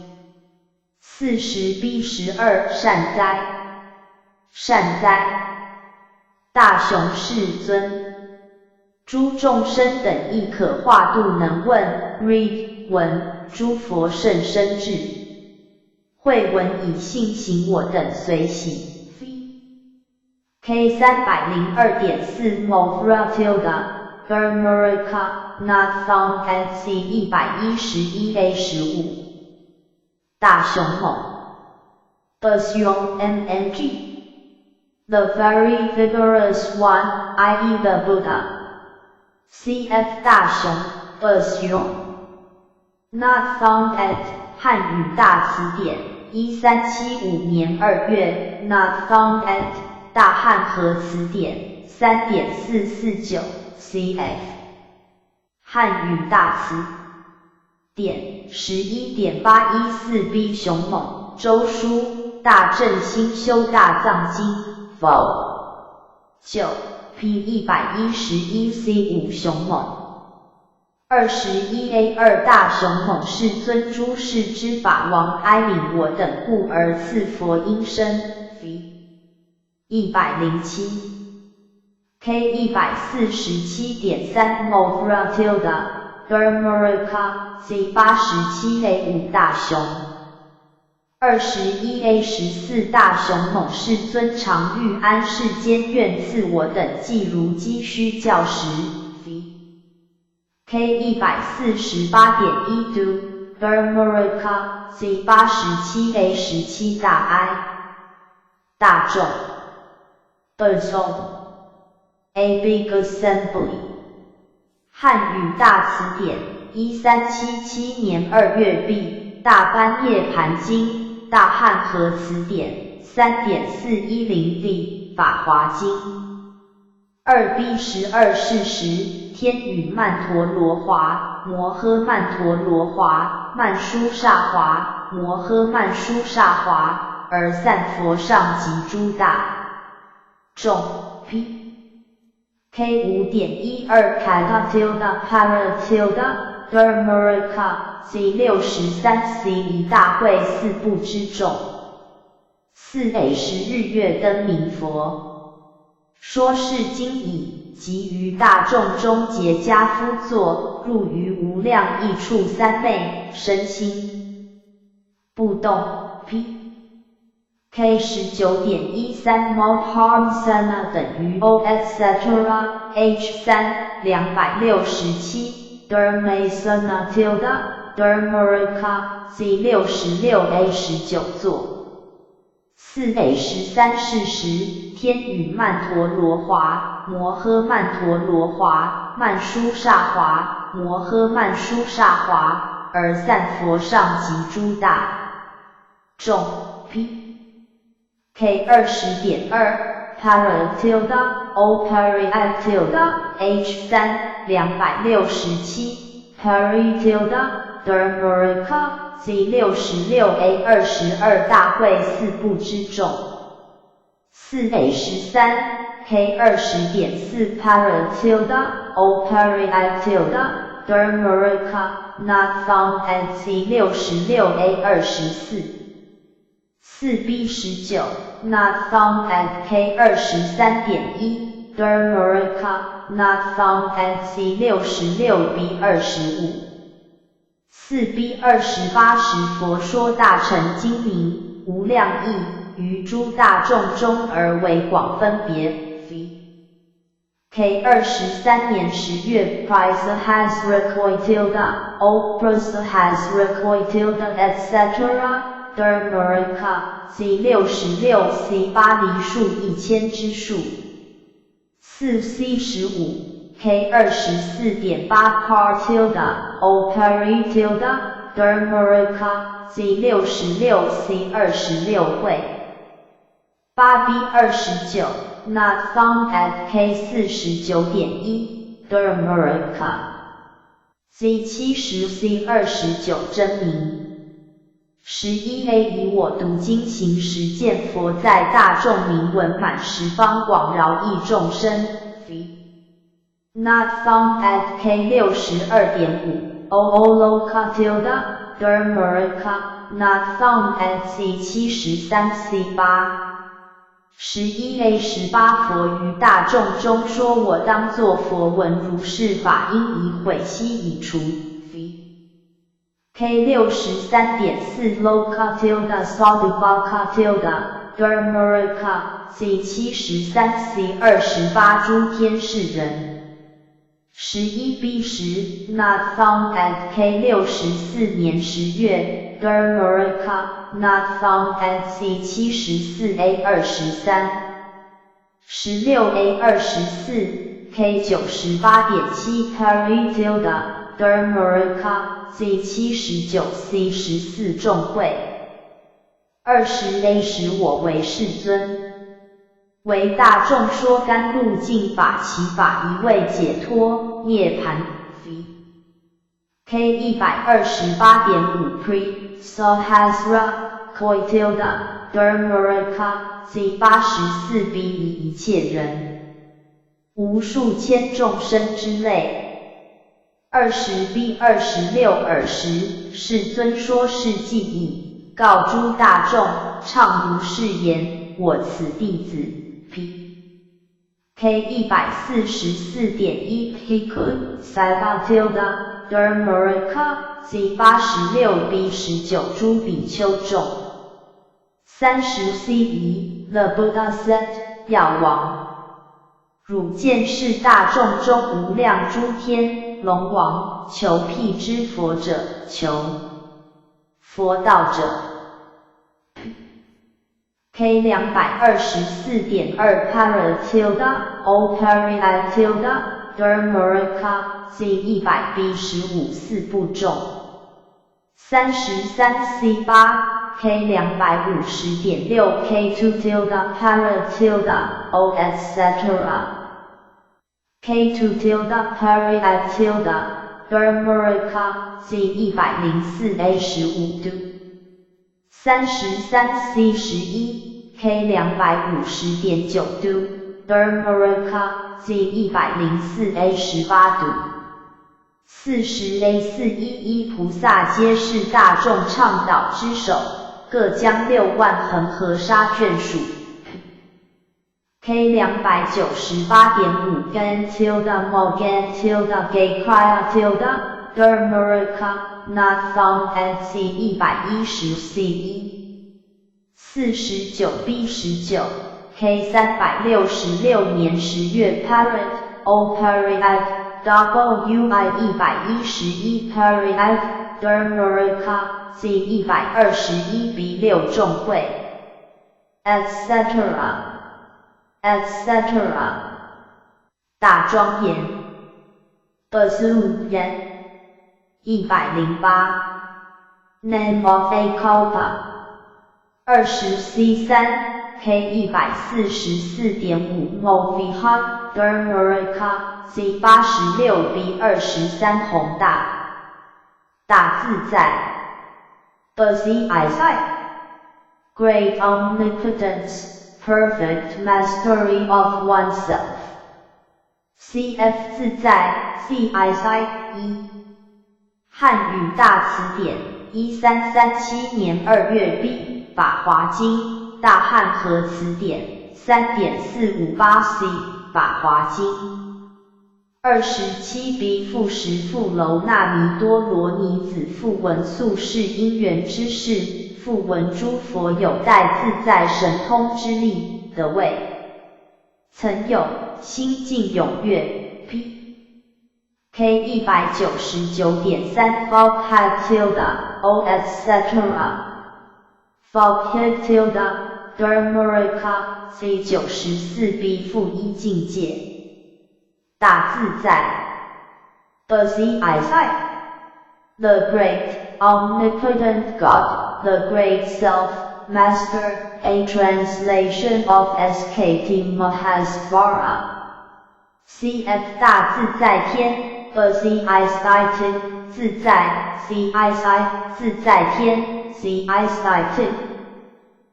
[SPEAKER 1] 40 B 12善哉，善哉。大雄世尊，诸众生等亦可化度能问 read 闻诸佛甚深智慧闻以信行我等随喜。V
[SPEAKER 2] K 302.4 Movra tilde Burmerica not found at C 111 A 15。大雄猛 Basyong MNG The very vigorous one, i.e. the Buddha. Cf 大雄 Basyong Not found at 汉语大词典，1375年2月，Not found at 大汉和词典，3.449，cf 汉语大词典，11.814 B 雄猛，周书，大正新修大藏经，Vol. 9，P 111 C 5雄猛。21 A 2大雄猛世尊诸世之法王哀悯我等故而赐佛音声。V 107 K 147.3 Movra tilde Burmerica C 87 A 5大雄。21 A 14大雄猛世尊常欲安世间愿赐我等济如饥需教食。V K 148.1 Do Burmerica C 87 A 17大 I 大众 Bazon A big assembly 汉语大词典，1377年2月 B 大般涅盘经大汉和词典，3.410 D 法华经。2 B 12是时，天雨曼陀罗华，摩诃曼陀罗华，曼殊沙华，摩诃曼殊沙华，而散佛上及诸大众。P K 5.12 Kata tilde Para tilde Burmerica C 63 C 一大会四部之众。4 A 10日月灯明佛。说是经已，即于大众中结跏趺坐，入于无量义处三昧，身心不动。P K 19.13 Modharmsana 等于 O etc H 3 267 Dharmasana tilde Dharmarika C 66 A 19座。4 A 13是时，天雨曼陀罗华，摩诃曼陀罗华，曼殊沙华，摩诃曼殊沙华，而散佛上及诸大众。P K 20.2 Para tilde O Pari tilde H 3 267 Pari tilde Dharmarika C 66 A 22大会四部之众。4 A 13 K 20.4 Para tilde O Pari tilde Dharmarika not found at C 66 A 24。4 B 19 not found at K 23.1 Dharmarika not found at C 66 B 25。4 B 28时佛说大乘经名无量义于诸大众中而为广分别。V K 23年10月，Prasahasrakoi tilde O Prasahasrakoi tilde etc. Dharmarika C 66 C 8梨树1000之数。4 C 15 K 24.8 Par tilde O Pari tilde Dharmarika C 66 C 26会。8 B 29 Not found at K 49.1 Dharmarika C 70 C 29真名。11 A 以我读经行时见佛在大众名闻满十方广饶益众生。V Not found at K 62.5 O O Loka tilde Dharmarika Not found at C 73 C 8。11 A 18佛于大众中说我当作佛闻如是法应以悔悉以除。V K 63.4 Loka tilde Sadhubaka tilde Dharmaraka C 73 C 28諸天世人。11 B 10 Not found at K 64年10月 Dharmaraka Not found at C 74 A 23。16 A 24 K 98.7 Pari tilde Dharmaraka C 79 C 14眾會。20 A 10我為世尊。為大眾說甘露淨法，其法一為解脫涅槃。K 128.5 Pre Sahasra Koi tilde Dharmaraka C 84 B 一一切人，無數千眾生之類。20 B 26爾時，世尊說是偈已，告諸大眾，唱如是言：我此弟子。P K 144.1 Bhikkhu Saba tilde Dharmaraka C 86 B 19諸比丘眾。30 C 1 The Buddha said 藥王，汝見是大眾中無量諸天龍王求辟支佛者，求佛道者。K 224.2 Para tilde O Pari tilde Dharmaraka C 100 B 15四部眾。33 C 8 K 250.6 K two tilde Para tilde O etc. K two tilde Pari tilde Dharmaraka C 104 A 15 do。33 C 11 K 250.9 do Dharmaraka C 104 A 18 do。40 A 411菩薩皆是大眾倡導之首，各將6萬恆河沙眷屬。K 298.5 Gan tilde Mo Gan tilde Gay Krya tilde Dharmaraka Not found at C 110 C 1。49 B 19 K 366年10月 Parrot O Parrot W I 111 Parrot Dharmaraka C 121 B 6眾會 etc. etc. 大莊嚴 Basu 人108 Name of a Kalpa 20 C 3 K 144.5 Moviha Dharmaraka C 86 B 23宏大大自在 Bazi I Great Omnipotence, Perfect Mastery of Oneself. C F 自在 C I I 一漢語大詞典1337年2月 B 法華經大漢和詞典3.458 C 法華經。27 B 復十富樓那彌多羅尼子復聞宿世因緣之事，復聞諸佛有帶自在神通之力的位，曾有心境踊躍 P K 199.3 Fog tilde O etc. Fog tilde Dharmaraka C 94 B-1境界。大自在 Bazi I The Great Omnipotent God, the Great Self, Master, a translation of S.K.T. Mahesvara. C.F. 大自在天 Bazi I 自在 C I I 自在天 C I I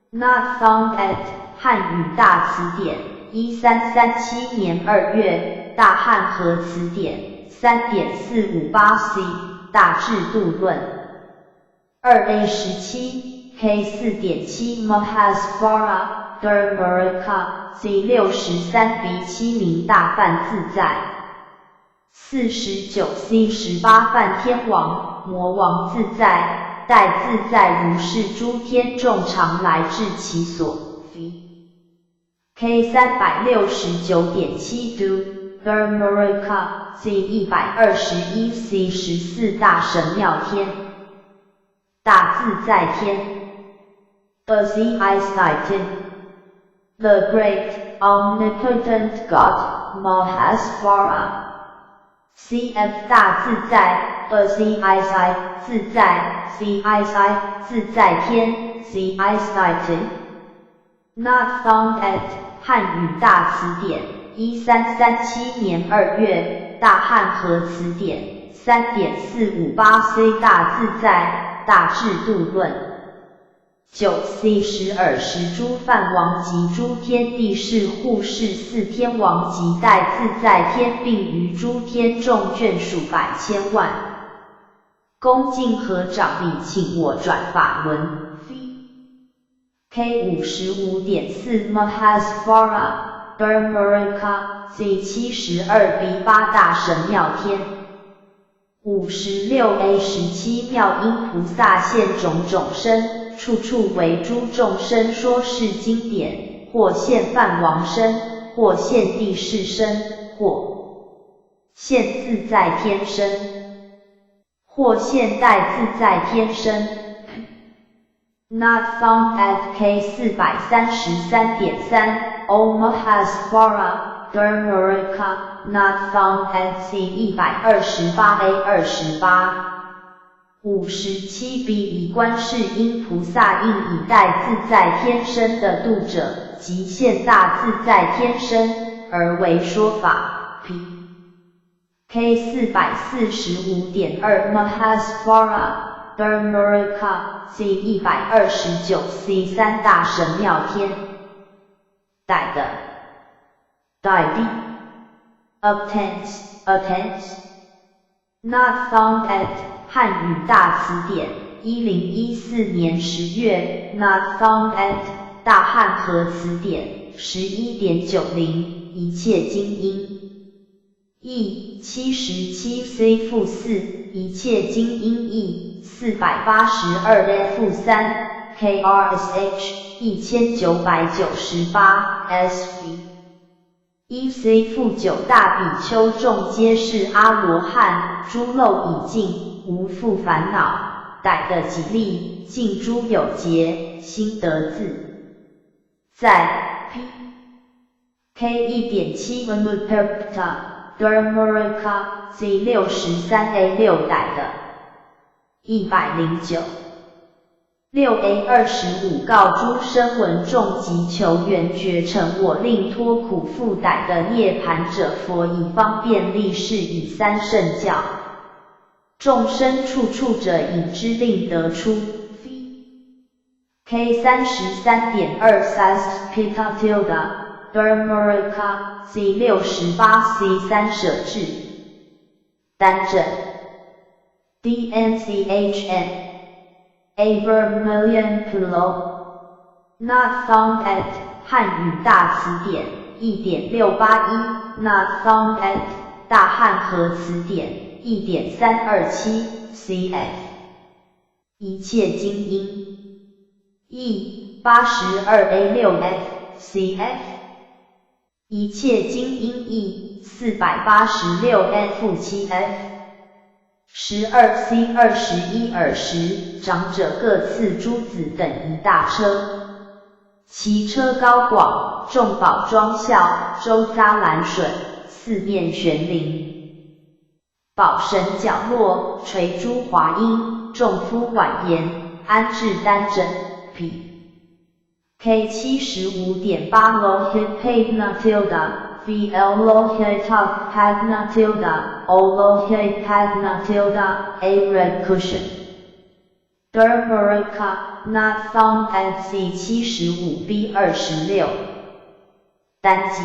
[SPEAKER 2] Not found at 漢語大詞典1337年2月大漢和詞典3.458 C 大智度論。2 A 17 K 4.7 Mahesvara Dharmaraka C 63 B 7名大梵自在。49 C 18梵天王魔王自在，帶自在如是諸天眾常來至其所。V K 369.7 Do Dharmaraka C 121 C 14大神妙天，大自在天，The Z I cited The Great Omnipotent God Mahesvara C F 大自在，The Z I I 自在，Z I I 自在天，Z I cited Not found at 汉语大词典，1337年2月，大汉和词典，3.458 C 大自在，大智度论。9 C 十尔时诸梵王及诸天帝释护世四天王及大自在天并余诸天众眷属百千万，恭敬合掌礼请我转法轮。V K 55.4 Mahesvara Dharmaraka C 72 B 8大神妙天。56 A 17妙音菩萨现种种身，处处为诸众生说是经典，或现梵王身，或现帝释身，或现自在天身，或现大自在天身。Not found at K 433.3 O Mahesvara Dharmaraka Not found at C 128 A 28。57 B 以观世音菩萨应以大自在天身得度者，即现大自在天身而为说法。P K 445.2 Mahesvara Dharmaraka C 129 C 3大神妙天。逮的，逮的，obtains attains Not found at 汉语大词典，1014年10月，Not found at 大汉和词典，11.90，一切经音义，77 C 负4，一切经音义，482 A 负3，KRSH，1998 SV。1 C 负9大比丘众皆是阿罗汉，诸漏已尽。无复烦恼，逮得己力，尽诸有结，心得自在。P K 1.7 Anuttarapada Dharmaraka C 63 A 6逮的109。6 A 25告诸声闻众及求缘觉成我令脱苦缚逮的涅盘者，佛以方便力示以三圣教。众生处处者引之令得出。V K 33.2 Sas Pita tilde Dharmaraka C 68 C 3舍智单证 D N C H N A vermilion pillow Not found at 汉语大词典1.681 Not found at 大汉和词典1.327 cf 一切经音义82 A 6 F cf 一切经音义486 A 负7 F 12 C 21尔时，长者各赐诸子等一大车，其车高广，众宝庄孝，周匝栏楯，四面悬铃。宝绳绞络，垂珠华缨，众夫蜿蜒，安置单枕。P K 75.8 Lohit Padma tilde V L Lohita Padma tilde O Lohit Padma tilde A red cushion Dharmaraka not found at C 75 B 26單記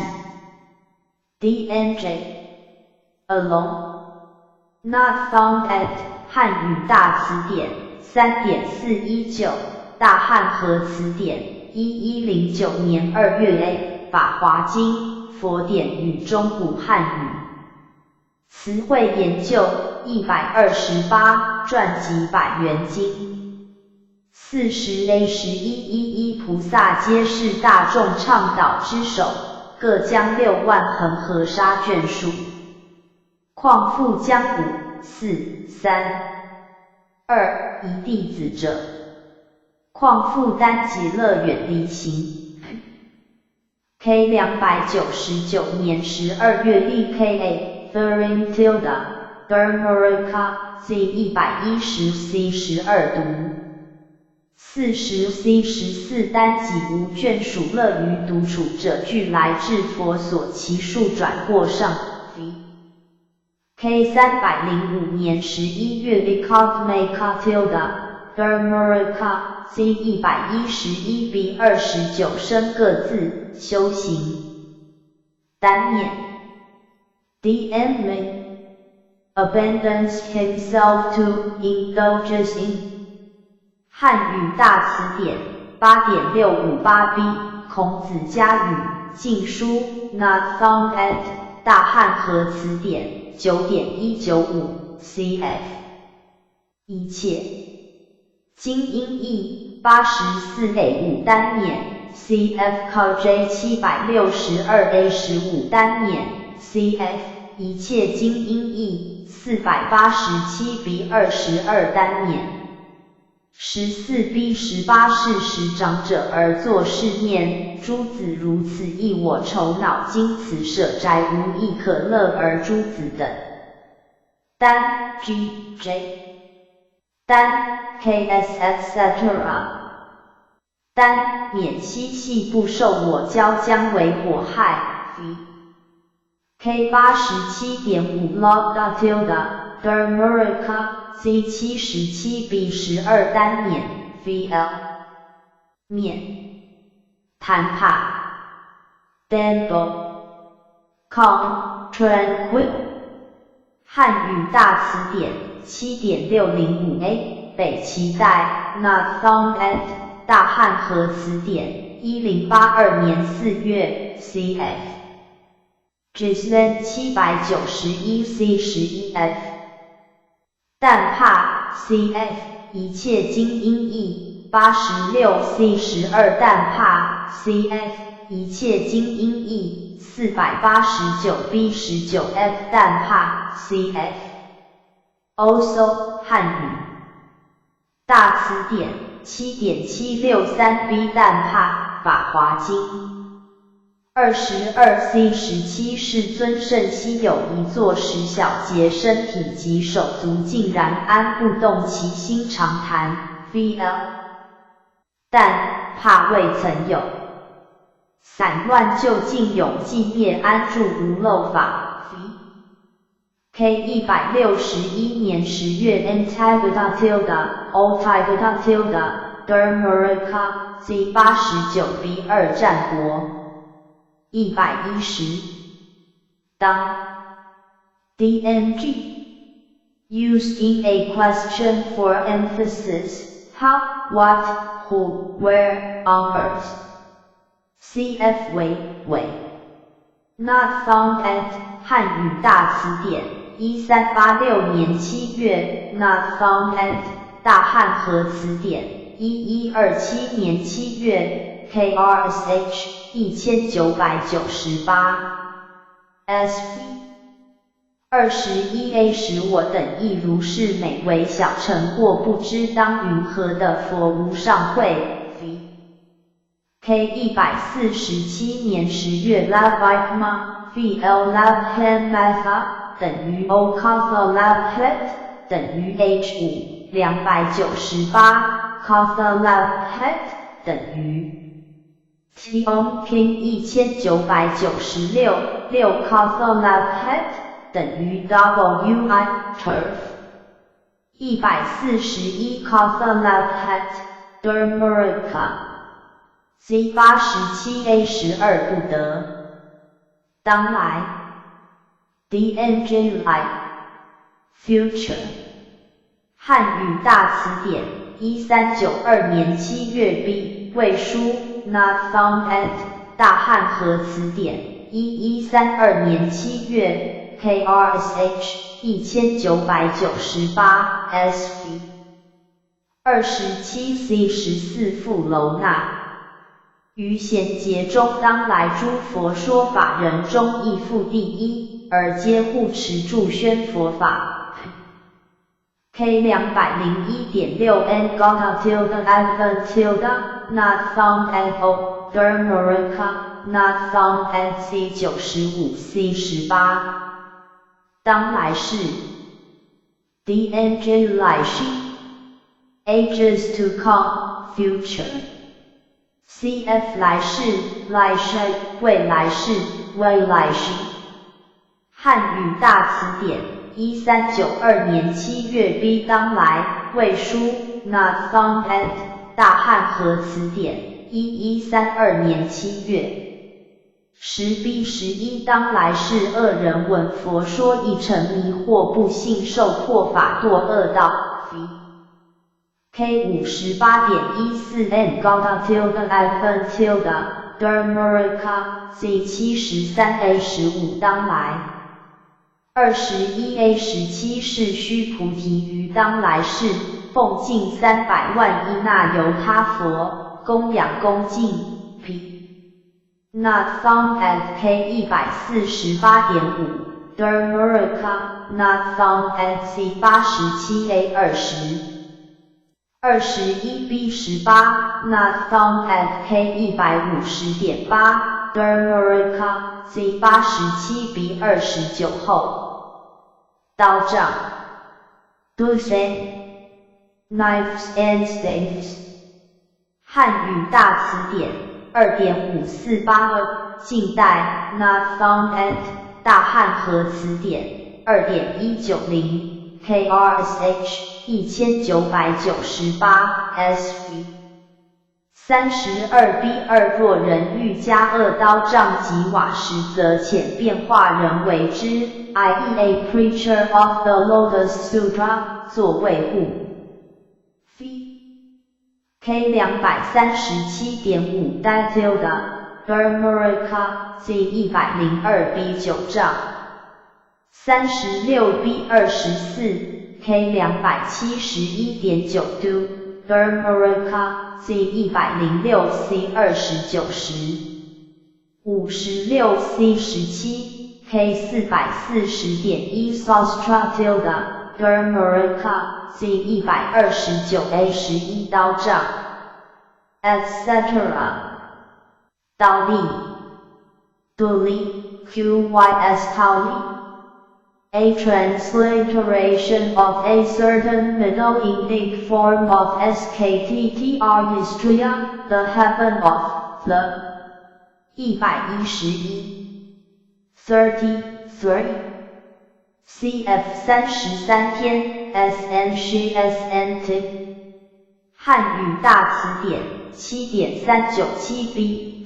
[SPEAKER 2] D N J Alone Not found at 汉语大词典3.419大汉和词典1109年2月 A 法华经佛典与中古汉语词汇研究128传集百缘经。40 A 11 11菩萨皆是大众倡导之首，各将6万恒河沙眷属。况复将五、四、三、二、一弟子者，况复单己乐远离行。K 299年12月 E K A Thurin tilde Dharmaraka Z 110 C 12读。40 C 14单己无眷属乐于独处者，俱来至佛所，其数转过上。V K 305年11月 Economica tilde Dharmaraka Z 111 B 29生各自修行。单免 D M abandons himself to, indulges in 汉语大词典8.658b，孔子家语，晋书，Not found at 大汉和词典9.195 cf。一切经音义84 A 5单免 cf J 762 A 15单免 cf 一切经音义487 B 22单免。14 B 18是时长者而作是念：诸子如此忆我愁恼，今此舍宅无亦可乐而诸子等。单 G J 单 K S etc 单免嬉戏不受我教将为火害。V K 87.5 log tilde Dharmaraka Z 77 B 12单免 VL 免坦帕 Danbo Calm Tranquil 汉语大词典7.605 A 北齐代 Not found at 大汉和词典1082年4月 CF Gislen 791 C 11 F 但帕 cf 一切经音义86 C 12但帕 cf 一切经音义489 B 19 F 但帕 cf Also 汉语大词典7.763 B 但帕法华经22 C 17世尊甚稀有一座10小节身体及手足竟然安不动其心常谈 VL，但怕未曾有散乱究竟永寂灭安住无漏法 V K 161年10月 Antagata tilde Altagata tilde Dharmaraka Z 89 B 2战国110，当 DNG used in a question for emphasis, how, what, who, where, on earth. CF 为为 Not found at 汉语大词典1386年7月 Not found at 大汉和词典1127年7月 KRSH 1998 SV 21 A 时我等亦如是每为小乘过不知当云何的佛无上慧 V K 147年10月 Lavikma VL Lavhan 等于 O Katha Lavhet 等于 H 5 298 Katha Lavhet 等于 T O King 1996 6 Katha Lavhet 等于 W I Turf 141 Katha Lavhet Dharmaraka Z 87 A 12不得当来 D N J 来 Future 汉语大词典1392年7月 B 魏书 Not found at 大汉和词典1132年7月 KRSH 1998 SV 27 C 14富楼那。于贤劫中当来诸佛说法人中亦复第一，而皆护持住宣佛法。K 201.6 N Gata tilde Advent tilde Not found at O Dharmaraka Not found at C 95 C 18。当来世 DNJ 來世 Ages to come, future. CF 來世來世未來世未來世。漢語大詞典，1392年7月 B 當來魏書 Not found at 大漢和詞典，1132年7月。10 B 11當來世惡人聞佛說已成迷惑不信受破法墮惡道。K 58.14 N Gata tilde Advent tilde Dharmaraka Z 73 A 15當來。21 A 17是須菩提於當來世，奉敬300萬億那由他佛，供養恭敬。P Not found at K 148.5 Dharmaraka Not found at C 87 A 20。21 B 18 Not found at K 150.8 Dharmaraka Z 87 B 29後。刀杖。Dusen Knives and Staves。漢語大詞典，2.5482，近代 Not found at 大漢和詞典，2.190 KRSH 1998 SV。32 B 2若人欲加惡刀杖及瓦石，則遣變化人為之，i.e. a preacher of the Lotus Sutra 作衛護。K 237.5 Da tilde Dharmaraka Z 102 B 9丈。36 B 24 K 271.9 Do Dharmaraka Z 106 C 29十。56 C 17 K 440.1 Sastra tilde Dharmaraka Z 129 A 11刀杖，etc. 倒立，獨立，QYS 倒立。A transliteration of a certain Middle Indic form of SKTTR Istriya, the heaven of the 111 33 CF 33天 SNCSNT 漢語大詞典7.397 B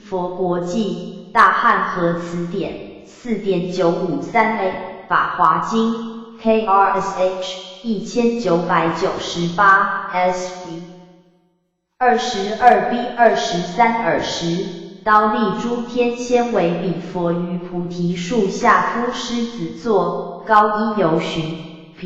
[SPEAKER 2] 佛國記大漢和詞典4.953 A 法華經 KRSH 1998 SV。22 B 23爾時，忉利諸天先為彼佛於菩提樹下鋪師子座，高一由旬。P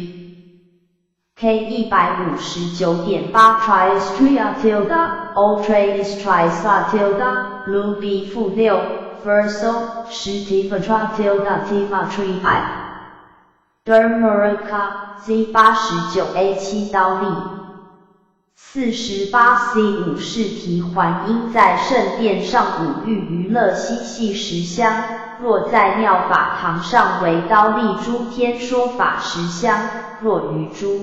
[SPEAKER 2] K 159.8 Triestria tilde O Tristrisa tilde Lu B 負6 Verso 十 Tiva tilde Tiva Tri I Dharmaraka Z 89 A 7刀立。48 C 五釋提桓因在聖殿上五欲娛樂嬉戲實相，若在妙法堂上為忉利諸天說法實相，若於諸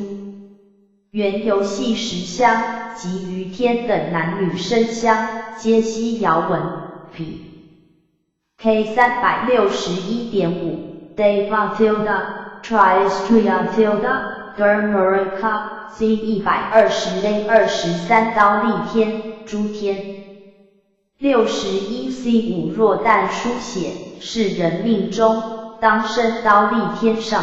[SPEAKER 2] 園遊戲實相，及於天等男女身相，皆悉遙聞。P K 361.5 Deva tilde Triestria tilde Dharmaraka Z 120 A 23忉利天諸天。61 C 五若但書寫，是人命終，當生忉利天上。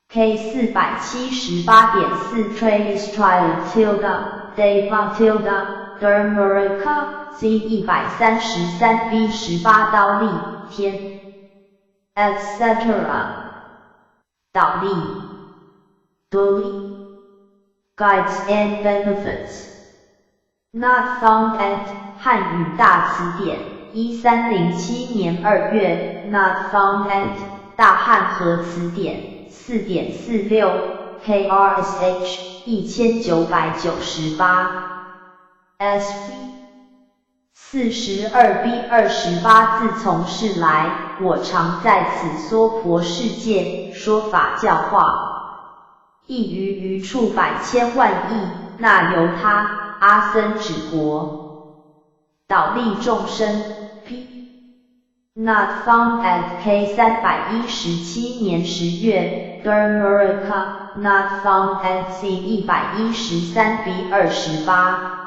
[SPEAKER 2] K 478.4 Triestria tilde Deva tilde Dharmaraka Z 133 B 18忉利天，etc. 倒立，獨立。
[SPEAKER 1] Guides and benefits. Not found at 汉语大词典，1307年2月。Not found at 大汉和词典，4.46 KRSH 1998 SV 42 B 28。自从是来，我常在此娑婆世界说法教化，亦于余处百千万亿那由他阿僧只国，导利众生。P Not found at K 317年10月 Dharmaraka Not found at C 113 B 28。